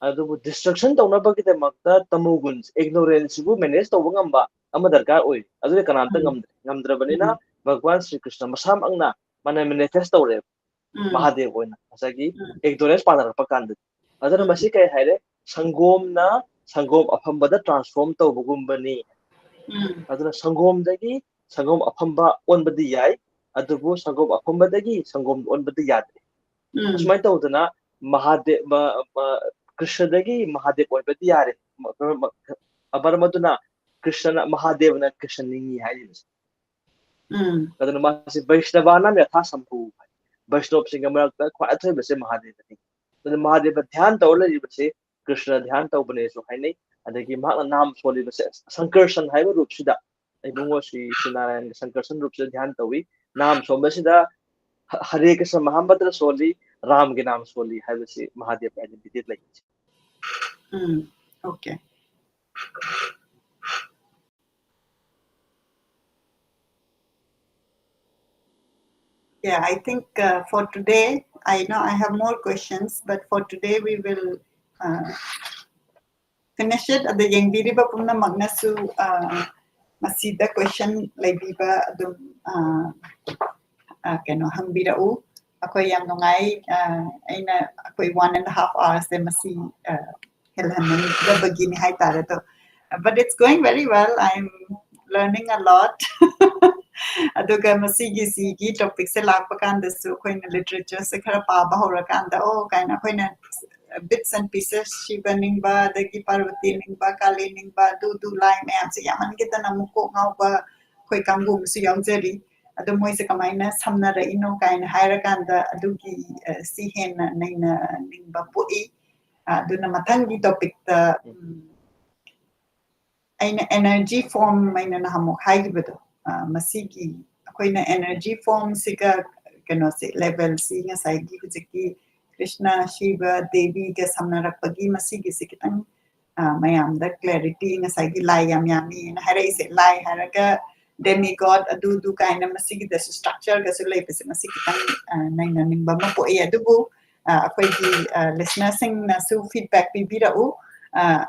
ꯑꯗꯨꯕꯨ destruction ꯇꯧꯅꯕꯒꯤꯗꯃꯛꯇ ꯇꯃꯣꯒꯨꯟ, ignoranceꯁꯤꯕꯨ manage ꯇꯧꯕ ꯉꯝꯕ ꯑꯃ ꯗꯔꯀꯥꯔ ꯑꯣꯏ꯫ ꯑꯗꯨꯗꯤ ꯀꯅꯥꯝꯇ ꯎꯝ, ꯉꯝꯗ꯭ꯔꯦ꯫ ꯉꯝꯗ꯭ꯔꯕꯅꯤꯅ ꯎꯝ, ꯚꯒꯋꯥꯟ ꯁ꯭ꯔꯤ ꯀ꯭ꯔꯤꯁꯅ ꯃꯁꯥꯃꯛꯅ ꯃꯥꯅ manifest ꯇꯧꯔꯦꯕ ꯎꯝ, ꯃꯍꯥꯗꯦꯕ ꯑꯣꯏꯅ ꯉꯁꯥꯏꯒꯤ ꯎꯝ, ignorance ꯄꯥꯟꯅꯔꯛꯄ ꯀꯥꯟꯗꯗꯤ꯫ ꯑꯗꯨꯅ ꯎꯝ, ꯃꯁꯤ ꯀꯩ ꯍꯥꯏꯔꯦ? ꯁꯪꯒꯣꯝꯅ ꯁꯪꯒꯣꯝ ꯑꯐꯝꯕꯗ transform ꯇꯧꯕꯒꯨꯝꯕꯅꯤ꯫ ꯎꯝ, ꯑꯗꯨꯅ ꯁꯪꯒꯣꯝꯗꯒꯤ ꯁꯪꯒꯣꯝ ꯑꯐꯝꯕ ꯑꯣꯟꯕꯗꯤ ꯌꯥꯏ, ꯑꯗꯨꯕꯨ ꯁꯪꯒꯣꯝ ꯑꯐꯝꯕꯗꯒꯤ ꯁꯪꯒꯣꯝ ꯑꯣꯟꯕꯗꯤ ꯌꯥꯗꯦ꯫ ꯎꯝ, ꯑꯁꯨꯃꯥꯏꯅ ꯇꯧꯗꯅ ꯃꯍꯥꯗꯦꯕ, ꯃ- ꯀ꯭ꯔꯤꯁꯅꯗꯒꯤ ꯃꯍꯥꯗꯦꯕ ꯑꯣꯏꯕꯗꯤ ꯌꯥꯔꯦ꯫ ꯃ- ꯃ- ꯃꯔꯝ ꯑꯗꯨꯅ ꯀ꯭ꯔꯤꯁꯅꯅ, ꯃꯍꯥꯗꯦꯕꯅ ꯀ꯭ꯔꯤꯁꯅ ꯅꯤꯡꯉꯤ ꯍꯥꯏꯔꯤꯕꯁꯦ꯫ ꯎꯝ, ꯑꯗꯨꯅ ꯃꯥꯁꯤ ꯚꯩꯁ꯭ꯅꯕꯥꯅꯥꯝ ꯌꯊꯥ ꯁꯝꯚꯨ ꯍꯥꯏ꯫ ꯚꯩꯁ꯭ꯅꯕꯁꯤꯡꯒꯤ ꯃꯔꯛꯇ ꯈ꯭ꯋꯥꯏ ꯑꯊꯣꯏꯕꯁꯦ ꯃꯍꯥꯗꯦꯕꯅꯤ꯫ ꯑꯗꯨꯅ ꯃꯍꯥꯗꯦꯕ ꯙ꯭ꯌꯥꯟ ꯇꯧꯔ ꯂꯩꯔꯤꯕꯁꯤ ꯀ꯭ꯔꯤꯁꯅ ꯙ꯭ꯌꯥꯟ ꯇꯧꯕꯅꯦꯁꯨ ꯍꯥꯏꯅꯩ꯫ ꯑꯗꯒꯤ ꯃꯍꯥꯛꯅ ꯅꯥꯝ ꯁꯣꯜꯂꯤꯕꯁꯦ ꯁꯪꯀꯔꯁꯟ ꯍꯥꯏꯕ ꯔꯨꯞꯁꯤꯗ, ꯏꯕꯨꯡꯉꯣ ꯁ꯭ꯔꯤ ꯁ꯭ꯔꯤ ꯅꯥꯔꯥꯌꯟꯒꯤ ꯁꯪꯀꯔꯁꯟ ꯔꯨꯞꯁꯤꯗ ꯙ꯭ꯌꯥꯟ ꯇꯧꯏ꯫ ꯅꯥꯝ ꯁꯣꯟꯕꯁꯤꯗ ꯍ- ꯍꯔꯦ ꯀ꯭ꯔꯤꯁꯅ ꯃꯍꯥꯃꯟꯇ꯭ꯔ ꯁꯣꯜꯂꯤ, ꯔꯥꯝꯒꯤ ꯅꯥꯝ ꯁꯣꯜꯂꯤ ꯍꯥꯏꯕꯁꯤ ꯃꯍꯥꯗꯦꯕ identity ꯂꯩ꯫ ꯎꯝ, okay. Yeah, I think uh, for today, I know I have more questions, but for today we will uh, finish it. ꯑꯗ ꯌꯦꯡꯕꯤꯔꯤꯕ ꯄꯨꯝꯅꯃꯛꯅꯁꯨ uh, ꯃꯁꯤꯗ question ꯂꯩꯕꯤꯕ ꯑꯗꯨꯝ uh, uh, ꯀꯩꯅꯣ ꯍꯪꯕꯤꯔꯛꯎ꯫ ꯑꯩꯈꯣꯏ ꯌꯥꯝ ꯅꯨꯡꯉꯥꯏ꯫ Uh, ꯑꯩꯅ ꯑꯩꯈꯣꯏ one and a half hours ꯁꯦ ꯃꯁꯤ uh, ꯍꯦꯜꯍꯟꯅꯤꯡꯗꯕꯒꯤꯅꯤ ꯍꯥꯏꯇꯥꯔꯦ ꯑꯗꯣ, but it's going very well. I'm learning a lot. ꯑꯗꯨꯒ ꯃꯁꯤꯒꯤ ꯁꯤꯒꯤ ꯇꯣꯄꯤꯛꯁꯦ ꯂꯥꯛꯄ ꯀꯥꯟꯗꯁꯨ ꯑꯩꯈꯣꯏꯅ ꯂꯤꯇꯔꯦꯆꯔꯁꯦ ꯈꯔ ꯄꯥꯕ ꯍꯧꯔꯀꯥꯟꯗ ꯑꯣ ꯀꯥꯏꯅ ꯑꯩꯈꯣꯏꯅ ꯕꯤꯠꯁ ꯑꯦꯟ ꯄꯤꯁꯦꯁ, ꯁꯤꯕ ꯅꯤꯡꯕ, ꯑꯗꯒꯤ ꯄꯥꯔꯕꯇꯤ ꯅꯤꯡꯕ, ꯀꯥꯂꯤ ꯅꯤꯡꯕ, ꯑꯗꯨ ꯑꯗꯨ ꯂꯥꯏ ꯃꯌꯥꯝꯁꯦ ꯌꯥꯝꯃꯟꯈꯤꯗꯅ ꯑꯃꯨꯛ ꯀꯣꯛ ꯉꯥꯎꯕ ꯑꯩꯈꯣꯏ ꯀꯥꯡꯕꯨ ꯑꯃꯁꯨ ꯌꯥꯎꯖꯔꯤ꯫ ꯑꯗꯣ ꯃꯣꯏꯁꯦ ꯀꯃꯥꯏꯅ ꯁꯝꯅꯔꯛꯏꯅꯣ ꯀꯥꯏꯅ ꯍꯥꯏꯔꯀꯥꯟꯗ ꯑꯗꯨꯒꯤ ꯁꯤ ꯍꯦꯟꯅ ꯅꯩꯅꯅꯤꯡꯕ ꯄꯣꯛꯏ꯫ ꯑꯗꯨꯅ ꯃꯊꯪꯒꯤ ꯇꯣꯄꯤꯛꯇ ꯑꯩꯅ ꯑꯦꯅꯔꯖꯤ ꯐꯣꯝ ꯑꯩꯅ ꯅꯍꯥꯟꯃꯨꯛ ꯍꯥꯏꯈꯤꯕꯗꯣ, ꯃꯁꯤꯒꯤ ꯑꯩꯈꯣꯏꯅ ꯑꯦꯅꯔꯖꯤ ꯐꯣꯝꯁꯤꯒ ꯀꯩꯅꯣꯁꯦ, ꯂꯦꯚꯦꯜꯁꯤ ꯉꯁꯥꯏꯒꯤ ꯍꯧꯖꯤꯛꯀꯤ ꯀ꯭ꯔꯤꯁꯅ, ꯁꯤꯕ, ꯗꯦꯕꯤꯒ ꯁꯝꯅꯔꯛꯄꯒꯤ ꯃꯁꯤꯒꯤꯁꯦ ꯈꯤꯇꯪ ꯃꯌꯥꯝꯗ ꯀ꯭ꯂꯦꯔꯤꯇꯤ, ꯉꯁꯥꯏꯒꯤ ꯂꯥꯏ ꯌꯥꯝ ꯌꯥꯝꯃꯤꯅ ꯍꯥꯏꯔꯛꯏꯁꯦ, ꯂꯥꯏ ꯍꯥꯏꯔꯒ ꯗꯦꯃꯤꯒꯣꯗ ꯑꯗꯨꯗꯨ ꯀꯥꯏꯅ ꯃꯁꯤꯒꯤꯗꯁꯨ ꯁ꯭ꯇ꯭ꯔꯛꯆꯔꯒꯁꯨ ꯂꯩꯕꯁꯦ, ꯃꯁꯤ ꯈꯤꯇꯪ ꯅꯩꯅꯅꯤꯡꯕ ꯑꯃ ꯄꯣꯛꯏ꯫ ꯑꯗꯨꯕꯨ ꯑꯩꯈꯣꯏꯒꯤ ꯂꯤꯁꯅꯔꯁꯤꯡꯅꯁꯨ ꯐꯤꯗꯕꯦꯛ ꯄꯤꯕꯤꯔꯛꯎ,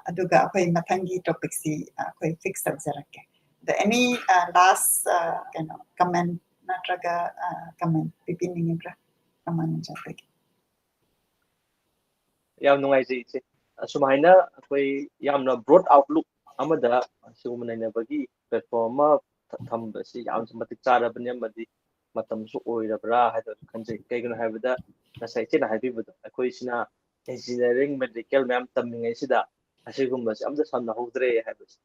ꯑꯗꯨꯒ ꯑꯩꯈꯣꯏ ꯃꯊꯪꯒꯤ ꯇꯣꯄꯤꯛꯁꯤ ꯑꯩꯈꯣꯏ ꯐꯤꯛꯁ ꯇꯧꯖꯔꯛꯀꯦ꯫ ꯑꯗ ꯑꯦꯅꯤ ꯂꯥꯁ ꯀꯩꯅꯣ ꯀꯃꯦꯟ ꯅꯠꯇ꯭ꯔꯒ ꯀꯃꯦꯟ ꯄꯤꯕꯤꯅꯤꯡꯉꯤꯕ꯭ꯔꯥ? ꯀꯃꯟ ꯆꯠꯄꯒꯤ ꯌꯥꯝ ꯅꯨꯡꯉꯥꯏꯖꯩ ꯏꯆꯦ꯫ ꯑꯁꯨꯃꯥꯏꯅ ꯑꯩꯈꯣꯏ ꯌꯥꯝꯅ ꯕ꯭ꯔꯣꯗ ꯑꯥꯎꯠꯂꯨꯛ ꯑꯃꯗ ꯁꯤꯒꯨꯝꯕ ꯅꯩꯅꯕꯒꯤ ꯄ꯭ꯂꯦꯠꯐꯣꯝ ꯑꯃ ꯊꯝꯕꯁꯤ ꯌꯥꯝꯅ ꯃꯇꯤꯛ ꯆꯥꯔꯕꯅꯤ ꯑꯃꯗꯤ ꯃꯇꯝꯁꯨ ꯑꯣꯏꯔꯕ꯭ꯔꯥ ꯍꯥꯏꯗꯅꯁꯨ ꯈꯟꯖꯩ꯫ ꯀꯩꯒꯤꯅꯣ ꯍꯥꯏꯕꯗ ꯉꯁꯥꯏ ꯏꯆꯦꯅ ꯍꯥꯏꯕꯤꯕꯗꯣ, ꯑꯩꯈꯣꯏꯁꯤꯅ ꯏꯟꯖꯤꯅꯤꯌꯥꯔꯤꯡ, ꯃꯦꯗꯤꯀꯦꯜ ꯃꯌꯥꯝ ꯇꯝꯃꯤꯉꯩꯁꯤꯗ ꯑꯁꯤꯒꯨꯝꯕꯁꯦ ꯑꯝꯇ ꯁꯝꯅꯍꯧꯗ꯭ꯔꯦ ꯍꯥꯏꯕꯁꯦ,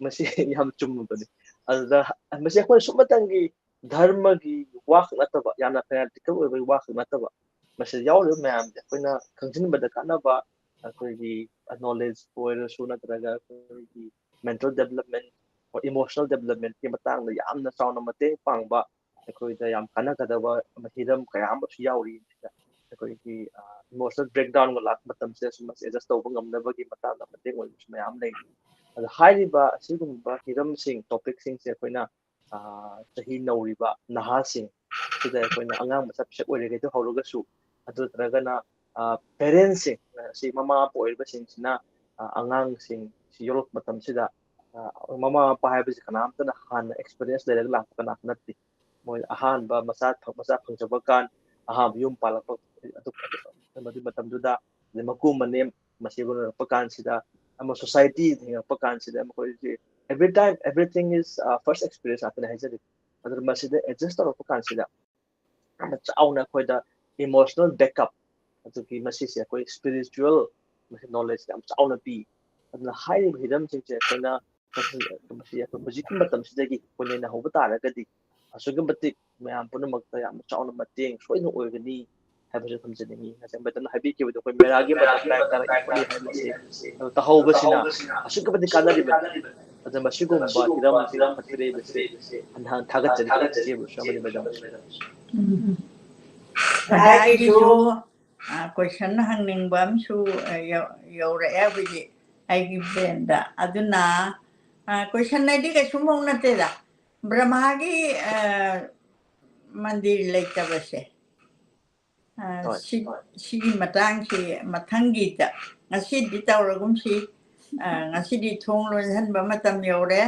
ꯃꯁꯤ ꯌꯥꯝ ꯆꯨꯝꯃꯕꯅꯤ꯫ ꯑꯗꯨꯗ ꯃꯁꯤ ꯑꯩꯈꯣꯏ ꯁꯨꯞꯅꯇꯪꯒꯤ ꯙꯔꯃꯒꯤ ꯋꯥꯈꯛ ꯅꯠꯇꯕ, ꯌꯥꯝꯅ ꯐꯦꯅꯥꯇꯤꯀꯦꯜ ꯑꯣꯏꯕꯒꯤ ꯋꯥꯈꯛ ꯅꯠꯇꯕ, ꯃꯁꯤꯗ ꯌꯥꯎꯔꯤꯕ ꯃꯌꯥꯝꯁꯦ ꯑꯩꯈꯣꯏꯅ ꯈꯪꯖꯤꯟꯕꯗ ꯀꯥꯟꯅꯕ, ꯑꯩꯈꯣꯏꯒꯤ ꯅꯣꯂꯦꯖ ꯑꯣꯏꯔꯁꯨ ꯅꯠꯇ꯭ꯔꯒ ꯑꯩꯈꯣꯏꯒꯤ ꯃꯦꯟꯇꯦꯜ ꯗꯦꯕꯂꯞꯃꯦꯟ, ꯏꯃꯣꯁꯅꯦꯜ ꯗꯦꯕꯂꯞꯃꯦꯟꯀꯤ ꯃꯇꯥꯡꯗ ꯌꯥꯝꯅ ꯆꯥꯎꯅ ꯃꯇꯦꯡ ꯄꯥꯡꯕ, ꯑꯩꯈꯣꯏꯗ ꯌꯥꯝ ꯀꯥꯟꯅꯒꯗꯕ ꯍꯤꯔꯝ ꯀꯌꯥ ꯑꯃꯁꯨ ꯌꯥꯎꯔꯤ꯫ ꯑꯩꯈꯣꯏꯒꯤ ꯏꯃꯣꯁꯅꯦꯜ ꯕ꯭ꯔꯦꯛꯗꯥꯎꯟꯒ ꯂꯥꯛꯄ ꯃꯇꯝꯁꯤꯗꯁꯨ ꯃꯁꯤ ꯑꯦꯗꯖꯁ ꯇꯧꯕ ꯉꯝꯅꯕꯒꯤ ꯃꯇꯥꯡꯗ ꯃꯇꯦꯡ ꯑꯣꯏꯕꯁꯨ ꯃꯌꯥꯝ ꯂꯩꯔꯤ꯫ ꯑꯗꯣ ꯍꯥꯏꯔꯤꯕ ꯑꯁꯤꯒꯨꯝꯕ ꯍꯤꯔꯝꯁꯤꯡ, ꯇꯣꯄꯤꯛꯁꯤꯡꯁꯦ ꯑꯩꯈꯣꯏꯅ ꯆꯍꯤ ꯅꯧꯔꯤꯕ ꯅꯍꯥꯁꯤꯡ ꯁꯤꯗ ꯑꯩꯈꯣꯏꯅ ꯑꯉꯥꯡ ꯃꯆꯥ ꯄꯤꯁꯛ ꯑꯣꯏꯔꯤꯉꯩꯗ ꯍꯧꯔꯒꯁꯨ, ꯑꯗꯨ ꯅꯠꯇ꯭ꯔꯒꯅ ꯄꯦꯔꯦꯟꯁꯁꯤꯡ, ꯁꯤ ꯃꯃꯥ ꯃꯄꯥ ꯑꯣꯏꯔꯤꯕꯁꯤꯡꯁꯤꯅ ꯑꯉꯥꯡꯁꯤꯡ ꯁꯤ ꯌꯣꯛꯂꯛꯄ ꯃꯇꯝꯁꯤꯗ ꯃꯃꯥ ꯃꯄꯥ ꯍꯥꯏꯕꯁꯤ ꯀꯅꯥꯝꯇꯅ ꯍꯥꯟꯅ ꯑꯦꯛꯁꯄꯤꯔꯤꯌꯦꯟꯁ ꯂꯩꯔꯒ ꯂꯥꯛꯄ ꯀꯅꯥꯝꯇ ꯅꯠꯇꯦ꯫ ꯃꯣꯏ ꯑꯍꯥꯟꯕ ꯃꯆꯥ ꯃꯆꯥ ꯐꯪꯖꯕ ꯀꯥꯟ, ꯑꯍꯥꯟꯕ ꯌꯨꯝ ꯄꯥꯜꯂꯛꯄ, ꯑꯗꯨ ꯃꯗꯨꯒꯤ ꯃꯇꯝꯗꯨꯗ, ꯑꯗꯩ ꯃꯀꯨ ꯃꯅꯦꯝ ꯃꯁꯤ ꯎꯅꯔꯛꯄ ꯀꯥꯟꯁꯤꯗ, ꯑꯃ ꯁꯣꯁꯥꯏꯇꯤ ꯊꯦꯡꯅꯔꯛꯄ ꯀꯥꯟꯁꯤꯗ, ꯃꯈꯣꯏꯁꯤ every time everything is first experience ꯉꯥꯛꯇꯅꯦ ꯍꯥꯏꯖꯔꯤꯕ꯫ ꯑꯗꯨꯅ ꯃꯁꯤꯗ ꯑꯦꯗꯖꯁ ꯇꯧꯔꯛꯄ ꯀꯥꯟꯁꯤꯗ ꯌꯥꯝꯅ ꯆꯥꯎꯅ ꯑꯩꯈꯣꯏꯗ ꯏꯃꯣꯁꯅꯦꯜ ꯕꯦꯛꯑꯞ, ꯑꯗꯨꯒꯤ ꯃꯁꯤꯁꯦ ꯑꯩꯈꯣꯏ ꯁ꯭ꯄꯤꯔꯤꯆꯨꯋꯦꯜ ꯅꯣꯂꯦꯖ ꯌꯥꯝ ꯆꯥꯎꯅ ꯄꯤ꯫ ꯑꯗꯨꯅ ꯍꯥꯏꯔꯤꯕ ꯍꯤꯔꯝꯁꯤꯡꯁꯦ ꯑꯩꯈꯣꯏꯅ ꯃꯁꯤ, ꯃꯁꯤ ꯑꯩꯈꯣꯏ ꯍꯧꯖꯤꯛꯀꯤ ꯃꯇꯝꯁꯤꯗꯒꯤ ꯑꯩꯈꯣꯏ ꯅꯩꯅꯍꯧꯕ ꯇꯥꯔꯒꯗꯤ ꯑꯁꯨꯛꯀꯤ ꯃꯇꯤꯛ ꯃꯌꯥꯝ ꯄꯨꯝꯅꯃꯛꯇ ꯌꯥꯝꯅ ꯆꯥꯎꯅ ꯃꯇꯦꯡ ꯁꯣꯏꯗꯅ ꯑꯣꯏꯒꯅꯤ ꯍꯥꯏꯕꯁꯨ ꯊꯝꯖꯅꯤꯡꯏ꯫ ꯉꯁꯥꯏ ꯃꯦꯗꯝꯅ ꯍꯥꯏꯕꯤꯈꯤꯕꯗꯣ ꯑꯩꯈꯣꯏ ꯃꯦꯔꯥꯒꯤ ꯃꯇꯝ ꯂꯥꯏꯔꯤꯛ ꯇꯥꯔꯛꯏ ꯈꯣꯠꯂꯤ ꯍꯥꯏꯕꯁꯦ ꯑꯗꯨ ꯇꯧꯍꯧꯕꯁꯤꯅ ꯑꯁꯨꯛꯀꯤ ꯃꯇꯤꯛ ꯀꯥꯟꯅꯔꯤꯕꯅꯤ꯫ ꯑꯗꯨꯅ ꯃꯁꯤꯒꯨꯝꯕ ꯍꯤꯔꯝꯁꯤꯡ ꯂꯤꯡꯈꯠꯄꯤꯔꯛꯏꯕꯁꯦ ꯍꯟꯊꯅ ꯊꯥꯒꯠꯆꯔꯤ ꯏꯆꯦꯕꯨꯁꯨ ꯑꯃꯗꯤ ꯃꯦꯗꯝ꯫ ꯎꯝ꯫ ꯑꯗꯥꯒꯤꯁꯨ ꯀꯣꯏꯁꯟ ꯍꯪꯅꯤꯡꯕ ꯑꯃꯁꯨ ꯌꯧꯔꯛꯑꯦ ꯍꯧꯖꯤꯛ ꯑꯩꯒꯤ ꯕ꯭ꯔꯦꯟꯗ꯫ ꯑꯗꯨꯅ ꯀꯣꯏꯁꯟ ꯍꯥꯏꯗꯤ ꯀꯩꯁꯨꯝꯐꯥꯎ ꯅꯠꯇꯦꯗ, ꯕ꯭ꯔꯍꯃꯥꯒꯤ ꯃꯟꯗꯤꯔ ꯂꯩꯇꯕꯁꯦ, ꯁꯤꯒꯤ ꯃꯇꯥꯡꯁꯤ ꯃꯊꯪꯒꯤꯗ, ꯉꯁꯤꯗꯤ ꯇꯧꯔꯒꯨꯝꯁꯤ, ꯉꯁꯤꯗꯤ ꯊꯣꯡ ꯂꯣꯟꯁꯤꯟꯕ ꯃꯇꯝ ꯌꯧꯔꯦ꯫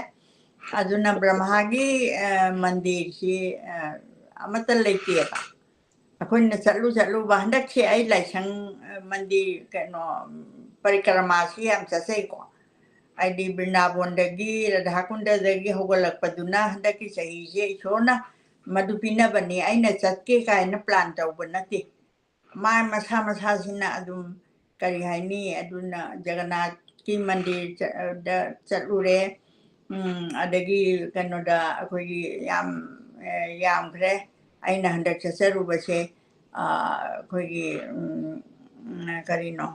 ꯑꯗꯨꯅ ꯕ꯭ꯔꯍꯃꯥꯒꯤ ꯃꯟꯗꯤꯔꯁꯤ ꯑꯃꯠꯇ ꯂꯩꯇꯦꯕ꯫ ꯑꯩꯈꯣꯏꯅ ꯆꯠꯂꯨ ꯆꯠꯂꯨꯕ, ꯍꯟꯗꯛꯁꯦ ꯑꯩ ꯂꯥꯏꯁꯪ, ꯃꯟꯗꯤꯔ, ꯀꯩꯅꯣ, ꯄꯔꯤꯀ꯭ꯔꯃꯥꯁꯤ ꯌꯥꯝ ꯆꯠꯆꯩꯀꯣ꯫ ꯍꯥꯏꯗꯤ ꯕ꯭ꯔꯤꯟꯗꯥꯕꯣꯟꯗꯒꯤ, ꯔꯥꯙꯥꯀꯨꯟꯗꯗꯒꯤ ꯍꯧꯒꯠꯂꯛꯄꯗꯨꯅ ꯍꯟꯗꯛꯀꯤ ꯆꯍꯤꯁꯦ ꯏꯁꯣꯔꯅ ꯃꯗꯨ ꯄꯤꯅꯕꯅꯤ, ꯑꯩꯅ ꯆꯠꯀꯦ ꯀꯥꯏꯅ ꯄ꯭ꯂꯥꯟ ꯇꯧꯕ ꯅꯠꯇꯦ꯫ ꯃꯥ ꯃꯁꯥ ꯃꯁꯥꯁꯤꯅ ꯑꯗꯨꯝ, ꯀꯔꯤ ꯍꯥꯏꯅꯤ, ꯑꯗꯨꯅ ꯖꯒꯅꯥꯊꯀꯤ ꯃꯟꯗꯤꯔꯗ ꯆꯠꯂꯨꯔꯦ꯫ ꯑꯗꯒꯤ ꯀꯩꯅꯣꯗ ꯑꯩꯈꯣꯏꯒꯤ ꯌꯥꯝ ꯌꯥꯝꯈ꯭ꯔꯦ꯫ ꯑꯩꯅ ꯍꯟꯗꯛ ꯆꯠꯆꯔꯨꯕꯁꯦ ꯑꯩꯈꯣꯏꯒꯤ, ꯀꯔꯤꯅꯣ,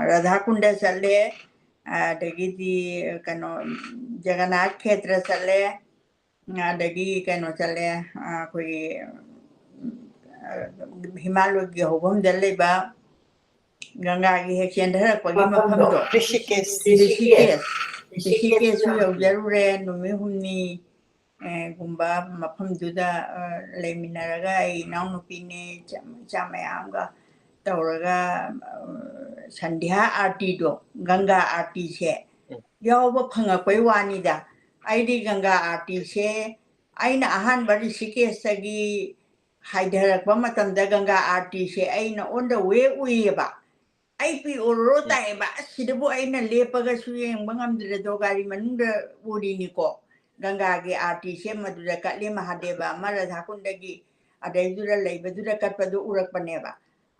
ꯔꯥꯙꯥꯀꯨꯟꯗ ꯆꯠꯂꯦ, ꯑꯗꯒꯤꯗꯤ ꯀꯩꯅꯣ, ꯖꯒꯟꯅꯥꯊ ꯈꯦꯇ꯭ꯔ ꯆꯠꯂꯦ, ꯑꯗꯒꯤ ꯀꯩꯅꯣ ꯆꯠꯂꯦ, ꯑꯩꯈꯣꯏꯒꯤ ꯍꯤꯃꯥꯂꯣꯏꯒꯤ ꯍꯧꯐꯝꯗ ꯂꯩꯕ ꯒꯪꯒꯥꯒꯤ ꯍꯦꯛ ꯆꯦꯟꯊꯔꯛꯄꯒꯤ ꯃꯐꯝꯗꯣ, ꯔꯤꯁꯤꯀꯦꯁ, ꯔꯤꯁꯤꯀꯦꯁꯁꯨ ꯌꯧꯖꯔꯨꯔꯦ ꯅꯨꯃꯤꯠ ꯍꯨꯝꯅꯤ꯫ ꯑꯦ, ꯒꯨꯝꯕ ꯃꯐꯝꯗꯨꯗ, ꯑ, ꯂꯩꯃꯤꯟꯅꯔꯒ ꯑꯩ ꯏꯅꯥꯎꯅꯨꯄꯤꯅꯦ, ꯏꯆꯥ, ꯏꯆꯥ ꯃꯌꯥꯝꯒ ꯇꯧꯔꯒ, ꯑ, ꯁꯟꯙ꯭ꯌꯥ ꯑꯥꯔꯇꯤꯗꯣ, ꯒꯪꯒꯥ ꯑꯥꯔꯇꯤꯁꯦ ꯎꯝ꯫ ꯌꯥꯎꯕ ꯐꯪꯉꯛꯄꯩ ꯋꯥꯅꯤꯗ꯫ ꯑꯩꯗꯤ ꯒꯪꯒꯥ ꯑꯥꯔꯇꯤꯁꯦ ꯑꯩꯅ ꯑꯍꯥꯟꯕ ꯔꯤꯁꯤꯀꯦꯁꯇꯒꯤ ꯍꯥꯏꯊꯔꯛꯄ ꯃꯇꯝꯗ ꯒꯪꯒꯥ ꯑꯥꯔꯇꯤꯁꯦ ꯑꯩꯅ on the way ꯎꯏꯌꯦꯕ꯫ ꯑꯩ ꯄꯤ ꯑꯣꯔꯣꯔꯣ ꯎꯝ꯫ ꯇꯥꯏꯌꯦꯕ꯫ ꯑꯁ, ꯁꯤꯗꯕꯨ ꯑꯩꯅ ꯂꯦꯞꯄꯒꯁꯨ ꯌꯦꯡꯕ ꯉꯝꯗ꯭ꯔꯦꯗꯣ, ꯒꯥꯔꯤ ꯃꯅꯨꯡꯗ ꯎꯔꯤꯅꯤꯀꯣ꯫ ꯒꯪꯒꯥꯒꯤ ꯑꯥꯔꯇꯤꯁꯦ ꯃꯗꯨꯗ ꯀꯠꯂꯤ, ꯃꯍꯥꯗꯦꯕ ꯑꯃ ꯔꯥꯙꯥꯀꯨꯟꯗꯒꯤ ꯑꯗꯩꯗꯨꯗ ꯂꯩꯕꯗꯨꯗ ꯀꯠꯄꯗꯨ ꯎꯔꯛꯄꯅꯦꯕ꯫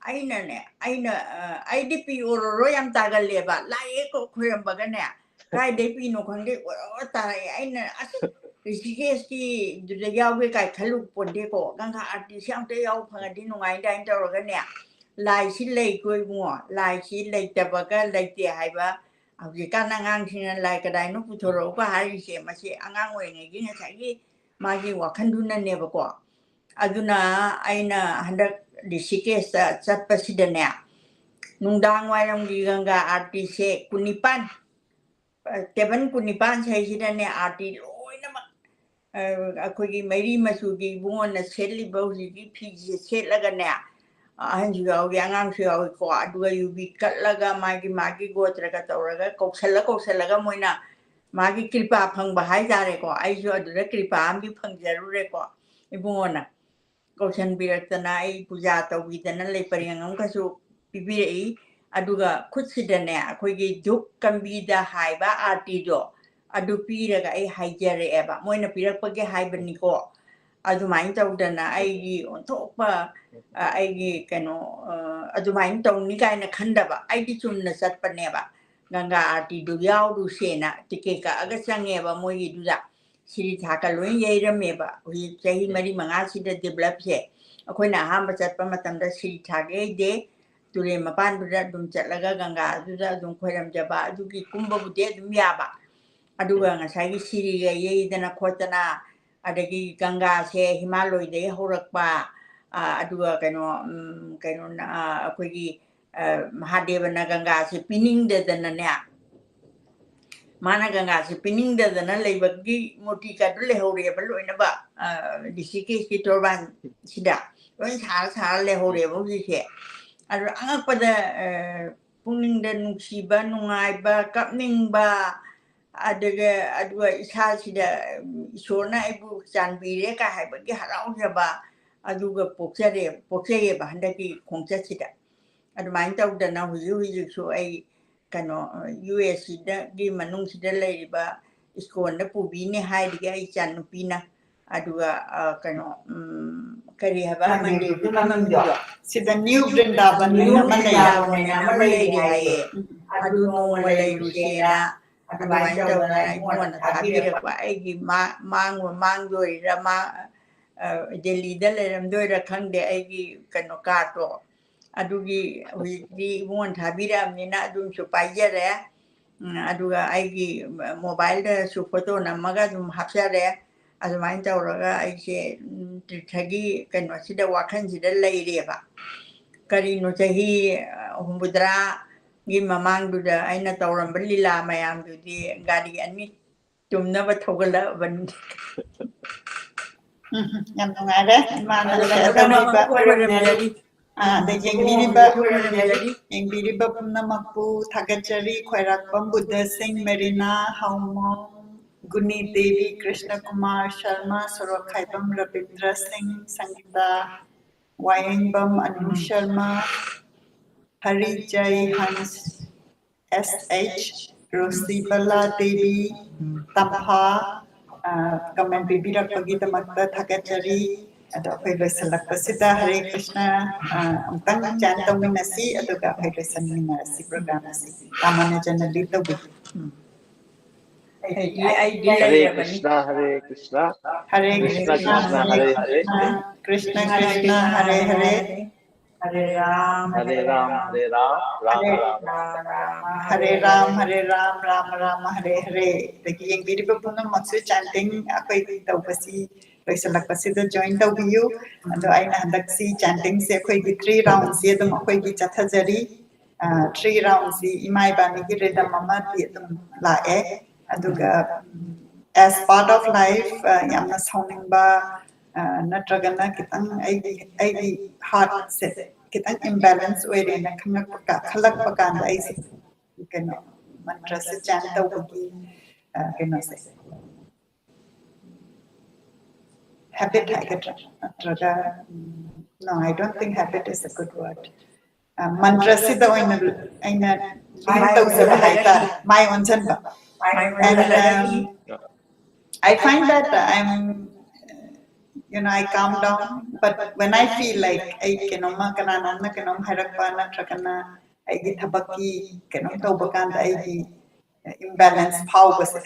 ꯑꯩꯅꯅꯦ, ꯑꯩꯅ, ꯑ, ꯑꯩꯗꯤ ꯄꯤ ꯑꯣꯔꯣꯔꯣ ꯌꯥꯝ ꯇꯥꯒꯜꯂꯦꯕ꯫ ꯂꯥꯛꯑꯦꯀꯣ ꯈꯣꯏꯔꯝꯕꯒꯅꯦ, ꯀꯥꯏꯗꯩ ꯄꯤꯅꯣ ꯈꯪꯗꯦ, ꯑꯣꯔꯣꯔꯣ ꯇꯥꯔꯛꯑꯦ꯫ ꯑꯩꯅ, "ꯑꯁ, ꯔꯤꯁꯤꯀꯦꯁꯀꯤꯗꯨꯗ ꯌꯥꯎꯒꯦ ꯀꯥꯏ ꯈꯜꯂꯨ ꯄꯣꯟꯗꯦꯀꯣ, ꯒꯪꯒꯥ ꯑꯥꯔꯇꯤꯁꯦ ꯑꯝꯇ ꯌꯥꯎ ꯐꯪꯉꯗꯤ ꯅꯨꯡꯉꯥꯏꯅꯤ" ꯀꯥꯏꯅ ꯇꯧꯔꯒꯅꯦ, ꯂꯥꯏꯁꯤ ꯂꯩꯀꯣ ꯏꯕꯨꯡꯉꯣ, ꯂꯥꯏꯁꯤ ꯂꯩꯇꯕꯒ ꯂꯩꯇꯦ ꯍꯥꯏꯕ꯫ ꯍꯧꯖꯤꯛꯀꯥꯟ ꯑꯉꯥꯡꯁꯤꯡꯅ ꯂꯥꯏ ꯀꯗꯥꯏꯅꯣ ꯄꯨꯊꯣꯔꯛꯎꯒ ꯍꯥꯏꯔꯤꯁꯦ, ꯃꯁꯤ ꯑꯉꯥꯡ ꯑꯣꯏꯔꯤꯉꯩꯒꯤ ꯉꯁꯥꯏꯒꯤ ꯃꯥꯒꯤ ꯋꯥꯈꯜꯗꯨꯅꯅꯦꯕꯀꯣ꯫ ꯑꯗꯨꯅ ꯑꯩꯅ ꯍꯟꯗꯛ ꯔꯤꯁꯤꯀꯦꯁꯇ ꯆꯠꯄꯁꯤꯗꯅꯦ, ꯅꯨꯡꯗꯥꯡ ꯋꯥꯏꯔꯝꯒꯤ ꯒꯪꯒꯥ ꯑꯥꯔꯇꯤꯁꯦ ꯀꯨꯟꯅꯤꯄꯥꯟ, ꯇꯦꯕꯜ ꯀꯨꯟꯅꯤꯄꯥꯟ ꯁꯩꯁꯤꯗꯅꯦ, ꯑꯥꯔꯇꯤ ꯂꯣꯏꯅꯃꯛ, ꯑ, ꯑꯩꯈꯣꯏꯒꯤ ꯃꯩꯔꯤ ꯃꯆꯨꯒꯤ ꯏꯕꯨꯡꯉꯣꯅ ꯁꯦꯠꯂꯤꯕ ꯍꯧꯖꯤꯛꯀꯤ ꯐꯤꯁꯦ ꯁꯦꯠꯂꯒꯅꯦ, ꯑꯍꯟꯁꯨ ꯌꯥꯎꯏ, ꯑꯉꯥꯡꯁꯨ ꯌꯥꯎꯏꯀꯣ꯫ ꯑꯗꯨꯒ ꯌꯨꯕꯤ ꯀꯠꯂꯒ ꯃꯥꯒꯤ, ꯃꯥꯒꯤ ꯒꯣꯇ꯭ꯔꯒ ꯇꯧꯔꯒ ꯀꯧꯁꯜꯂ ꯀꯧꯁꯜꯂꯒ ꯃꯣꯏꯅ ꯃꯥꯒꯤ ꯀ꯭ꯔꯤꯄꯥ ꯐꯪꯕ ꯍꯥꯏꯇꯥꯔꯦꯀꯣ꯫ ꯑꯩꯁꯨ ꯑꯗꯨꯗ ꯀ꯭ꯔꯤꯄꯥ ꯑꯃꯗꯤ ꯐꯪꯖꯔꯨꯔꯦꯀꯣ꯫ ꯏꯕꯨꯡꯉꯣꯅ ꯀꯧꯁꯟꯕꯤꯔꯛꯇꯅ ꯑꯩ ꯄꯨꯖꯥ ꯇꯧꯕꯤꯗꯅ ꯂꯩ ꯄꯔꯦꯡ ꯑꯃꯈꯛꯁꯨ ꯄꯤꯕꯤꯔꯛꯏ꯫ ꯑꯗꯨꯒ ꯈꯨꯠꯁꯤꯗꯅꯦ, ꯑꯩꯈꯣꯏꯒꯤ ꯙꯨꯞ ꯀꯝꯕꯤꯗ ꯍꯥꯏꯕ ꯑꯥꯔꯇꯤꯗꯣ, ꯑꯗꯨ ꯄꯤꯔꯒ ꯑꯩ ꯍꯥꯏꯖꯔꯛꯑꯦꯕ꯫ ꯃꯣꯏꯅ ꯄꯤꯔꯛꯄꯒꯤ ꯍꯥꯏꯕꯅꯤꯀꯣ꯫ ꯑꯗꯨꯃꯥꯏꯅ ꯇꯧꯗꯅ ꯑꯩꯒꯤ ꯑꯣꯟꯊꯣꯛꯄ, ꯑ, ꯑꯩꯒꯤ ꯀꯩꯅꯣ, ꯑ, ꯑꯗꯨꯃꯥꯏꯅ ꯇꯧꯅꯤ ꯀꯥꯏꯅ ꯈꯟꯗꯕ꯫ ꯑꯩꯗꯤ ꯆꯨꯝꯅ ꯆꯠꯄꯅꯦꯕ꯫ ꯒꯪꯒꯥ ꯑꯥꯔꯇꯤꯗꯨ ꯌꯥꯎꯔꯨꯁꯦꯅ ꯇꯤꯀꯦꯠ ꯀꯛꯑꯒ ꯆꯪꯉꯦꯕ ꯃꯣꯏꯒꯤꯗꯨꯗ꯫ ꯁꯤꯔꯤꯊꯥꯛꯀ ꯂꯣꯏ ꯌꯩꯔꯝꯃꯦꯕ꯫ ꯍꯧꯖꯤꯛ ꯆꯍꯤ ꯎꯝ꯫ ꯃꯔꯤ ꯃꯉꯥꯁꯤꯗ ꯗꯦꯕꯂꯞꯁꯦ꯫ ꯑꯩꯈꯣꯏꯅ ꯑꯍꯥꯟꯕ ꯆꯠꯄ ꯃꯇꯝꯗ ꯁꯤꯔꯤꯊꯥꯛ ꯌꯩꯗꯦ꯫ ꯇꯨꯔꯦꯜ ꯃꯄꯥꯟꯗꯨꯗ ꯑꯗꯨꯝ ꯆꯠꯂꯒ ꯒꯪꯒꯥꯗꯨꯗ ꯑꯗꯨꯝ ꯈꯣꯏꯔꯝꯖꯕ, ꯑꯗꯨꯒꯤ ꯀꯨꯝꯕꯕꯨꯗꯤ ꯑꯗꯨꯝ ꯌꯥꯕ꯫ ꯑꯗꯨꯒ ꯎꯝ꯫ ꯉꯁꯥꯏꯒꯤ ꯁꯤꯔꯤꯒ ꯌꯩꯗꯅ ꯈꯣꯠꯇꯅ, ꯑꯗꯒꯤ ꯒꯪꯒꯥꯁꯦ ꯍꯤꯃꯥꯂꯣꯏꯗꯒꯤ ꯍꯧꯔꯛꯄ, ꯑ, ꯑꯗꯨꯒ ꯀꯩꯅꯣ, ꯎꯝ, ꯀꯩꯅꯣꯅ, ꯑ, ꯑꯩꯈꯣꯏꯒꯤ, ꯑ, ꯃꯍꯥꯗꯦꯕꯅ ꯒꯪꯒꯥꯁꯦ ꯄꯤꯅꯤꯡꯗꯗꯅꯅꯦ, ꯃꯥꯅ ꯒꯪꯒꯥꯁꯦ ꯄꯤꯅꯤꯡꯗꯗꯅ ꯂꯩꯕꯒꯤ ꯃꯨꯔꯇꯤꯒꯗꯨ ꯂꯩꯍꯧꯔꯦꯕ ꯂꯣꯏꯅꯃꯛ꯫ ꯑ, ꯔꯤꯁꯤꯀꯦꯁꯀꯤ ꯇꯣꯔꯕꯥꯟꯁꯤꯗ ꯂꯣꯏ ꯁꯥꯔ ꯁꯥꯔ ꯂꯩꯍꯧꯔꯦꯕ ꯍꯧꯖꯤꯛꯁꯦ꯫ ꯑꯗꯨ ꯑꯉꯛꯄꯗ, ꯑ, ꯄꯨꯛꯅꯤꯡꯗ ꯅꯨꯡꯁꯤꯕ, ꯅꯨꯡꯉꯥꯏꯕ, ꯀꯞꯅꯤꯡꯕ, ꯑꯗꯨꯒ, ꯑꯗꯨꯒ ꯏꯁꯥꯁꯤꯗ, ꯎꯝ, ꯏꯁꯣꯔꯅ ꯑꯩꯕꯨ ꯆꯥꯟꯕꯤꯔꯦ ꯀꯥꯏ ꯍꯥꯏꯕꯒꯤ ꯍꯔꯥꯎꯖꯕ ꯑꯗꯨꯒ ꯄꯣꯛꯆꯔꯦ-, ꯄꯣꯛꯆꯩꯌꯦꯕ ꯍꯟꯗꯛꯀꯤ ꯈꯣꯡꯆꯠꯁꯤꯗ꯫ ꯑꯗꯨꯃꯥꯏꯅ ꯇꯧꯗꯅ ꯍꯧꯖꯤꯛ ꯍꯧꯖꯤꯛꯁꯨ ꯑꯩ ꯀꯩꯅꯣ, ꯌꯨ ꯑꯦꯁ ꯁꯤꯗꯒꯤ ꯃꯅꯨꯡꯁꯤꯗ ꯂꯩꯔꯤꯕ ꯏꯁꯀꯣꯟꯗ ꯄꯨꯕꯤꯅꯦ ꯍꯥꯏꯔꯤꯒꯦ ꯑꯩ ꯏꯆꯥꯅꯨꯄꯤꯅ꯫ ꯑꯗꯨꯒ, ꯑ, ꯀꯩꯅꯣ, ꯎꯝ, ꯀꯔꯤ ꯍꯥꯏꯕ? ꯃꯅꯤꯄꯨꯔꯒꯤ ꯃꯃꯤꯡꯗꯣ? ꯁꯤꯗ ꯅ꯭ꯌꯨ ꯕ꯭ꯔꯤꯟꯗꯥꯕꯟ ꯅ꯭ꯌꯨ ꯑꯃ ꯂꯩ꯫ ꯕ꯭ꯔꯤꯟꯗꯥꯕꯟ ꯑꯅ ꯑꯃ ꯂꯩꯔꯤ ꯍꯥꯏꯌꯦ꯫ ꯎꯝ꯫ ꯑꯗꯨ ꯅꯣꯡꯃ ꯂꯩꯔꯨꯁꯦꯅ ꯑꯗꯨꯃꯥꯏꯅ ꯇꯧꯗꯅ ꯏꯕꯨꯡꯉꯣꯅ ꯊꯥꯕꯤꯔꯛꯄ꯫ ꯑꯩꯒꯤ ꯃꯥ-, ꯃꯥꯡꯕ ꯃꯥꯡꯗꯣꯏꯔꯤꯔꯥ, ꯃꯥ-, ꯑ, ꯗꯦꯜꯂꯤꯗ ꯂꯩꯔꯝꯗꯣꯏꯔꯥ ꯈꯪꯗꯦ ꯑꯩꯒꯤ ꯀꯩꯅꯣ ꯀꯥꯔꯠꯇꯣ꯫ ꯑꯗꯨꯒꯤ ꯍꯧꯖꯤꯛꯇꯤ ꯏꯕꯨꯡꯉꯣꯅ ꯊꯥꯕꯤꯔꯛꯑꯕꯅꯤꯅ ꯑꯗꯨꯝꯁꯨ ꯄꯥꯏꯖꯔꯦ꯫ ꯎꯝ, ꯑꯗꯨꯒ ꯑꯩꯒꯤ ꯃꯣꯕꯥꯏꯜꯗꯁꯨ ꯐꯣꯇꯣ ꯅꯝꯃꯒ ꯑꯗꯨꯝ ꯍꯥꯞꯆꯔꯦ꯫ ꯑꯗꯨꯃꯥꯏꯅ ꯇꯧꯔꯒ ꯑꯩꯁꯦ, ꯎꯝ, ꯇꯤꯔꯊꯒꯤ ꯀꯩꯅꯣꯁꯤꯗ, ꯋꯥꯈꯜꯁꯤꯗ ꯂꯩꯔꯦꯕ꯫ ꯀꯔꯤꯅꯣ, ꯆꯍꯤ, ꯑ, ꯍꯨꯝꯐꯨꯇꯔꯥꯒꯤ ꯃꯃꯥꯡꯗꯨꯗ ꯑꯩꯅ ꯇꯧꯔꯝꯕ ꯂꯤꯂꯥ ꯃꯌꯥꯝꯗꯨꯗꯤ ꯒꯥꯔꯤ ꯑꯅꯤ ꯇꯨꯝꯅꯕ ꯊꯧꯒꯠꯂꯛꯑꯕꯅꯤ꯫ ꯎꯝ, ꯌꯥꯝ ꯅꯨꯡꯉꯥꯏꯔꯦ꯫ ꯏꯃꯥꯅ ꯑꯗꯨꯒ ꯁꯦꯜ ꯇꯧꯕꯤꯕ꯫ ꯈꯨꯔꯨꯝꯖꯔꯤ꯫ ꯑꯥ, ꯑꯗ ꯌꯦꯡꯕꯤꯔꯤꯕ, ꯈꯨꯔꯨꯝꯖꯔꯤ꯫ ꯌꯦꯡꯕꯤꯔꯤꯕ ꯄꯨꯝꯅꯃꯛꯄꯨ ꯊꯥꯒꯠꯆꯔꯤ꯫ ꯈ꯭ꯋꯥꯏꯔꯥꯛꯄꯝ ꯕꯨꯙ ꯁꯤꯡ, ꯃꯦꯔꯤꯅꯥ ꯍꯥꯎꯃꯣꯝ, ꯒꯨꯅꯤ ꯗꯦꯕꯤ, ꯀ꯭ꯔꯤꯁꯅ ꯀꯨꯃꯥꯔ ꯁꯔꯃ, ꯁꯣꯔꯣꯛꯈꯥꯏꯕꯝ ꯔꯕꯤꯟꯗ꯭ꯔ ꯁꯤꯡ, ꯁꯪꯒꯤꯇꯥ ꯋꯥꯌꯦꯡꯕꯝ, ꯑꯅꯨ ꯎꯝ꯫ ꯁꯔꯃ, ꯍꯔꯤꯖꯩ ꯍꯟꯁ, ꯑꯦꯁ ꯑꯩꯆ, ꯔꯣꯁꯤꯕꯂꯥ ꯗꯦꯕꯤ, ꯎꯝ꯫ ꯇꯝꯐꯥ, ꯑ, ꯀꯃꯦꯟ ꯄꯤꯕꯤꯔꯛꯄꯒꯤꯗꯃꯛꯇ ꯊꯥꯒꯠꯆꯔꯤ꯫ ꯑꯗꯣ ꯑꯩꯈꯣꯏ ꯂꯣꯏꯁꯤꯜꯂꯛꯄꯁꯤꯗ ꯍꯔꯦ ꯀ꯭ꯔꯤꯁꯅ, ꯑ, ꯑꯃꯨꯛꯇꯪ ꯆꯥꯟ ꯇꯧꯃꯤꯟꯅꯁꯤ, ꯑꯗꯨꯒ ꯑꯩꯈꯣꯏ ꯂꯣꯏꯁꯤꯟꯃꯤꯟꯅꯔꯁꯤ program ꯑꯁꯤ꯫ ꯇꯥꯃꯣꯅ ꯆꯟꯅꯕꯤ ꯇꯧꯕꯤꯌꯨ꯫ ꯎꯝ꯫ ꯑꯩꯗꯤ, ꯑꯩꯗꯤ ꯍꯔꯦ ꯂꯩꯔꯕꯅꯤ꯫ ꯀ꯭ꯔꯤꯁꯅ, ꯍꯔꯦ ꯀ꯭ꯔꯤꯁꯅ꯫ ꯍꯔꯦ ꯀ꯭ꯔꯤꯁꯅ, ꯀ꯭ꯔꯤꯁꯅ, ꯀ꯭ꯔꯤꯁꯅ, ꯍꯔꯦ ꯍꯔꯦ꯫ ꯍꯔꯦ ꯀ꯭ꯔꯤꯁꯅ, ꯀ꯭ꯔꯤꯁꯅ, ꯍꯔꯦ ꯍꯔꯦ꯫ ꯍꯔꯦ ꯔꯥꯝ, ꯍꯔꯦ ꯔꯥꯝ, ꯍꯔꯦ ꯔꯥꯝ, ꯔꯥꯝ ꯍꯔꯦ ꯔꯥꯝ, ꯔꯥꯝ ꯔꯥꯝ, ꯍꯔꯦ ꯔꯥꯝ, ꯍꯔꯦ ꯔꯥꯝ, ꯔꯥꯝ ꯔꯥꯝ, ꯍꯔꯦ ꯍꯔꯦ꯫ ꯑꯗꯒꯤ ꯌꯦꯡꯕꯤꯔꯤꯕ ꯄꯨꯝꯅꯃꯛꯁꯨ chanting ꯑꯩꯈꯣꯏ ꯇꯧꯕꯁꯤ ꯂꯣꯏꯁꯤꯜꯂꯛꯄꯁꯤꯗ join ꯇꯧꯕꯤꯌꯨ꯫ ꯑꯗꯣ ꯑꯩꯅ ꯍꯟꯗꯛꯁꯤ chantingꯁꯦ ꯑꯩꯈꯣꯏꯒꯤ three roundꯁꯦ ꯑꯗꯨꯝ ꯑꯩꯈꯣꯏꯒꯤ ꯆꯠꯊꯖꯔꯤ꯫ ꯊ꯭ꯔꯤ ꯔꯥꯎꯟꯁꯤ ꯏꯃꯥ ꯏꯕꯥꯅꯤꯒꯤ ꯔꯤꯗꯝ ꯑꯃꯗꯤ ꯑꯗꯨꯝ ꯂꯥꯛꯑꯦ꯫ ꯑꯗꯨꯒ as part of life, ꯌꯥꯝꯅ ꯁꯥꯎꯅꯤꯡꯕ, ꯅꯠꯇ꯭ꯔꯒꯅ ꯈꯤꯇꯪ ꯑꯩꯒꯤ ꯑꯩꯒꯤ ꯍꯥꯔꯠꯁꯦ ꯈꯤꯇꯪ ꯏꯝꯕꯦꯂꯦꯟꯁ ꯑꯣꯏꯔꯦꯅ ꯈꯪꯂꯛꯄ ꯈꯜꯂꯛꯄ ꯀꯥꯟꯗ ꯑꯩꯁꯦ ꯀꯩꯅꯣ ꯃꯟꯇ꯭ꯔꯁꯦ ꯆꯥꯟ ꯇꯧꯕꯒꯤ ꯀꯩꯅꯣꯁꯦ ꯍꯦꯕꯤꯠ ꯍꯥꯏꯒꯗ꯭ꯔꯥ ꯅꯠꯇ꯭ꯔꯒ, no, I don't think habit is a good word. ꯃꯟꯇ꯭ꯔꯁꯤꯗ ꯑꯣꯏꯅ ꯑꯩꯅ ꯂꯤꯟ ꯇꯧꯖꯕ ꯍꯥꯏꯇꯥꯔꯦ, ꯃꯥꯏ ꯑꯣꯟꯁꯤꯟꯕ꯫ And um, I find that I'm, you know, I calm down, but when I feel like ꯑꯩ ꯀꯩꯅꯣꯝꯃ ꯀꯅꯥꯅꯣꯝꯅ ꯀꯩꯅꯣꯝ ꯍꯥꯏꯔꯛꯄ ꯅꯠꯇ꯭ꯔꯒꯅ ꯑꯩꯒꯤ ꯊꯕꯛꯀꯤ ꯀꯩꯅꯣꯝ ꯇꯧꯕ ꯀꯥꯟꯗ ꯑꯩꯒꯤ imbalance ꯐꯥꯎꯕꯁꯦ꯫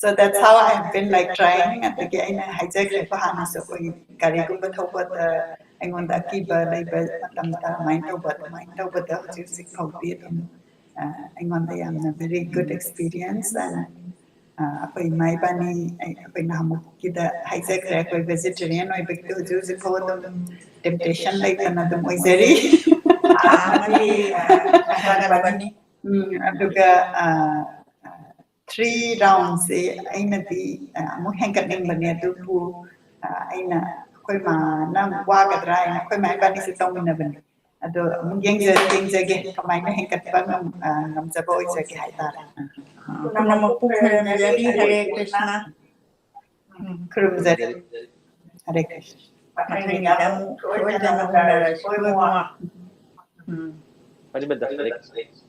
So that's how I have been like trying. ꯑꯗꯒꯤ ꯑꯩꯅ ꯍꯥꯏꯖꯈ꯭ꯔꯦꯀꯣ ꯍꯥꯟꯅꯁꯨ, ꯑꯩꯈꯣꯏ ꯒꯥꯔꯤꯒꯨꯝꯕ ꯊꯧꯕꯗ ꯑꯩꯉꯣꯟꯗ ꯑꯀꯤꯕ ꯂꯩꯕ ꯃꯇꯝꯗ ꯑꯗꯨꯃꯥꯏꯅ ꯇꯧꯕ ꯑꯗꯨꯃꯥꯏꯅ ꯇꯧꯕꯗ ꯍꯧꯖꯤꯛ ꯍꯧꯖꯤꯛ ꯐꯥꯎꯗꯤ ꯑꯗꯨꯝ ꯑꯩꯉꯣꯟꯗ ꯌꯥꯝꯅ very good experience. And ꯑꯩꯈꯣꯏ ꯏꯃꯥ ꯏꯕꯥꯅꯤ ꯑꯩꯈꯣꯏ ꯅꯍꯥꯟꯃꯨꯛꯀꯤꯗ ꯍꯥꯏꯖꯈ꯭ꯔꯦ, ꯑꯩꯈꯣꯏ ꯚꯦꯖꯤꯇꯦꯔꯤꯌꯟ ꯑꯣꯏꯕꯒꯤꯗꯤ ꯍꯧꯖꯤꯛ ꯍꯧꯖꯤꯛ ꯐꯥꯎ ꯑꯗꯨꯝ ꯇꯦꯝꯇꯦꯁꯟ ꯂꯩꯇꯅ ꯑꯗꯨꯝ ꯑꯣꯏꯖꯔꯤ꯫ ꯎꯝ, ꯑꯗꯨꯒ ꯊ꯭ꯔꯤ ꯔꯥꯎꯟꯁꯦ ꯑꯩꯅꯗꯤ ꯑꯃꯨꯛ ꯍꯦꯟꯒꯠꯅꯤꯡꯕꯅꯦ, ꯑꯗꯨꯕꯨ ꯑꯩꯅ ꯑꯩꯈꯣꯏ ꯃꯥꯅ ꯑꯃꯨꯛ ꯋꯥꯒꯗ꯭ꯔꯥ ꯍꯥꯏꯅ ꯑꯩꯈꯣꯏ ꯃꯥ ꯏꯕꯥꯅꯤꯁꯦ ꯇꯧꯃꯤꯟꯅꯕꯅꯦ꯫ ꯑꯗꯣ ꯑꯃꯨꯛ ꯌꯦꯡꯖ- ꯌꯦꯡꯖꯒꯦ ꯀꯃꯥꯏꯅ ꯍꯦꯟꯒꯠꯄ ꯉꯝ- ꯑ, ꯉꯝꯖꯕ ꯑꯣꯏꯖꯒꯦ ꯍꯥꯏꯇꯥꯔꯦ꯫ ꯄꯨꯝꯅꯃꯛꯄꯨ ꯈꯨꯔꯨꯝꯖꯔꯤ꯫ ꯍꯔꯦ ꯀ꯭ꯔꯤꯁꯅ꯫ ꯎꯝ, ꯈꯨꯔꯨꯝꯖꯔꯤ꯫ ꯍꯔꯦ ꯀ꯭ꯔꯤꯁꯅ꯫ ꯃꯊꯪꯒꯤꯗ ꯑꯃꯨꯛ ꯁꯣꯏꯗꯅ ꯎꯅꯔꯁꯤ, ꯏꯕꯨꯡꯉꯣ꯫ ꯎꯝ꯫ ꯃꯅꯤꯕꯗ ꯍꯔꯦ ꯀ꯭ꯔꯤꯁꯅ꯫